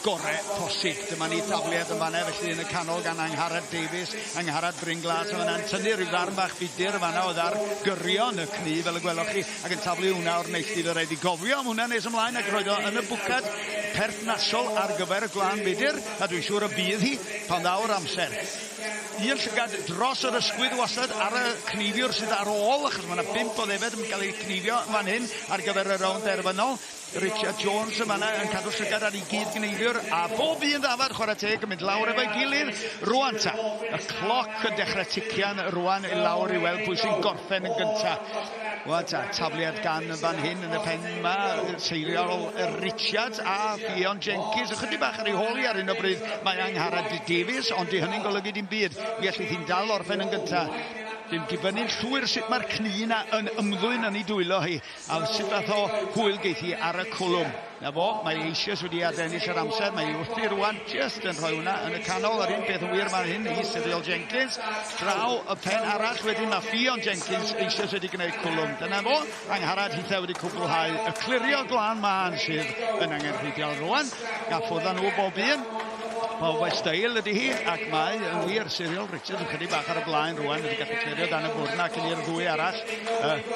gore posib. Dyma ni dafliad yn fanna felly yn y canol gan Angharad Davies, Angharad Brynglas yn fanna'n tynnu rhyw ddarn bach budur yn fanna oedd ar gyrion y cnu fel y gwelwch chi ac yn taflu hwnna o'r neilltu. Fe raid i gofio am hwnna nes ymlaen ac rhoi o yn y bwcad perthnasol ar gyfer y gwlân fudr, a dwi'n siŵr y bydd hi pan ddaw'r amser. Un llygad dros yr ysgwydd wastad ar y cneifiwr sydd ar ôl, achos mae yna 5 o ddefed yn cael eu cneifio fan hyn ar gyfer y rownd derfynol. Richard Jones yma yna yn cadw llygad ar ei gyd gneifiwr, a bob un ddafad chwarae teg yn mynd lawr efo'i gilydd. Rwan ta, y cloc yn dechrau tician rwan i lawr i weld pwy sy'n gorffen yn gynta. Rwan ta, tafliad gan fan hyn yn y pen yma, Seiriol Richards a Ffion Jenkins. Ychydig bach ar ei hôl hi ar hyn o bryd mae Angharad Davies, ond di hynny'n golygu dim byd. Mi allith hi'n dal orffen yn gynta. Dim dibynnu'n llwyr sut mae'r cnu 'na yn ymddwyn yn ei dwylo hi, a sut fath o hwyl geith hi ar y cwlwm. Na fo, mae eisoes wedi adennill yr amser, mae wrthi rwan jyst yn rhoi hwnna yn y canol, yr un peth yn wir fan hyn i Siriol Jenkins. Draw y pen arall wedyn mae Ffion Jenkins eisoes wedi gwneud cwlwm. Dyna fo, Angharad hitha wedi cwblhau y clirio glân mân sydd yn angenrheidiol rwan. A ffwrdd â nhw bob un. Pawb o'i steil ydy hi, ac mae yn wir Siriol Richards ychydig bach ar y blaen rwan, wedi gallu clirio dan y bwrdd na cyn i'r ddwy arall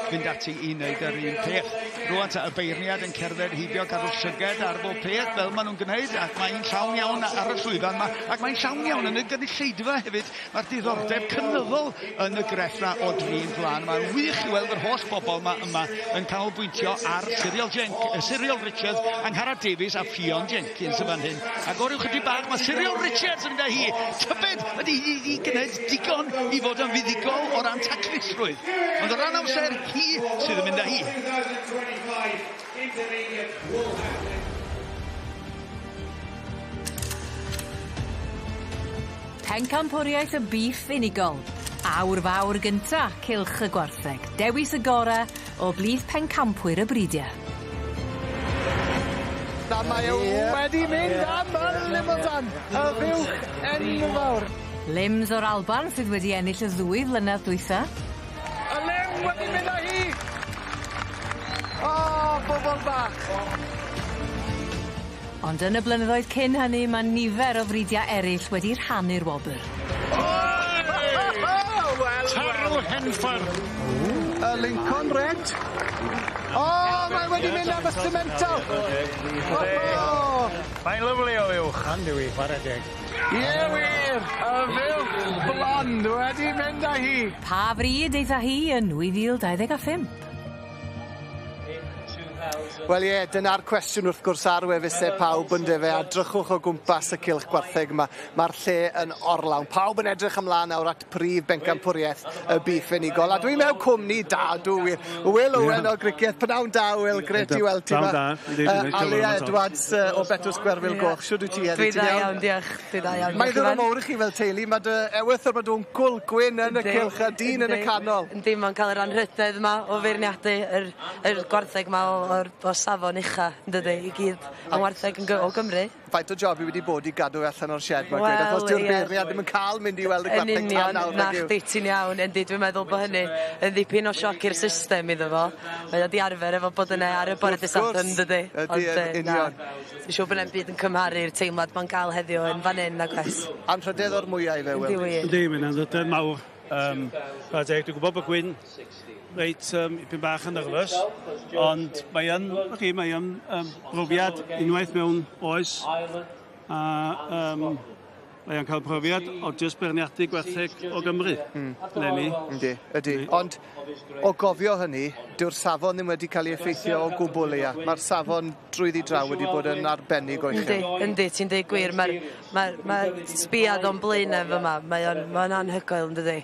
fynd ati i wneud yr un peth. Rwan ta y beirniad yn cerdded heibio, cadw llyged ar bob peth fel maen nhw'n gwneud, ac mae'n llawn iawn ar y llwyfan yma, ac mae'n llawn iawn yn y gynulleidfa hefyd. Mae'r diddordeb cynyddol yn y grefft 'na o drin gwlân. Mae'n wych i weld yr holl bobl yma, yma yn canolbwyntio ar Siriol, Jenk, Siriol Richards, Angharad Davies a Ffion Jenkins yn fan hyn. Ac o ryw chydig bach mae Siriol Richards yn mynd â hi. Tybed ydy hi wedi gwneud digon i fod yn fuddugol o ran taclusrwydd. Ond o ran amser, hi sydd yn mynd â hi. Pencampwriaeth y bîff unigol. Awr fawr gynta cylch y gwartheg. Dewis y gore o blith pencampwyr y bridiau. A mae o wedi mynd am y Limousin, y fuwch enfawr. Lims o'r Alban sydd wedi ennill y ddwy flynedd dwytha. Y lim wedi mynd â hi! O, bobol bach! Ond yn y blynyddoedd cyn hynny, mae nifer o fridiau eraill wedi rhannu'r wobr. Wel, Tarw Henffordd. Y Lincoln Red. O, mae wedi mynd am y Simmental. O! Mae'n lyfli o fuwch. Andy wi, chwarae teg. Ie wir, y fuwch blond wedi mynd â hi. Pa fryd eitha hi yn 2025? Wel ie, dyna'r cwestiwn wrth gwrs ar wefusau pawb yn dyfe, a drychwch o gwmpas y cylch gwartheg yma. Mae'r lle yn orlawn. Pawb yn edrych ymlaen nawr at prif bencampwriaeth y bîff unigol. A dwi mewn cwmni da, dw wir. Will Owen o Gricieth. Pnawn da, Will. Grêt i weld ti Pnawn 'ma. da. Yndi, Alia Edwards o Betws Gwerfyl Goch. Shwd wyt ti heddi? Dwi Ti'n dda iawn? iawn, diolch. Dwi dda iawn. Mae'n ddiwrnod mowr i chi fel teulu. Mae dy ewythr, mae dy wncwl Gwyn yn y cylch a dyn yn y canol. Yndi, mae'n cael yr anrhydedd yma o feirniadu yr gwartheg yma o safon ucha, yn dydi, i gyd yn wartheg yn o Gymru. Faint o job i wedi bod i gadw e allan o'r sied, mae'n Wel, gweud, achos dyw'r ie. beirniad ddim yn cael mynd i weld y Yn gwartheg tan union, nawr, na nag yw? chdi, ti'n iawn, yndi, dwi'n meddwl bod hynny yn ddipyn o sioc i'r system iddo fo. Mae o di arfer efo bod yna ar y bore Wrth dydd Sadwrn, gwrs. dydi? Ydy, Ond, yn na. union. Dwi'n siŵr bod na'm byd yn cymharu'r teimlad ma'n gael heddiw yn fan hyn, nag oes? Anrhydedd o'r mwyaf i fe, Will. Yndi wir. Yndi, mae'n anrhydedd mawr. Chwarae teg, dwi'n gwybod bod Gwyn reit ipyn bach yn nervous, ond mae yn, chi, mae yn brofiad unwaith mewn oes, a mae o'n cael profiad o jyst beirniadu gwartheg o Gymru, leni. Yndi, ydy. Ond o gofio hynny, dyw'r safon ddim wedi cael ei effeithio o gwbl, ia. Mae'r safon drwyddi draw wedi bod yn arbennig o Yndi, uchel. yndi, ti'n deud gwir, mae'r ma sbiad o'n blaen efo yma, mae o'n ma anhygoel, yn dydi?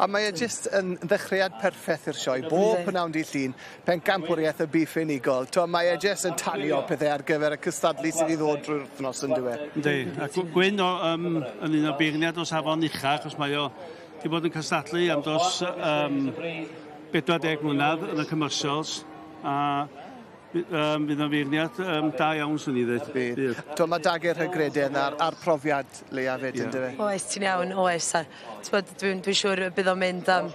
A mae e jyst yn ddechreuad perffaith i'r sioe. Bob Yndi. pnawn dydd Llun, pencampwriaeth y bîff unigol. T'mo, mae e jyst yn tanio pethau ar gyfer y cystadlu sydd i ddod drwy'r wythnos yn dyw e. Yndi, a Gwyn o, yn un o beirniad o safon ucha, achos mae o wedi bod yn cystadlu am dros 40 mlynedd yn y commercials, a fydd o'n feirniad da iawn, swn i ddweud. Bydd. T'mo, mae dagu'r hygrededd a'r profiad leia fyd, Ie. yn dyfe? Oes, ti'n iawn, oes. A, t'mod, dwi'n dwi siŵr y bydd o'n mynd am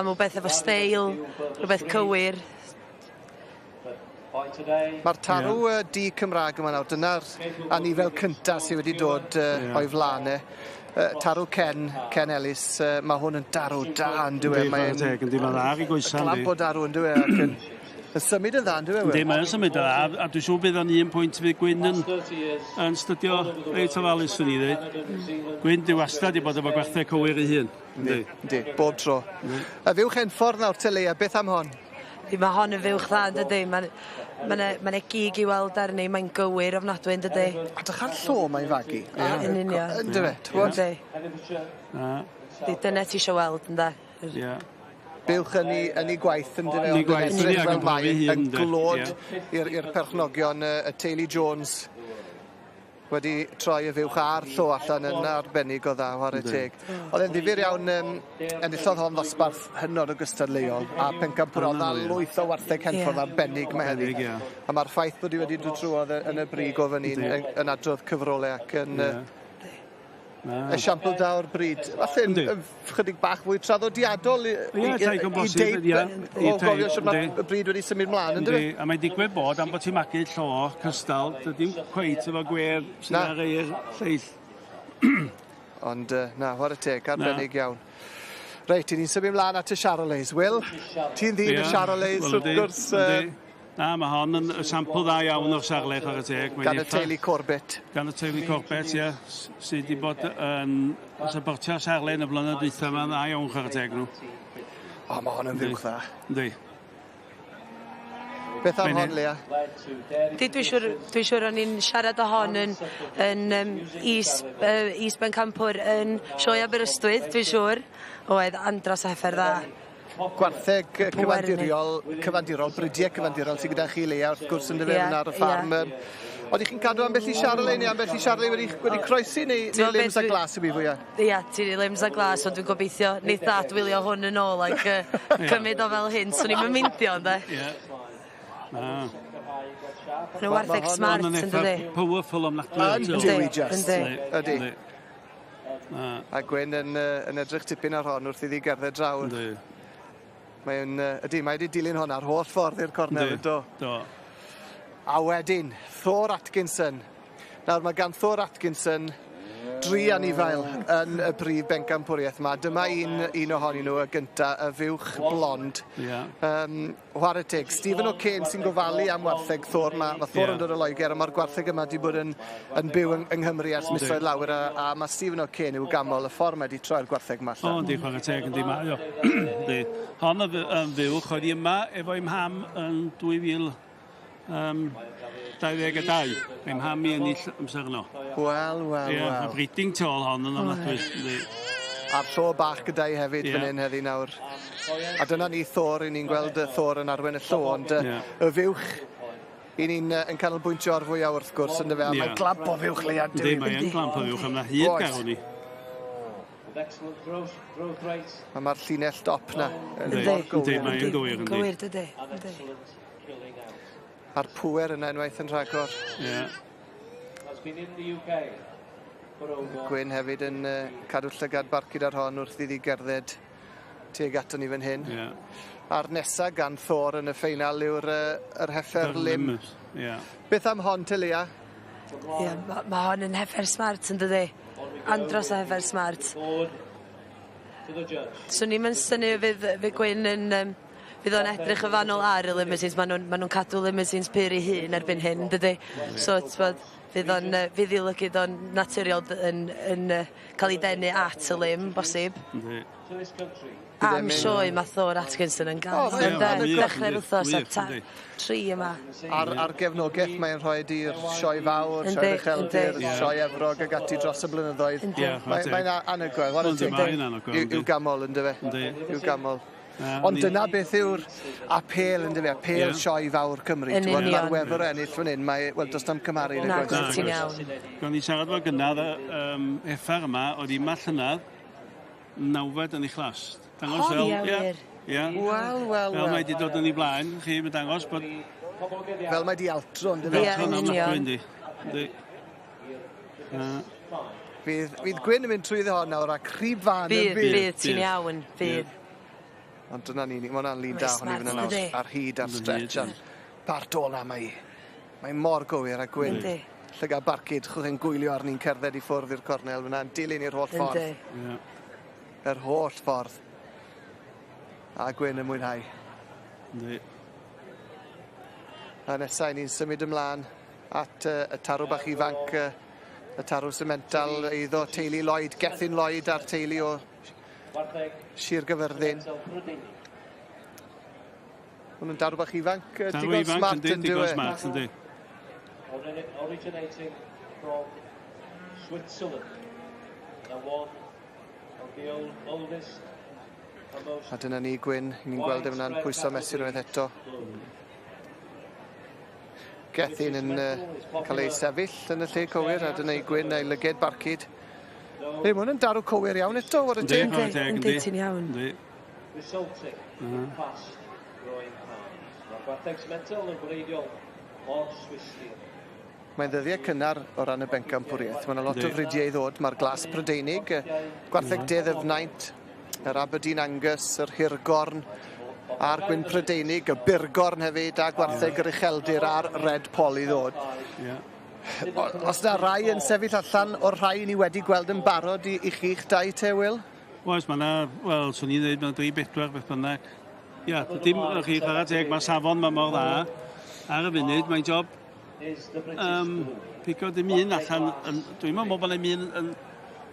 rhywbeth efo steil, rhywbeth cywir. Mae'r tarw du Cymraeg yma nawr, dyna'r anifel cynta sydd wedi dod o'i flaen e. Tarw Ken Ellis, mae hwn yn darw da yn dyw e. Yndi, chwarae teg, yndi, mae'n dda ar ei goesa, yndi. Glamp o darw yn dyw e, ac yn Yn symud yn dda, on'd yw e, Wil? Yndi, mae o'n symud yn dda, a dwi'n siŵr bydd o'n un pwynt fydd Gwyn yn, yn stydio reit ofalus, swn i ddweud. Gwyn di wastad i bod efo gwartheg cywir ei hun. Yndi, yndi, bob tro. Y fuwch Henffordd nawr te Leia, beth am hon? Mae hon yn fuwch dda, yn dydi? Mae'n ma 'na ma 'na gig i weld arni, mae'n gywir ofnadwy, yn dydi? A drych ar llo mae'n fagu. Yn union. Yndyfe, t'wod? Yndi. Na. Yndi, dyna ti isio weld, ynde? Ie. Buwch yn 'i yn 'i gwaith yndyfe? Yn 'i gwaith, Ond yn yndi, edrych ac fel yn profi mae hun, yn ynde? glod Ie. i'r perchnogion y teulu Jones wedi troi y fuwch a'r llo allan yn arbennig o dda, whare teg. Oedd e'n ddifyr iawn, enillodd hon ddosbarth hynod o gystadleuol a pencampwr a lwyth o wartheg Henffordd arbennig 'ma heddi. Arbennig, ie. A ma'r ffaith bod 'i wedi dod trwodd yn y brig o fan 'yn yn adrodd cyfrole ac yn esiampl da o'r bryd. Falle'n chydig bach fwy traddodiadol Ie, tai i deip o gofio shwt ma' y bryd wedi symud mlaen yndyfe? Yndi, a mae'n digwydd bod am bod ti'n magu llo cystal, dydi'm cweit efo gwedd sydd ar ei'r lleill. Ond na, whare teg, arbennig iawn. Reit, i ni'n symud mlaen at y Charolais. Wil, ti'n ddyn y Charolais wrth gwrs. Na, mae hon yn sampl dda iawn o'r Charolais, chwarae teg. Gan y teulu Corbett. Gan y teulu Corbett, ie. Sydd wedi bod yn supportio Charolais yn y blynedd dwytha yma'n dda iawn, chwarae teg nhw. O, mae hon yn fuwch dda. Yndi. Beth am hon, Lea? Di, dwi'n siŵr, dwi siŵr o'n i'n siarad o hon yn is bencampwr yn Sioe Aberystwyth, dwi'n siŵr. Oedd andros o heffer dda. Gwartheg cyfandirol, bridiau cyfandirol sydd gyda chi, Lea, wrth gwrs, yn dyfe ar y ffarm. Oeddech chi'n cadw ambell i Charolais neu ambell i Charolais wedi croesi neu limbs a glas yw i fwyaf? Ia, ti'n limbs a glas, ond dwi'n gobeithio neith dad wylio hwn yn ôl ac cymryd o fel hyn, swn i'm yn meindio, ynde? Ie. Yn wartheg smart, yn dydi? Powerful ofnadwy. Yndi, we just. Ydy. A Gwyn yn edrych tipyn ar hon wrth iddi gerdded draw. Yndi. Mae'n, ydy, mae wedi dilyn hwn ar holl ffordd i'r cornel, do. Do. A wedyn, Thor Atkinson. Nawr, mae gan Thor Atkinson dri anifail yn y brif bencampwriaeth yma. Dyma un ohonyn nhw, y gynta, y fuwch blond. Whare teg, Stephen O'Kane sy'n gofalu am wartheg Thor. Mae Thor yn dod o Loegr, a mae'r gwartheg yma wedi bod yn byw yng Nghymru ers misoedd lawer, a mae Stephen O'Kane i'w ganmol y ffordd mae wedi troi'r gwartheg yma allan. O, yndi, chwarae teg, yndi, mae o. Yndi. Hon yn fuwch, oedd hi yma efo'i mham yn 2022. Ei mham i ennill amser yno. Wel, wel, wel. Ie, breeding tôl hon yn ofnadwy. A'r llo bach gyda i hefyd fan hyn heddi nawr. A dyna ni Thor, i ni'n gweld Thor yn arwain y llo, ond y fuwch i ni'n yn canolbwyntio ar fwyaf wrth gwrs, yn dyfe, a mae'n glamp o fuwch, Leia. Yndi, mae'n glamp o fuwch, a mae hyd garw ni. A mae'r llinell dop na. Yndi, mae'n gywir, yndi. Gywir, dydy. A'r pŵer yna unwaith yn rhagor. Ie. Gwyn hefyd yn cadw llygad barcud ar hon wrth iddi gerdded tuag aton ni fan hyn. A'r nesa gan Thor yn y ffeinal yw'r yr heffer lim. Beth am hon, te, Leia? Ie, ma hon yn heffer smart, yn dydi? Andros o heffer smart. Swn i'm yn synnu fydd Gwyn yn... fydd o'n edrych yn fanwl ar y limousines. Maen nhw'n ma nhw cadw limousines pur i hun erbyn hyn, dydy? So, t'bod, fydd i lygyd o'n naturiol yn cael ei denu at y lim, bosib. Am sioe mae Thor Atkinson yn gael. Dechrau'r wythnos a tri yma. A'r gefnogaeth mae'n rhoi i'r sioe fawr, sioe Ucheldir, sioe Efrog ag ati dros y blynyddoedd. Mae'n anhygoel. I'w ganmol, yndyfe? I'w ganmol. Ond dyna beth yw'r apêl, yndyfe, apêl sioe fawr Cymru. Mae'r wefr o ennill fan hyn, mae, wel, does na'm cymharu. Na, ti'n iawn. Gwnawn ni siarad fo gynnad effar yma, oedd hi yma llynedd, nawfed yn ei chlas. Dangos fel... O, ie, wir. Ie. Wel, wel, wel. Fel mae wedi dod yn ei blaen, chi, mae'n dangos bod... Fel mae wedi altro, yndyfe? Ie, yn union. Yndi. Fydd Gwyn yn mynd trwyddo hon nawr a crib fan yn fydd. Fydd, ti'n iawn, fydd. Ond dyna ni, mae hwnna'n lun da hwn i fynd yn awr, ar hyd, ar stretch, a'r part ola mae. Mae mor gywir a Gwyn. Llygad barcud, chwch chi'n gwylio arni'n cerdded i ffwrdd i'r cornel fyna, yn dilyn i'r holl ffordd. Yr holl ffordd. A Gwyn yn mwynhau. Yndi. A nesa ni'n symud ymlaen at y tarw bach ifanc, y tarw semental eiddo teulu Lloyd, Gethin Lloyd a'r teulu o Sir Gyfyrddin. Ma' nw'n darw bach ifanc, digon smart yn dyw e? Digon smart yndi. Originating from Switzerland and one of the oldest and most A dyna ni Gwyn, ni'n gweld e fyna'n pwyso mesur unwaith eto. Gethin yn cael ei sefyll yn y lle cywir, a dyna i Gwyn a'i lyged barcud. Ei, ma' hwn yn darw cywir iawn eto, whare Yndi, teg. chwarae teg, Yndi, ti'n iawn. Yndi. Resulting in fast growing farms. Mae'r gwartheg semental yn gwreiddiol o'r Swistir. Mae'n ddyddiau cynnar o ran y bencampwriaeth. Mae yna lot o Yndi. fridiau i ddod. Mae'r glas Prydeinig, gwartheg de Ddyfnaint, yr Aberdeen Angus, yr Hirgorn, a'r Gwyn Prydeinig, y Burgorn hefyd, a gwartheg yr Ucheldir a'r Red Poll i ddod. Ie. Os na rai yn sefyll allan o'r rhai ni wedi gweld yn barod i chi'ch dau te, Wil? Oes, mae yna, wel, swn i'n dweud, mae 'na 3 4 beth bynnag. Ia, dim, chi chwarae teg, mae safon ma mor dda. Ar y funud, mae'n job pigo dim un allan, dwi'n meddwl bod 'na un yn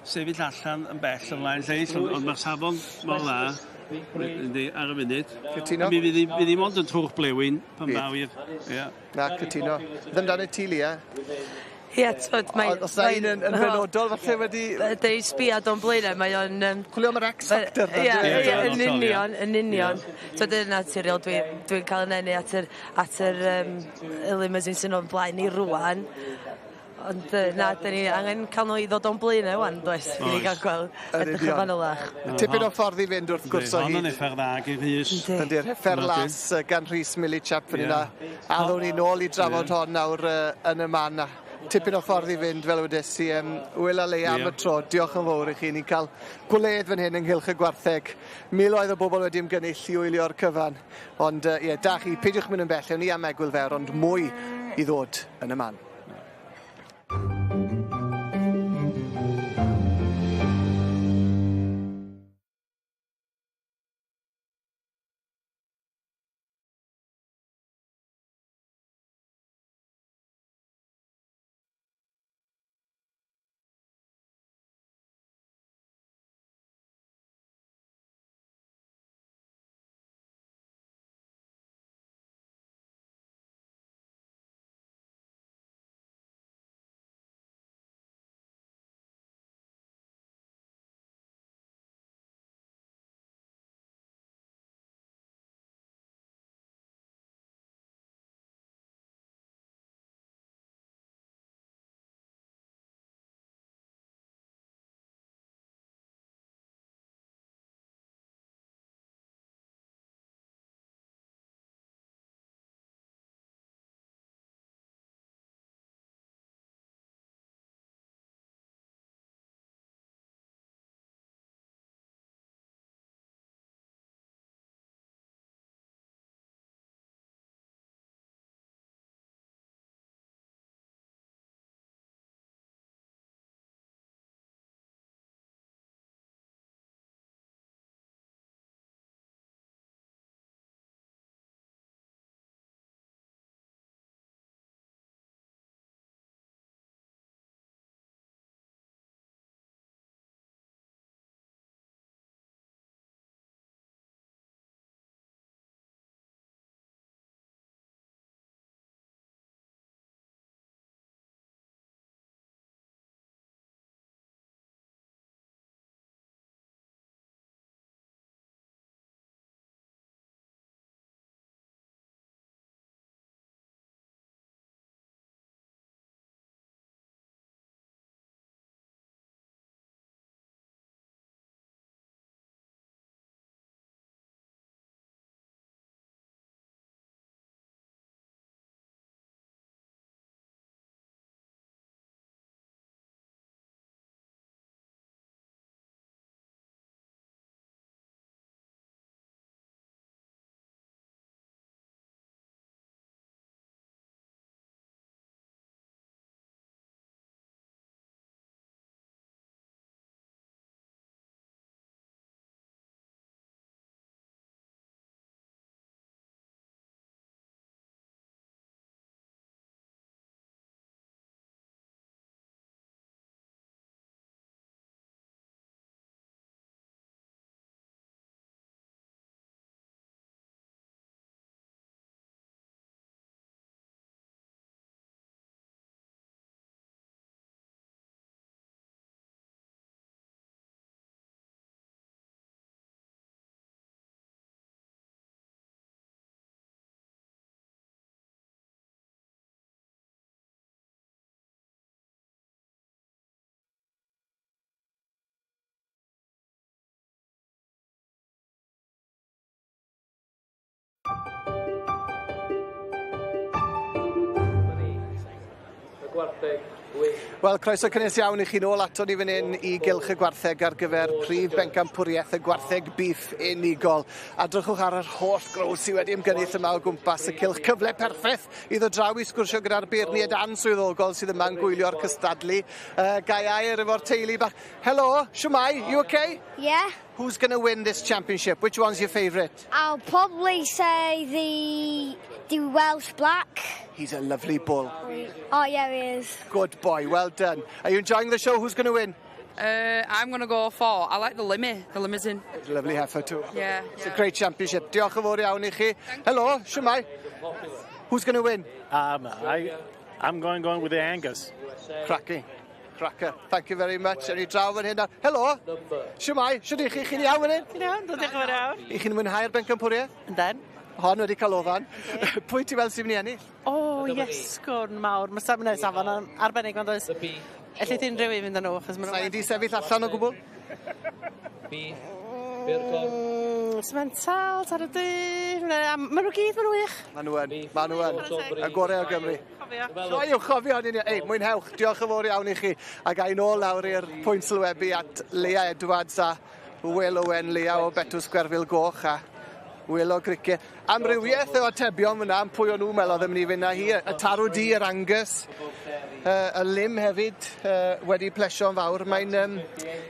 sefyll allan yn bell ymlaen lleill, ond mae'r safon mor dda, yndi, ar y funud. Cytuno. A mi fydd hi mond yn trwch blewyn pan Bydd. ddaw i'r... Ia. Na, cytuno. Beth amdano ti, Lia? Ie, t'mod, mae... Os na un yn benodol, falle wedi... Deud sbiad o'n blaenau, mae o'n... Chwilio am yr X Factor. Ie, na, ie, yn union, yn union. So dyna naturiol, dwi cael yn eni at yr y limousine sy'n o'n blaen ni rwan. Ond na, dyn ni angen cael nhw i ddod o'n blaenau wan, does? I ni gael gweld Yn edrych yn union. fanylach. Tipyn o ffordd i fynd wrth gwrs o Hon hyd. yn effer dda i Rhys. Ynddi'r heffer las gan Rhys Millichap fan Ie. yna. A ddown ni nôl i drafod Ie. hon nawr yn y man. A tipyn o ffordd i fynd fel wedes i. Wil a Leia am Ie. y tro. Diolch yn fawr i chi. Ni'n cael gwledd fan hyn ynghylch y gwartheg. Miloedd o bobl wedi ymgynnull i wylio'r cyfan. Ond ie, da chi, peidiwch mynd yn bell. Ewn ni am egwyl fer, ond mwy i ddod yn y man. Wel, croeso cynnes iawn i chi nôl ato ni fan hyn i Gylch y Gwartheg ar gyfer prif bencampwriaeth y Gwartheg Beef unigol. A drychwch ar yr holl grows sydd wedi ymgynnull yma o gwmpas y cylch. Cyfle perffaith i ddod draw i sgwrsio gyda'r beirniaid answyddogol sydd yma'n gwylio'r cystadlu. Gai air efo'r teulu bach. Helo, shwmae, you okay? Yeah. Who's going to win this championship? Which one's your favourite? I'll probably say the Welsh Black. He's a lovely bull. Oh, yeah, he is. Good boy, well done. Are you enjoying the show? Who's going to win? I'm going to go for, I like the Limmy, the Limousin. Lovely heifer too. Yeah. It's a great championship. Diolch yn fawr iawn i chi. Helo, shwmae? Who's going to win? I'm going with the Angus. Cracking. Cracker. Thank you very much. Ewn ni draw fan hyn. Helo. Shwmae? Shwd i chi? Chi'n iawn fan hyn? Chi'n iawn, diolch yn fawr iawn. I chi'n mwynhau'r bencampwriaeth? Ynden. Hon wedi cael ofan. Pwy ti'n weld sy'n mynd i ennill? O, iesgwrn mawr. Mae safon safon yn arbennig, mae'n does. Ellith unrhyw un fynd â nhw, achos maen nhw... Sa'i di sefyll allan o gwbl? Simmental, ar y dydd. Maen nhw gyd, maen nhw wych. Maen nhw yn, maen nhw yn. Y gorau o Gymru. Sioe i'w chofio, ei, mwynhewch. Diolch yn fawr iawn i chi. A ga i nôl lawr i'r pwynt sylwebu at Leah Edwards a Will Owen, Leah o Betws Gwerfyl Goch a Will o Gricieth. Amrywiaeth o atebion fyna, am pwy o'n nhw'n meddwl oedd yn mynd i fynd â hi. Y Tarw Du, yr Angus, y Lim hefyd wedi plesio'n fawr. Mae'n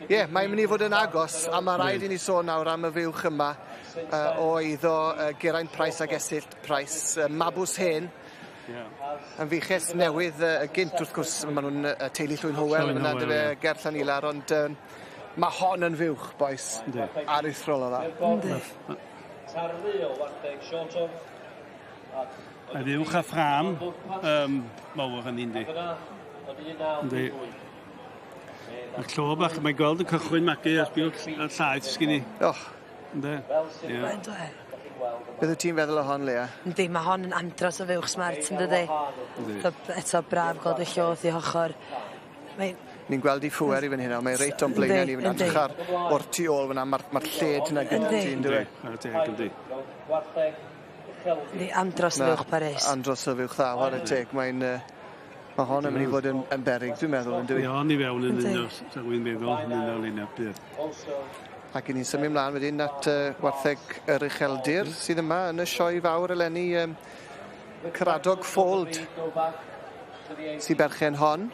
yeah, mae'n mynd i fod yn agos, a mae rhaid i ni sôn nawr am y fuwch yma o eiddo Geraint Price ag Esyllt Price, Mabws Hen. Yn fuches newydd gynt, wrth gwrs, maen nhw'n teulu Llwyn Howell, fyna dy fe ger Llanilar, ond mae hon yn fuwch, boys, aruthrol o dda. Tarlu o wartheg Shorthorn. Mae fuwch a ffrâm mawr yn un di. Yndi. Mae'r llo bach, mae'n gweld y cychwyn magu a sbio y llaeth sgyn i. Och. Yndi. Ie. Beth wyt ti'n feddwl o hon, Lea? Yndi, mae hon yn andros o fuwch smart, yn dydi? Eto braf gweld y llo wrth ei hochr. Ni'n gweld i ffwer i fan hyn, mae'n reit o'n blaenau ni fan hyn. O'r tu ôl fyna, mae'r lled yna gyda ti, ynddi? Yndi. Yndi, andros o fuwch Paris. Andros o fuwch dda, chwarae teg. Mae'n... Mae hon yn mynd i fod yn beryg, dwi'n meddwl, yn dwi? Ie, hon i fewn yn un o'r, dwi'n meddwl, yn un o'r un o'r bydd. Ac i ni'n symud mlaen wedyn at wartheg yr Ucheldir sydd yma yn y sioe fawr eleni, Caradog Fold sy'n berchen hon.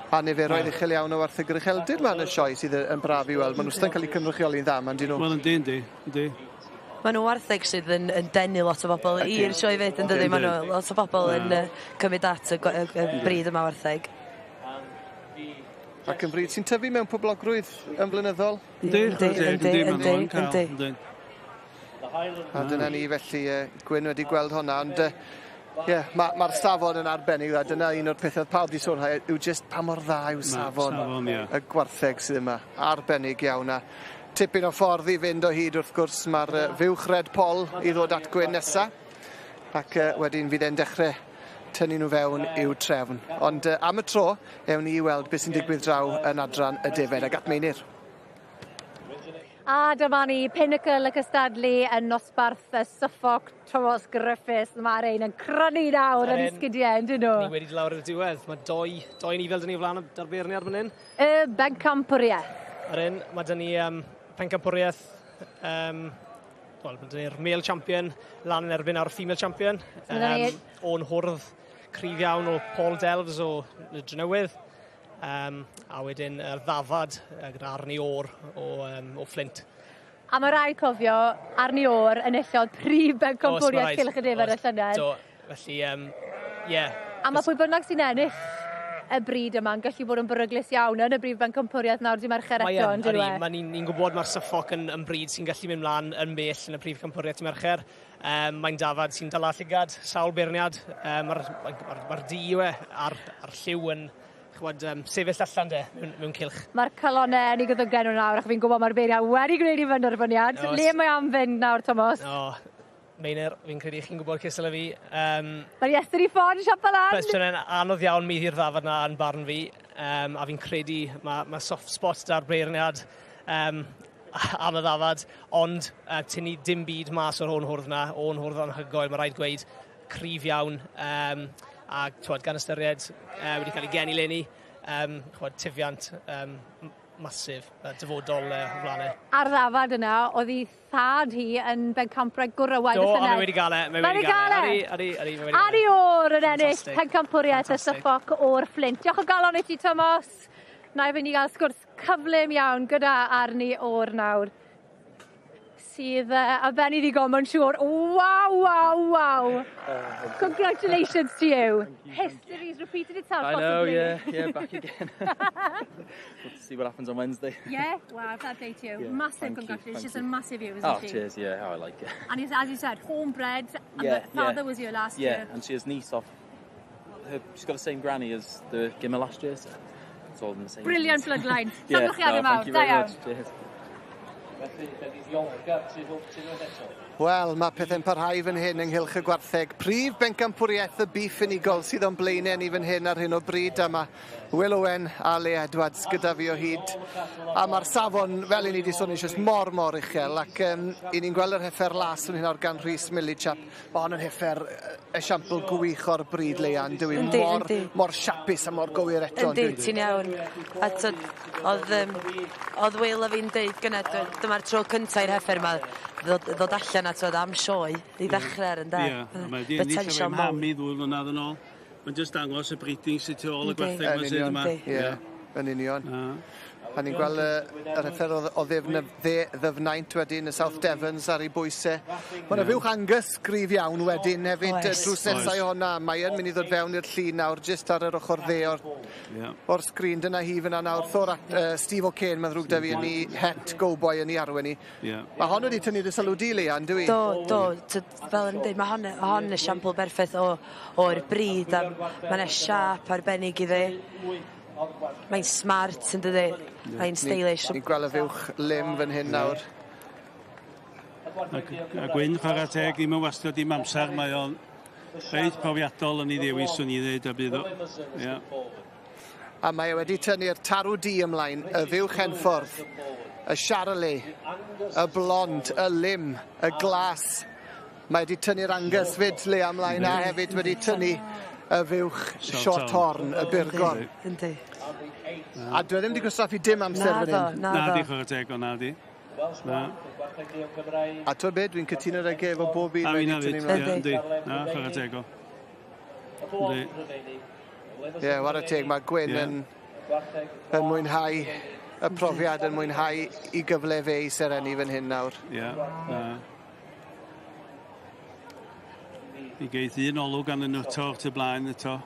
A niferoedd uchel iawn o wartheg yr Ucheldir yma yn y sioe sydd yn braf i weld. Maen nhw wastad yn cael eu cynrychioli'n dda, ma'n dyn nhw. Wel, yndi, yndi, yndi. Maen nhw wartheg sydd yn denu lot o bobl i'r sioe fyd, yn dydi? Maen nhw lot o bobl yn cymryd at y bryd yma wartheg. Ac yn bryd sy'n tyfu mewn poblogrwydd yn flynyddol. Yndi, yndi, yndi, yndi. A dyna ni felly, Gwyn wedi gweld hwnna, ond ie, mae'r safon yn arbennig dda. Dyna un o'r pethau pawb wedi sôn yw jyst pa mor dda yw safon y gwartheg sydd yma. Arbennig iawn. A tipyn o ffordd i fynd o hyd wrth gwrs, mae'r fuwch Red Pol i ddod at Gwyn nesa. Ac wedyn fydd e'n dechrau tynnu nhw fewn i'w trefn. Ond am y tro, ewn ni i weld beth sy'n digwydd draw yn adran y defaid ac at Meinir. A dyma ni, pinnacle y cystadlu yn nosbarth y Suffolk, Thomas Griffiths. Mae'r ein yn crynu nawr yn esgidiau, yndyn nhw? Ni wedi lawr i'r diwedd. Mae doi nifel dyn ni o flaen da'r beirniad fan hyn. Y bencampwriaeth. Ar hyn, mae dyn ni pencampwriaeth, wel, mae dyn ni'r male champion lan yn erbyn a'r female champion. O'n hwrdd cryf iawn o Paul Delves o Drenewydd. A wedyn yr ddafad gyda Arnie Orr o Flint. A mae rhaid cofio, Arnie Orr enillodd prif bencampwriaeth Cylch y Defaid y llynedd. Do, felly, ie. A mae pwy bynnag sy'n ennill y bryd yma'n gallu bod yn beryglus iawn yn y brif bencampwriaeth nawr dydd Mercher eto, yn dyw e? Mae ni'n gwybod mae'r Suffolk yn bryd sy'n gallu mynd mlaen yn bell yn y prif bencampwriaeth dydd Mercher. Mae'n dafad sy'n dala llygad, sawl beirniad. Mae'r du yw e a'r lliw yn sefyll allan de, mewn cylch. Mae'r calonnau yn ei gyddygau nhw nawr, ac fi'n gwybod mae'r beirniad wedi gwneud i benderfyniad. Le mae am fynd nawr, Thomas? O, Meinir, fi'n credu chi'n gwybod cystal â fi. Mae'r Iestyn i ffon, siap lan! Cwestiwn anodd iawn mi i'r ddafad na yn barn fi, a fi'n credu mae soft spot da'r beirniad am y ddafad, ond tynnu dim byd mas o'r o'n hwrdd na, o'n hwrdd anhygoel, mae rhaid gweud, cryf iawn. A twod, gan ystyried wedi cael ei geni leni, chwod, tyfiant masif, dyfodol o flaen e. A'r ddafad yna, oedd ei thad hi yn bencampwraig gwrywaidd y llynedd. Do, a mae wedi gael e. Mae wedi gael e. Odi, odi, mae wedi gael e. Annie Orr yn ennill pencampwriaeth y Suffolk o'r Fflint. Diolch o galon i ti, Tomos. Na i fynd i gael sgwrs cyflym iawn gyda Arnie Orr nawr. Sydd ar ben ei ddigon, mae'n siŵr. Waw, waw, waw. Congratulations to you. History's repeated itself, I know, possibly. yeah, back again. We'll see what happens on Wednesday. Yeah, well, fair play to you. Yeah, massive thank you, congratulations thank you. and massive you, isn't Oh, she? cheers, yeah, oh, I like it. And as you said, homebred, and the father was here last yeah, year. and she has niece off. She's got the same granny as the Gimmer last year, so it's all in the same. Brilliant bloodline. Yeah, Llongyfarchiadau no, mawr, thank you da very iawn. much. Cheers. Felly, fe fydd ddiolchgar tu hwnt unwaith eto. Wel, mae pethau'n parhau fan hyn ynghylch y gwartheg. Prif bencampwriaeth y biff unigol sydd o'n blaenau ni fan hyn ar hyn o bryd. A mae Will Owen a Leah Edwards gyda fi o hyd. A mae'r safon, fel i ni wedi sôn eisoes, mor, mor uchel. Ac i ni'n gweld yr heffer las fan hyn o'r gan Rhys Millichap. Mae hon yn heffer esiampl gwych o'r bryd, Leah, yn dyw hi? Yndi, Mor, yndi. mor siapus a mor gywir eto. Yndi, dyw hi? ti'n iawn. A t'od, oedd Will a fi'n deud gynna, dyma'r tro cynta i'r heffer yma ddod allan a t'od am sioe i ddechrau ar ynde. Ie, a mae di ennill Potential efo'i mawr. mham i 2 mlynedd yn ôl. Mae'n jyst dangos y breeding sydd tu ôl y Yndi. gwartheg yma Yn sydd union, yma. ie, yn union. A ni'n gweld yr heffer o ddyfnaint wedyn, y South Devons ar ei bwysau. Mae yna fuwch Angus gryf iawn wedyn hefyd, Oes. drws nesau Oes. honna. Mae yn mynd i ddod fewn i'r llun nawr, jyst ar yr ochr dde o'r sgrin. Dyna hi fyna nawr. Thor at, Steve O'Kane, mae'n ddrwg da fi, yn ei het Go-Boy yn ei arwen i. Mae hon wedi tynnu dy sylw di, Leah, yn dyw i? Do, do, fel yn dweud, mae hon esiampl berffaith o'r bryd, a mae yna siâp arbennig iddi. Mae'n smart yn dydi, mae'n stylish. Ni'n gweld y fuwch lim fan hyn nawr. A Gwyn, chwarae teg, ddim yn wastio dim amser, mae o'n reit profiadol yn ei ddewis, swn i ddweud, a bydd o. Ie. A mae e wedi tynnu'r tarw du ymlaen, y fuwch Henffordd, y Charolais, y blond, y lim, y glas. Mae wedi tynnu'r Angus fyd, Leah, ymlaen, a hefyd wedi tynnu y fuwch short horn, y burgor. Yndi. A dwi ddim wedi gwastraffu dim amser fan hyn. Na di, chwarae teg o, na di. Na. A ti'n beth, dwi'n cytuno ag efo bob un A wedi fi na tynnu fyd, ymlaen. ie, yndi. Na, chwarae teg o. Yndi. Ie, whare teg, mae Gwyn yn mwynhau y profiad, yn mwynhau i gyfle fe i sereni fan hyn nawr. Ie, na. I geith un olwg gan y nhw o'r tu blaen eto.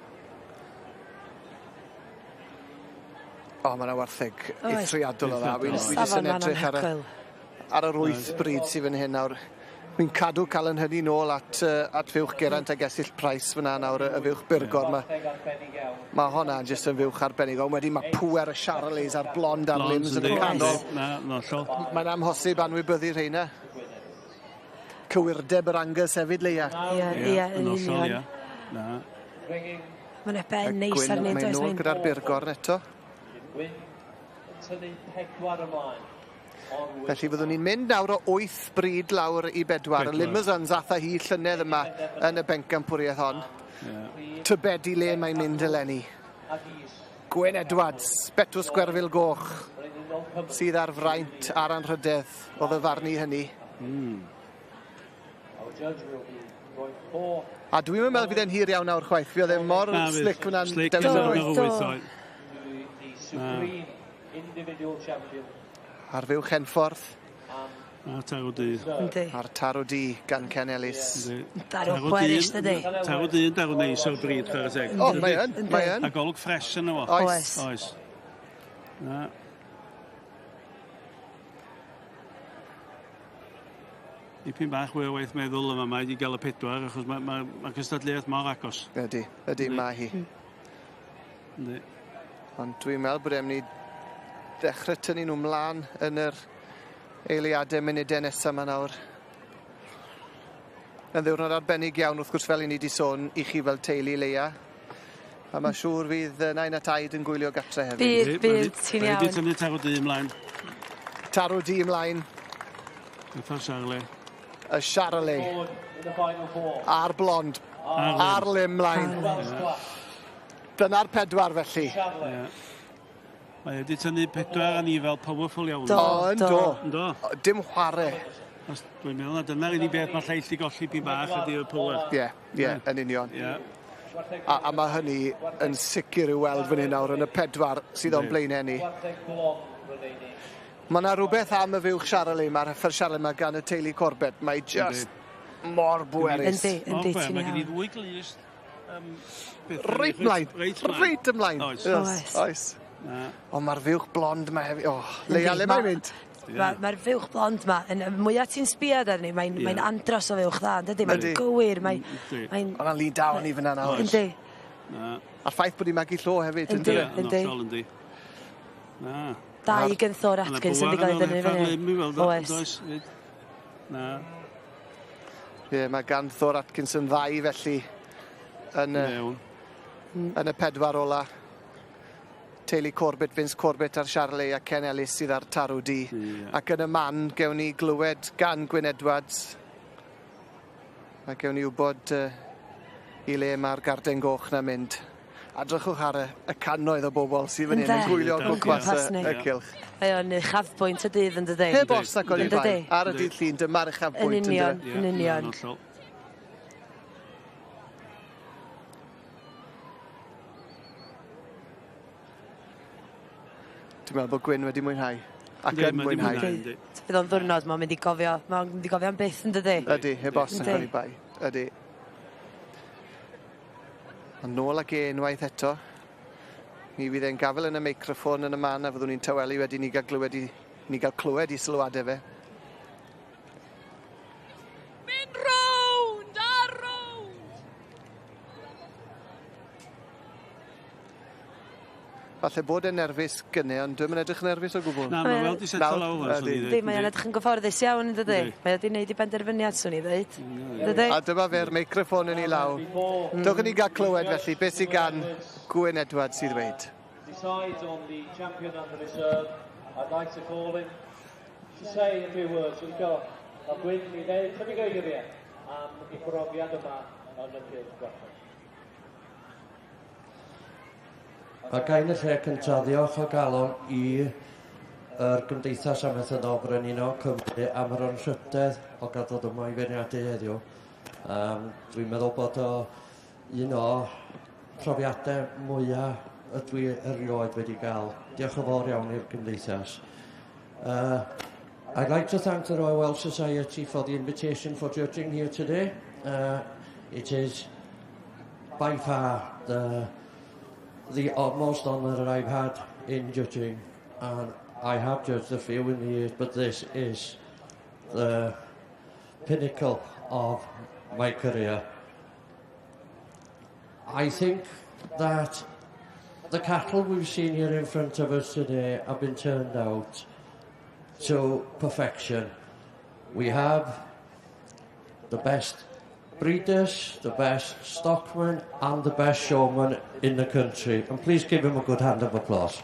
O, mae yna wartheg Oes. eithriadol o dda. Wi'n dwi jyst Safon yn ma'n edrych anhygoel. ar yr 8 bryd sydd fan hyn nawr. Wi'n cadw cael yn hynny nôl at fuwch Geraint ag Esill Price fyna nawr, y fuwch Burgor. Mae honna jyst yn fuwch arbennig, ond wedyn mae pŵer y Charolais a'r blond a'r limbs yn y canol. Na, hollol. Mae'n amhosib anwybyddu rheina. Cywirdeb yr Angus hefyd, Leia. Ie, ie, yn union. Na. Mae yna ben neis Gwyn, arni, mae'n does? nôl gyda'r Burgorn eto. Gwyn yn tynnu 4 ymlaen. Felly fyddwn ni'n mynd nawr o 8 bryd lawr i 4. Y Limousins ath â hi llynedd yma yn y bencampwriaeth hon. Tybed i le mae'n mynd eleni. Gwyn Edwards, Betws Gwerfyl Goch, sydd ar fraint a'r anrhydedd o ddyfarnu hynny. A dwi'n meddwl fydd e'n hir iawn nawr chwaith. Fi oedd e mor Na, fydd. slick fyna'n Slick dewis yr yn wyth. yr wyth, oedd. Supreme Individual Champion. Ar fuwch Henffordd. A tarw du. Yndi. A'r tarw du gan Ken Ellis. Darw pwerus, dydi? Tarw du yn darw neis o'r bryd, chwarae teg. O, mae yn, mae yn. A golwg ffres yno fo. Oes. Oes. Na. Dipyn bach fwy o waith meddwl yma, mae wedi gael y 4, achos mae ma cystadleuaeth mor agos. Ydy, ydy, mae hi. Yndi. Ond dwi'n meddwl bod e'n mynd i ddechrau tynnu nhw mlaen yn yr eiliadau munudau nesaf yma nawr. Yn ddiwrnod arbennig iawn, wrth gwrs, fel i ni wedi sôn i chi fel teulu, Leia. A mae siŵr fydd nain a taid yn gwylio gatre hefyd. Bydd, bydd, ti'n Mae wedi iawn. tynnu tarw du ymlaen. Tarw du ymlaen. Eitha Charlie. Y Charolais. In the final four. A'r blond. A'r lim mlaen. Dyna'r pedwar felly. Yeah. Mae wedi tynnu pedwar anifel powerful iawn. Do, do. Do. Dim chwarae. Os dwi'n meddwl na dyna'r unig beth mae lleill i golli pyn bach ydy'r power. Ie, ie, yn union. Ie. A mae hynny yn sicr i'w weld fan hyn nawr yn y pedwar sydd o'n blaenau ni. Mae yna rhywbeth am y fuwch Charolais, mae'r heffer Charolais yma gan y teulu Corbett. Mae just mor bwerus. Yndi, yndi, ti'n Mae gen i iawn. ddwy glust. Reit mlaen, reit ymlaen. Oes. Oes. Oes. Ond mae'r fuwch blond yma hefyd. O, Leia, le mae'n mynd? Mae'r fuwch blond ma, yn y mwyaf ti'n sbiad arni, mae'n Ie. mae andros o fuwch dda, yn dydi? Mae'n Yndi. gywir, mae'n... Mae'n... Ond na'n lun da o'n i fyna nawr. Yndi. A'r ffaith bod hi'n magu llo hefyd, Yndi, yndi? yndi. Hollol, yndi. Na. Dau gynthor Atkins yn digon i dynnu fyny. Oes. Oes. Na. Ie, mae gan Thor Atkinson ddau felly yn y, yn y pedwar ola. Teulu Corbett, Vince Corbett ar Charolais a Ken Ellis sydd ar Tarw D. Ac yn y man, gewn ni glywed gan Gwyn Edwards. A gewn ni wybod i le mae'r garden goch na mynd. A drychwch ar y cannoedd o bobl sydd fan hyn yn Ynde? gwylio o gwmpas Gwmpas ni. y cylch. Mae o'n uchafbwynt y dydd yn dydi? Heb os ac o'n i Yndydi? bai. Ar y dydd Llun, dyma'r uchafbwynt. Yn union, yndyfe? yn union. Dwi'n meddwl bod Gwyn wedi mwynhau. Ac Yndi, yn mae 'di mwynhau. mwynhau, yndi. Fydd o'n ddwrnod, mae'n mynd i gofio, mae'n mynd i gofio am byth yn dydi? Ydy, heb os ac Yndi. o'n i bai. Ydy. Ond nôl ag e unwaith eto. Mi fydd e'n gafel yn y meicroffon yn y man a fyddwn ni'n tawelu wedyn ni gael glywed i, ni gael clywed i sylwadau fe. Mynd rownd a rownd! Falle bod e'n nerfus gynne, ond dwi'm yn edrych yn nerfus o gwbl. Na, mae weld i setlo lawr, swn i Yndi, mae o'n edrych yn gyfforddus iawn yn dydi? Yndi. Mae o 'di wneud i benderfyniad, swn i ddweud. Dydi? A dyma fe'r meicroffon yn ei law. Dewch i ni gael clywed felly, beth sydd gan Gwyn Edwards i ddweud. Decides on the champion and the reserve. I'd like to call him to say a few words. We've got a Gwyn i ddeud chydig o eiriau am ei brofiad yma yn y cylch gwartheg. A gael y lle cyntaf ddiolch o galon i yr Gymdeithas Amaethyddol Brenhinol Cymru am yr anrhydedd o gael dod yma i feirniadu heddiw. Dwi'n meddwl bod o un o profiadau mwyaf ydw i erioed wedi gael. Diolch yn fawr iawn i'r Gymdeithas. I'd like to thank the Royal Welsh Society for the invitation for judging here today. It is by far the utmost honour that I've had in judging, and I have judged a few in the years, but this is the pinnacle of my career. I think that the cattle we've seen here in front of us today have been turned out to perfection. We have the best breeders, the best stockmen and the best showmen in the country. And please give him a good hand of applause.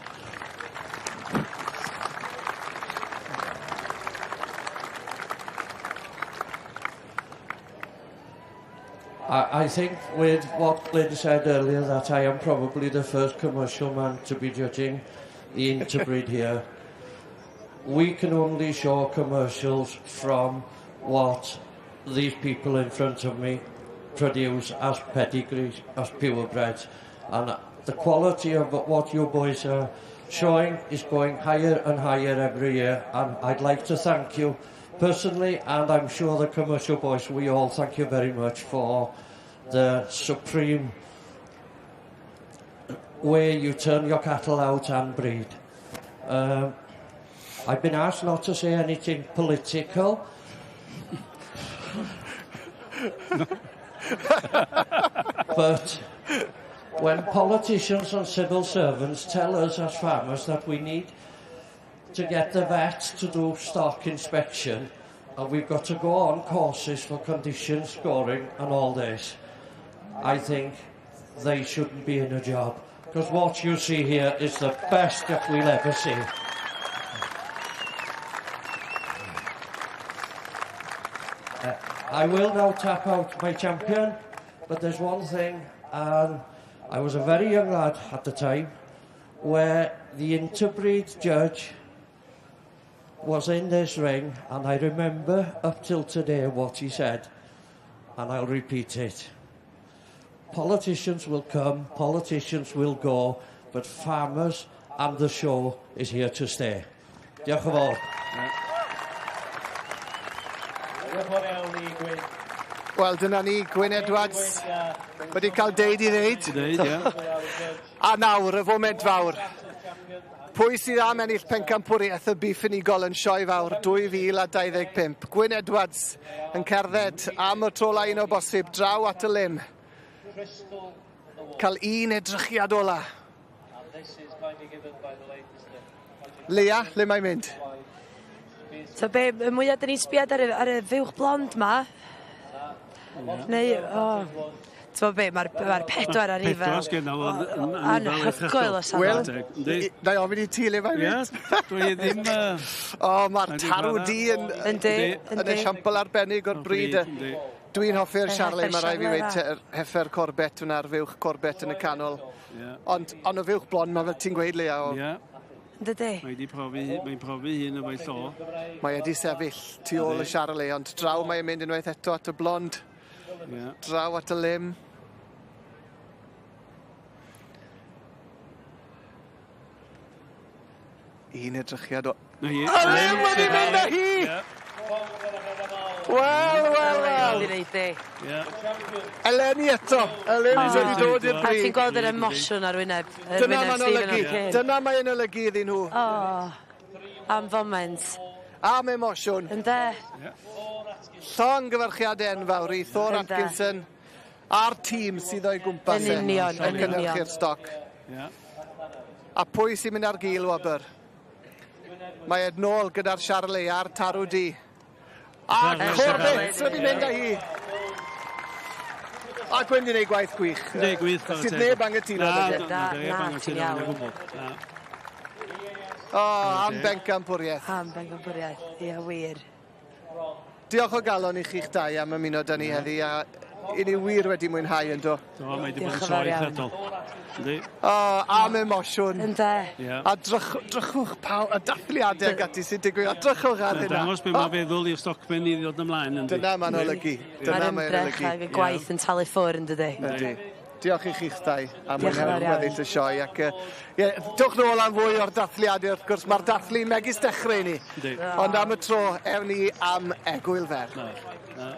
I think with what Lynn said earlier, that I am probably the first commercial man to be judging the interbreed here. We can only show commercials from what these people in front of me produce as pedigrees, as purebreds. And the quality of what you boys are showing is going higher and higher every year. And I'd like to thank you personally, and I'm sure the commercial boys, we all thank you very much for the supreme way you turn your cattle out and breed. I've been asked not to say anything political. But when politicians and civil servants tell us as farmers that we need to get the vet to do stock inspection and we've got to go on courses for condition scoring and all this, I think they shouldn't be in a job. Because what you see here is the best that we'll ever see. I will now tap out my champion, But there's one thing, and I was a very young lad at the time, where the interbreed judge was in this ring, and I remember up till today what he said, and I'll repeat it. Politicians will come, politicians will go, but farmers and the show is here to stay. Diolch yn fawr. Wel, dyna ni, Gwyn Edwards wedi cael deud i ddeud. Deud, ie. A nawr, y foment fawr. Pwy sydd am ennill pencampwriaeth y biff unigol yn Sioe Fawr 2025? Gwyn Edwards yn cerdded am y tro ola un o bosib draw at y lim. Cael un edrychiad ola. Leia, le mae'n mynd? So be, y mwyaf dyn ni'n sbiad ar y fuwch blond ma, neu, o, ti'n be, mae'r ma pedwar ar Pedwar sgynna fo yn anhygoel o safon. Wel, na i ofyn i ti le mae'n mynd. Ie, dwi ddim... O, mae'r tarw di yn, Yndi, yn yndi. esiampl arbennig o'r bryd. Dwi'n hoffi'r Yr Charlie, heffer mae rai fi Charlie weud, yr heffer Corbett hwnna'r fuwch Corbett yn y canol. Ie. Ond y fuwch blond, mae fel ti'n gweud, Lea, o, Ie. Dydy. Mae di profi, mae'n profi hun efo'i llo. mae wedi sefyll tu ôl y Charlie, ond draw mae'n mynd unwaith eto at y blond. Ie. Draw at y lim. Un edrychiad o... Na hi. Y lim wedi mynd â hi! Wel, wel, wel. Di reid di. Ie. Eleni eto, y lim wedi dod i'r A ti'n brig. gweld yr emosiwn ar wyneb. yr Dyna wyneb mae'n Stephen olygu. O'Kane. Dyna mae'n olygu iddyn nhw. O, am foment. Am emosiwn. Ynde? Llongyfarchiadau enfawr i Thor Ynde. Atkinson a'r tîm sydd o'i gwmpas Yn e, union, yn yn union. cynhyrchu'r stoc. Ie. A pwy sy'n mynd ar gil wobr? Mae Ed nôl gyda'r Charlie a'r Tarw D. A Corbett wedi mynd â hi. A Gwyn di wneud gwaith gwych. Yndi, gwych. Sydd neb angytuno Na, 'da fe. na, Na, neb na, angytuno ti'n o iawn. gwbl. Na. O, am bencampwriaeth. Am bencampwriaeth, ie, wir. Diolch o galon i chi'ch dau am ymuno 'da ni heddi, a i ni wir wedi mwynhau yn do. Do, mae di bod Diolch yn yn sioe fawr iawn. eithriadol. Yndi. O, am emosiwn. Ynde? Ie. A drychwch pawb, y dathliadau ag ati sy'n digwydd, a drychwch ar hynna. Dangos be mae feddwl i'r stocmen i ddod ymlaen. Yndi. Dyna mae'n olygu. Mae'r Dyna mae'n ymdrech olygu. ag y gwaith yn talu ffwr, yn dydy? Ydy. Diolch i chi'ch dau am Diolch yn mwynhau fawr iawn. weddill y sioe. Ac, ie, dewch nôl am fwy o'r dathliadau, wrth gwrs. Mae'r dathlu megis dechrau i ni. Yndi. Ond am y tro, ewn ni am egwyl fer. Na, na.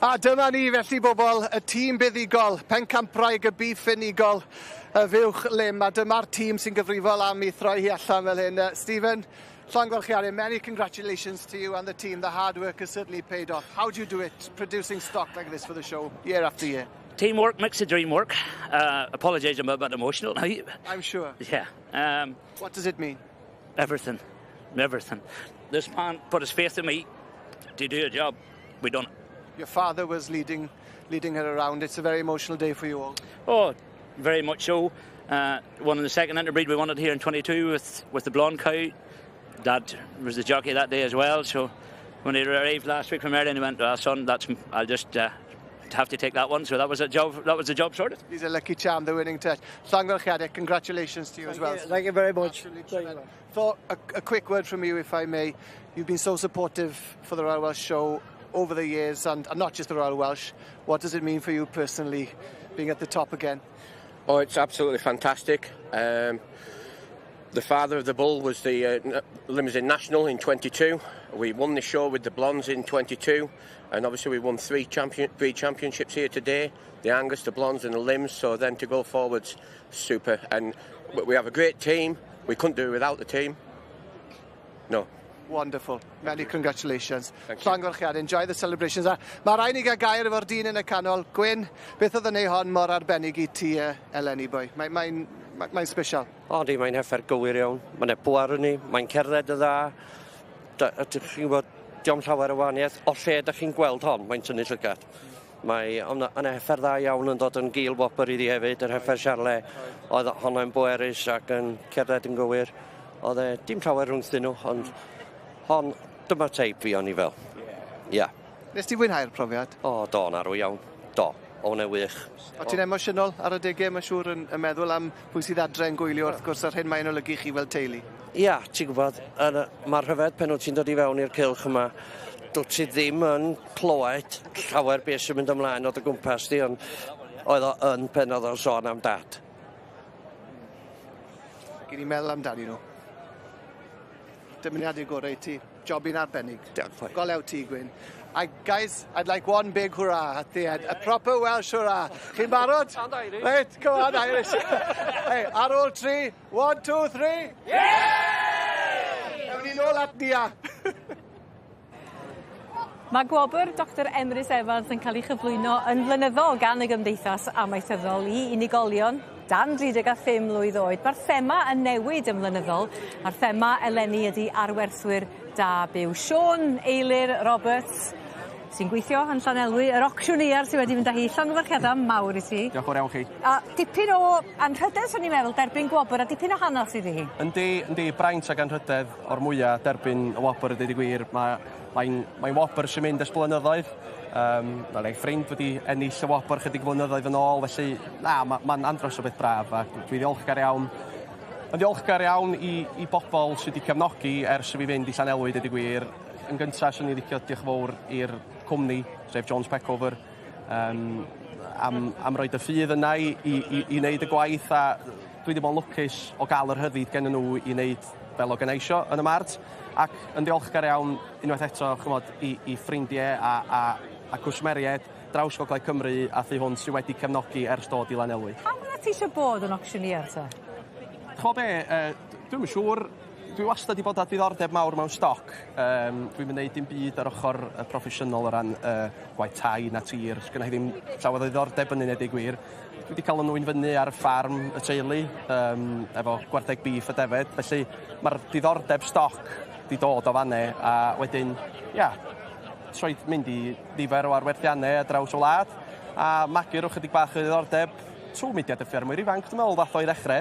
A dyma ni felly bobl, y tîm buddugol, pencampwraig y bîff unigol, y fuwch lim, a dyma'r tîm sy'n gyfrifol am i throi hi allan fel hyn. Stephen, llongyfarchiadau, many congratulations to you and the team. The hard work has certainly paid off. How do you do it, producing stock like this for the show, year after year? Teamwork makes the dream work. Apologise, I'm a bit emotional now. I'm sure. Yeah. What does it mean? Everything. Everything. This man put his faith in me to do a job. We done it. Your father was leading her around. It's a very emotional day for you all. Oh, very much so. Won in the second interbreed we won it here in 22 with the blonde cow. Dad was the jockey that day as well. So when he arrived last week from Ireland, he went, "Well, son, I'll just have to take that one." So that was a job. That was the job sorted. He's a lucky charm, the winning touch. Llongyfarchiadau, congratulations to you as well. You. Thank you very much. So, a quick word from you, if I may. You've been so supportive for the Royal Welsh Show over the years, and not just the Royal Welsh. What does it mean for you personally, being at the top again? Oh, it's absolutely fantastic. The father of the bull was the Limousin National in 22. We won the show with the Blondes in 22, and obviously we won three champion breed championships here today: the Angus, the Blondes, and the Lims. So then to go forwards, super. And we have a great team. We couldn't do it without the team. No. Wonderful. Many congratulations. Llongyfarchiadau, enjoy the celebrations. A mae rhaid ni gael gair efo'r dyn yn y canol. Gwyn, beth oedd yn ei hon mor arbennig i ti eleni, boi? Mae'n mae, mae, mae special. O, di, mae'n heffer gywir iawn. Mae'n bwar yn ni, mae'n cerdded y dda. Ydych chi'n gwybod, diom llawer o wahaniaeth. O lle ydych chi'n gweld hon, mae'n tynnu llygad. Mae yna heffer dda iawn yn dod yn gil wobr iddi hefyd, yr heffer Charolais. Oedd honno'n bwerus ac yn cerdded yn gywir. Oedd e dim llawer rhwngthyn nhw, ond hon, dyma teip fi o'n i fel. Ia. Yeah. Nes ti fwynhau'r profiad? O, do, yn arw iawn. Do, o hwnna wych. O ti'n emosiynol ar y degau, mae'n siŵr, yn meddwl am pwy sydd adre yn gwylio wrth gwrs ar hyn mae'n olygu chi fel teulu. Ia, ti'n gwybod, mae'r rhyfedd pen wyt ti'n dod i fewn i'r cylch yma, dwyt ti ddim yn clywed llawer beth sy'n mynd ymlaen o dy gwmpas di, ond oedd o yn pen oedd o'n sôn am dad. Gyn i meddwl amdani nhw. Dymuniadau gorau i ti. Jobyn arbennig. Diolch, boi. Go lew ti, Gwyn. Guys, I'd like one big hurrah at the end. A proper Welsh hurrah. Chi'n barod? Right, come on, Irish. Hey, ar ôl tri. One, two, three. Yeah! Ewn ni nôl at Nia. Mae gwobr Dr Emrys Evans yn cael ei chyflwyno yn flynyddol gan y Gymdeithas Amaethyddol i unigolion dan 35 mlwydd oed. Mae'r thema yn newid yn flynyddol, a'r thema eleni ydy arwerthwyr da byw. Siôn Eilir Roberts sy'n gweithio yn Llanelwy, yr auctioneer sydd wedi mynd â hi. Llongyfarchiadau mawr i ti. Diolch yn fawr iawn chi. A dipyn o anrhydedd, swn i'n meddwl, derbyn gwobr a dipyn o hanes iddi hi. Yndi, yndi, braint ac anrhydedd o'r mwyaf derbyn y wobr, a deud y gwir. Mae'n mae wobr sy'n mynd ers blynyddoedd. Mae ei ffrind wedi ennill y wobr chydig flynyddoedd yn ôl, felly na, mae'n ma andros o beth braf a dwi ddiolchgar iawn. Yn ddiolchgar iawn i bobl sydd wedi cefnogi ers i fi fynd i Llanelwy, deud y gwir. Yn gyntaf, swn i'n licio diolch yn fawr i'r cwmni, sef Jones Peckover, am roid y ffydd yna i wneud y gwaith, a dwi wedi bod yn lwcus o gael yr rhyddid gen nhw i wneud fel o gynna isio yn y mart, ac yn diolchgar iawn unwaith eto, chymod, i ffrindiau a cwsmeriaid draws Gogledd Cymru a thu hwnt sydd wedi cefnogi ers dod i Lanelwy. Pam fydda ti eisiau bod yn auctioneer te? Ch'mo be, dwi'm yn siŵr. Dwi wastad 'di bod â diddordeb mawr mewn stoc. Dwi'm yn neud dim byd ar ochr y proffesiynol o ran gwaith tai na tir. Sgynna i ddim llawer o ddiddordeb yn hynny, deud gwir. Dwi wedi cael 'y nwyn fyny ar y ffarm y teulu efo gwartheg beef a defed, felly ma'r diddordeb stoc 'di dod o fanne, a wedyn, ia, troi mynd i nifer o arwerthiannau ar draws y wlad a magu rw chydig bach o ddiddordeb trw mudiad y ffermwyr ifanc, dwi'n meddwl, ddath o i ddechre,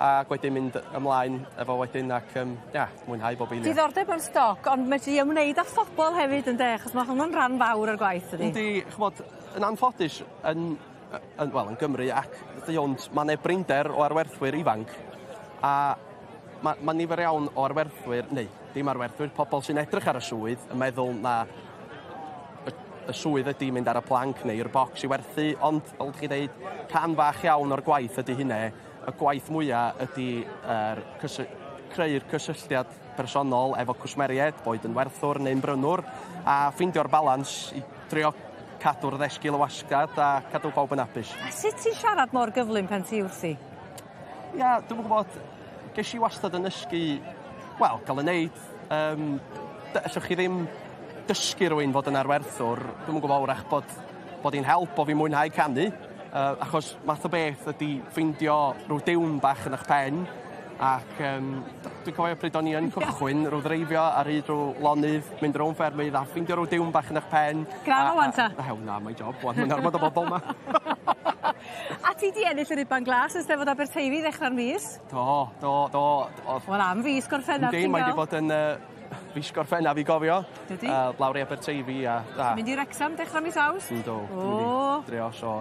ac wedyn mynd ymlaen efo wedyn ac ia, mwynhau bob eiliad. Diddordeb mewn stoc, ond mae di ymwneud â phobl hefyd ynde, achos mae hwnnw'n rhan fawr o'r gwaith ydy. Yndi, ch'mod, yn anffodus yn, wel, yn Gymru ac thu hwnt, ma' 'ne brinder o arwerthwyr ifanc, a ma' nifer iawn o arwerthwyr, neu dim arwerthwyr, pobl sy'n edrych ar y swydd yn meddwl na y swydd ydy mynd ar y planc neu i'r bocs i werthu, ond fel ydych chi ddeud, rhan fach iawn o'r gwaith ydy hynne. Y gwaith mwyaf ydy creu'r cysylltiad personol efo cwsmeriaid, boed yn werthwr neu'n brynwr, a ffeindio'r balans i drio cadw'r ddesgil y wasgad a cadw pawb yn hapus. A sut ti'n siarad mor gyflym pan ti wrthi? Ia, dwi'm yn gwybod, ges i wastad yn nysgu, wel, gael ei wneud. Allwch chi ddim dysgu rhywun fod yn arwerthwr, dwi'm yn gwybod wrach bod, bod hi'n help bo fi mwynhau canu, achos math o beth ydy ffeindio rhyw diwn bach yn eich pen, ac dwi'n cofio pryd o'n i yn cychwyn, rhyw ddreifio ar hyd rhyw lonydd, mynd rownd ffermydd a ffeindio rhyw diwn bach yn eich pen. Gra fo wan ta? A, na, mae'n job, wan, mae'n ormod o bobl ma. A ti di ennill yr Ruban Glas yn Steddfod Aberteifi ddechrau'r mis? Do, do, do. Wel am fis Gorffennaf ti'n gael. Mae wedi bod yn fis Gorffennaf i gofio. Dydy? Lawr i Aberteifi a... Mynd i Wrecsam dechrau mis Awst? Yndw. Dwi'n mynd i drio, so...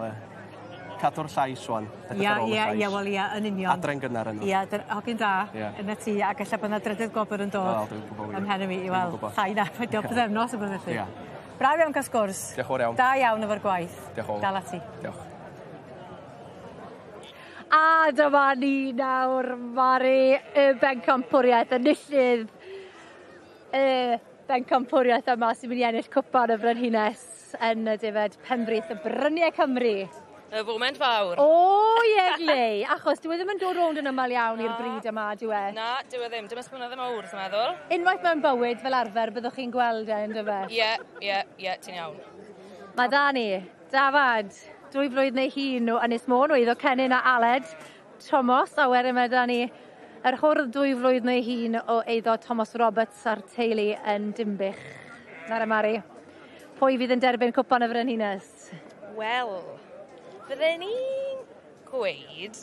Cadw'r llais wan. Ia, ia, ia, wel ia, yn union. Adre'n gynnar yno. Ia, hogyn da, yna ti, ac ella bod yna drydydd gwobr yn dod. Wel, dwi'n gwybod wir. Ym mhen y mi, wel, llai na, pythefnos o beth felly. Ia. Braf iawn cael sgwrs. Diolch yn fawr iawn. Da iawn efo'r gwaith. Diolch yn fawr. Dal ati. Diolch. A dyma ni nawr, Mari, y bencampwriaeth, enillydd y bencampwriaeth yma sy'n mynd i ennill cwpan y Frenhines yn y defed Penfrith y Bryniau Cymru. Y foment fawr. O, ie, Glei. Achos dyw e ddim yn dod rownd yn aml iawn i'r bryd yma, dyw e? Na, dyw e ddim. Dim ers blynydde mawr, dwi'n meddwl. Unwaith mewn bywyd, fel arfer, byddwch chi'n gweld e, yn dyfe? Ie, ie, ie, ti'n iawn. Mae da ni, dafad, 2 flwydd neu hun o Ynys Môn, o iddo Cennin a Aled Thomas, a wedyn mae da ni yr hwrdd 2 flwydd neu hun o eiddo Thomas Roberts a'r teulu yn Dinbych. Nara Mari, pwy fydd yn derbyn cwpan y Frenhines? Wel, fydden ni'n gweud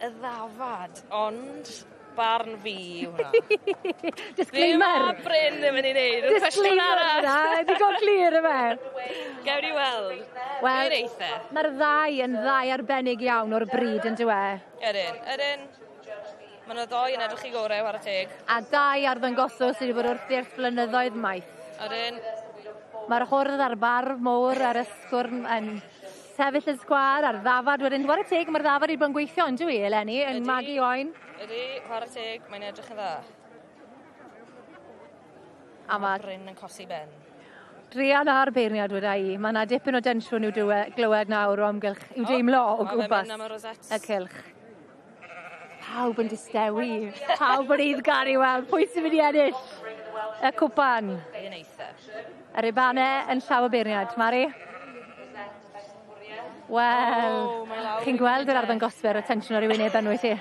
y ddafad, ond barn fi yw hwnna. Disclaimer! Ddim a Bryn yn mynd i wneud. Disclaimer hwnna, digon clir yma. Gewn ni weld. Wel, mae'r ddau yn ddau arbennig iawn o'r bryd yn dyw e. Ydyn, ydyn. Mae yna ddoi yn edrych i gorau, chwarae teg. A dau arddangoswr sydd wedi bod wrthi ers blynyddoedd maith. Ydyn. Mae'r hwrdd a'r barf mowr a'r ysgwrn yn sefyll yn sgwâr a'r ddafad wedyn. Chwarae teg, mae'r ddafad wedi bod yn gweithio yn dyw i, eleni, yn magu oen. Ydy, chwarae teg, mae'n edrych yn dda. A mae Bryn yn cosi ben. Druan a'r beirniad weda i. Mae yna dipyn o densiwn i'w glywed nawr o amgylch, i'w deimlo o gwmpas y cylch. Pawb yn distewi, pawb yn eiddgar i weld pwy sy'n mynd i ennill y cwpan. Y ribannau yn llaw y beirniad. Mari? Wel, chi'n gweld yr arddangoswyr y tensiwn ar ei wyneb enw i ti.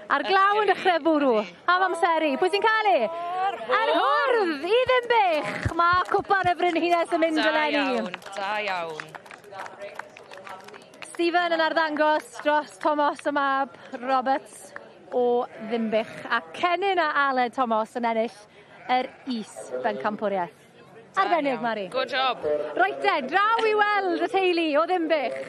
A'r glaw yn dechrau bwrw, am amseru. Pwy sy'n cael ei? Ar hwrdd i Ddinbych! Mae cwpan y Frenhines yn mynd eleni. Da iawn, da iawn. Stephen yn arddangos dros Thomas y mab Roberts o Ddinbych. A Cennin a Aled Thomas yn ennill yr is bencampwriaeth. Arbennig, Mari. Good job. Reit te, draw i weld y teulu o Ddinbych.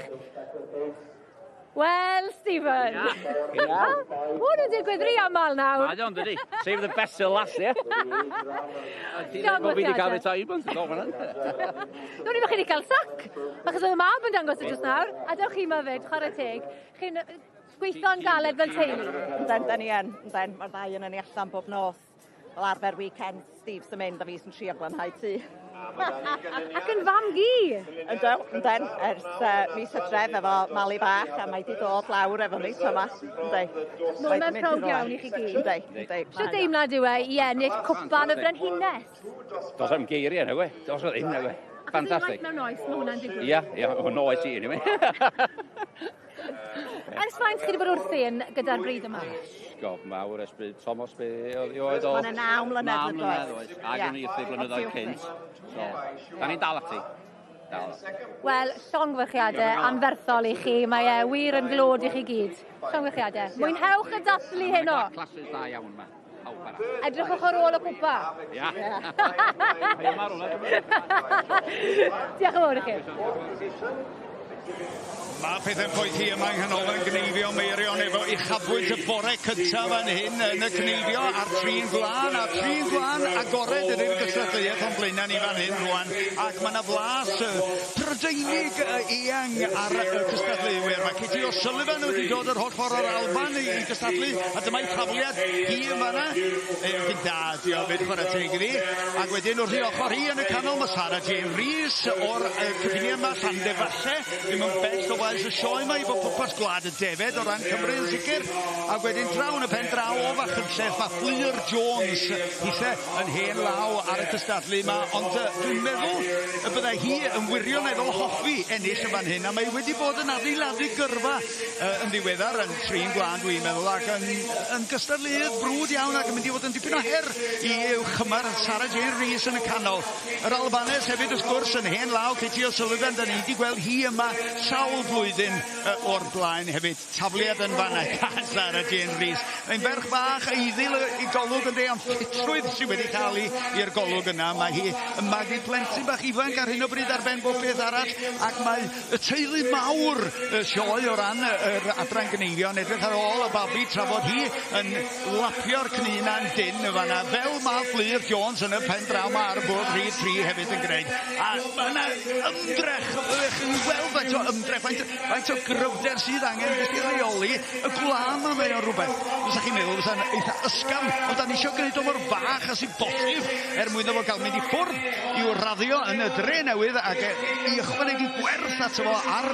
Wel, Stephen. Ia. Hwn yn digwydd rhy aml nawr. Mae o'n dydi. Save the best till last, ie. Ti'n meddwl bod fi wedi cael retirement? Do, fan'na. Dwi'n meddwl chi wedi cael sac. Achos oedd y mab yn dangos y drws nawr. A dewch chi yma fyd, chwarae teg. Chi'n gweithio'n galed fel teulu. Ynden, da ni yn. Ynden, mae'r ddau yn ni allan bob nos. Fel arfer weekend, Steve sy'n mynd a fi sy'n trio glanhau tŷ. Ac yn fam gi! Yndw, ynden, ers mis Hydref efo Mali bach, a mae di dod lawr efo ni tro yma. Yndi. Mae'n prowd iawn i chi gyd. Yndi, yndi. Sut deimlad yw e i ennill cwpan y Frenhines? Dos am geiriau, nag we? Dos o ddim, nag we? Fantastic. Achos unwaith mewn oes, mae hwnna'n digwydd. Ia, ia, o'n oes i, anyway. Ers faint chi wedi bod wrthi yn gyda'r bryd yma? Gob mawr ers bryd Thomas be oedd o. Mae'n 9 mlynedd yn doedd. Ac o'n i wrthi blynyddoedd cynt. So, da ni'n dal ati. Wel, llongyfarchiadau anferthol i chi. Mae e wir yn glod i chi gyd. Llongyfarchiadau. Mwynhewch y dathlu heno. Classes da iawn yma. Edrychwch ar ôl y cwpa. Ia. Diolch yn fawr i chi. Mae pethau'n poethi yma yng Nghanolfan Gneifio Meirion efo uchafbwynt y bore cyntaf fan hyn yn y cneifio a'r trin gwlân, a'r trin gwlân agored ydy'r gystadleuaeth o'n blaenau ni fan hyn rwan, ac mae yna flas Prydeinig eang ar y cystadleuwyr. Mae Katie O'Sullivan wedi dod yr holl ffordd o'r Alban i gystadlu, a dyma'i thafliad hi yn fanna. Gyn dad, diolch fyd, chwarae teg iddi. Ac wedyn wrth ei ochr hi yn y canol mae Sarah Jane Rees o'r cyffiniau yma, Llandefalle, ddim yn bell o faes y sioe yma i fod pwrpas gwlad y defed o ran Cymru yn sicr. Ac wedyn draw yn y pen draw o Fachynlleth mae Fflur Jones hithe yn hen law ar y cystadlu yma, ond dwi'n meddwl y byddai hi yn wirioneddol hoffi ennill yn fan hyn, a mae wedi bod yn adeiladu gyrfa yn ddiweddar yn trin gwlân dwi'n meddwl, ac yn, yn gystadleuydd brwd iawn ac yn mynd i fod yn dipyn o her i chymar Sarah Jane Rees yn y canol. Yr Albanes hefyd wrth gwrs yn hen law, Katie O'Sullivan, da ni wedi gweld hi yma sawl blwyddyn o'r blaen hefyd. Tafliad yn fanna gan Sarah Jane Rees. Mae'n ferch fach eiddil i golwg yn ond ffitrwydd sydd wedi cael ei i'r golwg yna. Mae hi yn magu plentyn bach ifanc ar hyn o bryd ar ben bob peth arall, ac mae y teulu mawr y sioe o ran yr adran gneifio yn edrych ar ôl y babi tra bod hi yn lapio'r cnu na'n dyn y fanna, fel mae Fflur Jones yn y pen draw ma ar y bwrdd rhif 3 hefyd yn gwneud. A mae yna ymdrech, ydych chi'n gweld faint o ymdrech, faint o gryfder sydd angen jyst i reoli y gwlân ma, mae o'n rhywbeth. Fysa chi'n meddwl fysa'n eitha ysgafn, ond da ni eisiau gwneud o mor fach â sy'n bosib er mwyn iddo fo gael mynd i ffwrdd i'w raddio yn y dre newydd ac i ychwanegu gwerth ato fo ar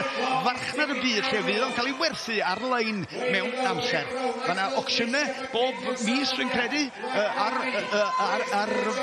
farchnad y byd lle fydd o'n cael ei werthu ar-lein mewn amser. Mae yna ocsiynau bob mis dwi'n credu ar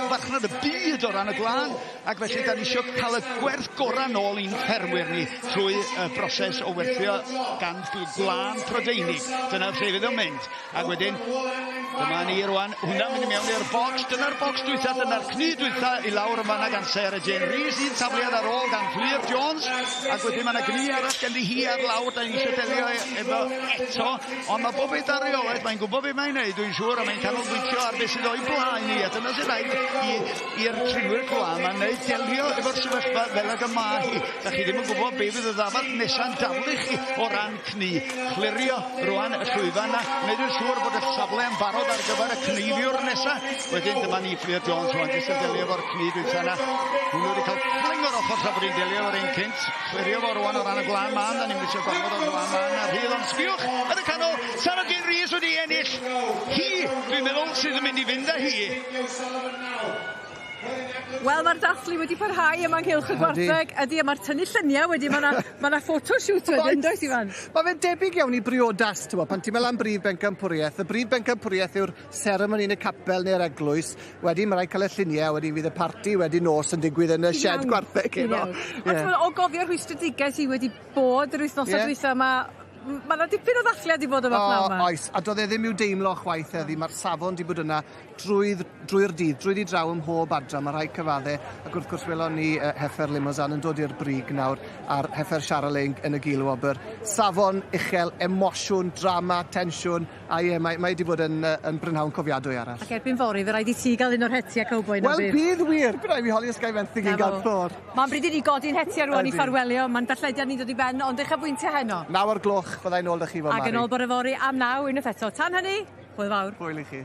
farchnad y byd o ran y gwlân, ac felly da ni eisiau cael y gwerth gorau nôl i'n ffermwyr ni trwy y broses o werthio gan gwlân Prydeinig. Dyna lle fydd o'n mynd. Ac wedyn, dyma ni rwan, hwnna'n mynd i mewn i'r bocs, dyna'r bocs dwytha, dyna'r cnu dwytha i lawr yma gan Sarah Jane Rees, un tafliad ar ôl gan Fflur Jones, ac wedyn mae yna gnu arall ganddi hi ar lawr, da ni eisiau delio efo eto, ond mae bob beth ar reolaeth, mae'n gwybod beth mae'n neud, dwi'n siŵr, a mae'n canolbwyntio ar beth sydd o'i blaen hi, a dyna sy'n rhaid i'r trinwyr gwlân ma'n neud, delio efo'r sefyllfa fel ag y mae hi. Da chi ddim yn gwybod be fydd y ddafad nesa'n daflu chi o ran cnu. Clirio rwan y llwyfan na, wneud yn siŵr bod y safle yn barod ar gyfer y cneifiwr nesa. Wedyn dyma ni Fflur Jones rwan, jyst yn delio efo'r cnu dwytha yna. Hwnnw wedi cael fling o'r ochr tra bod hi'n delio efo'r un cynt. Clirio fo rwan o ran y gwlân mân, da ni'n eisiau gorfod o'r gwlân mân a rhydd, ond sbiwch yn y canol, Sarah Jane Rees wedi ennill. Hi, dwi'n meddwl, sydd yn mynd i fynd â hi. Wel, mae'r dathlu wedi parhau yma ynghylch y gwartheg. Ydy, a mae'r tynnu lluniau wedi, mae yna ma photoshoot wedyn, does Ifan? Mae fe'n debyg iawn i briodas, ti'n bod, pan ti'n meddwl am brif bencampwriaeth, y brif bencampwriaeth yw'r seremoni yn y capel neu'r eglwys, wedyn mae rhaid cael y lluniau, wedyn fydd y parti wedi nos yn digwydd yn y shed gwartheg. Ond yeah. O gofio'r rhwystredigaeth sydd wedi bod yr wythnosau dwytha yma, mae yna dipyn o ddathliad i fod yma pnawn yma. Oes, a doedd e ddim i'w deimlo chwaith heddi, mae'r safon di bod yna drwy'r dydd, drwy di draw ym mhob adran, mae rhai cyfadde, ac wrth gwrs welon ni heffer Limousin yn dod i'r brig nawr, a'r heffer Charolais yn y gilwobr. Safon uchel, emosiwn, drama, tensiwn, a ie, mae wedi bod yn brynhawn cofiadwy arall. Ac erbyn fory, fe rhaid i ti gael un o'r hetiau cowboy. Wel, bydd wir, bydd rhaid fi holi ysgau fenthyg i gael ffwr. Mae'n bryd i ni godi'n hetiau rwan i ffarwelio, mae'n darllediad ni'n dod i ben, ond uchafbwyntiau heno. 9 o'r gloch, fyddai'n ôl 'da chi fo, Mari. Ac yn ôl bore fory am 9 unwaith eto. Tan hynny, hwyl fawr. Hwyl i chi.